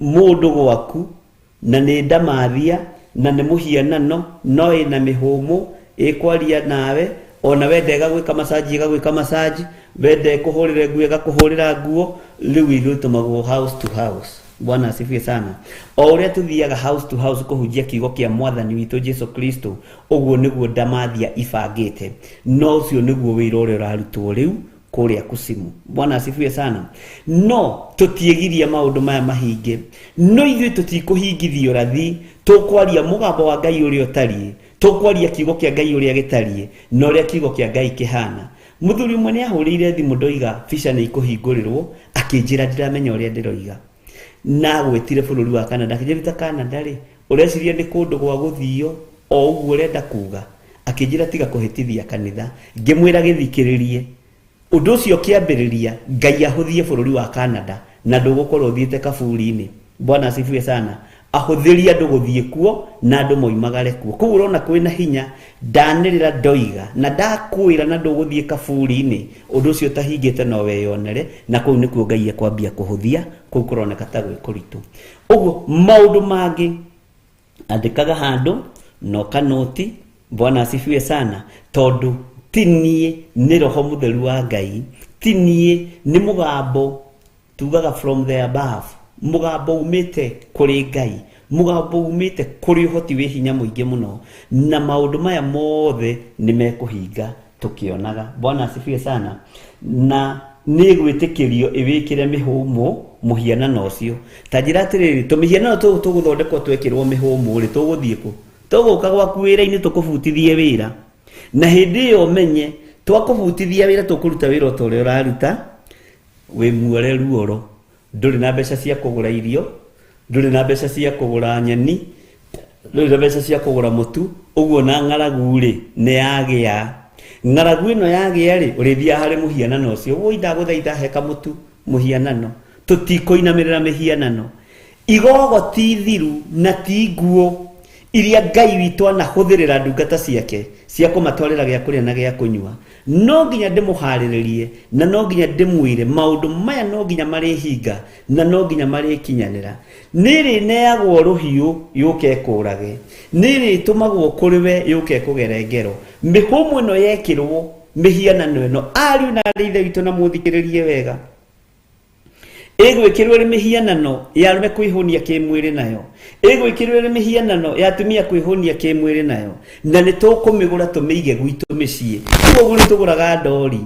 mũndũ gwaku na nĩ ndamathia na nĩ mũhianano no ĩna mĩhũmũ ĩkwaria nawe, ona wenda ĩgagwĩka massage ĩgagwĩka massage, wenda ĩkũhũrĩre nguo ĩgakũhũrĩra nguo. Rĩu irio itũmagwo house to house. Bwana asifiwe sana. O ũrĩa tũthiaga house to house kũhunjia kiugo kĩa mwathani witũ Jesu Kristo, ũguo nĩguo ndamathia ibangĩte. No ũcio nĩguo wĩra ũrĩa ũrarutwo rĩu kũrĩa kusimu. Bwana asifiwe sana. No tũtiĩgiria maũndũ maya mahinge, no ithuĩ tũtikũhingithia ũrathi, tũkwaria mũgambo wa Ngai ũrĩa ũtariĩ, tũkwaria kiugo kĩa Ngai ũrĩa gĩtariĩ, na ũrĩa kiugo kĩa Ngai kĩhana. Mũthuri ũmwe nĩ ahũrĩire thimũ ndoiga bica nĩ ikũhingũrĩrwo, akĩnjĩra ndiramenya ũrĩa ndĩroiga. Na gwĩtire bũrũri wa Canada, akĩnjĩra ta Canada rĩ, ũreciria nĩ kũndũ gwa gũthio o ũguo ũrenda kuga? Akĩnjĩra tiga kũhĩtithia kanitha. Ngĩmwĩra gĩthikĩrĩrie ũndũ ũcio ũkĩambĩrĩria, Ngai ahũthie bũrũri wa Canada na ndũgũkorwo ũthiĩte kaburi-inĩ. Bwana asifiwe sana. Ahũthĩrie andũ gũthiĩ kuo na andũ moimagare kuo. Koguo ũrona kwĩna hinya, ndanĩrĩra ndoiga na ndakwĩra na ndũgũthiĩ kaburi-inĩ, ũndũ ũcio ũtahingĩte no weyonere, na kũu nĩkuo Ngai ekwambia kũhũthia, kũu kũroneka ta gwĩ kũritũ. Ũguo maũndũ mangĩ andĩkaga handũ na ũkanoti. Bwana asifiwe sana. Tondũ ti niĩ, nĩ Roho Mũtheru wa Ngai, ti niĩ, nĩ mũgambo tugaga from the above, mũgambo umĩte kũrĩ Ngai, mũgambo umĩte kũrĩ ũhoti wĩ hinya mũingĩ mũno, na maũndũ maya mothe nĩ mekũhinga tũkĩonaga. Bwana asifiwe sana. Na nĩ gwĩtĩkĩrio ĩwĩkĩre mĩhũmũ mũhianano ũcio. Ta njĩra atĩrĩrĩ, tũmĩhianano tũu tũgũthondekwo twekĩrwo mĩhũmũ rĩ, tũgũthiĩ kũ? Tũgũka gwaku wĩra-inĩ tũkũbutithie wĩra. Na hĩndĩ ĩyo ũmenye twakũbutithia wĩra, tũkũruta wĩra o ta ũrĩa ũraruta, wĩ muore ruoro, ndũrĩ na mbeca cia kũgũra irio, ndũrĩ na mbeca cia kũgũra nyeni, ndũrĩ na mbeca cia kũgũra mũtu, ũguo na ng'aragu rĩ nĩ yagĩa. Ng'aragu ĩno yagĩa rĩ, ũrĩthiaga harĩ mũhianano ũcio, woi ndagũthaitha he kamũtu mũhianano. Tũtikũinamĩrĩra mĩhianano. Igogo ti thiru na ti nguo iria Ngai witũ anahũthĩrĩra ndungata ciake cia kũmatwarĩra gĩa kũrĩa na gĩa kũnyua. No nginya ndĩmũharĩrĩrie na no nginya ndĩmwĩre maũndũ maya no nginya marĩhinga na no nginya marĩkinyanĩra. Nĩ rĩneagwo rũhiũ yũke ĩkũrage, nĩ rĩtũmagwo kũrĩ we yũke ĩkũgere ngero. Mĩhũmũ ĩno yekĩrwo mĩhianano ĩno, ariũ na arĩ ithe witũ na mũthikĩrĩrie wega, ĩgwĩkĩrwo ĩrĩ mĩhianano ya arũme kwĩhũnia kĩmwĩrĩ nayo, ĩgwĩkĩrwo ĩrĩ mĩhianano ya atumia kwĩhũnia kĩmwĩrĩ nayo, na nĩ tũkũmĩgũra tũmĩige gwitũ mĩciĩ. Tiga ũguo tũgũraga ndori,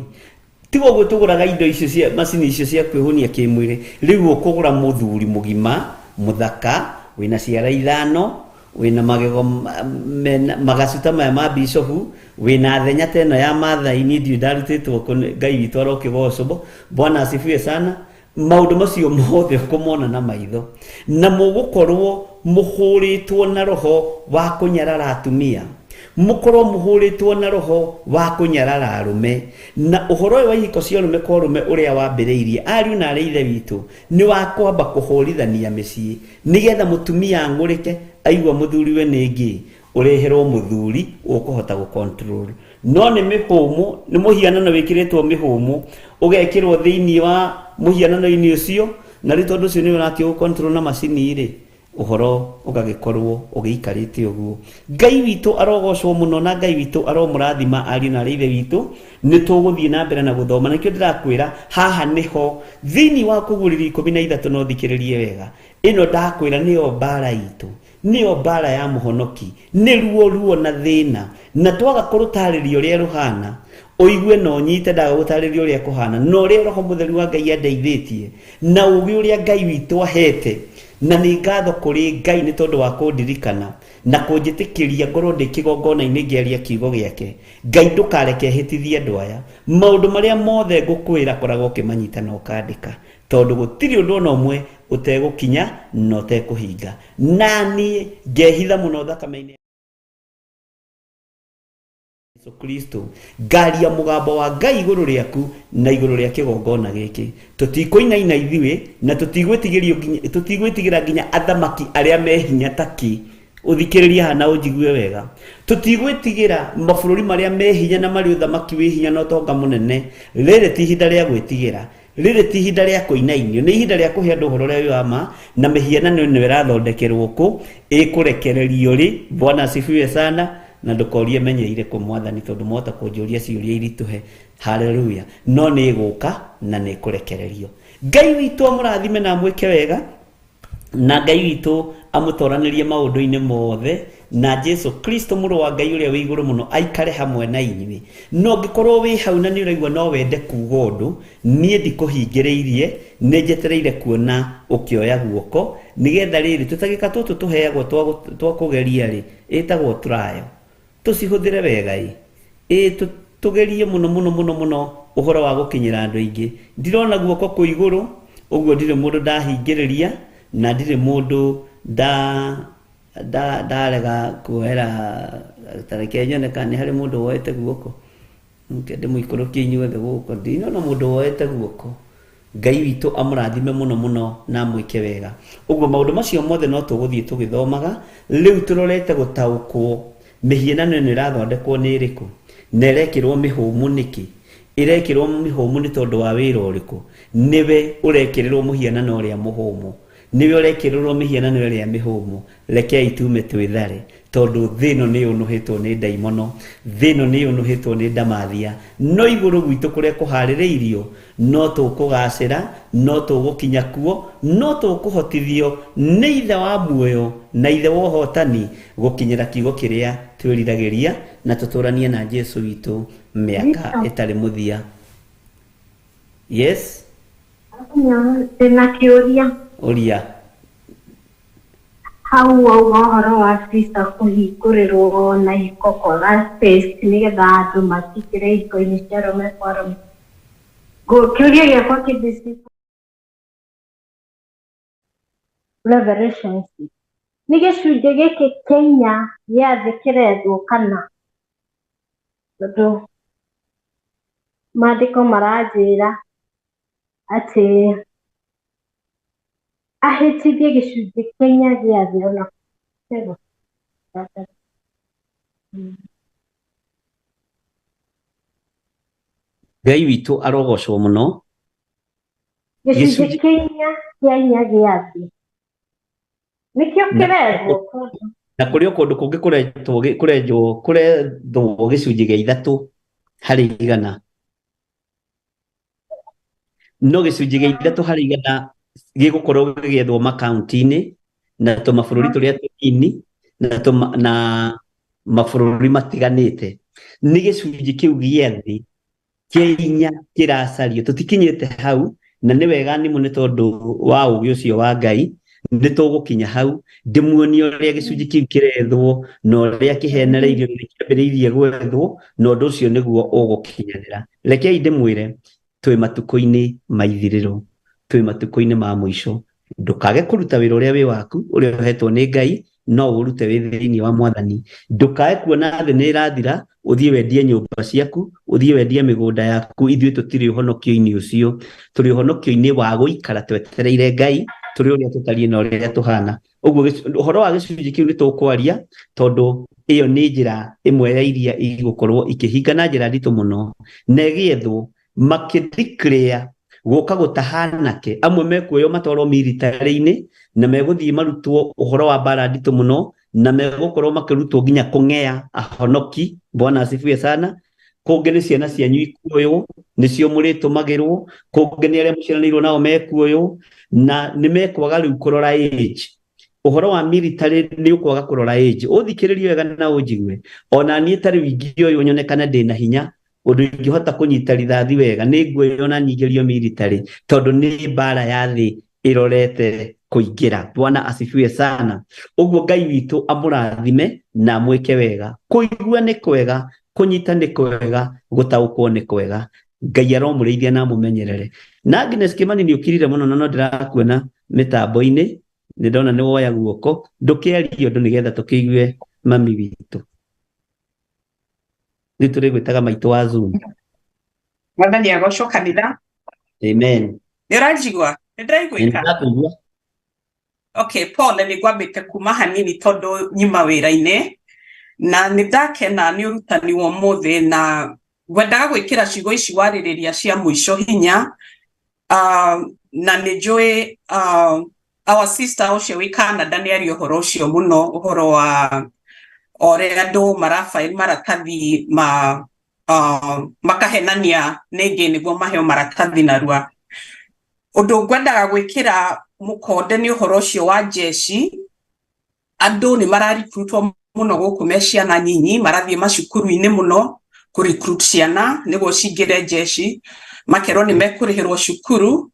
tiga ũguo tũgũraga indo icio cia macini icio cia kwĩhũnia kĩmwĩrĩ. Rĩu ũkũgũra mũthuri mũgima mũthaka wĩna ciara 5, wĩna magego magacuta maya ma bishofu, wĩna thenya ta ĩno ya Maathai-inĩ, ndiũĩ ndarutĩtwo kũ, Ngai witũ arokĩgocwo. Bwana asifiwe sana. Maũndũ macio mothe ũkũmona na maitho, na mũgũkorwo mũhũrĩtwo na roho wa kũnyarara atumia, mũkorwo mũhũrĩtwo na roho wa kũnyarara arũme. Na ũhoro ũyũ wa ihiko cia ũrũme kwa ũrũme ũrĩa wambĩrĩirie, ariũ na arĩ ithe witũ, nĩ wa kwamba kũhũrithania mĩciĩ, nĩgetha mũtumia ang'ũrĩke aigua mũthuriwe nĩ ngĩ, ũreherwo mũthuri ũkũhota gũ-control. No nĩ mĩhũmũ, nĩ mũhianano wĩkĩrĩtwo mĩhũmũ, ũgekĩrwo thĩinĩ wa mũhianano-inĩ ũcio, na rĩu tondũ ũcio nĩ ũrakĩũ control na macini rĩ, ũhoro ũgagĩkorwo ũgĩikarĩte ũguo. Ngai witũ arogocwo mũno na Ngai witũ aromũrathima ariũ na arĩ ithe witũ. Nĩ tũgũthiĩ na mbere na gũthoma, na nĩkĩo ndĩrakwĩra haha nĩho thĩinĩ wa kũguũrĩrio 13, no thikĩrĩrie wega. Ĩno ndakwĩra nĩyo mbara itũ, nĩyo mbara ya mũhonoki, nĩ ruo ruo na thĩna, na twaga kũrũtarĩria ũrĩa rũhana, ũigue na ũnyite ndaga gũtarĩria ũrĩa kũhana, na ũrĩa Roho Mũtheru wa Ngai andeithĩtie, na ũũgĩ ũrĩa Ngai witũ ahete, na nĩ ngatho kũrĩ Ngai nĩ tondũ wa kũndirikana na kũnjĩtĩkĩria ngorwo ndĩ kĩgongona-inĩ ngĩaria kiugo gĩake. Ngai ndũkareke hĩtithie andũ aya. Maũndũ marĩa mothe ngũkwĩra koragwo ũkĩmanyita na ũkandĩka, tondũ gũtirĩ ũndũ ona ũmwe ũtegũkinya na ũtekũhinga. Na niĩ ngehitha mũno thakame-inĩ Jesu Kristo ngaria mũgambo wa Ngai igũrũ rĩaku na igũrũ rĩa kĩgongona gĩkĩ. Tũtikũinaina ithuĩ na tũtigwĩtigĩra nginya athamaki arĩa me hinya takĩ. Ũthikĩrĩrie haha na ũnjigue wega. Tũtigwĩtigĩra mabũrũri marĩa me hinya na marĩ ũthamaki wĩ hinya na ũtonga mũnene. Rĩrĩ ti ihinda rĩa gwĩtigĩra, rĩrĩ ti ihinda rĩa kũinainio, nĩ ihinda rĩa kũhe andũ ũhoro ũrĩa wĩ wa ma, na mĩhianano ĩno ĩrathondekerwo kũ, ĩkũrekererio rĩ. Bwana asifiwe sana. Na ndũkorie menyeire kũ Mwathani, tondũ mwahota kũnjũria ciũria iritũhe. Haleluya. No nĩ ĩgũka na nĩ ĩkũrekererio. Ngai witũ amũrathime na amwĩke wega, na Ngai witũ amũtoranĩrie maũndũ-inĩ mothe, na Jesu Kristo mũrũ wa Ngai ũrĩa wĩ igũrũ mũno aikare hamwe na inyuĩ. No ũngĩkorwo wĩ hau na nĩ ũraigua no wende kuga ũndũ, niĩ ndikũhingĩrĩirie, nĩ njetereire kuona ũkĩoya guoko, nĩgetha rĩrĩ tũtagĩka tũtũ tũheagwo twa kũgeria rĩ, ĩtagwo trial, tũcihũthĩre wega ĩ. Ĩ tũgerie mũno mũno mũno mũno ũhoro wa gũkinyĩra andũ aingĩ. Ndirona guoko kwĩ igũrũ, ũguo ndirĩ mũndũ ndahingĩrĩria, na ndirĩ mũndũ ndarega kuoera. Tareke nyone kana nĩ harĩ mũndũ woete guoko. Nke ndĩmũikũrũkie inyuothe gũkũ, ndinona mũndũ woete guoko. Ngai witũ amũrathime mũno mũno na amwĩke wega. Ũguo maũndũ macio mothe no tũgũthiĩ tũgĩthomaga. Rĩu tũrorete gũtaũkwo mĩhianano ĩno ĩrathondekwo nĩ ĩrĩkũ, na ĩrekĩrwo mĩhũmũ nĩkĩ, ĩrekĩrwo mĩhũmũ nĩ tondũ wa wĩra ũrĩkũ. Nĩwe ũrekĩrĩrwo mũhianano ũrĩa mũhũmũ, nĩwe ũrekĩrĩrwo mĩhianano ĩrĩa mĩhũmũ. Rekei tume twĩthare, tondũ thĩ ĩno nĩ yũnũhĩtwo nĩ ndaimono, thĩ ĩno nĩ yũnũhĩtwo nĩ ndamathia. No igũrũ gwitũ kũrĩa kũharĩrĩirio, no tũkũgacĩra, no tũgũkinya kuo, no tũkũhotithio nĩ Ithe wa muoyo na Ithe wa ũhotani gũkinyĩra kiugo kĩrĩa twĩriragĩria, na tũtũranie na Jesu witũ mĩaka ĩtarĩ mũthia. Yes, Ndĩna kĩũria. Ũria. Hau wauga ũhoro wa visa kũhingũrĩrwo na ihiko kwaga space nĩgetha andũ matikĩre ihiko-inĩ cia arũme kwa arũme. Kĩũria gĩakwa kĩ Revelations nĩ gĩcunjĩ gĩkĩ Kenya gĩa thĩ kĩrethwo kana, tondũ maandĩko maranjĩra atĩ ahĩtithie gĩcunjĩ Kenya gĩa thĩ ona. Ngai witũ arogocwo mũno. Gĩcunjĩ Kenya kĩa inya gĩa thĩ nĩkĩo kĩrethwo. Na kũrĩ o kũndũ kũngĩ kũrethwo gĩcunjĩ gĩa 3 harĩ igana, no gĩcunjĩ gĩa 3 harĩ igana gĩgũkorwo gĩgĩethwo makaunti-inĩ na tũmabũrũri tũrĩa tũnini na mabũrũri matiganĩte. Nĩ gĩcunjĩ kĩu gĩa thĩ kĩa inya kĩracario. Tũtikinyĩte hau, na nĩ wega nĩ mũno tondũ wa ũũgĩ ũcio wa Ngai nĩ tũgũkinya hau ndĩmuonie ũrĩa gĩcunjĩ kĩu kĩrethwo na ũrĩa kĩhenereirio na kĩambĩrĩirie gwethwo, na ũndũ ũcio nĩguo ũgũkinyanĩra. Rekei ndĩmwĩre, twĩ matukũ-inĩ ma ithirĩro, twĩ matukũ-inĩ ma mũico. Ndũkage kũruta wĩra ũrĩa wĩ waku, ũrĩa ũhetwo nĩ Ngai, no ũrute wĩ thĩinĩ wa Mwathani. Ndũkae kuona thĩ nĩ ĩrathira, ũthiĩ wendie nyũmba ciaku, ũthiĩ wendie mĩgũnda yaku. Ithuĩ tũtirĩ ũhonokio-inĩ ũcio, tũrĩ ũhonokio-inĩ wa gũikara twetereire Ngai, tũrĩ ũrĩa tũtariĩ na ũrĩa tũhana. Ũguo ũhoro wa gĩcunjĩ kĩu nĩ tũkwaria, tondũ ĩyo nĩ njĩra ĩmwe ya iria igũkorwo ikĩhinga na njĩra nditũ mũno, na ĩgĩethwo makĩdeclare gũka gũtahanake. Amwe mekuoywo matwarwo military-inĩ, na megũthiĩ marutwo ũhoro wa mbara nditũ mũno, na megũkorwo makĩrutwo nginya kũng'ea ahonoki. Bwana asifiwe sana. Kũngĩ nĩ ciana cianyu ikuoywo, nĩcio mũrĩtũmagĩrwo. Kũngĩ nĩ arĩa mũciaranĩirwo nao mekuoywo, na nĩ mekwaga rĩu kũrora age. Ũhoro wa military nĩ ũkwaga kũrora age. Ũthikĩrĩrie wega na ũnjigue. Ona niĩ ta rĩu ingĩoywo nyonekane ndĩna hinya, ũndũ ingĩhota kũnyita rithathi wega, nĩ nguoywo na nyingĩrio military, tondũ nĩ mbara ya thĩ ĩrorete kũingĩra. Bwana asifiwe sana. Ũguo Ngai witũ amũrathime na amwĩke wega. Kũigua nĩ kwega, kũnyita nĩ kwega, gũtaũkwo nĩ kwega. Ngai aromũrĩithia na amũmenyerere. Na Agnes Kimani nĩ ũkirire mũno na no ndĩrakuona mĩtambo-inĩ, nĩ ndona nĩ woya guoko. Ndũkĩarie ũndũ nĩgetha tũkĩigue mami witũ. Rĩu tũrĩgwĩtaga maitũ wa Zoom. Mwathani agocwo kanitha. Amen. Nĩ ũranjigua? Nĩ ndĩraiguĩka? Nĩndakũigua. Okay, Paul, nĩ ngwambĩte kuma hanini tondũ nyuma wĩra-inĩ na nĩ ndakena nĩ ũrutani wa ũmũthĩ na ngwendaga gwĩkĩra ciugo ici warĩrĩria cia mũico hinya. Na nĩ njũĩ our sister ũcio wĩ Canada nĩ aria ũhoro ũcio mũno, ũhoro wa ũrĩa andũ marabail maratathi ma makahenania nĩngĩ nĩguo maheo maratathi narua. Ũndũ ngwendaga gwĩkĩra mũkonde nĩ ũhoro ũcio wa jeshi. Andũ nĩ mararikrutwo mũno gũkũ me ciana nyinyi, marathiĩ macukuru-inĩ mũno kũ recruit ciana nĩguo cingĩre jeshi, makerwo nĩ mekũrĩhĩrwo cukuru,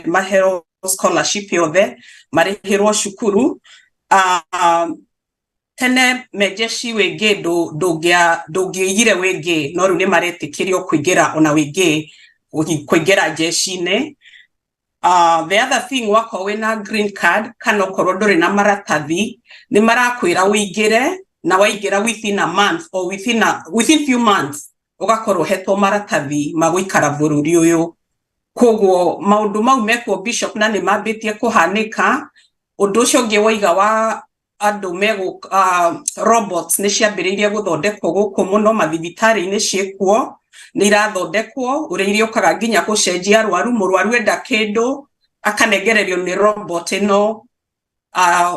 maheo scholarship yothe, marĩhĩrwo cukuru. Tene me jeshi wĩ gay ndũngĩoigire wĩ gay, no rĩu nĩ maretĩkĩrio kũingĩra ona wĩ gay kũingĩra jeshi-inĩ. The other thing, wakorwo wĩna green card kana okorwo ndũrĩ na maratathi, nĩ marakwĩra ũingĩre, na waingĩra within a month or within few months ũgakorwo ũhetwo maratathi ma gũikara bũrũri ũyũ. Koguo maũndũ mau mekwo, Bishop, na nĩ mambĩtie kũhanĩka. Ũndũ ũcio ũngĩ waiga wa andũ megũ robots nĩ ciambĩrĩirie gũthondekwo gũkũ mũno mathibitarĩ-inĩ, ciĩkuo nĩ irathondekwo ũrĩa irĩũkaga nginya gũcenjia arwaru. Mũrwaru enda kĩndũ akanengererio nĩ robot ĩno.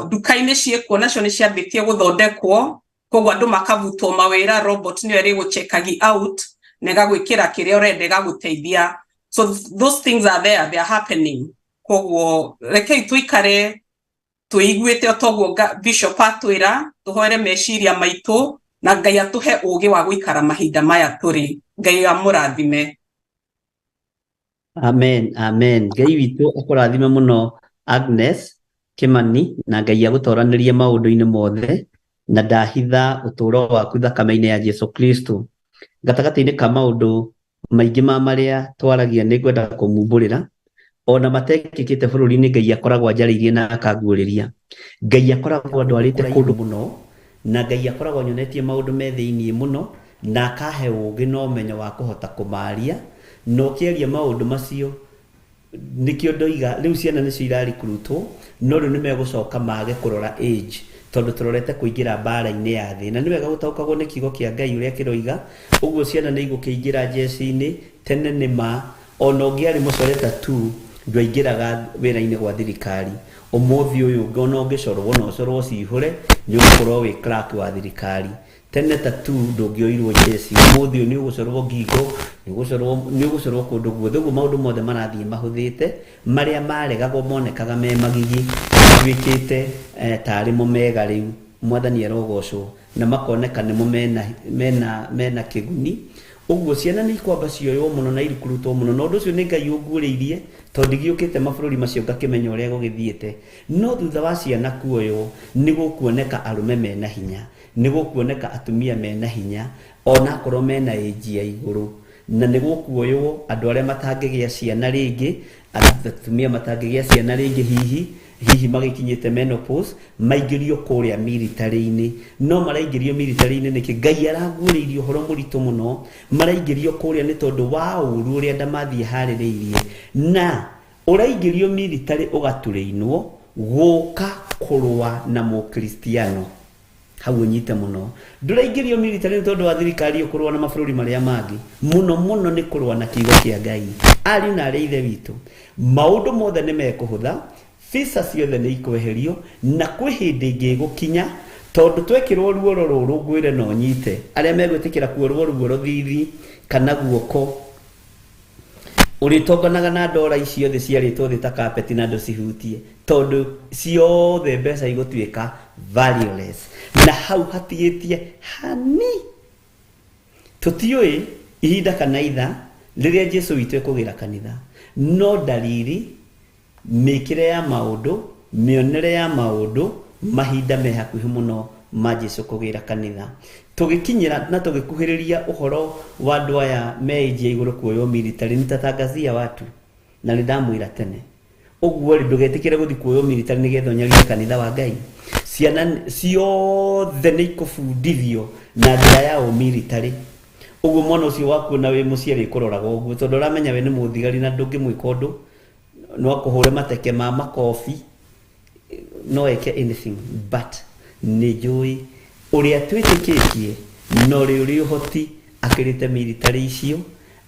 Nduka-inĩ ciĩkuo nacio nĩ ciambĩtie gũthondekwo, koguo andũ makabutwo mawĩra, robot nĩyo ĩrĩgũchekagi out na ĩgagwĩkĩra kĩrĩa ũrenda ĩgagũteithia. So those things are there, they are happening. Koguo rekei tũikare twĩiguĩte o toguo Bishop atwĩra, tũhoere meciria maitũ na Ngai atũhe ũũgĩ wa gũikara mahinda maya tũrĩ. Ngai amũrathime. Amen, amen. Ngai witũ akũrathime mũno, Agnes Kimani, na Ngai agũtoranĩrie maũndũ-inĩ mothe, na ndahitha ũtũũro waku thakame-inĩ ya Jesu Kristo. Gatagatĩ-inĩ ka maũndũ maingĩ ma marĩa twaragia, nĩ ngwenda kũmumbũrĩra ona matekĩkĩte bũrũri-inĩ, Ngai akoragwo anjarĩirie na akanguũrĩria. Ngai akoragwo andwarĩte kũndũ mũno, na Ngai akoragwo anyonetie maũndũ me thĩiniĩ mũno, na akahe ũũgĩ na ũmenyo wa kũhota kũmaria. Na ũkĩaria maũndũ macio, nĩkĩo ndoiga rĩu ciana nĩcio irarikurutwo, no rĩu nĩ megũcoka mage kũrora age, tondũ tũrorete kũingĩra mbara-inĩ ya thĩ. Na nĩ wega gũtaũkagwo nĩ kiugo kĩa Ngai ũrĩa kĩroiga. Ũguo ciana nĩ igũkĩingĩra jeshi-inĩ. Tene nĩ ma ona ũngĩarĩ mũcoreta tu ndwaingĩraga wĩra-inĩ gwa thirikari. Ũmũthĩ ũyũ ona ũngĩcorwo na ũcorwo cihũre, nĩ ũgũkorwo wĩ clerk wa thirikari. Tene ta tu ndũngĩoirwo jeshi, ũmũthĩ ũyũ nĩ ũgũcorwo ngingo, nĩ ũgũcorwo kũndũ guothe. Ũguo maũndũ mothe marathiĩ mahũthĩte, marĩa maregagwo monekaga me magigi matuĩkĩte tarĩ mo mega rĩu. Mwathani arogocwo. Na makoneka nĩmo mena kĩguni. Ũguo ciana nĩ ikwamba cioywo mũno na irikurutwo mũno, na ũndũ ũcio nĩ Ngai ũnguũrĩirie, tondũ ndigĩũkĩte mabũrũri macio ngakĩmenya ũrĩa gũgĩthiĩte. No thutha wa ciana kuoywo, nĩ gũkuoneka arũme mena hinya, nĩ gũkuoneka atumia mena hinya, onakorwo mena age ya igũrũ. Na nĩ gũkuoywo andũ arĩa matangĩgĩa ciana rĩngĩ, atumia matangĩgĩa ciana rĩngĩ, hihi hihi magĩkinyĩte menopause, maingĩrio kũrĩa military-inĩ. No maraingĩrio military-inĩ nĩkĩ? Ngai araguũrĩirie ũhoro mũritũ mũno. Maraingĩrio kũrĩa nĩ tondũ wa ũru ũrĩa ndamathiĩ harĩrĩirie, na ũraingĩrio military ũgaturĩinwo gũka kũrũa na mũkristiano. Hau ũnyite mũno, ndũraingĩrio military nĩ tondũ wa thirikari ũkũrũa na mabũrũri marĩa mangĩ. Mũno mũno nĩ kũrũa na kiugo kĩa Ngai. Ariũ na arĩa ithe witũ, maũndũ mothe nĩ mekũhũtha, visa ciothe nĩ ikweherio, na kwĩ hĩndĩ ĩngĩ ĩgũkinya, tondũ twekĩrwo ruoro rũrũ ngwĩre no nyite arĩa megwĩtĩkĩra kuorwo ruoro thithi kana guoko, ũrĩtonganaga na ndora ici ciothe ciarĩtwo thĩ ta kapeti na ndũcihutie, tondũ ciothe mbeca igũtuĩka valueless. Na hau hatigĩtie hani, tũtiũĩ ihinda kana itha rĩrĩa Jesu witũ ekũgĩra kanitha, no ndariri, mĩkĩre ya maũndũ, mĩonere ya maũndũ, mahinda me hakuhĩ mũno ma Jesu kũgĩra kanitha. Tũgĩkinyĩra na tũgĩkuhĩrĩria ũhoro wa andũ aya me age ya igũrũ kuoywo military, nitatangazia watu na nĩ ndamwĩra tene ũguo rĩ, ndũgetĩkĩre gũthiĩ kuoywo military nĩgetha ũnyarire kanitha wa Ngai. Ciana ciothe nĩ ikũbundithio na njĩra ya ũmilitary. Ũguo mwana ũcio waku na wĩ mũciĩ arĩkũroraga ũguo, tondũ ũramenya we nĩ mũthigari na ndũngĩmwĩka ũndũ, no akũhũre mateke ma makobi, no eke anything, but nĩ njũĩ ũrĩa twĩtĩkĩtie na ũrĩa ũrĩ ũhoti akĩrĩte military icio,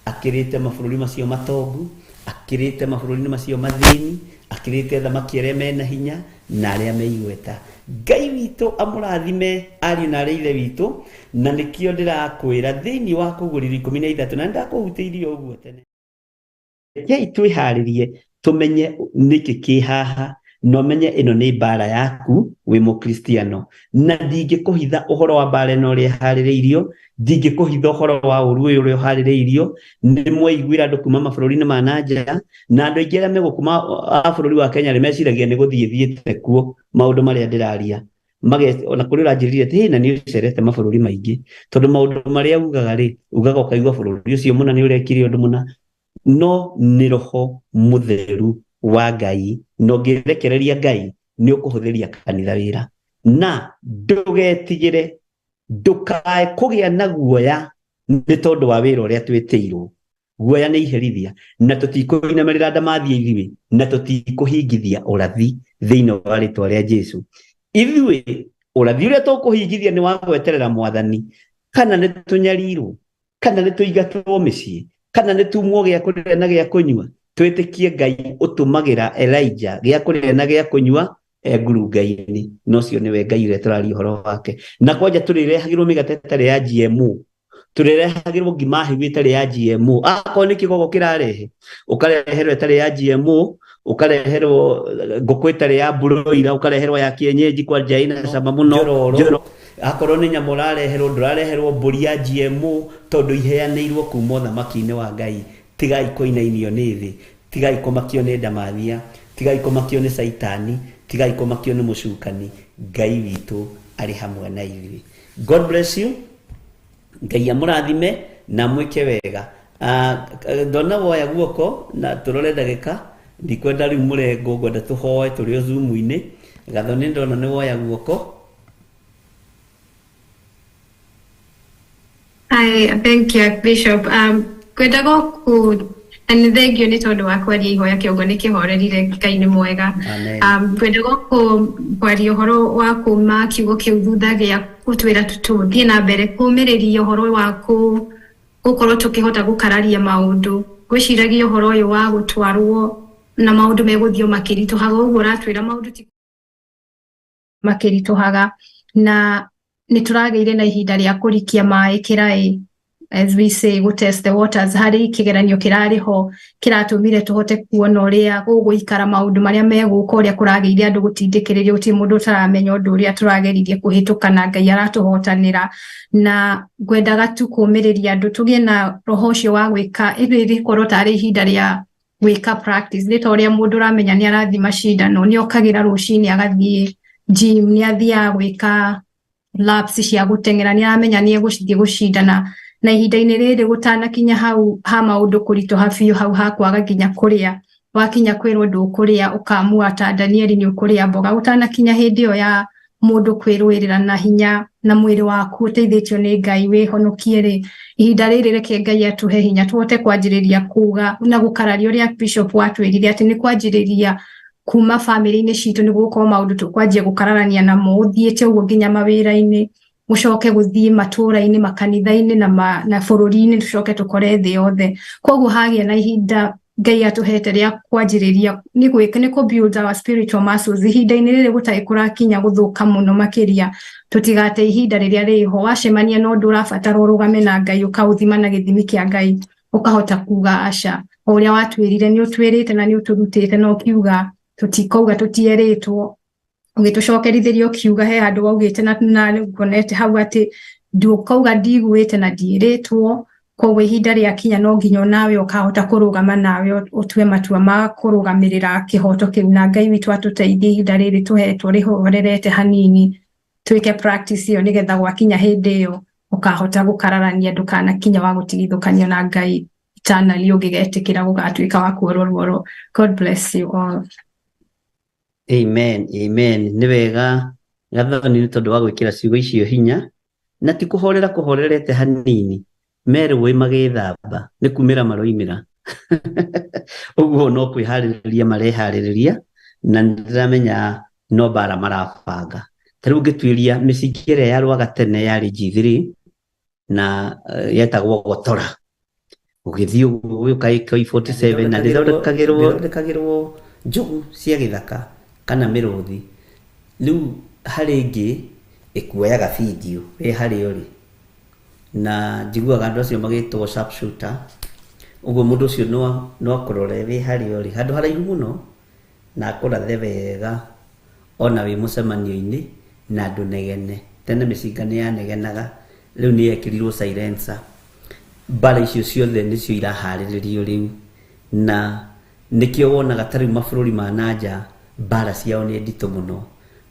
akĩrĩte mabũrũri macio matongu, akĩrĩte mabũrũri macio mathĩni, akĩrĩte athamaki arĩa mena hinya na arĩa me igweta. Ngai witũ amũrathime ariũ na arĩa ithe witũ, na nĩkĩo ndĩrakwĩra thĩinĩ wa Kũguũrĩrio 13, na nĩndakũhutĩirie ũguo tene. Rekei twĩharĩrie tũmenye nĩkĩ kĩ haha, na ũmenye ĩno nĩ mbara yaku wĩ mũkristiano, na ndingĩkũhitha ũhoro wa mbara ĩno ũrĩa ĩharĩrĩirio, ndingĩkũhitha ũhoro wa ũru ũyũ ũrĩa ũharĩrĩirio. Nĩ mwaiguĩra andũ kuma mabũrũri-inĩ ma na nja, na andũ aingĩ arĩa megũkuma a bũrũri wa Kenya nĩ meciragia nĩ gũthiĩ thiĩte kuo maũndũ marĩa ndĩraria. Ona kũrĩ ũranjĩrire atĩ, "Hĩ, na nĩ ũcerete mabũrũri maingĩ," tondũ maũndũ marĩa ugaga rĩ, ugaga ũkaigua bũrũri ũcio mũna nĩ ũrekire ũndũ mũna. No nĩ roho mũtheru wa Ngai, na ũngĩrekereria Ngai nĩ ũkũhũthĩria kanitha wĩra. Na ndũgetigĩre, ndũkae kũgĩa na guoya nĩ tondũ wa wĩra ũrĩa twĩtĩirwo. Guoya nĩ iherithia, na tũtikũinamĩrĩra ndamathia ithuĩ, na tũtikũhingithia ũrathi thĩinĩ wa rĩtwa rĩa Jesũ. Ithuĩ ũrathi ũrĩa tũkũhingithia nĩ wa gweterera Mwathani, kana nĩ tũnyarirwo, kana nĩ tũingatwo mĩciĩ, kana nĩ tumwo gĩa kũrĩa na gĩa kũnyua. Twĩtĩkie Ngai ũtũmagĩra Elijah gĩa kũrĩa na gĩa kũnyua e ngurunga-inĩ, na ũcio nĩwe Ngai ũrĩa tũraria ũhoro wake. Na kwanja tũrĩrehagĩrwo mĩgate ĩtarĩ ya GMO, tũrĩrehagĩrwo ngima hĩu ĩtarĩ ya GMO. Akorwo nĩ kĩgogo kĩrarehe, ũkareherwo ĩtarĩ ya GMO, ũkareherwo ngũkũ ĩtarĩ ya broiler, ũkareherwo ya kienyeji kwanja ĩna cama mũno. Njororo. Akorwo nĩ nyama ũrareherwo, ndũrareherwo mbũri ya GMO, tondũ iheanĩirwo kuma ũthamaki-inĩ wa Ngai. Tigai kũinainio nĩ thĩ, tigai kũmakio nĩ ndamathia, tigai kũmakio nĩ caitani, tigai kũmakio nĩ mũcukani. Ngai witũ arĩ hamwe na ithuĩ. God bless you. Ngai amũrathime na amwĩke wega. Ndona woya guoko na tũrore ndagĩka, ndikwenda rĩu mũrengo, ngwenda tũhoe tũrĩ o Zoom-inĩ. Gathoni ndona nĩ woya guoko. Hi, thank you, Bishop. Ngwendaga ku na nĩ thengio nĩ tondũ wa kwaria ihoya kĩongo nĩ kĩhorerire. Ngai nĩ mwega. Amen. Ngwendaga kwaria ũhoro wa kuma kiugo kĩu thutha gĩa gũtwĩra tũthiĩ na mbere kũmĩrĩria ũhoro wa gũkorwo tũkĩhota gũkararia maũndũ. Ngwĩciragia ũhoro ũyũ wa gũtwarwo na maũndũ megũthiĩ makĩritũhaga, ũguo ũratwĩra maũndũ ti makĩritũhaga, na nĩ tũragĩire na ihinda rĩa kũrikia maĩ kĩraĩ, as we say, go test the waters. Harĩ kĩgeranio kĩrarĩ ho kĩratũmire tũhote kuona ũrĩa gũgũikara, maũndũ marĩa megũka, ũrĩa kũragĩire andũ gũtindĩkĩrĩrio. Gũtirĩ mũndũ ũtaramenya ũndũ ũrĩa tũrageririe kũhĩtũka, na Ngai aratũhotanĩra. Na ngwendaga tu kũmĩrĩria andũ tũgĩe na roho ũcio wa gwĩka, ĩrĩ rĩkorwo tarĩ ihinda rĩa gwĩka practice. Nĩ ta ũrĩa mũndũ ũramenya nĩ arathiĩ macindano, nĩ okagĩra rũcinĩ agathiĩ gym, nĩ athiaga gwĩka laps cia gũteng'era, nĩ aramenya nĩ egũthiĩ gũcindana. Na ihinda-inĩ rĩrĩ gũtanakinya hau ha maũndũ kũritũha biũ, hau ha kwaga nginya kũrĩa, wakinya kwĩrwo ndũkũrĩa, ũkamua ta Danieli nĩ ũkũrĩa mboga. Gũtanakinya hĩndĩ ĩyo ya mũndũ kwĩrũĩrĩra na hinya na mwĩrĩ waku ũteithĩtio nĩ Ngai wĩhonokie rĩ, ihinda rĩrĩ reke Ngai atũhe hinya tũhote kwanjĩrĩria kuga na gũkararia ũrĩa Bishop watwĩrire atĩ nĩ kwanjĩrĩria kuma bamĩrĩ-inĩ citũ, nĩ gũkorwo maũndũ tũkwanjia gũkararania namo, ũthiĩte ũguo nginya mawĩra-inĩ, mũcoke gũthiĩ matũra-inĩ, makanitha-inĩ na bũrũri-inĩ, tũcoke tũkore thĩ yothe. Koguo hagĩa na ihinda Ngai atũhete rĩa kwanjĩrĩria nĩ gwĩka, nĩ kũ build our spiritual muscles ihinda-inĩ rĩrĩ gũtarĩ kũrakinya gũthũka mũno makĩria. Tũtigate ihinda rĩrĩa rĩho. Wacemania na ũndũ ũrabatara ũrũgame na Ngai, ũkaũthima na gĩthimi kĩa Ngai, ũkahota kuga aca. O ũrĩa watwĩrire, nĩ ũtwĩrĩte na nĩ ũtũrutĩte, na ũkiuga tũtikauga tũtierĩtwo, ũgĩtũcokerithĩria ũkiuga he handũ waugĩte na nguonete hau atĩ ndũkauga ndiguĩte na ndiĩrĩtwo. Koguo ihinda rĩakinya no nginya onawe ũkahota kũrũgama, nawe ũtue matua ma kũrũgamĩrĩra kĩhoto kĩu. Na Ngai witũ atũteithie ihinda rĩrĩ tũhetwo rĩhorerete hanini, twĩke practice ĩyo, nĩgetha gwakinya hĩndĩ ĩyo ũkahota gũkararania, ndũkanakinya wa gũtigithũkanio na Ngai eternally ũngĩgetĩkĩra gũgatuĩka wa kuorwo ruoro. God bless you all. Amen, amen. Nĩ wega. Gathoni nĩ tondũ wa gwĩkĩra ciugo icio hinya na ti kũhorera kũhorerete hanini merũĩ magĩthamba nĩ kumĩra maroimĩra ũguo no kwĩharĩrĩria mareharĩrĩria na nĩndĩramenya no mbara marabanga. Ta rĩu ngĩtuĩria mĩcinga ĩrĩa yarũaga tene yarĩ G3 na yetagwo gotora ũgĩthiĩ ũguo ũgĩũka AK47 na ndĩthondekagĩrwo njogu cia gĩthaka kana mĩrũthi. Rĩu harĩ ĩngĩ ĩkuoyaga bindiũ wĩ harĩa ũrĩ na njiguaga andũ acio magĩtwo sharpshooter ũguo mũndũ ũcio no akũrore wĩ harĩa ũrĩ handũ haraihu mũno na akũrathe wega ona wĩ mũcemanio-inĩ na ndũnegene. Tene mĩcinga nĩ yanegenaga rĩu nĩ yekĩrirwo silencer. Mbara icio ciothe nĩcio iraharĩrĩrio rĩu na nĩkĩo wonaga ta rĩu mabũrũri ma nanja mbara ciao nĩ nditũ mũno.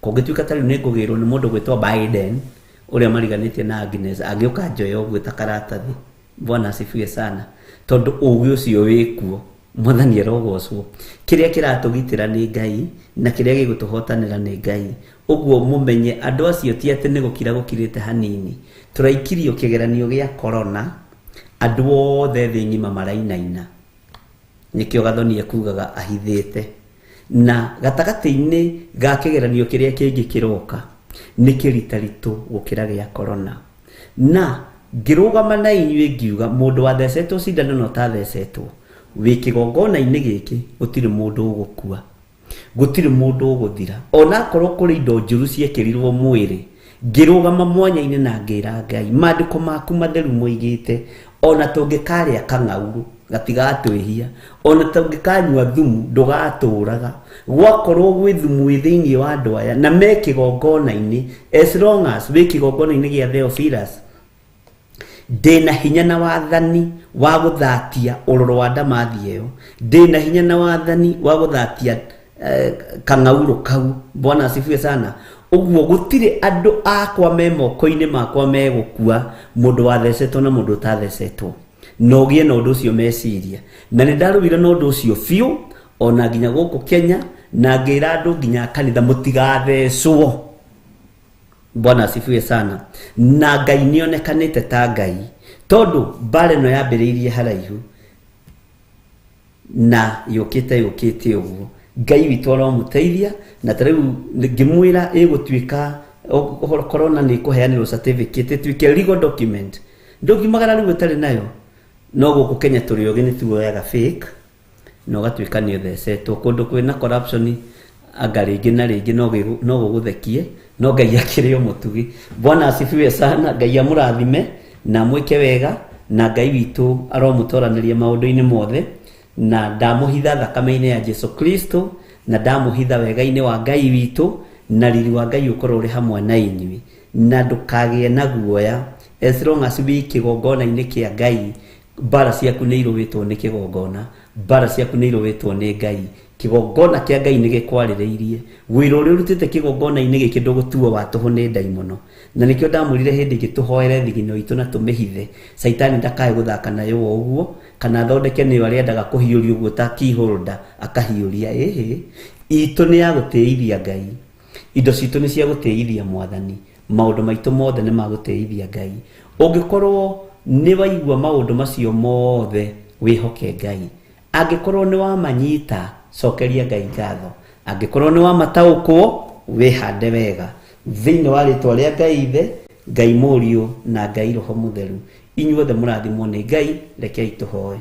Kũngĩtuĩka ta rĩu nĩ ngũgĩrwo nĩ mũndũ gwĩtwo Biden ũrĩa mariganĩtie na Agnes angĩũka njoya ũguo ta karatathi. Bwana asifiwe sana tondũ ũgĩ ũcio wĩkuo. Mwathani arogocwo. Kĩrĩa kĩratũgitĩra nĩ Ngai na kĩrĩa gĩgũtũhotanĩra nĩ Ngai. Ũguo mũmenye andũ acio ti atĩ nĩ gũkira gũkirĩte hanini. Tũraikirio kĩgeranio gĩa corona andũ othe thĩ ng'ima marainaina. Nĩkĩo Gathoni ekugaga ahithĩte. Na gatagatĩ-inĩ ga kĩgeranio kĩrĩa kĩngĩ kĩroka nĩ kĩritaritũ gũkĩra gĩa corona. Na ngĩrũgama na inyuĩ ngiuga mũndũ wathecetwo cindano na ũtathecetwo wĩ kĩgongona-inĩ gĩkĩ gũtirĩ mũndũ ũgũkua, gũtirĩ mũndũ ũgũthira onakorwo kũrĩ indo njũru ciekĩrirwo mwĩrĩ. Ngĩrũgama mwanya-inĩ na ngĩra Ngai maandĩko maku matheru moigĩte ona tũngĩkarĩa kang'aurũ gatigatwĩhia, ona tũngĩkanyua thumu ndũgatũraga. Gwakorwo gwĩ thumu wĩ thĩinĩ wa andũ aya na me kĩgongona-inĩ, as long as wĩ kĩgongona-inĩ gĩa Theophilus ndĩna hinya na wathani wa gũthatia ũrũrũ wa ndamathi ĩyo, ndĩna hinya na wathani wa gũthatia kang'aurũ kau. Bwana asifiwe sana. Ũguo gũtirĩ andũ akwa me moko-inĩ makwa megũkua, mũndũ wathecetwo na mũndũ ũtathecetwo. Na ũgĩe na ũndũ ũcio meciria. Na nĩ ndarũire na ũndũ ũcio biũ ona nginya gũkũ Kenya na ngĩra andũ nginya kanitha mũtigathecwo. Bwana asifiwe sana. Na Ngai nĩonekanĩte ta Ngai tondũ mbara ĩno yambĩrĩirie haraihu na yũkĩte yũkĩte ũguo. Ngai witũ aromũteithia na ta rĩu ngĩmwĩra ĩgũtuĩka ũhoro corona nĩ ĩkũheanĩrwo certificate ĩtuĩke legal document. Ndũngiumagara rĩu ũtarĩ nayo. No gũkũ Kenya tũrĩ ogĩ nĩ tuoyaga fake na ũgatuĩka nĩ ũthecetwo. Kũndũ kwĩna corruption anga rĩngĩ na rĩngĩ no gũgũthekie no Ngai akĩrĩ o mũtugi. Bwana asifiwe sana. Ngai amũrathime na amwĩke wega na Ngai witũ aromũtoranĩria maũndũ-inĩ mothe na ndamũhitha thakame-inĩ ya Jesu Kristo na ndamũhitha wega-inĩ wa Ngai witũ na riri wa Ngai ũkorwo ũrĩ hamwe na inyuĩ na ndũkagĩe na guoya as long as wĩ kĩgongona-inĩ kĩa Ngai. Mbara ciaku nĩ irũĩtwo nĩ kĩgongona, mbara ciaku nĩ irũĩtwo nĩ Ngai. Kĩgongona kĩa Ngai nĩ gĩkwarĩrĩirie. Wĩra ũrĩa ũrutĩte kĩgongona-inĩ gĩkĩ ndũgũtuo wa tũhũ nĩ ndaimono. Na nĩkĩo ndamwĩrire hĩndĩ ĩngĩ tũhoere thigino itũ na tũmĩhithe. Caitani ndakae gũthaka nayo o ũguo kana athondeke nĩyo arĩendaga kũhiũria ũguo ta keyholder akahiũria. Ĩhĩ, itũ nĩ ya gũtĩithia Ngai. Indo citũ nĩ cia gũtĩithia Mwathani. Maũndũ maitũ mothe nĩ ma gũtĩithia Ngai. Ũngĩkorwo nĩ waigua maũndũ macio mothe wĩhoke Ngai. Angĩkorwo nĩ wamanyita cokeria Ngai ngatho. Angĩkorwo nĩ wamataũkwo wĩhande wega thĩinĩ wa rĩtwa rĩa Ngai Ithe, Ngai Mũriũ na Ngai Roho Mũtheru. Inyuothe mũrathimwo nĩ Ngai. Rekei tũhoe.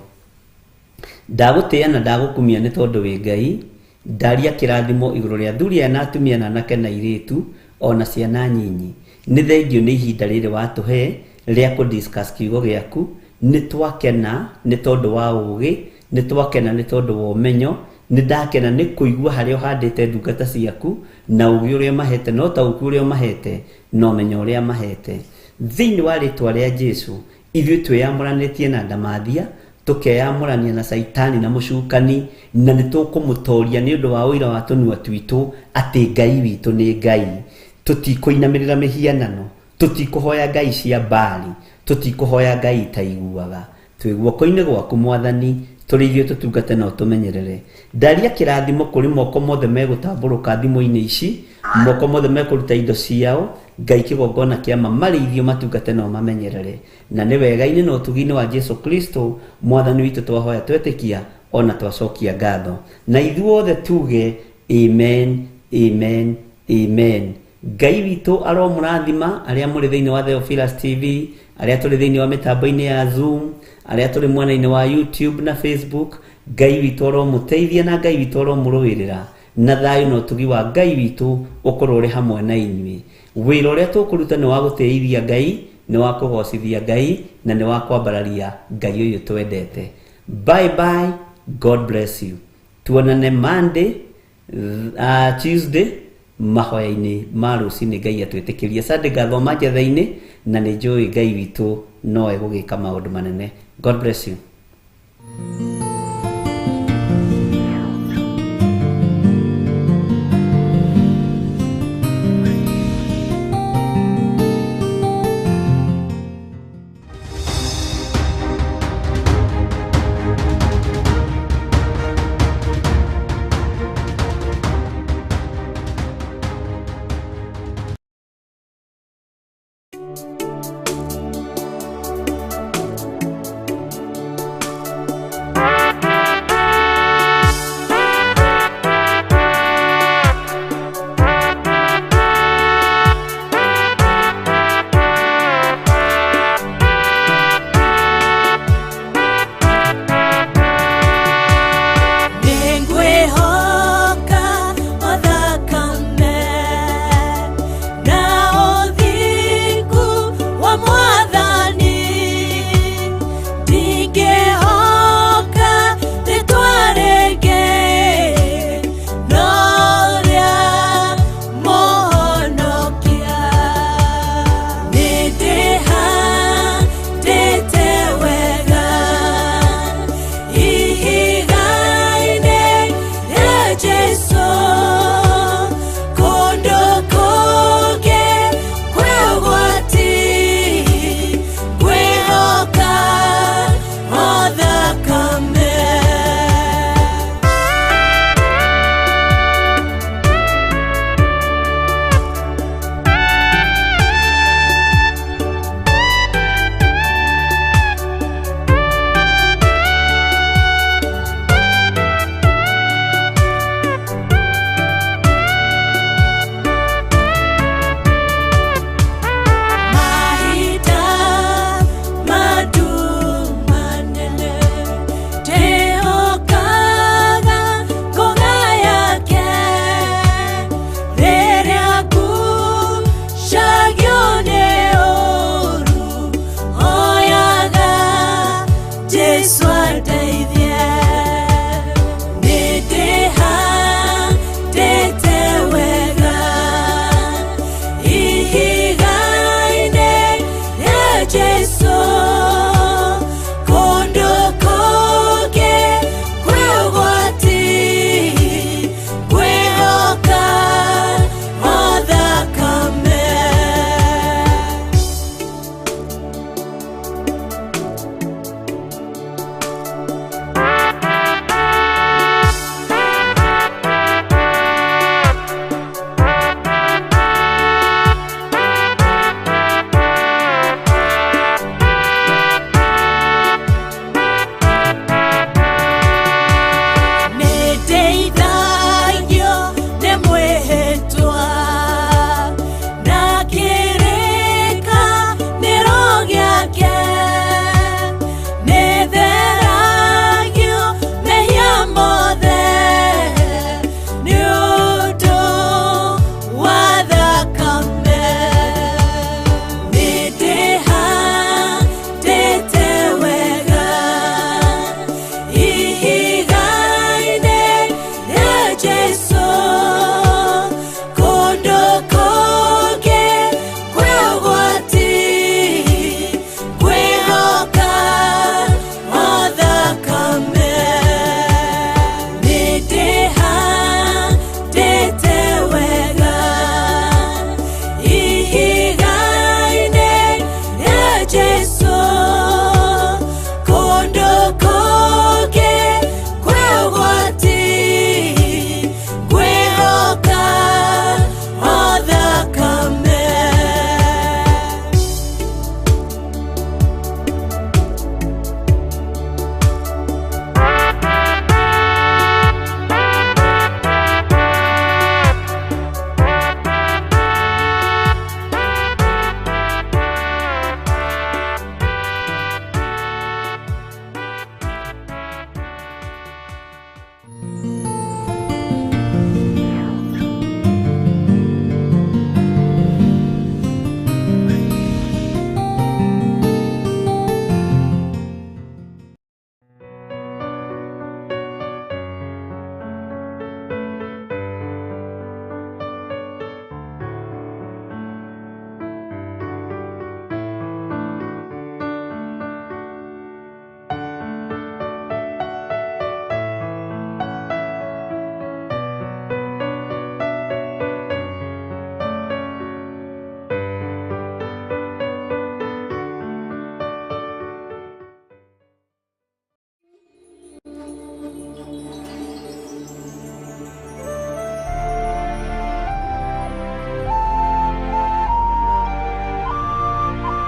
Ndagũtĩĩa na ndagũkumia nĩ tondũ wĩ Ngai. Ndaria kĩrathimo igũrũ rĩa athuri aya na atumia na anake na airĩtu ona ciana nyinyi. Nĩ thengio nĩ ihinda rĩrĩ watũhe rĩa kũ discuss kiugo gĩaku. Nĩ twakena nĩ tondũ wa ũgĩ, nĩ twakena nĩ tondũ wa ũmenyo, nĩ ndakena nĩ kũigua harĩa ũhandĩte ndungata ciaku na ũgĩ ũrĩa mahete na ũtaũku ũrĩa mahete na ũmenyo ũrĩa mahete. Thĩinĩ wa rĩtwa rĩa Jesu ithuĩ twĩyamũranĩtie na ndamathia, tũkeyamũrania na caitani na mũcukani na nĩ tũkũmũtoria nĩ ũndũ wa ũira wa tũnua twitũ atĩ Ngai witũ nĩ Ngai. Tũtikũinamĩrĩra mĩhianano, tũtikũhoya ngai cia Baali, tũtikũhoya ngai itaiguaga. Twĩ guoko-inĩ gwaku Mwathani, tũrĩ ithuĩ tũtungate na ũtũmenyerere. Ndaria kĩrathimo kũrĩ moko mothe megũtambũrũka thimũ-inĩ ici Moko mothe mekũruta indo ciao Ngai kĩgongona kĩa ma marĩithio matungate no mamenyerere. Na nĩ wega-inĩ na ũtugi-inĩ wa Jesu Kristo mwathani witũ twahoya twetĩkia ona twacokia ngatho. Na ithuothe tuge amen, amen, amen. Ngai witũ aromũrathima arĩa mũrĩ thĩinĩ wa Theophilus TV, arĩa tũrĩ thĩinĩ wa mĩtambo-inĩ ya Zoom, arĩa tũrĩ mwena-inĩ wa YouTube na Facebook. Ngai witũ aromũteithia na Ngai witũ aromũrũĩrĩra, na thayũ na ũtugi wa Ngai witũ ũkorwo ũrĩ hamwe na inyuĩ. Wĩra ũrĩa tũkũruta nĩ wa gũtĩithia Ngai, nĩ wa kũgocithia Ngai, na nĩ wa kwambararia Ngai ũyũ twendete. Bye bye, God bless you. Tuonane Monday, Tuesday mahoya-inĩ ma rũcinĩ Ngai atwĩtĩkĩrie. Sunday ngathoma njetha-inĩ na nĩ njũĩ Ngai witũ no egũgĩka maũndũ manene. God bless you.